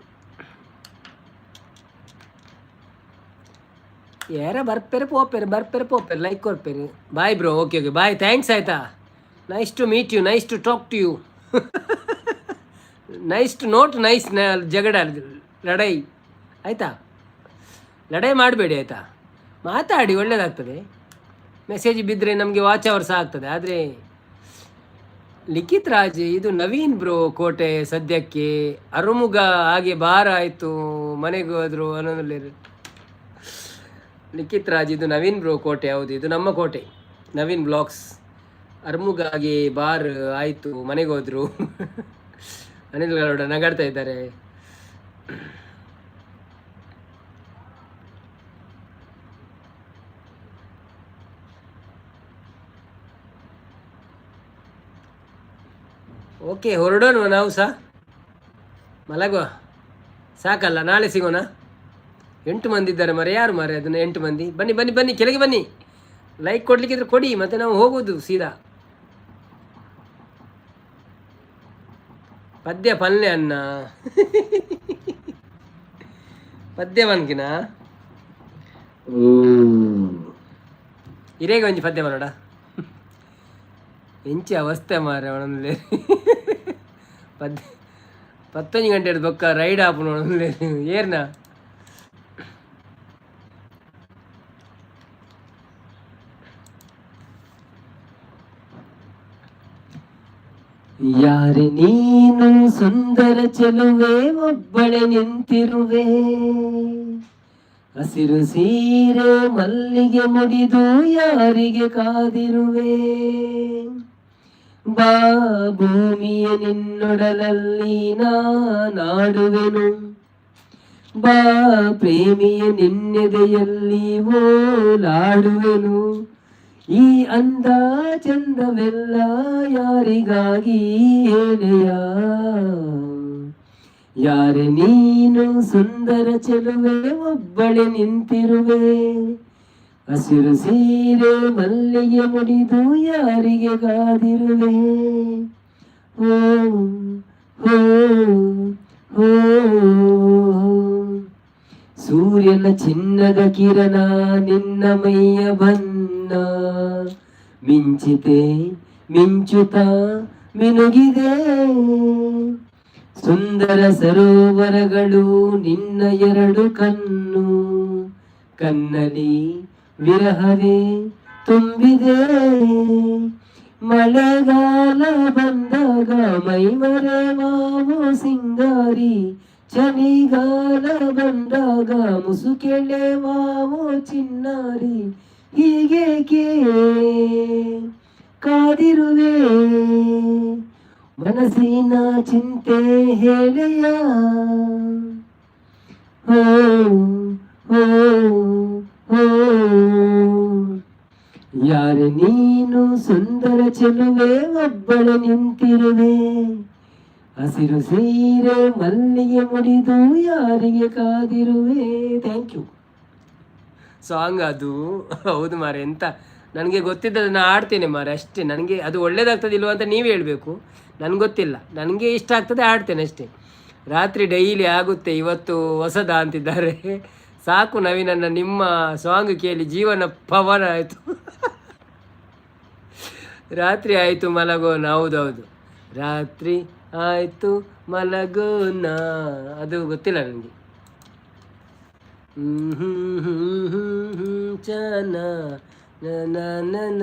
ಯಾರ ಬರ್ಪೆರೆ ಪೋಪೆರೆ, ಬರ್ಪೆರೆ ಪೋಪೆರೆ, like ಕೊರ್ಪೆರೆ. Bye bro. Okay okay, bye. Thanks ಆಯ್ತಾ. Nice to meet you, nice to talk to you, nice to note, nice ಜಗಡ ಲಡೈ ಆಯಿತಾ? ಲಡೈ ಮಾಡಬೇಡಿ ಆಯಿತಾ? ಮಾತಾಡಿ, ಒಳ್ಳೆಯದಾಗ್ತದೆ. ಮೆಸೇಜ್ ಬಿದ್ದರೆ ನಮಗೆ ವಾಚ್ ಅವರ್ ಸಹ ಆಗ್ತದೆ. ಆದರೆ ಲಿಖಿತ್ ರಾಜ್, ಇದು ನವೀನ್ ಬ್ರೋ ಕೋಟೆ ಸದ್ಯಕ್ಕೆ ಅರುಮುಗ ಹಾಗೆ ಬಾರ ಆಯಿತು, ಮನೆಗೆ ಹೋದ್ರು ಅನ್ನೋದ್ರಲ್ಲಿ. ಲಿಖಿತ್ ರಾಜ್, ಇದು ನವೀನ್ ಬ್ರೋ ಕೋಟೆ. ಹೌದು, ಇದು ನಮ್ಮ ಕೋಟೆ, ನವೀನ್ ಬ್ಲಾಗ್ಸ್. ಅರ್ಮುಗಾಗಿ ಬಾರ್ ಆಯಿತು, ಮನೆಗೆ ಹೋದ್ರು. ಅನಿಲ್ ಗೌಡ ನಗಾಡ್ತಾ ಇದ್ದಾರೆ. ಓಕೆ, ಹೊರಡೋಣ ನಾವು ಸಹ. ಮಲಗುವ, ಸಾಕಲ್ಲ? ನಾಳೆ ಸಿಗೋಣ. 8 ಮಂದಿ ಇದ್ದಾರೆ ಮರೆ. ಯಾರು ಮಾರೆ ಅದನ್ನು? 8 ಮಂದಿ. ಬನ್ನಿ ಬನ್ನಿ ಬನ್ನಿ, ಕೆಳಗೆ ಬನ್ನಿ. ಲೈಕ್ ಕೊಡ್ಲಿಕ್ಕಿದ್ರೆ ಕೊಡಿ, ಮತ್ತೆ ನಾವು ಹೋಗೋದು ಸೀದಾ. ಪದ್ಯ ಪಲ್ಯ ಅನ್ನ ಪದ್ಯ ಮನ್ಕಿನ ಇರೇಗ ಒಂಜಿ ಪದ್ಯ ಬರೋಡ ಎಂಚಿ ಅವಸ್ಥೆ ಮಾರೆ. ಅವನೊಂದು ಪದ್ಯ ಪತ್ತೊಂಜಿ ಗಂಟೆ ಬೊಕ್ಕ ರೈಡ್ ಆಪುನ ಏರ್ನ. ಯಾರೆ ನೀನು ಸುಂದರ ಚೆಲುವೆ, ಒಬ್ಬಳೆ ನಿಂತಿರುವೆ, ಹಸಿರು ಸೀರೆ ಮಲ್ಲಿಗೆ ಮುಡಿದು ಯಾರಿಗೆ ಕಾದಿರುವೆ? ಬಾ ಭೂಮಿಯ ನಿನ್ನೊಡಲಲ್ಲಿ ನಾನಾಡುವೆನು, ಬಾ ಪ್ರೇಮಿಯ ನಿನ್ನೆದೆಯಲ್ಲಿ ಓಲಾಡುವೆನು. ಈ ಅಂದ ಚಂದವೆಲ್ಲ ಯಾರಿಗಾಗಿ ಹೇಳೆಯ? ಯಾರೆ ನೀನು ಸುಂದರ ಚೆಲುವೆ, ಒಬ್ಬಳೆ ನಿಂತಿರುವೆ? ಹಸಿರು ಸೀರೆ ಮಲ್ಲಿಗೆ ಮುಡಿದು ಯಾರಿಗೆ ಕಾದಿರುವೆ? ಓ ಹೋ ಹೋ. ಸೂರ್ಯನ ಚಿನ್ನದ ಕಿರಣ, ನಿನ್ನ ಮೈಯ ಬನ್ನ ಮಿಂಚಿತೆ, ಮಿಂಚುತ್ತ ಮಿನುಗಿದೆ. ಸುಂದರ ಸರೋವರಗಳು ನಿನ್ನ ಎರಡು ಕಣ್ಣು, ಕಣ್ಣಲಿ ವಿರಹವೇ ತುಂಬಿದೆ. ಮಳೆಗಾಲ ಬಂದಾಗ ಮೈಮರೆವಾವೋ ಸಿಂಗಾರಿ, ಚಳಿಗಾಲ ಬಂದಾಗ ಮುಸುಕೆಳೆವಾವೋ ಚಿನ್ನಾರಿ, ಹೀಗೇಕೆ ಕಾದಿರುವೆ? ಮನಸ್ಸಿನ ಚಿಂತೆ ಹೇಳೆಯ? ಹೋ ಹೋ ಹೋ. ಯಾರೆ ನೀನು ಸುಂದರ ಚೆಲುವೆ, ಒಬ್ಬಳೆ ನಿಂತಿರುವೆ? ಹಸಿರು ಸೀರೆ ಮಲ್ಲಿಗೆ ಮುಡಿದು ಯಾರಿಗೆ ಕಾದಿರುವೆ? Thank you. Song ಅದು ಹೌದು ಮಾರೆ. ಎಂತ, ನನಗೆ ಗೊತ್ತಿದ್ದದನ್ನು ಹಾಡ್ತೇನೆ ಮಾರೆ, ಅಷ್ಟೇ. ನನಗೆ ಅದು ಒಳ್ಳೇದಾಗ್ತದಿಲ್ವ ಅಂತ ನೀವೇ ಹೇಳಬೇಕು, ನನಗೆ ಗೊತ್ತಿಲ್ಲ. ನನಗೆ ಇಷ್ಟ ಆಗ್ತದೆ, ಹಾಡ್ತೇನೆ ಅಷ್ಟೇ. ರಾತ್ರಿ ಡೈಲಿ ಆಗುತ್ತೆ, ಇವತ್ತು ಹೊಸದ ಅಂತಿದ್ದಾರೆ. ಸಾಕು ನವೀನನ್ನ, ನಿಮ್ಮ ಸಾಂಗ್ ಕೇಳಿ ಜೀವನ ಪವನ ಆಯಿತು. ರಾತ್ರಿ ಆಯಿತು ಮಲಗೋಣ. ಹೌದೌದು, ರಾತ್ರಿ ಆಯಿತು ಮಲಗೋಣ. ಅದು ಗೊತ್ತಿಲ್ಲ ನನಗೆ. ಹ್ಮ್ ಹ್ಮ್ ಹ್ಮ್ ಹ್ಮ್ ಹ್ಮ್ ಚನ ನ ನ ನ.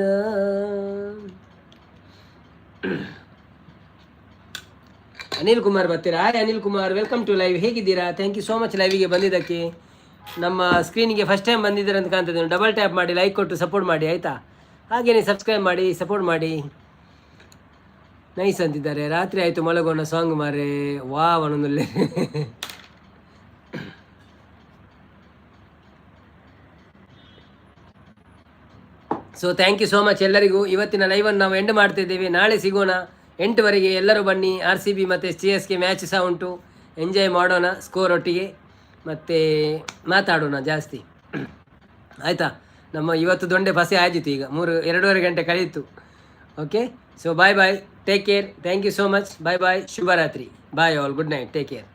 ಅನಿಲ್ ಕುಮಾರ್ ಬರ್ತೀರಾ? Hi Anil Kumar, welcome to live. ಹೇಗಿದ್ದೀರಾ? Thank you so much ಲೈವಿಗೆ ಬಂದಿದ್ದಕ್ಕೆ. ನಮ್ಮ ಸ್ಕ್ರೀನಿಗೆ ಫಸ್ಟ್ ಟೈಮ್ ಬಂದಿದ್ದೀರ ಅಂತ ಕಾಣ್ತದೆ. ಡಬಲ್ ಟ್ಯಾಪ್ ಮಾಡಿ, ಲೈಕ್ ಕೊಟ್ಟು ಸಪೋರ್ಟ್ ಮಾಡಿ, ಆಯಿತಾ? ಹಾಗೇನೆ ಸಬ್ಸ್ಕ್ರೈಬ್ ಮಾಡಿ, ಸಪೋರ್ಟ್ ಮಾಡಿ. ನೈಸ್ ಅಂತಿದ್ದಾರೆ. ರಾತ್ರಿ ಆಯಿತು ಮಲಗೋಣ ಸಾಂಗ್ ಮಾರೆ, ವಾ ಒಂದೊಂದಲ್ಲಿ. So thank you so much ಎಲ್ಲರಿಗೂ. ಇವತ್ತಿನ ಲೈವನ್ನು ನಾವು ಎಂಡ್ ಮಾಡ್ತಿದ್ದೀವಿ. ನಾಳೆ ಸಿಗೋಣ 8ವರೆಗೆ. ಎಲ್ಲರೂ ಬನ್ನಿ. ಆರ್ ಸಿ ಬಿ ಮತ್ತು ಸಿ ಎಸ್ ಕೆ ಮ್ಯಾಚ್ ಸಹ ಉಂಟು. ಎಂಜಾಯ್ ಮಾಡೋಣ ಸ್ಕೋರ್ ಒಟ್ಟಿಗೆ, ಮತ್ತು ಮಾತಾಡೋಣ ಜಾಸ್ತಿ, ಆಯಿತಾ? ನಮ್ಮ ಇವತ್ತು ದೊಂಡೆ ಫಸೆ ಆಯಿತು. ಈಗ 3, 2.5 ಗಂಟೆ ಕಳೆಯಿತು. Okay, so bye bye, take care, thank you so much, bye bye, ಶುಭರಾತ್ರಿ, bye all, good night, take care.